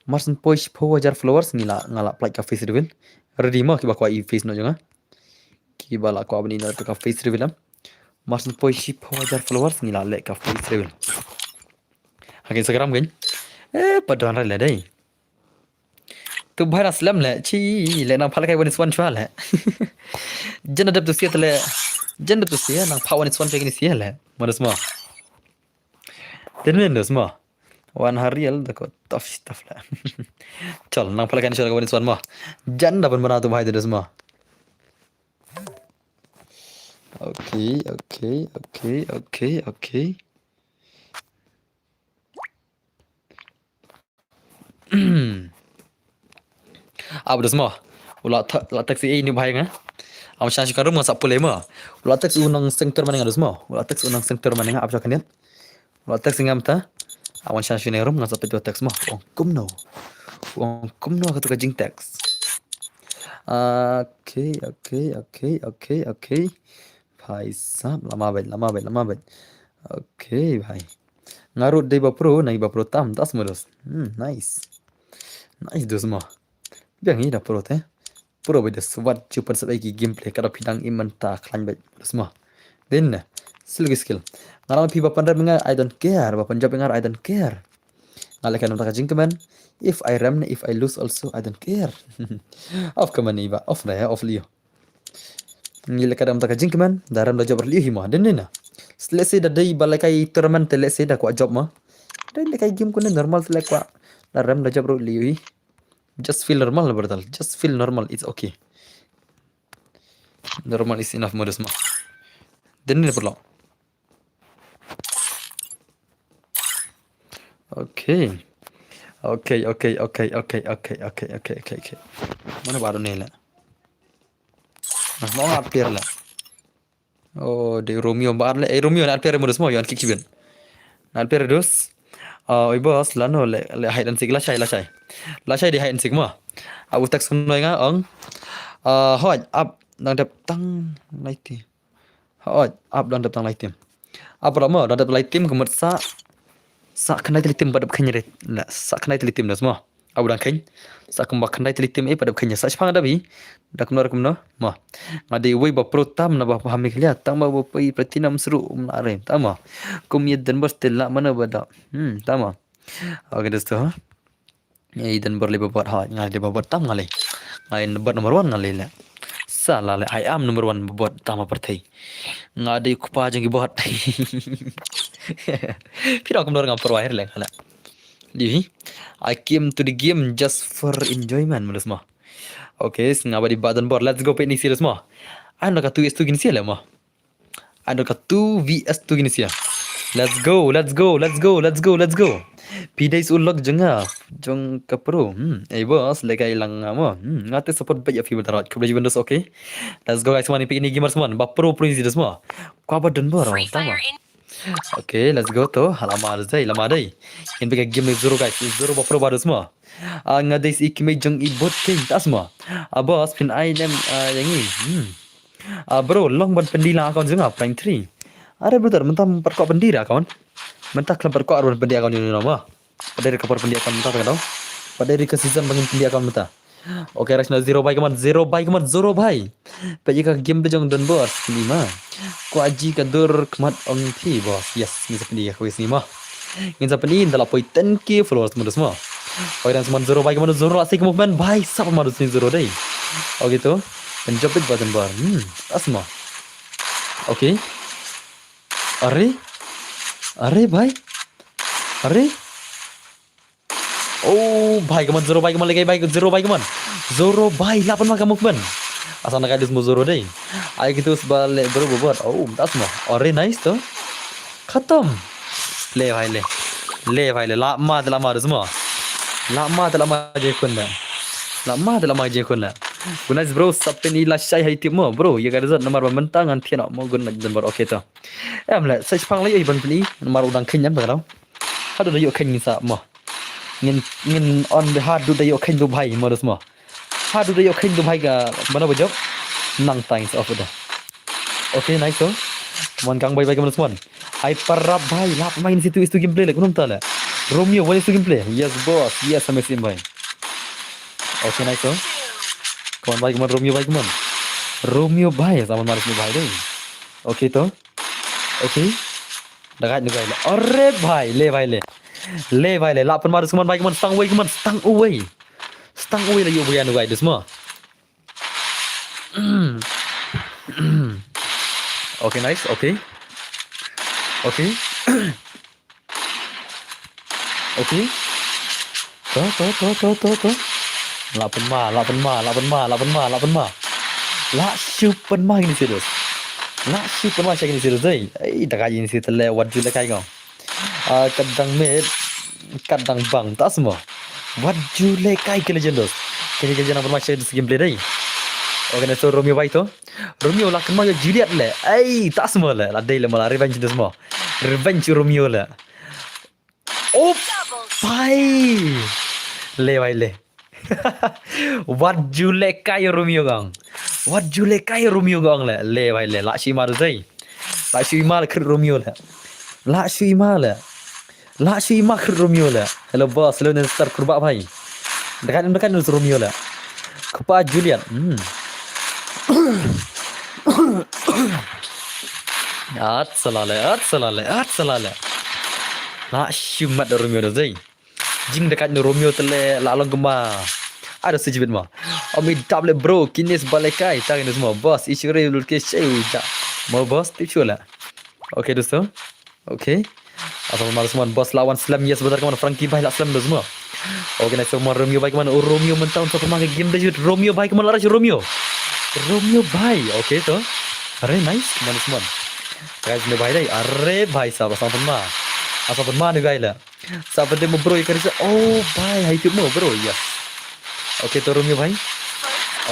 Mar sin poi shi pho hajar followers ngi la nga la apply ka face reveal. Ready mo kiba kwah i face no jong nga. Kiba la kwah bani na ka face reveal am. Mar sin poi shi pho hajar followers ngi la le ka face reveal. Ha ka Instagram kan. Eh padon ra le dei. Tu bhai na slem le chi le nang phale kai wani swan chwa le. Jen adap tu sia le. Jen adap tu sia nang pha wani swan chwa kini sia le. Manus mo. Ten minus mo. Wan harial da ko tough stuff la. Chal nang pala kan chal ko ni swan mo. Jan da ban bana tu bhai des mo. Okay, okay, okay, okay, okay. Ab des mo. Ula ta la taxi e ni bhai nga. Am shan shi karum nga sa pule mo. Ula taxi unang sengter manenga des mo. Ula taxi unang sengter manenga ab shan kanit. Ula text ngam ta. Awan shan shine rum nga sa peit text mo. Ong kumno. Ong kumno ka tu ka jing text. Okay, okay, okay, okay, okay. Bhai sab lama bait, lama bait, lama bait. Okay bhai. Ngarut dei ba pro, nai ba pro tam tas mo dos. Hmm, nice. Nice dos mo. Biang i da pro te. Pura bad swat chupan sat ai ki gameplay kada pidang iman ta khlain bad sma. Din na skill ki skill. Ngaram phi ba pan rem nga I don't care, ba pan job nga I don't care. Ngale kan ta ka jingkmen. If I rem if I lose also I don't care. Of kmen iba of na ya of liyo. Ngi le kadam ta ka jingkmen da rem da job liyo hi ma din na. Let's say da dei ba le kai tournament let's say da kwa job ma. Dei le kai game kune normal le kwa da rem da job liyo hi. Just feel normal, brother. Just feel normal. It's okay. Normal is enough, modus ma. Then ni perlu. Okay. Okay, okay, okay, okay, okay, okay, okay, okay, okay. Mana baru ni lah. Nah, mau appear lah. Oh, de Romeo ba le, eh, Romeo na alper modus mo, yon kick chiben. Na alper dos. Ah, oi boss, lano le, le hide and seek la shai, la shai. La shai de hide and seek mo. Abu text mo nga ong. Ah, hoi, up dang dep tang lai tim. Hoi, up dang dep tang lai tim. Up ra mo, dang dep lai tim kemet sa. Sa khnai teli tim ba dep khnai rit. La, sa khnai teli tim dos mo. Abu dang khein. Sa kumba khandai teli tim e pa dep khein sa shpang da bi. Da kumno kumno. Ma. Nga dei wei ba pro tam na ba paham khlia tam ba ba pai platinum sru um na re tam ma. Kum ye den bos te la mana ba da. Hmm tam ma. Okay dosto. Ye den bor le ba bot ha nga le ba bot tam nga le. Nga le bot number one nga le le. Sa la le I am number one ba bot tam ma parthai. Nga dei kupa jeng ki bot. Phi dang kumno nga pro air le nga le. Liu hi. I came to the game just for enjoyment, modus ma. Okay, snga ba dei ba don bor. Let's go, peit ni serious mo. Ano ka two is two gin sia le mo. Ano ka two V S two gin sia. Let's go, let's go, let's go, let's go, let's go. Phi dei u lok jong nga, jong ka pro. Hmm, ei boss, le kai lang nga mo. Hmm, nga te support ba ya fi ba tarot. Khublei jiban dos, okay. Let's go guys, mani peit ni gamers mo. Ba pro pro ni serious mo. Kwa ba don bor. Free Fire in Okay, let's go to. Lama dei, lama dei. In bika game ni zero guys, zero ba pro ba dos mo. Ah, nga dei si kmie jong i bot kei tas mo. Ah, boss phin ai nem ah, yang i. Hmm. Ah, bro, long ban pyndi la account jong nga prank three. Are brother, mynta pat ko pyndi ra account. Mynta khlem pat ko ar ban pyndi account ni mo. Pat dei ka por pyndi account mynta ta ka dau. Pat dei ka season ban pyndi account mynta. Okay, rashna zero bai kaman, zero bai kaman, zero bai. Peit ïa ka game da jong don bor, sini ma. Ko aji ka dur khmat ong phi boss. Yes, ngin sa pyni ïa ka wis ni ma. Ngin sa pyni da la poi ten K followers mo dos mo. Okay, dan sman zero bai kaman, zero la sik movement bai sap ma dos ni zero dei. Okay to. Kan jop bit ba don bor. Hmm, tas mo. Okay. Are? Are bai? Are? Oh, bai kaman zero bai kaman lagi bai zero bai kaman. Zero bai la pynma ka movement. Asal na ka dis mo zero dei. Ai gitu sba le bro bobot. Oh, tas mo. Are nice to. Khatam. Le bai le. Le bai le. La ma la ma dis mo. La ma la ma je kun da. La ma la ma je kun da. Good night bro, sapin i la shai hai tip mo bro. Ïa ka result namar ba mynta ngan thian mo good night dan bro. Okay to. Em le, sa chipang le ïa ban pyni namar u dang khin ïa ka dau. Haduh da ïoh kheiñ ngin sa mo. Ngin, ngin on the haduh da ïoh kheiñ tu bhai mo dos mo. Haduh da ïoh kheiñ tu bhai ka mano ba jop. Nang tang sa off da. Okay, nice so. Mon kang bai bai ka mano smon. Ai parap bhai, lap main situ istu gameplay le kunum ta le. Romeo wan istu gameplay. Yes boss, yes amazing bhai. Okay, nice so. Come on bhai, come on Romeo bhai, come on. Romeo bhai, sama maris bhai dei. Okay to. Okay. Dagat ni bai le. Are bhai, le bhai le. Le bhai le. La pynma dus kuman bai kuman stang uwei kuman stang uwei. Stang uwei la yu bhai anu bai dus mo. Okay, nice. Okay. Okay. Okay. To, to, to, to, to, to. La pynma, la pynma, la pynma, la pynma, la pynma. La shu pynma kini serious. La shu pynma sha kini serious dei. Ei, da ka ini si tele wat ju le kai ko. Ah, ka dang met, ka dang bang, ta sma. Wat ju le kai ki legendos. Ki legendos pynma sha gameplay dei. Okay, na so Romeo bai to. Romeo la kynmaw ïa Juliet le. Ei, ta sma le. La dei le ma la revenge de sma. Revenge Romeo le. Oh, bai. Le bai le. Wat ju le kai Romeo gang. Wat ju le kai Romeo gang le. Le bai le. La shi ma dei. La shi ma le krit Romeo le. La shi ma le. La shi ma krit Romeo le. Hello boss, hello nen star kurba bhai. Dekat dekat nus Romeo le. Kpa Juliet. Hmm. At salale, at salale, at salale. La shi mat Romeo dei. Jing dekat ni Romeo tele la long kema. Ada sejibit ma. Omi double bro, kinis balekai, tang ini semua boss. Isu re lulke sheu ja. Mo boss tip shula. Okay dosto. Okay. Asal malu semua boss lawan slam yes benar kemana Frankie bai la slam dosto semua. Okay, nice semua Romeo bai kemana? Oh, Romeo mentang untuk kemana game dejut Romeo bai kemana arah Romeo. Romeo bai. Okay to. Are nice kemana semua. Guys ni bai dai. Are bai sab asal pun ma. Asal pun ma ni bai la. Sa pynte mo bro ïa ka reset. Oh bai, hai tip mo bro. Yes. Okay to Romeo bai.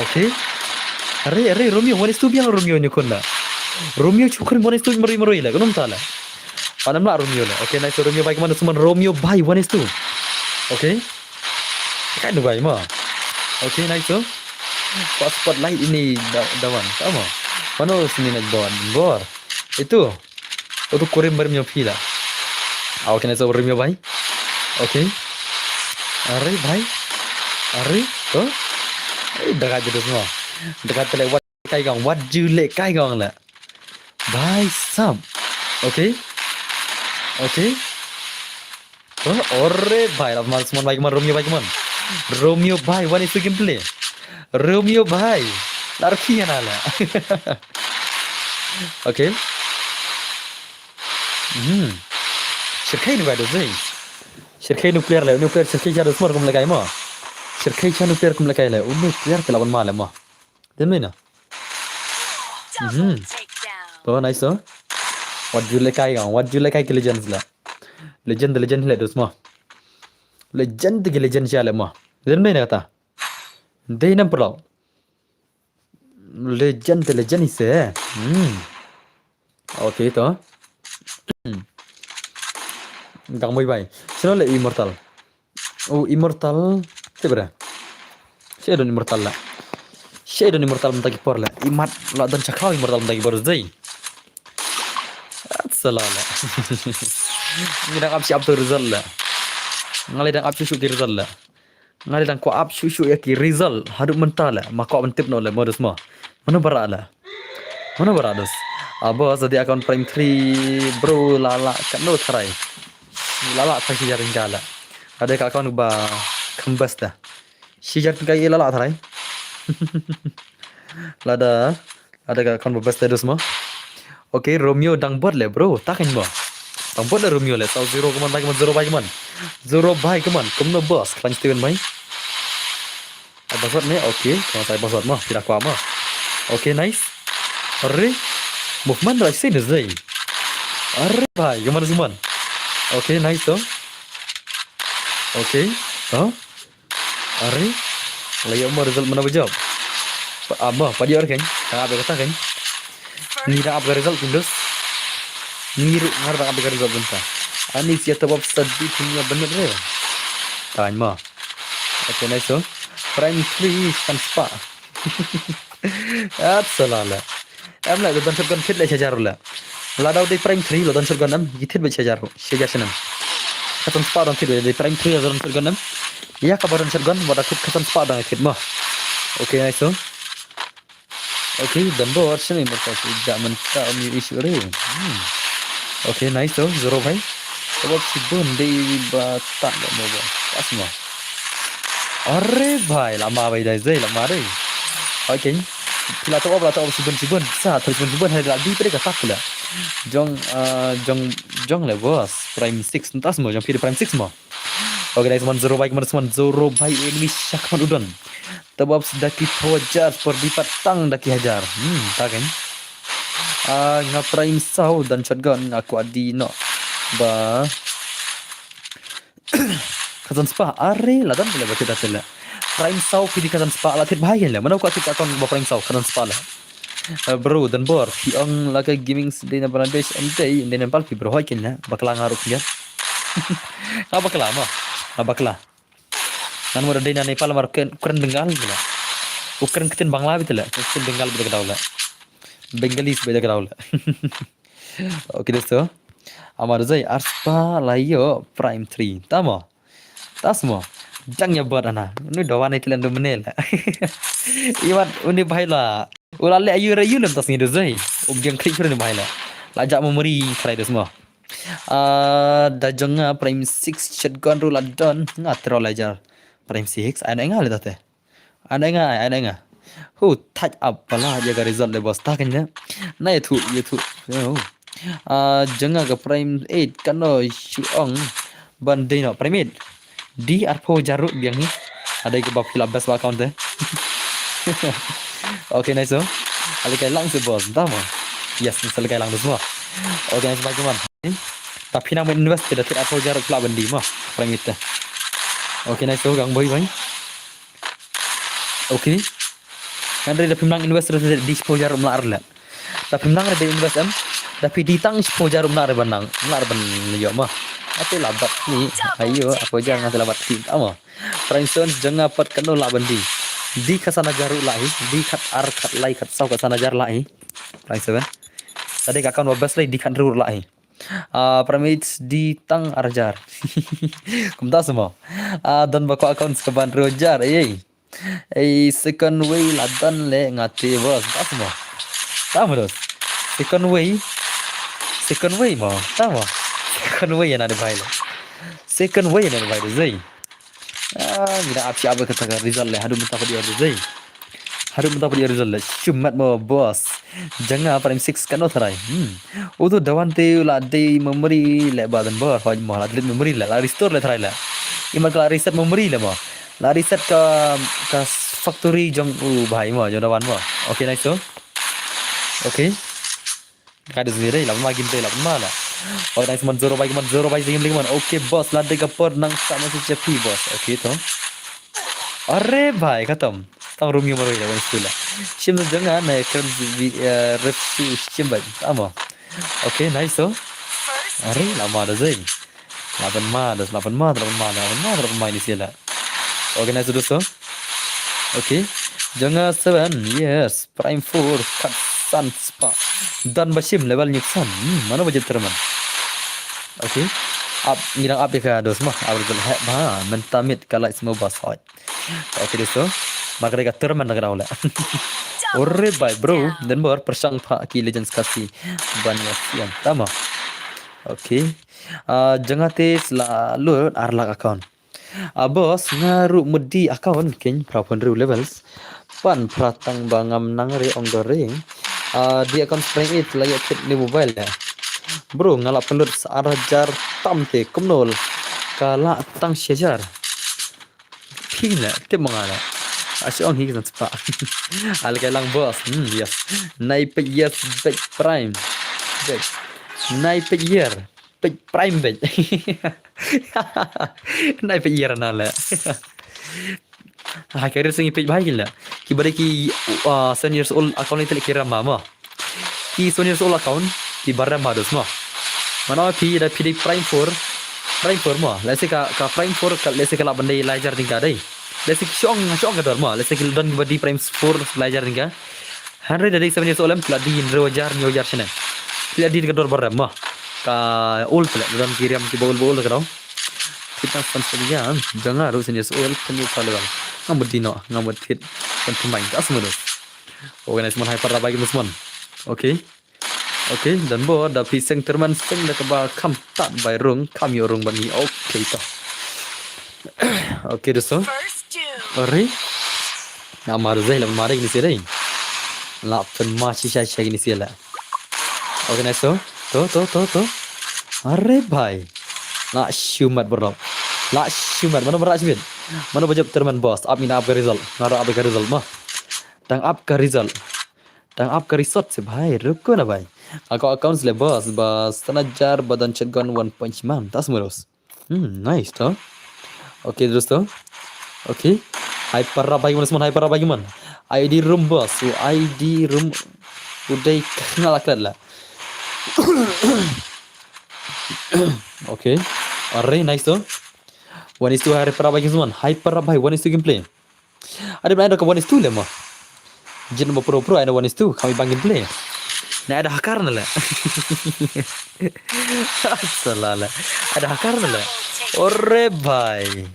Okay. Are are Romeo one is two biang Romeo ni khun da. Romeo chu khun one is two mari mari la. Kunum ta la. Panam la Romeo la. Okay, nice Romeo bai kemana suman Romeo bai one is two. Okay. Kai nu bai ma. Okay, nice to. Pas spotlight ini da dawan. Sama. Mana sini nak dawan. Bor. Itu. Utu kurim barim nyong phi la. Ah, okay, na sa barim nyong bai. Okay. Are bai. Are. To. Eh, daga jadu semua. Daga tele wat kai gang. Wat ju le kai gang la. Bai sam. Okay. Okay. To, ore bai la man semua bai kemana Romeo bai kemana. Romeo bai one is two gameplay. Romeo bai. Lar phi na la. Okay. Hmm. Shirkai ni bai do zai. Shirkai nuclear le, nuclear shirkai jadu smar kum lekai mo. Shyrkhei sha u player kum lehkai le. Une player te la wan ma le mo. Dei mynta. Mhm. To nice to. Wat ju lehkai kong, wat ju lehkai ki legends le. Legend, legend le dos mo. Legend ki legend sha le mo. Dei mynta kata. Dei nam pro. Legend te legend ise. Hmm. Okay to. Dang moi bai. Sino le immortal. Oh, immortal. Te bra. Shadow immortal la. Shadow immortal mynta ki por la. Imat la don chakhaw immortal mynta ki por zai. At sala la. Ngi dang ap shi ap to result la. Ngi dang ap shu shu ki result la. Nga dang kwah ap shu shu ïa ki result haduh mynta le, ma kwah ban tip noh le modus mo. Mano ba rah le. Mano ba rah dus. Abo sa dei account prime three bro la la kano tharai. La la tharai shi hajar tyngka le. Lada ka account ba kham best da. Shi hajar tyngka la la tharai. Lada Ada ka khon ba best status mo. Okay, Romeo dang bot le bro, ta khein mo. Dang bot le Romeo le, saw zero kumne, kumne zero bai kumne. Zero bai kumne, kumno boss, khlaiñ Steven mai. Ai password ne, okay, kumne ai password mo, phi da kwah mo. Okay, nice. Arre, movement right side is there. Arre bhai, kumne kumne. Okay, nice to. Okay, to. Arre, la ïoh mo result mano ba jop. Pa, ah, mo, pat ïoh re khein, tang ap ïa kata khein. Ngi dang ap ka result pyndos. Ngi ruh ngar dang ap ïa ka result bynta. Ani sia top up sa di phin ïa bynta re. Tang mo. Okay, nice to. Prime three kan spah. At sala la. Em la don shotgun kit le shi hajar la. Lada u dei prime three la don shotgun em, ki thied beit shi hajar, shi hajar snem. Khatsan spah don thied beit, dei prime three la don shotgun em. Ïa kaba don shotgun, wat da kit khatsan spah don thied mo. Okay, nice to. Okay, don bor snem immortal, ja mynta um issue re. Hmm. Okay, nice to, zero bhai. Top up shibun dei ba ta le mo ba. Pas mo. Arre bhai, lama bhai dei zai, lama dei. Okay. Phi la top up, la top up shibun shibun. Sa, top up shibun shibun, hai la di pede ka tak pula. Jong, ah, jong, jong le boss. Prime six, tas mo, jong phi dei prime six mo. Okay, nice one, zero bhai, kumne one, zero bhai, enemy shakman udon. Top up da ki phew hajar, por di pat tang da ki hajar. Hmm, ta khein. Ah, nga prime saw don shotgun, nga kwah die noh. Ba. Khatsan spah, arre, la don pule ba thied da thied le. Prime saw phi die khatsan spah, la thied bha ïa le. Mano kwah thied ka account ba prime saw, khatsan spah le. Eh, bro, don bor, phi ong la ka gaming dei na Bangladesh, em dei, em dei Nepal phi bro, hoi khein le. Bakla nga ruh khein. Nga bakla mo, nga bakla. Ngan mo da dei na Nepal mar kren, kren Bengal bla. U kren ktien Bangla bit la, kren ktien Bengal bit ka daw la. Bengalis bit ka daw la. Okay, dosto. Amar zai arspah la ïoh prime three. Ta mo. Tas mo. Jang ïa bad ana. Uni dawa ne klen do mene la. Iwat uni bhai la. U la leh ayu re ayu lem tas ngi do zai. U biang klik shuh uni bhai la. La jak memory krai do mo. Ah, da jong nga prime six shotgun ruh la don. Nga tro la jar. Prime six, ai na nga le tate. Ai na nga, ai na nga. Hu, touch up pala ïa ka result le boss ta kane. Na ïathuh, ïathuh. Oh. Ah, jong nga ka prime eight kano shu ong ban dei noh prime eight. Di arphew hajar ruh biang hi. Ada ka ba phi la best ba account te. Okay, nice. Oh. Ale kai lang se boss, ta mo. Yes, ni sale kai lang boss mo. Okay, nice, bye, man. Ta phi nang invest te da thied arphew hajar ruh phi lah ban die mo. Prime eight te. Okay, nice, oh, gang boi boi. Okay. Ngan re da phim nang invest re di shiphew hajar um lah re le. Da phim nang re da invest em. Da phi die tang shiphew hajar um lah re ban nang. Um lah re ban ïoh mo. Ate lah bat ni. Ayo, arphew hajar ngan te lah bat phi ta mo. Prime Stones jong nga pat kano lah ban die. Die khatsan hajar ruh lah hi. Die khat ar khat lai khat saw khatsan hajar lah hi. Prime Seven. Tadi ka account ba best lai die khat ruh lah hi. Ah, Prime Eight die tang ar hajar. Kumta semua. Ah, don ba ko account ska ban rojar. Ei. Ei, second way la don le ngate bos. Ta semua. Ta mo dos. Second way. Second way mo. Ta mo. Second way na de bai le. Second way na de bai le zai. Ah, ngi da ap shi ap kata ka result le. Haduh mynta pat ïoh result. Haduh mynta pat ïoh result le. Shumat mo boss. Jong nga Prime Six kano tharai. Hmm. Utu dawan te la dei memory le ba don bor. Hoi mo la delete memory le. La restore le tharai le. Imat ka la reset memory le mo. La reset ka, ka factory jong u bhai mo, jong da wan mo. Okay, nice to. Okay. Ka da zero, la ma game play, la ma la. Oh, nice man, zero bhai, man, zero bhai, zero bhai, man. Okay, boss, la dei ka por nang sa ma si chapi, boss. Okay, to. Are bhai, khatam. Tang rung yung maroi la, one is two la. Shim jong nga, na kren, eh, ref si shim bhai. Tama. Okay, nice, to. Are, la ma da zai. Lapan ma, das lapan ma, lapan ma, lapan ma, lapan ma ini sila. Organize dulu, so. Okay. Jong nga seven, yes. Prime four, kat san spah. Dan bashim level nyuk san. Hmm, mano ba jep terman. Okay. Up, ngirang up ïa ka dos ma. Up ïa ka heh ba. Mentamit ka light semua bas hot. Okay, dosto. Makare ka terman na ka daw la. Ore bhai bro, dan bor persang pha ki Legends Khasi ban ïa siam. Tama. Okay. Ah, jong nga te selalu ar lak account. Ah, boss, nga ruh mudi account keiñ phra phew hynriew levels. Pan phra tang ba ngam nang re ong da ring. Ah, di account spring it la ïa kit ni mobile ya. Bro, nga la pynlut sa ar hajar tam te kumno ka la tang shi hajar. Phi la tip ma nga la. Ashi ong hi kan spah. Al kai lang boss. Hmm, yes. Nai peit yes, peit prime. Peit. Nai peit year. Peit prime peit. Nai peit year na la. Hai ka ri sngi peit bhai ki la. Ki ba dei ki, uh, seven years old account ni te ki rem ma ma. Ki seven years old account ki ba rem ma dos ma. Mano phi da phi dei prime four. Prime four ma. Let's say ka, ka prime four ka, let's say ka la ban dei lai hajar tyngka dei. Let's say ki shong, shong ka dor ma. Let's say ki don ki ba dei prime four lai hajar tyngka. Hynrei da dei seven years old em, ki la dei hynriew hajar, hynñiew hajar shane. Ki la dei ka dor ba rem ma. Ka old pla, don ki rem ki ba old, ba old ka dor. Kita san sa ya, jong nga ruh seven years old, pynïoh pha level. Nga mut dino, nga mut thit, kan pynmain, ta semua dos. Organize mon hyper rabai ki mon. Okay. Okay, dan bo, da phi seng terman seng da kaba kham tat bai rung, kham ïoh rung ban ni. Okay, to. Okay, dosto. Ori. Nga mar zai la mar ni sirei. La pynma shi shai shai ni sila. Okay, nice to. To, to, to, to. Are bhai. La shumat bro. La shumat. Mano ba ra shumat. Mano ba jop terman boss. Ap ina ap ka result. Ngara ap ka result ma. Tang ap ka result. Tang ap ka result se bhai. Ruko na bhai. Ako account le boss. Ba san hajar ba don shotgun one punch man. Tas muros. Hmm, nice to. Okay, dosto. Okay. Hyper rabai man, hyper rabai man. I D room boss. So I D room. Udah kenal aklat lah. Okay. Are, nice to. One is two hyper rabai man. Hyper rabai, one is two gameplay. Ada mana ada ka one is two le mo. Jin mo pro pro ada one is two kami bangin play. Na ada hakar na le. Salah le. Ada hakar na le. Ore bhai.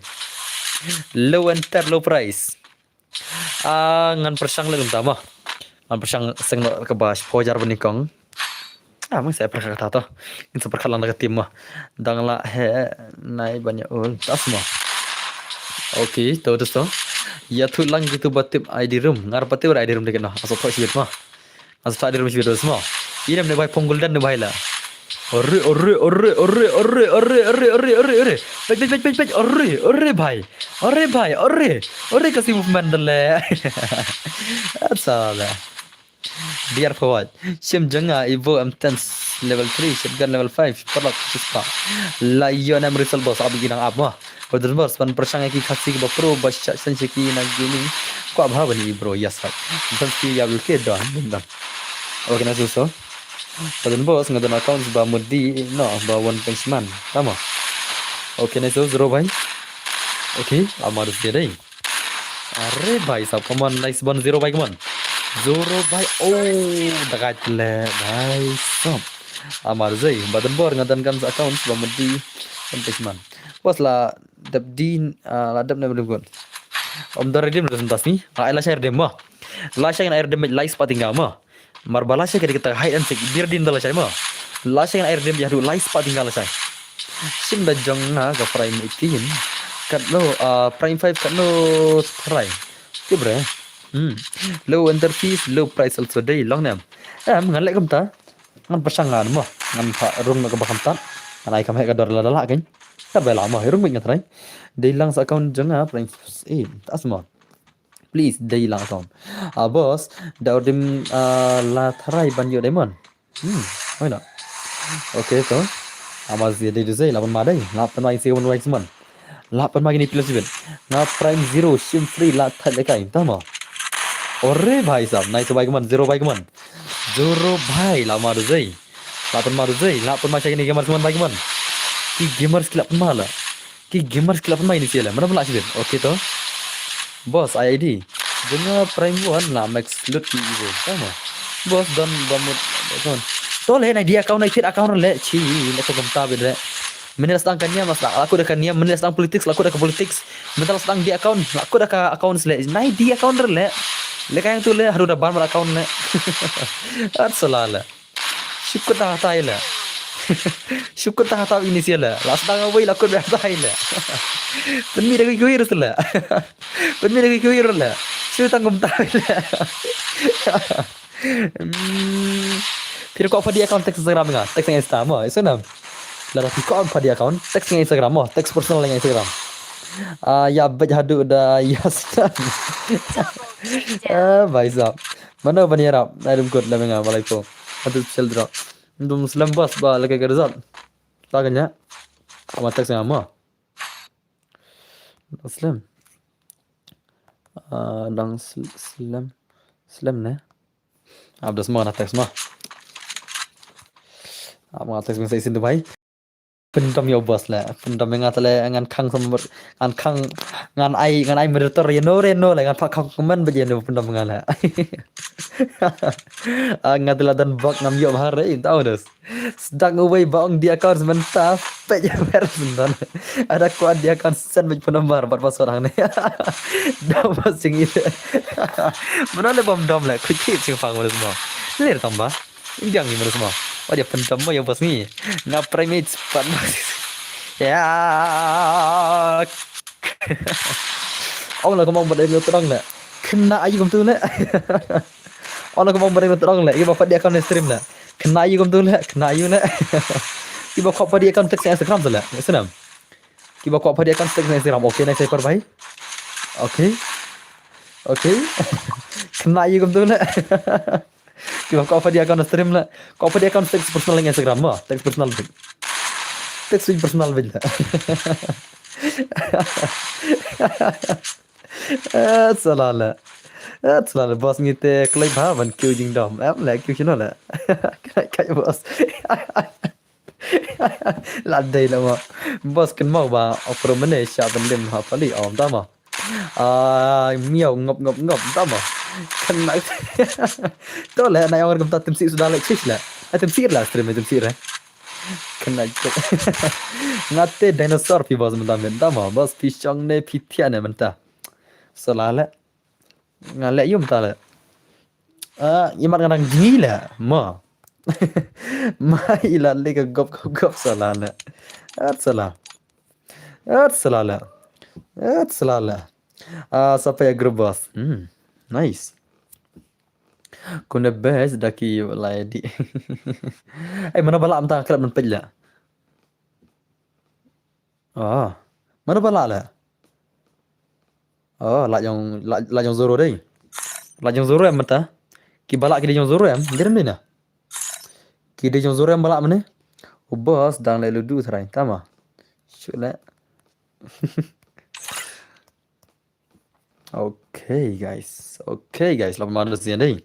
Low enter low price. Ah, ngan persang le kumta mo. Ngan persang seng no ka ba four jar bani kong. Ah, mung sa pyrkhat kata to. In sa pyrkhat lang da ka team mo. Dang la he nai ban ïa ul. Tas mo. Okay, to to to. Ïa thu lang gitu ba tip I D room. Ngar ba tip I D room dikit no. Aso thok shibit mo. Aso thok I D room shibit mo. Ina ne bai pong golden ne bai la. Ore ore ore ore ore ore ore ore ore ore ore. Pej pej pej pej pej ore ore bhai. Ore bhai ore. Ore kasi movement dale. Asala. Biar forward. Shim janga ibo M ten level three, shotgun level five, paralok shispa. La yo nam result boss, abi inang ap mo. Boden boss, ban persang ki khasi ba pro, ba sha shan shiki na gaming. Kwa bha bani bro, yes hai. Boden ki ya ke don, don. Okay, na suso. Boden boss, ngadon accounts ba mudi, no, ba one punch man. Tama. Okay, na suso, zero bhai. Okay, amar dia dai. Are bhai sab, come on, nice one, zero bhai, come on. Zero bhai, oh, dagat le bhai sab. Amar zai, badan bor ngadan kan account ba mudi. Kan man. Bos la dep din, ah, la dep ne belum gun. Om dar redim redim tas ni. Ah, la share dem ma. La share na redim lai spot tinggal ma. Mar ba la shai ka dei kata hide and seek, bir din da la shai ma. La shai ngan ai redeem ïa haduh lai spah tingkal la shai. Shim da jong nga ka prime eighteen. Katno, ah, prime five katno try. Te bre. Hmm. Low enter fees, low price also dei long nem. Em, ngan leh kumta. Ngan pyrshang ngan mo. Ngan pha rung na ka ba kham tat. Ngan ai kham heh ka dor la da lah kein. Ka bela mo, herung bit nga try. Dei lang sa account jong nga, prank. Eh, ta asma. Please, dei lang account. Ah, boss, da ordim, ah, la try ban ïoh diamond. Hmm, why not? Okay, to. Ama zia dei dei, la pynma dei. La pynma isi wan wai seman. La pynma kini pila sibit. Nga prime zero, shim free, la thait lekai. Tama. Ore bhai sab, nice bhai kaman, zero bhai kaman. Zero bhai, la ma dei. La pynma dei, la pynma shakini gamer seman bhai kaman. Ki gamers ki la pynma la. Ki gamers ki la pynma ini sila. Mana pynma sibit. Okay to. Boss, I I D. Jong nga prime one la max loot ki ibo. Tama. Boss, don bamut. Don. To le, nai di account, nai fit account le. Chi, le to kumta bit le. Mynta la sdang ka niam, la sdang, la kut da ka niam, mynta la sdang politics, la kut da ka politics. Mynta la sdang di account, la kut da ka accounts le. Nai di account le. Le ka yang tu le, haduh da ban mar account le. At sala le. Shu kut da hatai le. Shu kut da hatai ini sia le. La sdang away la kut da hatai le. Pynmih da ki kuir le. Pynmih da ki kuir le. Shu tang kumta le. Hmm. Phi kwah pha di account text Instagram nga, text Insta mo, isu nam. Lada phi kwah pha di account, text Instagram mo, text personal Instagram. Ah, ya bej haduh da ya stan. Ah, bhai sab. Mano ban ïarap? Ai dum kut la menga balai po. Haduh special drop. Dum slem bas ba lagi ka result. Ta kanya. Ama text nga mo. Dang slem. Ah, dang sl- slem. Slem ne. Abdas mo na text mo. Ama text message sin Dubai. Pyndam ïa u boss le. Pyndam ïa nga tale ngan khang sambar. Ngan khang, ngan ai, ngan ai moderator ïa no re no le, ngan phah khang comment ba ïa no pyndam nga le. Ah, nga tala don bok ngam ïoh bhar re, tau des. Sdang uwei ba ong di account mynta, peit ïa wer sendon. Ada kwah di account send beit phone number bad password hangne. Dam ba sing ite. Mano le bom dom le, quick quick sing fang wala semua. Lir tamba. Indiang ni mana semua. Wajah pentam mo ya bos ni. Nga primate pat. Ya. Ong la kumang badai lo terang le. Kena ayu kum tu le. Ong la kumang badai lo terang le. Iba padi account stream le. Kena ayu kum tu le. Kena ayu le. Iba kop padi account text Instagram tu le. Senam. Kiba kwah pha di account text Instagram. Okay, next hyper bhai. Okay. Okay. Kena ayu kum tu le. Kiba kwah pha di account stream le. Kwah pha di account text personal Instagram mo. Text personal bit. Text personal bit. Eh, sala le. Eh, sala le boss ngi te kloi bha ban kiew jingdom. Em le kiew shino le. Kai kai boss. La dei la mo. Boss kynmaw ba opro mane sha ban lim ha pali om ta mo. Ah, miaw ngop ngop ngop ta mo. Kena. To le na ong kumta tim sih suda le chis le. Tim sih la stream tim sih re. Kena. Ngate dinosaur phi boss mynta mynta mo. Boss phi shong ne phi thiah ne mynta. Sala le. Nga leh yum ta le. Ah, imat nga dang jngi le. Ma. Ma ila le ka gop gop gop sala le. At sala. At sala le. At sala le. Ah, sapa ya group boss. Hmm. Nice. Kune best daki lai di. Eh, mana balak mta kelap men pej le. Ah. Mana balak le? Oh, la jong la, la jong Zoro dei. La jong Zoro em mynta. Ki balak ki dei jong Zoro em, dei em dei na. Ki dei jong Zoro em balak mane. U boss dang le ludu trai tama. Shu le. Okay guys. Okay guys, la ma da zia dei.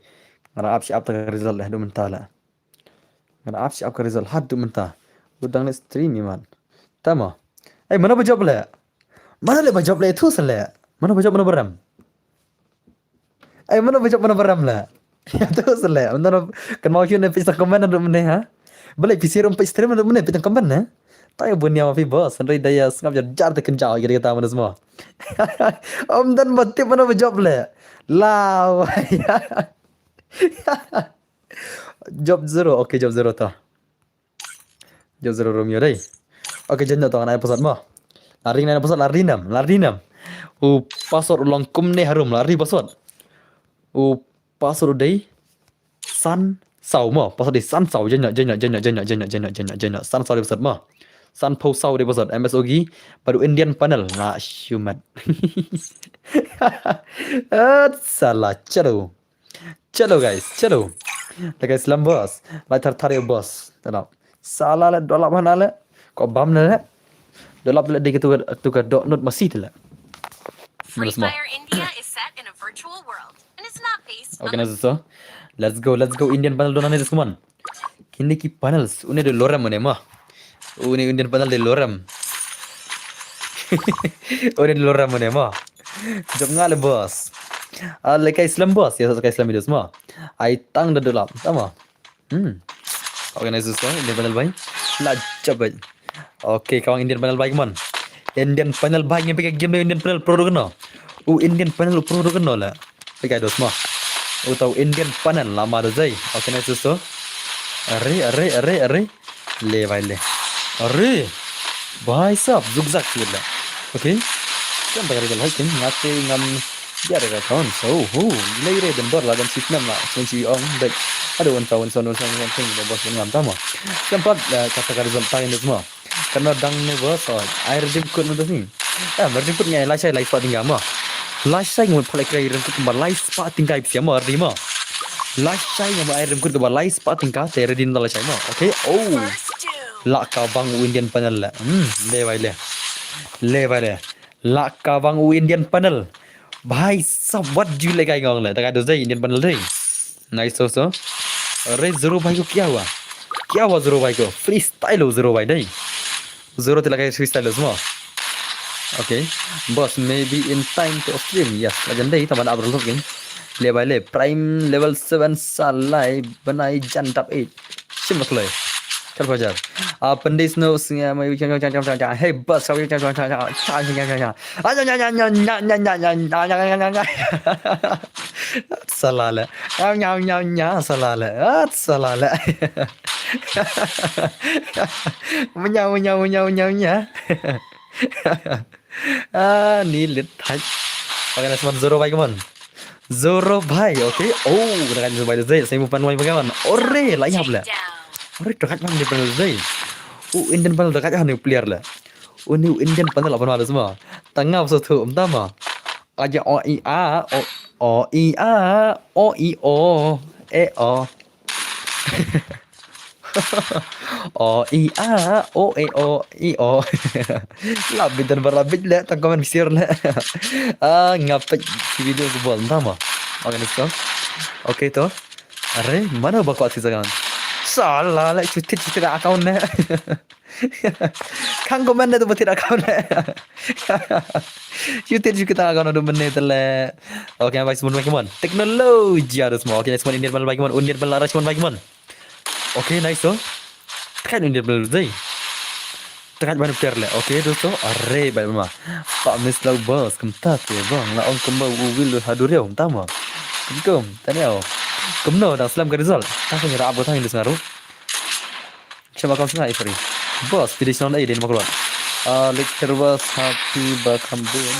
Ngara ap shi ap ta result le du mynta le. Ngara ap shi ap ka result haduh mynta. U dang le stream iman. Tama. Ai mana ba job le. Mana le ba job le tu sele. Mana ba job mana ba rem. Ai mana ba job mana ba rem le. Tu sele. Mana kan mau ne pis comment adu mene ha. Bale pis rum pis stream adu mene pis comment ne. Tai bun ya mafi boss. Sendiri daya sengap jar jar te kenjau kira kata mana semua. Om dan ba tip mana ba job le. Law. Job zero, okay, job zero ta. Job zero Romeo dei. Okay, jen to ngan ai password mo. Lari ngan ai password, lari nam, lari nam. U password u long kumne harum, lari password. U password u dei san saw mo, password dei san saw, jen jen jen jen jen jen jen san saw dei password mo. Sanphew saw de bosot M S O G bad u Indian panel nga shumat. At sala, chalo. Chalo guys, chalo. La guys, lam boss. La thar thar boss. Tano. Sala le dolap hana le. Ko bam le. Dolap le dei tu tu ka dot not masih le. Free Fire India is set in a virtual world and it's not based on. Okay, na so. Let's go, let's go. Indian panel dona ne, come on. Kine ki panels, une de lorem une ma. Une Indian panel de lorem. Une de lorem une ma. Jop nga le boss. Ah, le kai slam boss, ya kai slam videos ma. Ai tang da dolap, tama. Hmm. Organize so, Indian panel bai. La jop bai. Okay, kawang Indian panel bai, come on. Indian panel bai, ngi pika game Indian panel pro dono. U Indian panel pro dono la. Pika dos ma. Utau Indian panel lama da zai. Organize so. Are, are, are, are. Le bai le. Are. Bai sap, zugzag tu la. Okay. Kan bagari da lai kin, ngate ngam. Dia da account. So, hu. Le re dan bor la dan sip nam la. Sen si ong dek. Aduh, wan sa, wan sa, wan sa, wan sa, wan sa, wan sa, wan sa, wan sa, wan sa. Sempat, eh, kata kata zon tang ini semua. Karena dang ne bos, oh, air dim kut nanti sini. Eh, mer dim kut ngai lai sai lai spot tinggal mah. Lai sai ngai phalai kai rim kut ba lai spot tinggal bisi mah, rim mah. Lai sai ngai air rim kut ba lai spot tinggal, te rim dal lai sai mah. Okay, oh. La ka bang u Indian panel la. Hmm, le bai le. Le bai le. La ka bang u Indian panel. Bhai sab, what do you like ai ngong le? Ta ka do zai Indian panel dai. Nice so so. Re zero bhai ko kya hua? Kya hua zero bhai ko? Freestyle ho zero bhai dai. Zero te la kai freestyle ho smo. Okay. Boss, maybe in time to stream. Yes, la jan dai, taman abro lok gin. Le bai le, prime level seven salai, banai jan dap eight. Shim kloi. Kal fajar. Ah, pendis no singa mai. Hey, boss. Salale. Nyau, nyau, nyau, nyau, salale. At salale. Menyau, menyau, menyau, menyau, menyau. Ah, ni lit thaj. Pakai nasi man zero bai, come on. Zoro bhai, okay. Oh, dekat Zoro bhai dei. Saya mau pan wai bagawan. Ore, la yap le. Ore, dekat man dia pan dei. Oh, Indian pan dekat han player le. Oh, ni Indian pan la pan dei semua. Tangap satu, entah ma. Aja o i a, o, o i a, o i o, e o. O i a, o e o, i o. La bit dan bara bit le, tang comment share le. Ah, ngapet video ke bol, entah ma. Okay, let's go. Okay, to. Are, mana ba ko account? Salah le, cutit, cutit account le. Kang comment le tu betit account le. Cutit, cutit account aduh menit le. Okay, bhai, semua bhai, come on. Teknologi ada semua. Okay, next one, Indian bal bhai, come on. Indian bal arah, semua bhai, come on. Okay, nice tu. Tekan Indian bal dei. Tekan ban player le. Okay, dosto. Are, bhai, mama. Pak Miss Lau Boss, kemta te bang. La ong kemba u wil hadur ya, entah ma. Kum, tanya. Kumno, dah selam ke result. Tak kena rap botang ini sengaruh. Cuma kau sengaja, sorry. Boss, finish non ai din makro. Ah, lecture was happy bakambun.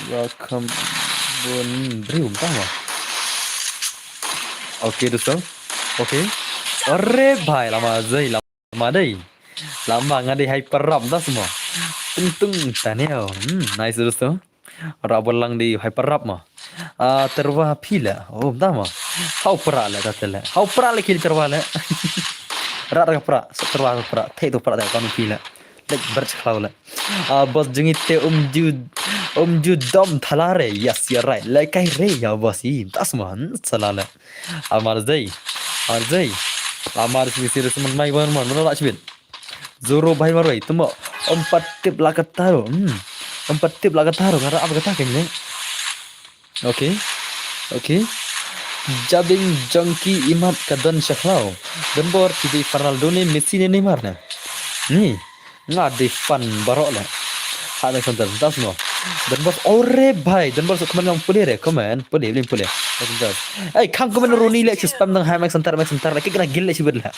Bakambun briu tama. Okay, dosto. Okay. Are bhai, lama zai, lama dei. Lama nga dei hyper rap dah semua. Tung tung taneo. Hmm, nice, dosto. Rap lang di hyper rap ma. Ah, terwa pila. Oh, dah ma. Hau pra le, dah le. Hau pra le kili terwa le. Rat rat pra, terwa pra. Te tu pra dah kanu pila. Lek berch klau le. Ah, boss jengit te um ju, um ju dom thalare. Yes, you're right. Lekai re ya boss i. Das ma, hmm, salale. Amar zai. Amar zai. Amar si si resemen mai ban man. Mana la chibit. Zoro bhai marwai, temo. Empat tip la kata ro. Hmm. Empat tip la kata ro. Ngara apa kata kene? Okay. Okay. Jabing jongki imat ka don shaklau. Don bor phi dei Ronaldo ne Messi ne Neymar ne. Ni. Nga dei fan barok le. Ha ne kontar das no. Don bor ore bhai. Don bor so comment ngam pule re. Comment. Pule, pule, pule. Hey, kang comment Roni le spam dang hai Max Center, Max Center. Lagi kena gil le sibet le.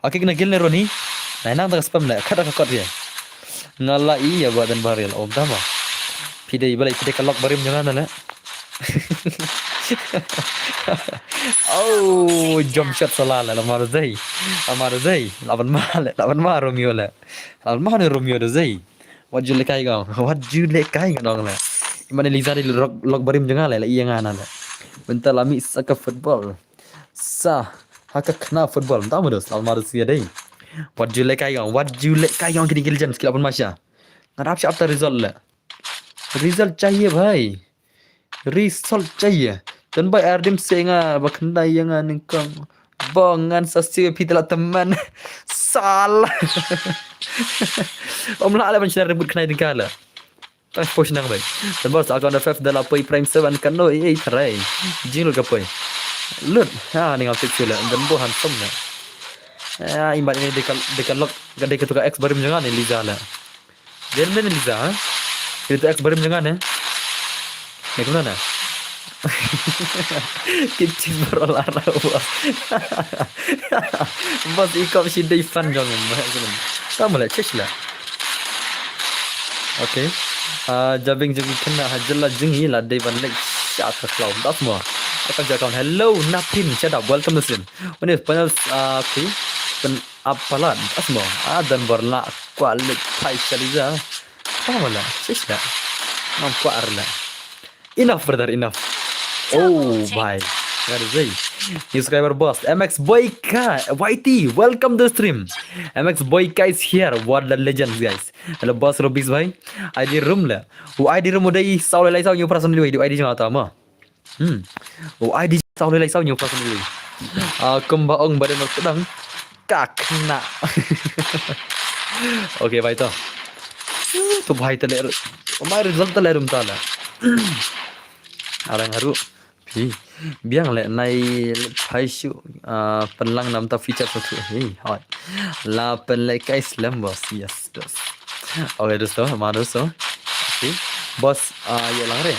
Okay, kena gil ne Roni. Nai nang tak spam le. Khat ka kot ye. Ngala i ya ba dan baril. Om tama. Pide i balai pide kalok barim nyala na le. Oh, jump shot sa la la, la mar zei. La mar zei. La ban ma le, la ban ma Romeo le. La ban ma ne Romeo de zei. Wat ju leh kai nga ong. Wat ju leh kai nga ong le. Iman Eliza di lok, lok barim jong nga le, la ïa nga na le. Mynta la mih sa ka football. Sa ha ka khana football. Mynta mo dos, la mar sia dei. Wat ju leh kai nga ong. Wat ju leh kai nga ong, kini ki legends ki la ban ma sha. Nga dap sha after result le. Result chahiye bhai. Result chahiye. Tun bai ardim se nga ba khyndai ïa nga nyngkong. Bong ngan sa siew phi te la tymmen. Sal. Ym lah le ban shna rebut khyndai tyngka le. Tang posh nang bai. Tun bor sa account F F da la poi prime seven kan no ei ei tharai. Jinglut ka poi. Lut. Ha, ni ngam fix le. Tun bor handsome na. Ya, imbat ini deka, deka lok, deka tu ka ex barim jong nga ne Liza le. Dia men Liza, ha? Dia tu ex barim jong nga ne. Ni kumno na? Kichi bro la ra bos. Bos, i kop shi dei fan jong nga. Tama le, check le. Okay. Ah, jabieng jong i khynnah ha jylla jong i la dei ban leit sha ka khlaw. Das mo. Akan ja account. Hello, Napin, shut up. Welcome to stream. Uni panel, ah, okay. Pen ap palat. Das mo. Ah, dan bor la kwah leit phai sha Liza. Tama le, check le. Ngam kwah ar le. Enough, brother, enough. Oh, bhai. That is it. New subscriber boss. M X Boyka, Y T, welcome to the stream. M X Boyka is here. What the legends, guys. Hello, boss Robis bhai. I D room le. U I D room u dei saw lai lai saw new person le. U I D jong nga ta ma. Hmm. U I D saw lai lai saw new person le. Ah, kumba ong ba dei nok tdang. Ka khynnah. Okay, bhai to. To bhai to le. Mai result to le rum ta le. Arang haru. Phi. Biang le nai phai shu. Ah, pynlang nam ta feature to tu. Hey, hot. La pynleh kai slem boss. Yes, dos. Okay, dosto, ma dosto. Okay. Boss, ah, ïa lang re.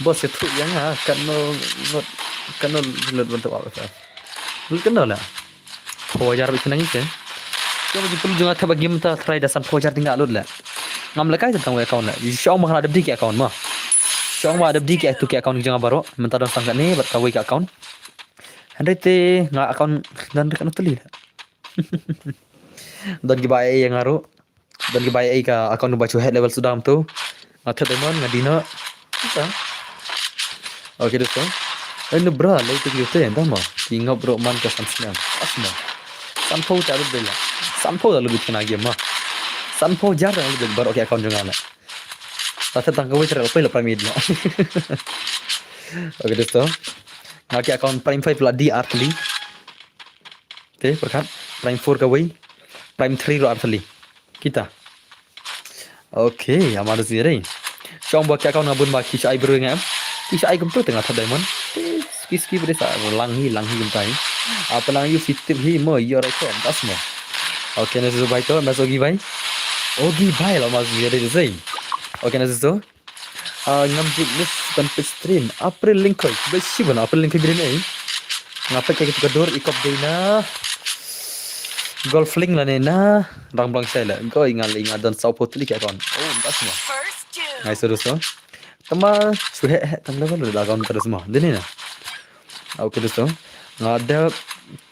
Boss, ïa thu ïa nga, kan no, ngot, kan no, lut ban tu apa. Lut kan no la. Phew hajar bad khnang ite. Jong ba jingpynlut jong nga thep ba game ta try da san phew hajar tynga lut le. Ngam lehkai tang wei account le. Shong ba nga la dep di ki account ma. Shong ba dep di ki tu ki account jong nga baroh. Mynta don sang kane bad kawei ka account. Hynrei te nga account don ka na teli le. Don ki ba ai ïa nga ruh. Don ki ba ai ka account ba shu heh level suda to. Nga thep diamond, nga dino. Kita. Okay, dosto. Ai no bra, lai tu ki te, dah ma. Ki ngop ruh man ka san snem. Asma. San phew ta lut bela. San phew ta lut bit kena game ma. San phew hajar ta lut bit baroh ki account jong nga le. Ta thep tang kawei ta lut pei la prime eight la. Okay, dosto. Nga ki account prime five la di ar tylli. Te, pyrkhat. Prime four kawei. Prime three ruh ar tylli. Kita. Okay, ama da zire. Shong ba ki account nga bun ba ki sha ai bru nga em. Ki sha ai kumtu te nga thep diamond. Te, ski ski bru sa lang hi, lang hi kumtai. Apa lang yu fitip hi mo yo rai ko, das mo. Okay, na zu bai to, na zu gi bai. Ogi bai la ma zire zai. Okay, na zu. Ah, ngam ju miss ban peit stream. April Lyngkhoi. Ba shi ban April Lyngkhoi bidin eh. Nga peit ka dur i kop dei na Golf Link lane na Rangblang Shai la. Goi nga lei nga don saw phew tylli ki account. Oh, nda semua. Ngai so dosto. Tama shu heh heh tam level la account ka dosto. Dini na. Okay dosto. Nga dep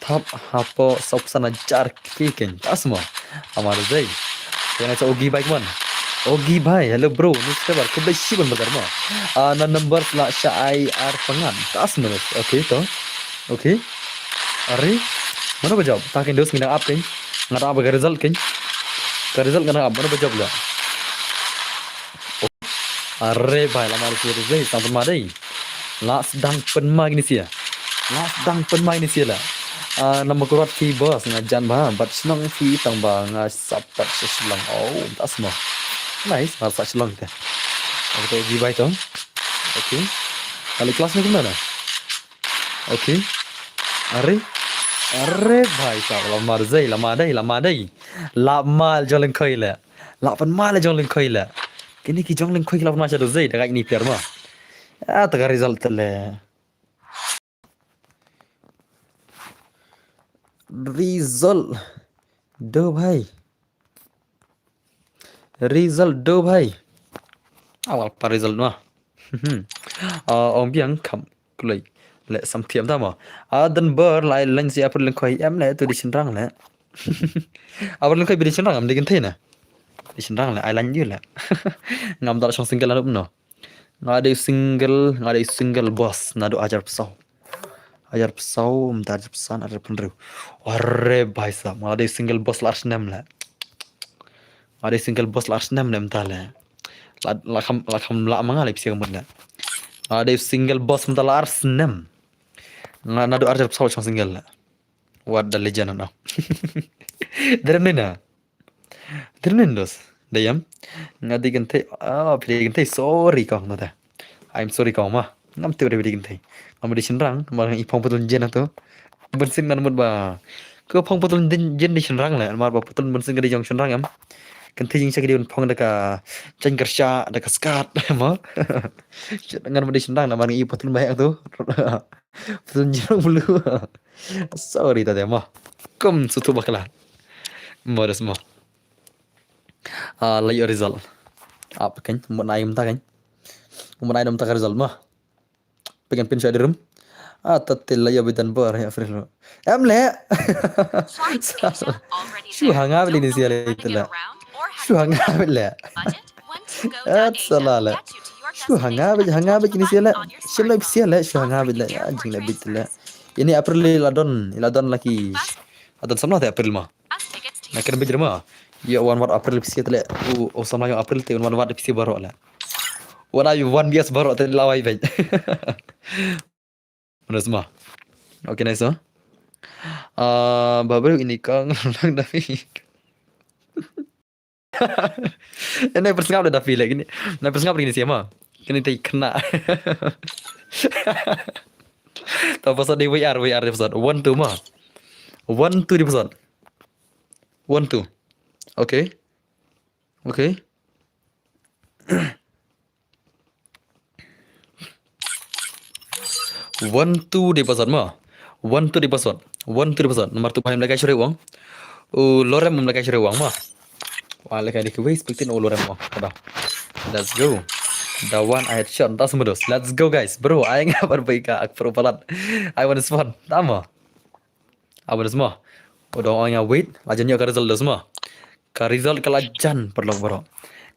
thap hapoh saw phew san hajar ki keng. Ta semua. Ama da zai. Kena sa Ogi bai kman. Ogi bai, hello bro. Ni sekabar. Khublei shibun bakar ma. Ah, na number la sha ai ar pangan. Ta semua. Okay to. Okay. Are. Mano ba jop? Ta keng dos ngi dang ap keng. Nga dang ap ka result keng. Ka result nga dang ap. Mano ba jop la? Are bai, la ma da zai, sang pynma dei. La sdang pynma kine sia. La sdang pynma kine sia la. Ah, namar ka rot ki boss nga jan ba, bad shnong phi tang ba nga sap pat sha Shillong. Oh, ta semua. Nice, nga sap Shillong te. Okay, Ogi bai to. Okay. Kali kelas ni kumno na? Okay. Are. Are bai sa, la ma da zai, la ma dei, la ma dei. La ma jong Lyngkhoi le. La pynma le jong Lyngkhoi le. Kini ki jong Lyngkhoi ki la pynma sha da zai, da ka ini pier ma. Ah, ta ka result te le. Result. Do bhai. Result do bhai. Awal pa result ma. Ah, ong biang kam. Kulai. Le sam thiam ta mo. A dan ber lai lang si April Lyngkhoi em le tu dei shynrang le. April Lyngkhoi ba dei shynrang em dei kynthei na. Dei shynrang le ai lang ïa le. Ngam da shong single la no. Nga dei single, nga dei single boss naduh hajar phew saw. Hajar phew saw, mynta hajar phew san, hajar phew hynriew. Are bhai sahab, nga dei single boss la ar snem le. Nga dei single boss la ar snem le mynta le. La, la kham, la kham la ma nga le pisa ka mut le. Nga dei single boss mynta la ar snem. Nga naduh hajar phew saw shong single le. What the legend now. Dere ne na. Dere ne dos. Dayam. Nga dei kynthei. Ah, phi dei kynthei. Sorry kong nata. I'm sorry kong ma. Ngam tip dei kynthei. Ngam dei shynrang. Mar i phong patun jen to. Bun sing nan mut ba. Ko phong patun jen, jen dei shynrang le. Mar ba patun bun sing ka dei jong shynrang em. Kynthei jing sha ka dei phong da ka jen kersha da ka skat ma. Ngan dei shynrang na mar i patun ba hek to. Patun jong bulu. Sorry ta de mo. Kum sutu bakla. Mo des mo. Ah, la ïoh result. Ap kan mo na im ta kan. Mo na im ta ka result mo. Pegan pin sha di rum. Ah, ta te la ïoh bidan bor ya free lo. Em le. Shu hanga beli ni sia le te la. Shu hanga beli. At sala le. Shu hanga beli, hanga beli ni sia le. Shu le sia le, shu hanga beli. Anjing le bit le. Ini April la don, la don lagi. Adon samla te April ma. Na kena bejrema. Ya wan wat April pisia tele. U, u samla yang April te wan wat pisia barok la. Wan ai wan bias barok te lawai bej. Mana semua. Okay, nice, oh. Ah, baru ini kang lang dah. Ini persengap dah dah pilih gini. Nah, persengap gini siapa? Kini tai kena. Tahu pasal di V R, V R di pasal. One two ma. One two di pasal. One two. Okay. Okay. One two di pasal ma. One two di pasal. One two di pasal. Nomor tu paham lagi suri wang. U lorem mem lagi suri wang ma. Wah lagi di kuis pektin u lorem wang. Kada. Let's go. Da one I headshot tas mudos. Let's go guys. Bro, ai ngap berbaik ak pro palat. I want spawn. Tama. Apa dah semua? Udah orang yang wait, lajan nya ka result dah semua. Ka result ka lajan perlu bro.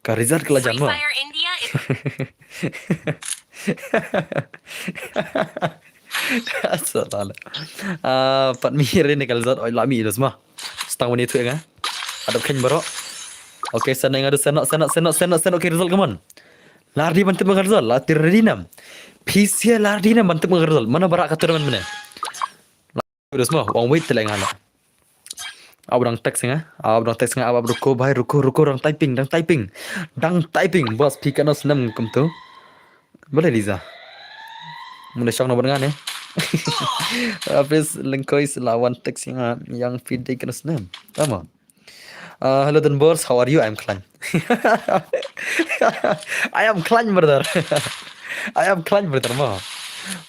Ka result ka lajan mo. Asal. Ah, pat mi rin ka result oi lami dah semua. Stang wani tu ya kan? Ada khen bro. Okay, sana yang ada sana sana sana sana sana okay result kaman. Lardi bantu mengal result, la tir ready nam. P C lardi nam bantu mengal result. Mana barak ka tournament mana? Udah semua, wang wait teleng ala. Abu dang text nga, abu dang text nga, abu ruko bhai, ruko ruko dang typing, dang typing. Dang typing, bos phi kano snem kum tu. Boleh Liza. Mula shong na ngan eh. Habis lengkoi selawan text nga yang feed dei kano snem. Tama. Uh, hello Don Bors, how are you? I am Klan. I am Klan brother. I am Klan brother ma.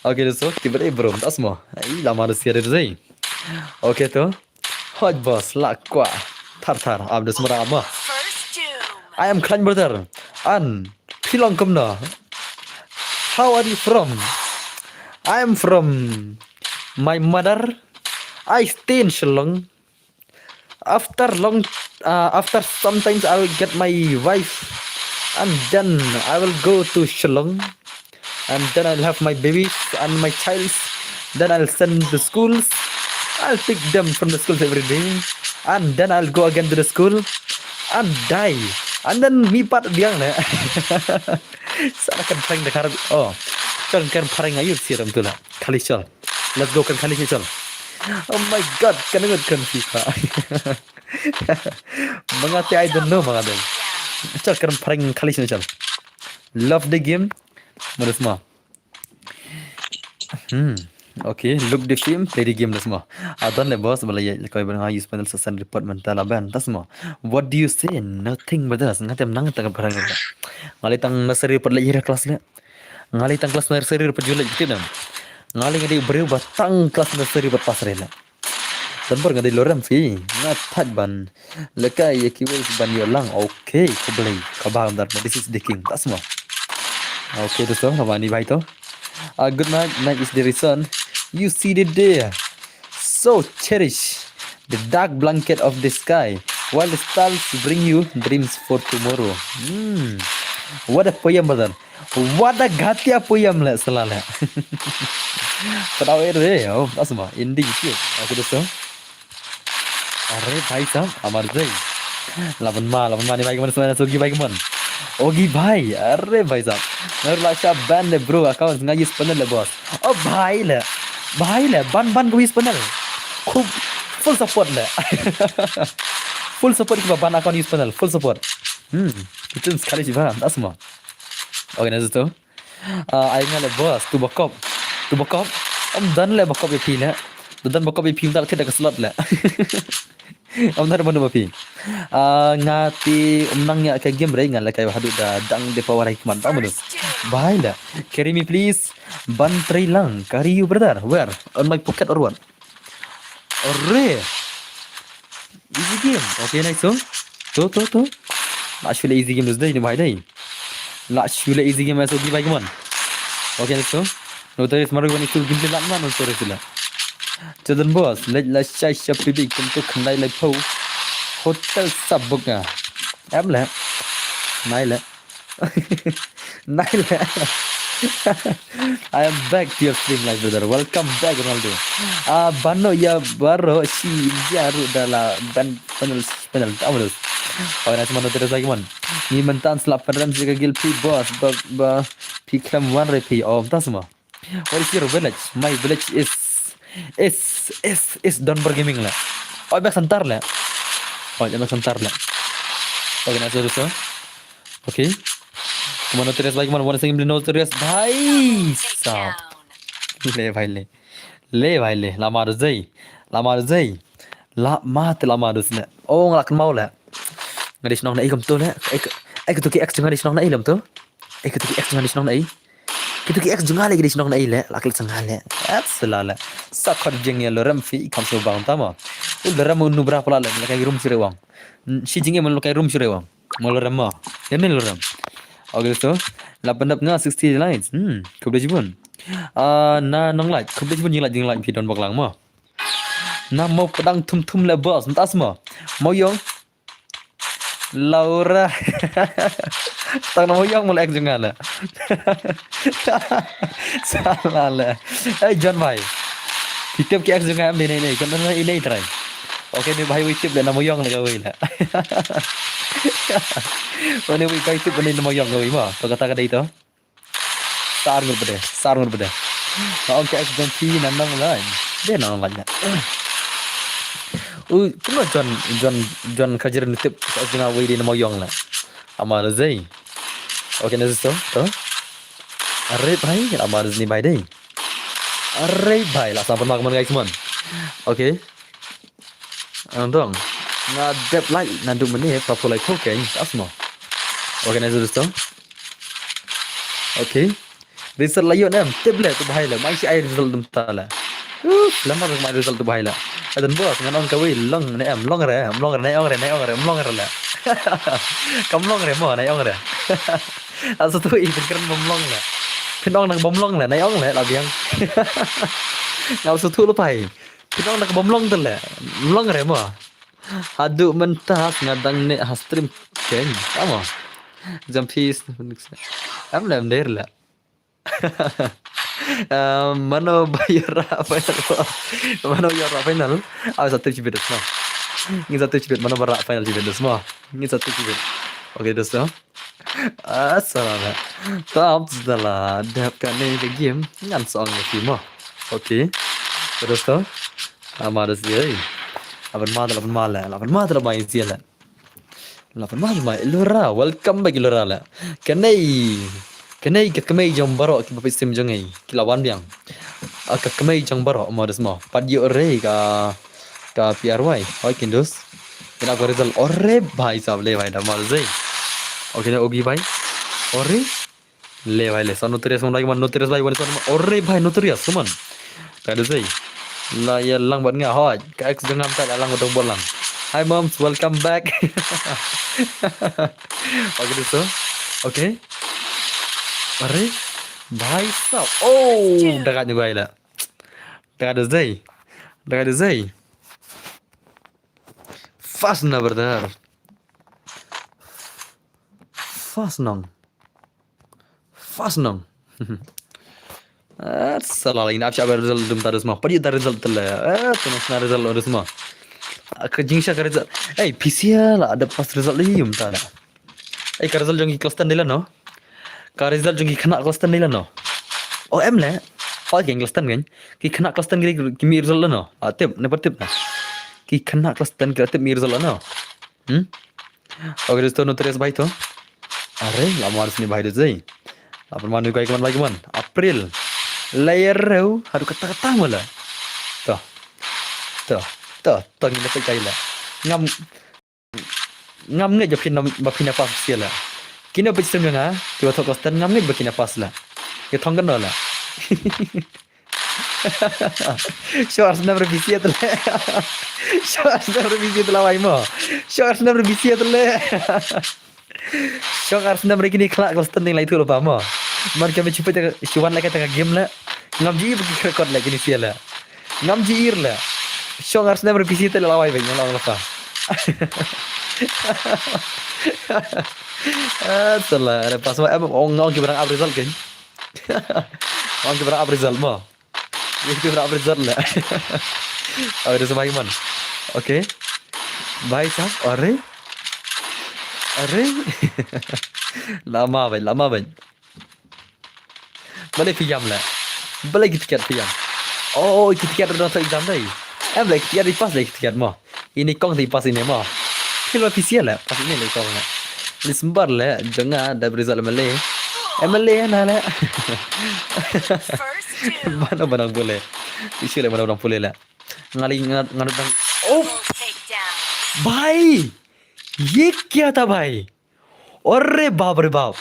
Okay, so tiba dei bro, das ma. Ai lama da siar dei. Okay tu. Hot boss la kwa. Thar thar, am das mara ma. I am Klan brother. An pilong kumno. How are you from? I am from my mother. I stay in Shillong. After long, uh, after sometimes I will get my wife, and then I will go to Shillong, and then I'll have my babies and my childs. Then I'll send to schools. I'll pick them from the schools every day, and then I'll go again to the school and die. And then me part biang ne. Sana kan prank da karab. Oh, kan kan prank ayu siram tu la. Kali chal. Let's go kan kali chal. Oh my god, kan ngut kan FIFA. Mangate I don't know mangate. Chal kan prank kali chal. Love the game. Mana semua. Hmm. Okay, look the film, play the game da semua. Adon le boss bala ya koi bala use panel sa send report mental aban da semua. What do you say? Nothing brother. Ngatem nang tang prank. Ngali tang nursery pat le ira class le. Ngali tang class nursery pat jule kitim nam. Ngali ngadi breu ba tang class nursery pat pass re le. Don Bor ngadi lorem phi. Nga thaj ban. Leka ye kiwei ban yolang. Okay, kublai. Kabang dar this is the king. Da semua. Okay dosto, haba ni bhai to. Uh, good night, night is the reason. You see the day. So cherish the dark blanket of the sky while the stars bring you dreams for tomorrow. Hmm. What a poem, brother. What a ghatia poem, le sala le. Padaw er re, oh, asma, ending sio. Aku dosto. Arre bhai sahab, amar jai. Laban ma, laban ma ni bhai kaman, sma na sogi bhai kaman. Ogi bhai, arre bhai sahab. Ngar la sha ban le bro, account nga use panel le boss. Oh bhai le. Bhai le, ban ban ko use panel. Khub full support le. Full support ki ba ban account use panel, full support. Hmm, kitchen sekali sih bhai, asma. Okay, na to. Ah, ai nga le boss, tu bakop. Tu bakop. Om dan le bakop ya phi le. Tu dan bakop ya phi, mta kit da ka slot le. Om dan manu ba phi. Ah, nga ti um nang ya ka game re, nga le kai haduh da dang de power ai kman ta manu. Bhai le. Carry me please. Ban trei lang. Carry you brother. Where? On my pocket or what? Arre. Easy game. Okay, nice. So. To, to, to. Actually easy game is dai ni bhai dai. Last few le easy game so di bhai kaman. Okay, let's go. No tare smaru bani tu game lat man no tare sila. Children boss, let la shai shap pibi kum tu khandai le po. Hotel sab book nga. Am le. Nai le. Nai le. I am back to your stream live, brother. Welcome back, Ronaldo. Ah, bano ya baro si jaru dala ban panel panel amrus. Oh, na cuma notice lagi man. Ni mentan selap penrem si kagil pi boss ba ba pi klem wan re pi. Oh, tas semua. What is your village? My village is is is is Donbor Gaming la. Oh, back center la. Oh, back center la. Okay, na so so. Okay. Kuma notice lagi man, one second notice bhai sahab. Le bhai le. Le bhai le, la ma zai. La ma zai. La ma te la ma zai. Oh, nga la kynmaw le. Nga dei shnong na i kumto le. Ai ka tu ki ex nga dei shnong na i lem tu. Ai ka tu ki ex nga dei shnong na i. Ki tu ki ex nga le ki dei shnong na i le. La klik sang le. That's la le. Sa khot jing ya lo rem phi kam so bang tama. U lo rem nu bra pala le. La kai room sirewang. Shi jing ya lo kai room sirewang. Mo lo rem mo. Ya ne lo rem. Okay, so. La pendap nga sixty likes. Hmm, khublei shibun. Ah, na nong like. Khublei shibun jing like jing like phi don baklang mo. Na mo pedang thum thum le boss. Ntas mo. Mo yong. Laura. Tang na mo yong mo le ek jong nga le. Sala le. Hey, John bhai. Ki tip ki ek jong nga em dei nei nei. Kan nei nei trai. Okay, ni bhai wi tip le na mo yong le ka wi le. Wani wi kai tip ni na mo yong ka wi mo. To kata ka dei to. Sar ngur bede, sar ngur bede. Na ong ka ek jong phi na nong lai. De nong lai na. U, kuma John, John, John Kajir nitip ka ek jong nga wei de na mo yong la. Amar zai. Okay, na so, to. Are bhai, amar zai ni bhai de. Are bhai, la sampan mak man guys man. Okay. Ang dong. Nga dep like, nga dum mene, pa pulai ko keng, asmo. Okay, na so, to. Okay. Result la ïoh nem, tip le tu bhai le, mai shi ai result dum ta le. Uh, lamar mai result tu bhai le. Adan boss ngan ong kawei long ne em, long re, em long re, ne ong re, ne ong re, em long re le. Kam long re mo, ne ong re. Asu tu i pin kren bom long le. Pin ong nang bom long le, ne ong le la biang. Ngau su tu lu pai. Pin ong nang bom long tu le. Long re mo. Haduh mentas ngadang ne ha stream keng. Amo. Jam pis. Am lem der le. Ah, mano ba ïoh rah final? Mano ïoh rah final? Aw, sa tip shibit, no. Ngi sa tip shibit, mano ba rah final shibit, no. Ngi sa tip shibit. Okay, dosto. Assalamu. Tap dala dap kane ka game. Ngan song ïa phi mo. Okay. Dosto. Ama dosto. Laban ma, laban ma la, laban ma la mai sia la. Laban ma mai Lura, welcome back Lura la. Kanei, kanei ka kmei jong baroh kiba peit stream jong ngi, ki la wan biang. Ah, ka kmei jong baroh mo desmo. Pat ïoh re ka, ka P R Y. Hoi kindus. Kina ko result ore bhai sab le bhai da mal zai. Okay, ne ogi bhai. Ore. Le bhai le, sa notorious mon bhai, man notorious bhai, wan sa ore bhai notorious man. Ka dei sei. La ïa lang bad nga hoi. Ka ex jong nga mynta la lang bad dong bot lang. Hi moms, welcome back. Okay, dei so. Okay. Are. Bhai sahab. Oh, da ka nyu gai la. Da ka da zai. Da ka da zai. Fast na brother. Fast nong. Fast nong. Ah, salah lagi nak cakap result dum tadi semua. Padi tadi result tele. Eh, tu nak result ada semua. Ke jingsha ka result. Eh, P C lah ada pas result lagi um tadi. Eh, ka result jong ki class ten dei lano. Ka result jong ki khynnah class ten dei lano. Oh, em le. Oh, ki class ten kan. Ki khynnah class ten ki mih result lano. Ah, tip, ne pat tip na. Ki khynnah class ten ki tip mih result lano. Hmm? Okay, dosto, no tres bhai to. Are, la mar sini bhai dosto. La pynman kai kman bhai kman. April. Layer reu, haduh kata kata mala. To. To. To, to ngin dapat kai la. Ngam ngam ngeit ba phin ba phin pass sia la. Kino pechem nga, kiba thok class ten ngam ngeit ba kin pass la. Ki thong kan la. Shor snem revisi atle. Shor snem revisi atle wai mo. Shor snem revisi atle. Shor snem re kini khlak class ten lai tu lo pa mo. Man kami chupa ta shiwan lai kata game la. Ngam ji ba ki record la kini sia la. Ngam ji ir la. Shor snem revisi atle la wai ba ngam la pa. Ah, salah. Ada pas wa em ong ong ki barang up result kan. Ong ki barang up result mo. Ye ki barang up result la. Oh, ada semai man. Okay. Bhai sahab, are? Are? Lama bhai, lama bhai. Bale phi ïam la. Bale ki ticket phi ïam. Oh, ki ticket dah tak exam dai. Em la ki ticket di pass la ki ticket mo. Ini kong di pass ini mo. Phi la P C la, pass ini la kong la. Ni sembar la, jong nga da result M L A. M L A na la. First two. Mana mana boleh. Isi la mana orang boleh la. Ngali ngat ngat dang. Oh, will take down. Bhai. Ye kya tha bhai? Arre baap re baap.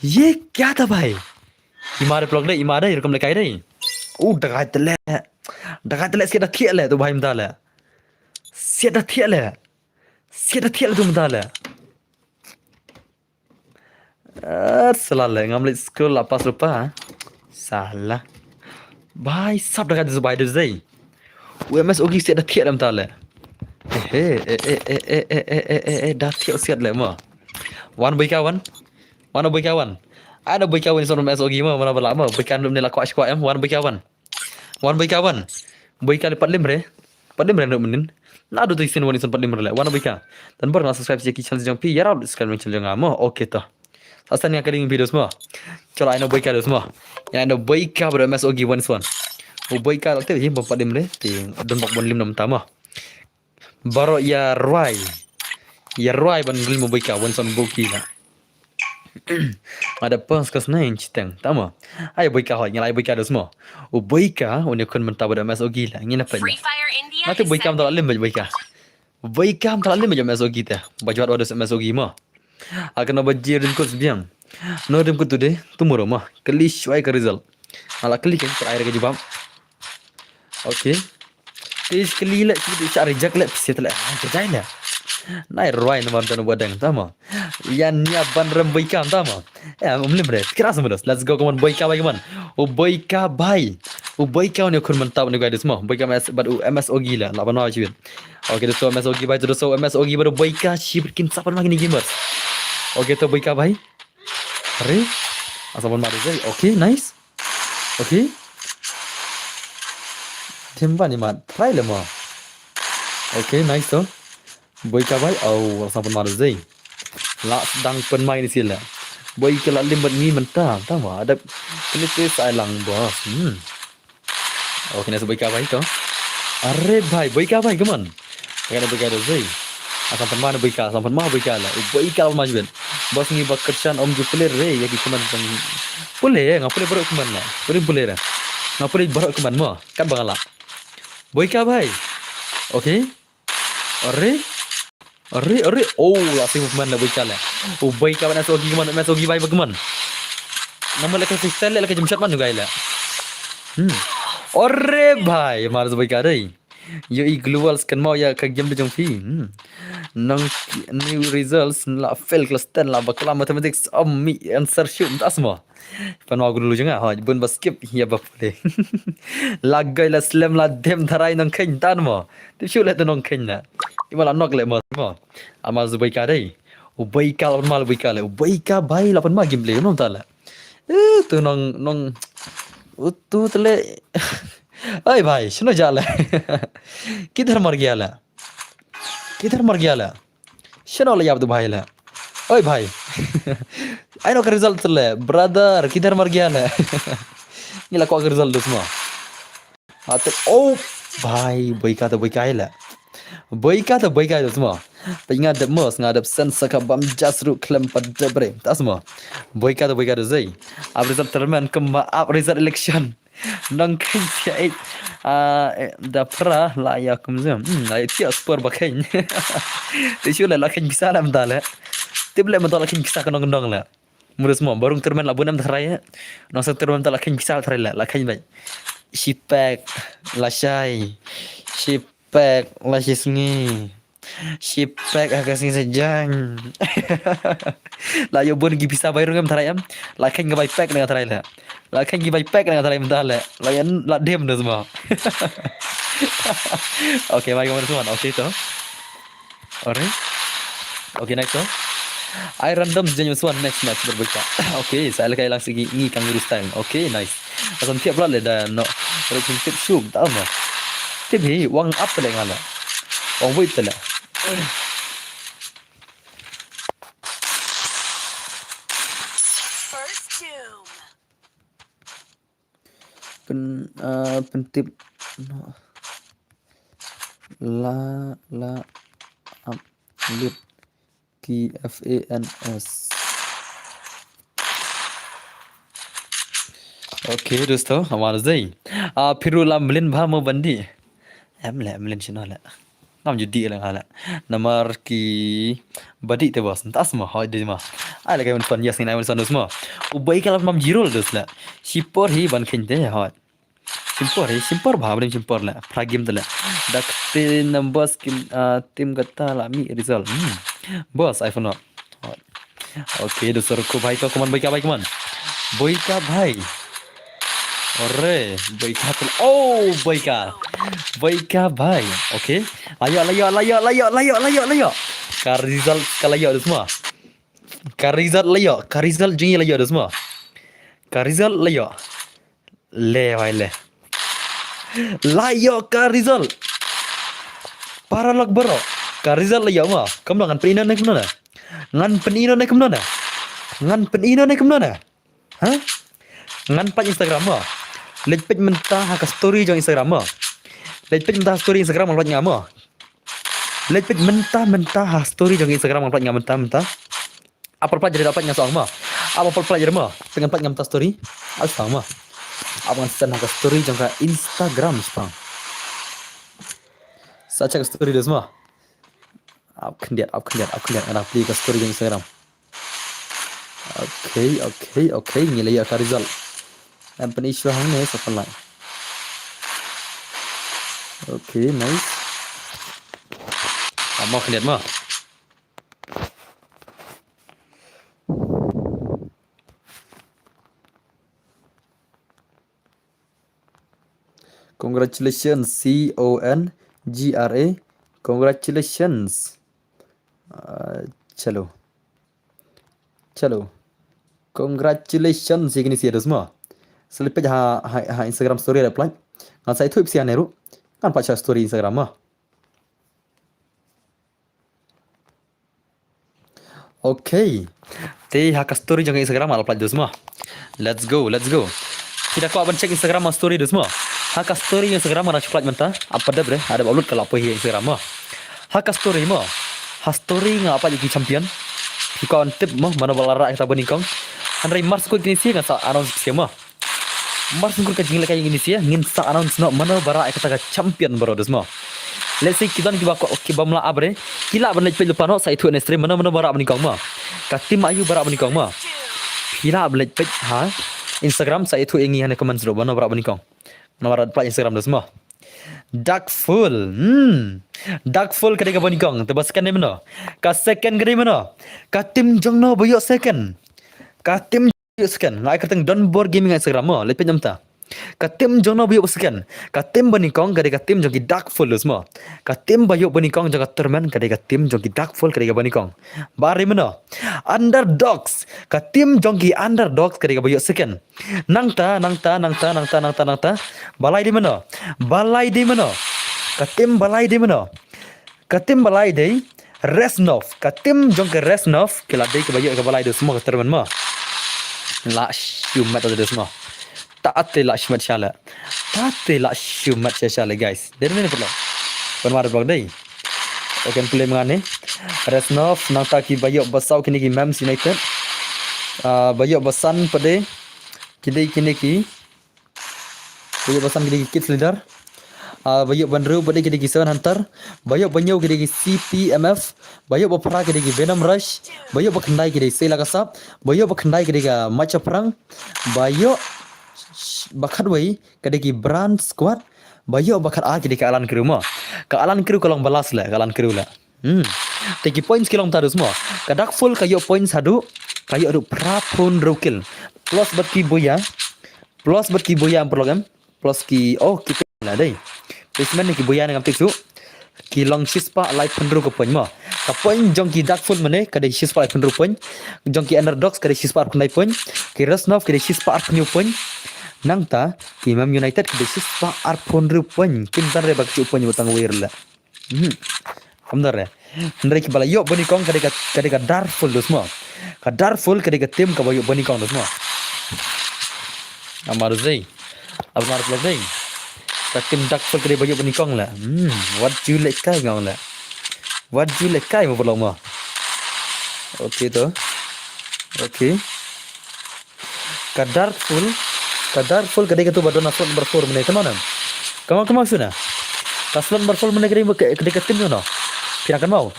Ye kya tha bhai? Ima de plok de, ima de, erokom le kai de. Oh, dakai tele. Dakai tele, siat da thiah le tu bhai mynta le. Siat da thiah le. Siat da thiah le tu mynta le. Ah, salah le, ngam leit skul la pass rupa. Salah. Bhai sahab, dakai tu bhai tu zai. U M S Ogi siat da thiah le mynta le. Eh, eh, eh, da thiah siat le mo. Wan Boika wan. Wan Boika wan. Ada Boika wan son M S Ogi mo, mana bala mo. Boika num ne la kwah kwah em. Wan Boika wan. Wan Boika wan. Boika le pat lim re. Pat lim re num nin. Na du tu isin wan ison pat lim re le. Wan Boika. Tan bor na subscribe sha ki channel jong phi. Ïarap subscribe channel jong nga mo. Okay to. Sa stan nga ka ding videos mo. Chalo ai na Boika dos mo. Ïa na Boika bad M S Ogi wan ison. U Boika te hi bom pat lim re. Te don bok bon lim nam ta mo. Baroh ïa rwai. Ïa rwai ban rim u Boika wan son Boki la. Ada pos kas nain chiteng. Tama. Ai Boika hoi, ngi la ai Boika dos mo. U Boika, u ne kun mynta bad M S Ogi la. Ngi na pet. Free Fire India. Natu Boika mynta la lim bad Boika. Boika mynta la lim bad M S Ogi te. Ba jwat wa dos M S Ogi mo. Akan ba jir rim kus biang. No rim kus today, tomorrow mo. Kali shwai ka result. Ala kali kan try ka jubab. Okay. Tis kali le, tis sa reject le, pisi le. Ah, ka jai le. Nai rwai namar dan wadang tama. Yan ya ban rem Boika tama. Eh, um lim re. Kira semua dos. Let's go, come on, Boika bhai, come on. U Boika bhai. U Boika ne kun mynta ne guys mo. Boika M S bad u M S Ogi la. Laban wa chiwit. Okay, dosto M S Ogi bhai, dosto M S Ogi bad u Boika shibit kin sapan ma kini gamers. Okay, to Boika bhai. Are. Asa ban madu zai. Okay, nice. Okay. Thim ban imat. Try le mo. Okay, nice to. Boika bhai. Au, asa ban madu zai. La dang pen mai ni sila. Boika la lim bad ngi mynta. Tama ada. Kini te sai lang bos. Hmm. Okay, nice Boika bhai to. Are bhai, Boika bhai, come on. Kane Boika da zai. Asam pan ma Boika, asam pan ma Boika la. Boika la ma jubin. Bos ngi ba kyrshan om ju pule re, ya ki kuman tang. Pule, nga pule baroh kuman la. Pule, pule re. Nga pule baroh kuman mo. Kan bang la. Boika bhai. Okay. Are. Are, are. Oh, la sing man la Boika la. Oh, Boika bana sogi man, man sogi bhai bagaman. Nama la ka freestyle la ka jumshot man juga la. Hmm. Are bhai, mar Boika dai. Yo i global scan mau ya ka game de jong phi. Hmm. Nong new results la fail class ten la bakla mathematics om mi answer shoot tas mo. Pan wa gulu jong nga ho bun ba skip ya ba pule. La gai la slem la dem tharai nong khen tan mo. Tip shu le to nong khen na. Ima la nok le mo mo. Ama zu bai ka dei. U bai ka la pan ma la bai ka le. U bai ka bai la pan ma game le nom ta le. Eh, tu nong nong. Utu tele. Ai bai, shino ja le. Kidhar mar gaya le. Kidhar mar gaya le. Shino le yab tu bai le. Oi bai. Ai no ka result tele. Brother, kidhar mar gaya le. Ngi la ko ka result dus mo. Ate oh bai bai ka to bai ka le. Bai ka to bai ka dus mo. Bai nga dep mos nga dep sen saka bam jas ru klem pa debre. Tas mo. Bai ka to bai ka dus ei. Ab result termen kema ab result election. Nong khin sia eh. Ah, eh, da pra la ya kum zem. Hmm, la ya tia spor ba khin. Ti shu le la khin bisa la menta le. Tip le menta la khin bisa ka nong nong le. Murus mo, barung termen la bunem tharai. Nong sa termen ta la khin bisa tharai le, la khin bai. Shipek, la shai. Shipek, la shi sngi. Shipek ha ka sngi sa jang. La yo bun ki bisa bai rung em tharai em. La khen ki bai pek na tharai la. La khen ki bai pek na tharai em tharai la. La yan la dem na semua. Okay, bai kemana semua. Okay tu. Alright. Okay, next tu. Ai random jenis semua next match berbuka. Okay, saya lekai lang segi ni kangaroo style. Okay, nice. Asam tiap pula le dah no. Racing tip shoot tak lama. Tip hi wang up le ngala. Wang wait le. First doom. Pen uh, pentip no. La la up lit ki F A N S. Okay, dosto, hamaar zai. Ah, phiru lam blin bha mo bandi. Em le, em lin shino le. Ngam ju dih le nga le. Namar ki badi te bos. Ntas mo hoi de mo. Ai le kai mun fan yes ni nai mun son dus mo. U bai ka lap mam jirul dus le. Shipor hi ban khin te hoi. Shipor hi, shipor bha brim shipor le. Pra game te le. Dak te numbers kim ah, tim kata la mi result. Hmm. Bos iPhone no. Hoi. Okay, dosto ko bhai ko, come on, boika bhai, come on. Boika bhai. Ore, boika pun. Oh, boika. Boika bhai. Okay. Layo, layo, layo, layo, layo, layo, layo. Ka result ka layo dus mo. Ka result layo, ka result jing layo dus mo. Ka result layo. Le wai le. Layo ka result. Paralok bro. Ka result layo mo. Kam ngan pynino ne kumno ne. Ngan pynino ne kumno ne. Ngan pynino ne kumno ne. Ha? Ngan pat Instagram mo. Leit peit mynta ha ka story jong Instagram mo. Leit peit mynta ha story Instagram mo, leit nga mo. Leit peit mynta mynta ha story jong Instagram mo, leit nga mynta mynta. Apa plat jadi dapat nga song mo. Apa plat jadi mo. Pengen plat nga mynta story. Al song mo. Apa ngan send ha ka story jong ka Instagram song. Sa check story des mo. Ap khyndiat, ap khyndiat, ap khyndiat. Nga dang plie ka story jong Instagram. Okay, okay, okay. Ngi la ïoh ka result. Em pynïoh hangne sa pynlait. Okay, nice. Amo khyndiat mo. Congratulations, C O N G R A. Congratulations. Ah, chalo. Chalo. Congratulations ïa kine sia dus mo. Sa leit peit ha, ha, ha Instagram story la pynlait. Ngan sa ïathuh ïa phi sia ne ruh. Ngan pynlait sha story Instagram mo. Okay. Te ha ka story jong Instagram la pynlait dus mo. Let's go, let's go. Phi da kwah ban check Instagram ha story dus mo. Ha ka story Instagram la pynlait mynta. Apa dep re, ada upload ka la poi ha Instagram mo. Ha ka story mo. Ha story nga pynlait ïa ki champion. Phi kwah ban tip mo mano ba la rah kita banyngkong. Hynrei mar shu kut kine sia ngan sa announce ïa phi sia mo. Mar shu kut ka jingleh ka ïa kine sia ngin sa announce noh mano ba rah ïa kata ka champion bro dus mo. Let's say ki don kiba kwah, kiba mlah ap re. Ki lah ban leit peit lypa noh sa ïathuh ne stream mano mano ba rah banyngkong mo. Ka team aïu ba rah banyngkong mo. Phi lah ban leit peit ha Instagram sa ïathuh ïa ngi ha ne comments ruh mano ba rah banyngkong. Namar pynlait Instagram dus mo. Dark Full. Hmm. Dark Full ka dei kaba nyngkong. Te ba second dei mano? Ka second ka dei mano? Ka team jong no ba ïoh second? Ka team ïoh second. Nga ai kyrteng Don Bor Gaming Instagram mo. Leit peit namta. Ka team jong no ba ïoh ba second? Ka team ba nyngkong ka dei ka team jong ki Dark Full dus mo. Ka team ba ïoh ba nyngkong jong ka tournament ka dei ka team jong ki Dark Full ka dei kaba nyngkong. Ba ar dei mano? Underdogs. Ka team jong ki Underdogs ka dei kaba ïoh second. Nangta, nangta, nangta, nangta, nangta, nangta. Ba lai dei mano? Ba lai dei mano? Ka team ba lai dei mano? Ka team ba lai dei Resnov. Ka team jong ka Resnov ki la dei kaba ïoh kaba lai dus mo ka tournament mo. La shimet dus mo. Ta te la shimet shala. Ta te la shimet shala guys. Dei ne pula. Ban mar blog dei. Okay, pule mangane. Resnov nangta ki ba ïoh ba saw kine ki Mems United. Ah, ba ïoh ba san pat dei. Ki dei kine ki Ba ïoh ba san ki dei ki Kids Leader. Ah, ba ïoh ba hynriew pat dei ki dei ki Seven Hunter. Ba ïoh ba hynñiew ki dei ki C P M F. Ba ïoh ba phra ki dei ki Venom Rush. Ba ïoh ba khyndai ki dei Seila Kasap. Ba ïoh ba khyndai ki dei ka Macha Phrang. Ba ïoh ba khatwei ki dei ki Brand Squad. Ba ïoh ba khatar ki dei ka Alan Crew mo. Ka Alan Crew ka long ba last la, ka Alan Crew la. Hmm. Te ki points ki long ta dus mo. Ka Dark Full ka ïoh points haduh, ka ïoh haduh phra phew hynriew kill. Plus bad ki Buya. Plus bad ki Buya em paralok em. Plus ki, oh, ki pin la dei. Placement ne ki Buya ne ngam tip shuh. Ki long shispah laiphew hynriew ka point mo. Ka point jong ki Dark Full mynne ka dei shispah laiphew hynriew point. Jong ki Underdogs ka dei shispah arphew khyndai point. Ki Resnov ka dei shispah arphew hynñiew point. Nangta ki Mem United ka dei shispah arphew hynriew point. Kim don re ba kchuh point ba tang wir la. Hmm. Kam don re. Hynrei ki ba la ïoh ba nyngkong ka dei ka, ka dei ka Dark Full dus mo. Ka Dark Full ka dei ka team kaba ïoh ba nyngkong dus mo. Amar zei. Amar vlog dei. Ka team Dark Full ka dei ba ïoh ba nyngkong la. Hmm. Wat ju leh kai ngong la. Wat ju leh kai mo vlog mo. Okay to. Okay. Ka Dark Full, ka Dark Full ka dei katu ba don ha slot number four mynne, kynmaw ne? Kynmaw, kynmaw shuh ne? Ka slot number four mynne ka dei ka, ka dei ka team jong no. Phi dang kynmaw?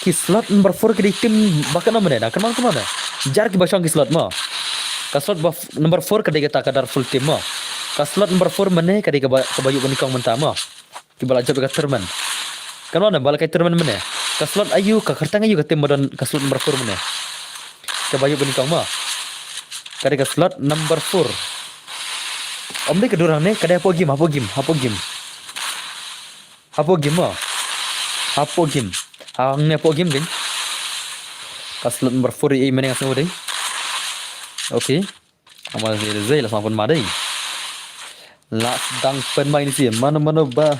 Ki slot number four ka dei team ba kano mynne, dang kynmaw, kynmaw ne? Jar ki ba shong ki slot mo. Ka slot ba f-, number four ka dei kata ka Dark Full team mo. Ka slot number four mynne ka dei kaba, kaba ïoh ba nyngkong mynta mo. Ki ba la jop ïa ka tournament. Kynmaw ne ba la kai tournament mynne. Ka slot aïu, ka kyrteng aïu ka team ba don ka slot number four mynne. Kaba ïoh ba nyngkong mo. Ka dei ka slot number four. Ym dei ka dur hangne, ka dei hapoh game, hapoh game, hapoh game. Hapoh game mo. Hapoh game. Hangne hapoh game dei. Ka slot number four i mynne nga sngew dei. Okay. Ama dei dei la sdang pynmai dei. La sdang pynmai ini sih. Mano mano ba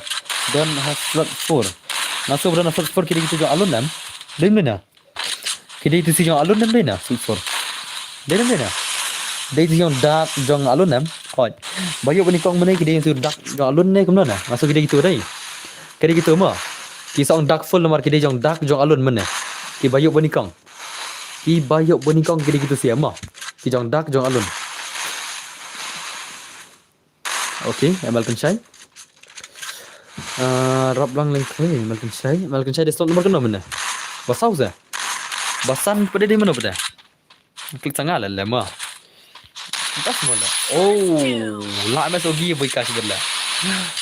don ha slot four. Nga sngew ba don ha slot four ki dei kitu jong Alun em. Dei mynne na. Ki dei kitu sih jong Alun em dei na slot four. Dei em dei na. Dei kitu jong Dark jong Alun em. Hoi. Ba ïoh ba nyngkong mynne ki dei kitu Dark jong Alun ne kumno na. Nga sngew ki dei kitu dei. Ki dei kitu mo. Ki song Dark Full namar ki dei jong Dark jong Alun mynne. Ki ba ïoh ba nyngkong. Ki ba ïoh ba nyngkong ki dei kitu sih mo. Ki jong Dark jong Alun. Okay, Emal Kynshai. Ah, rap lang leng khlei, Emal Kynshai. Emal Kynshai dei slot number kano mynne? Ba saw se? Ba san pat dei mano pat dei? Klik sanga le le mo. Pas mo le. Oh, la mes ogi bui ka sibet le.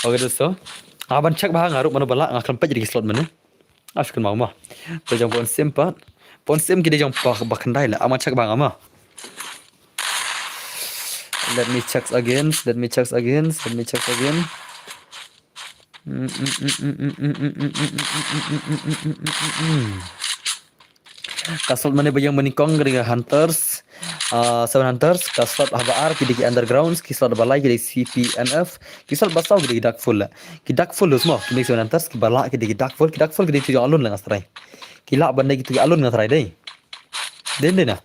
Okay, dosto. Nga ban check ba nga ruh mano ba la nga khlem peit ïa ki slot mynne. Nga shu kynmaw mo. Te jong pon sim pat. Pon sim ki dei jong ba, ba khyndai la. Ama check ba nga mo. Let me check again. Let me check again. Let me check again. Ka slot mynne ba ïeng ba nyngkong ka dei ka Hunters. Ah, Seven Hunters, ka slot haba ar ki dei ki Undergrounds, ki slot ba lai ki dei C P M F, ki slot ba saw ki dei ki Dark Full la. Ki Dark Full dus mo, ki dei Seven Hunters, ki ba lah ki dei ki Dark Full, ki Dark Full ki dei kitu jong Alun la nga sngewthuh. Ki lah ban dei kitu ki Alun nga sngewthuh dei. Dei dei na.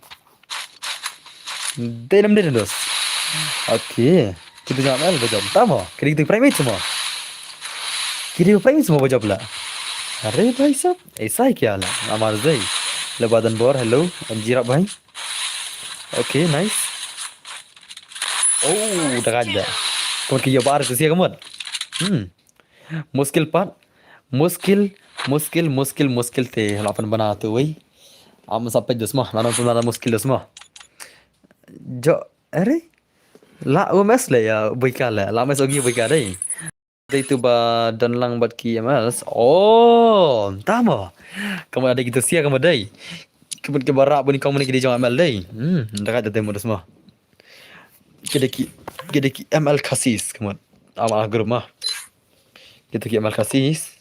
Dei nam dei na dos. Okay. Kitu jong Alun ba jop. Ta mo, ki dei kitu prime mo. Ki dei prime mo ba jop la. Are bhai sab, aisa hi kya la? Amar zei. Le Badan Bor, hello. Anjira bhai. Okay, nice. Oh, da ka da. Ka mut ki ïoh ba ar tu sia ka mut. Hmm. Muskil pat. Muskil, muskil, muskil, muskil te. La pynbna tu wei. Am sa peit dus mo. La nang pynbna muskil dus mo. Jo, are? La U M S le ïa bui ka le. La U M S ogi bui ka dei. Dei tu ba don lang bad ki M Ls. Oh, tama. Ka mut dei kitu sia ka mut dei. Ka mut kiba rah bun kong mane ki dei jong M L dei. Hmm, da ka dei mo dos mo. Ki dei ki, ki dei ki M L Khasis ka mut. Ama group ma. Kitu ki M L Khasis.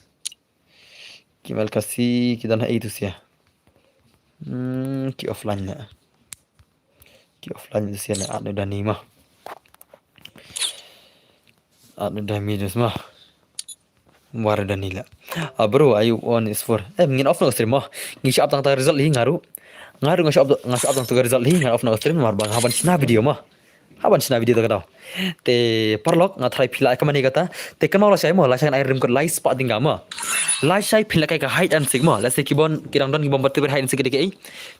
Ki M L Khasi ki don ha ei tu sia. Hmm, ki offline na. Ki offline tu sia na anu dani ma. Anu dani dus ma. War dani la. Ah, bro, ayu on is for. Eh, ngin off na stream ma. Ngi shap tang ta result hi ngaru. Ngaru nga shap nga shap tang ta result hi nga off na stream mar bang haban shna video ma. Haban shna video ta ka daw. Te paralok nga try phi la ka mane kata. Te kynmaw lashai mo, lashai ngan ai rim kot lai spah ding ka mo. Lashai phi la kai ka hide and seek mo. Lashai ki bon ki dang don ki bom batu hide and seek ka dei ka ei.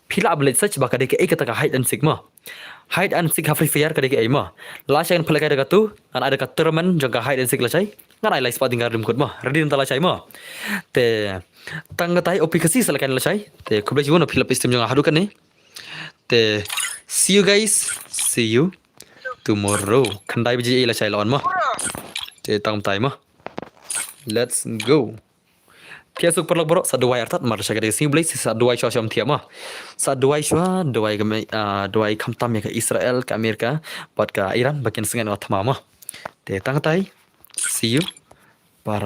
Phi la ability search ba ka dei ka ei kata ka hide and seek mo. Hide and seek ha Free Fire ka dei ka ei mo. Lashai ngan phi la kai da ka tu, ngan ai da ka tournament jong ka hide and seek lashai. Ngan ai lai spah ding ka rim kot mo. Ready nta lashai mo. Te tang katai O P Khasi sa la kai lashai. Te khublei shibun phi la phi stream jong nga haduh kane. Te see you guys. See you tomorrow. Khyndai baje lashai la on mo. Te tang tai mo. Let's go. Phi suk paralok bro, sa duwai artat mar sha ka dei sing blei sa duwai shwa shwa thiam mo. Sa duwai shwa, duwai ka me, ah, duwai khamtam ïa ka Israel, ka Amerika, bad ka Iran, ba kin sngen wa thma mo. Te tang tai. See you.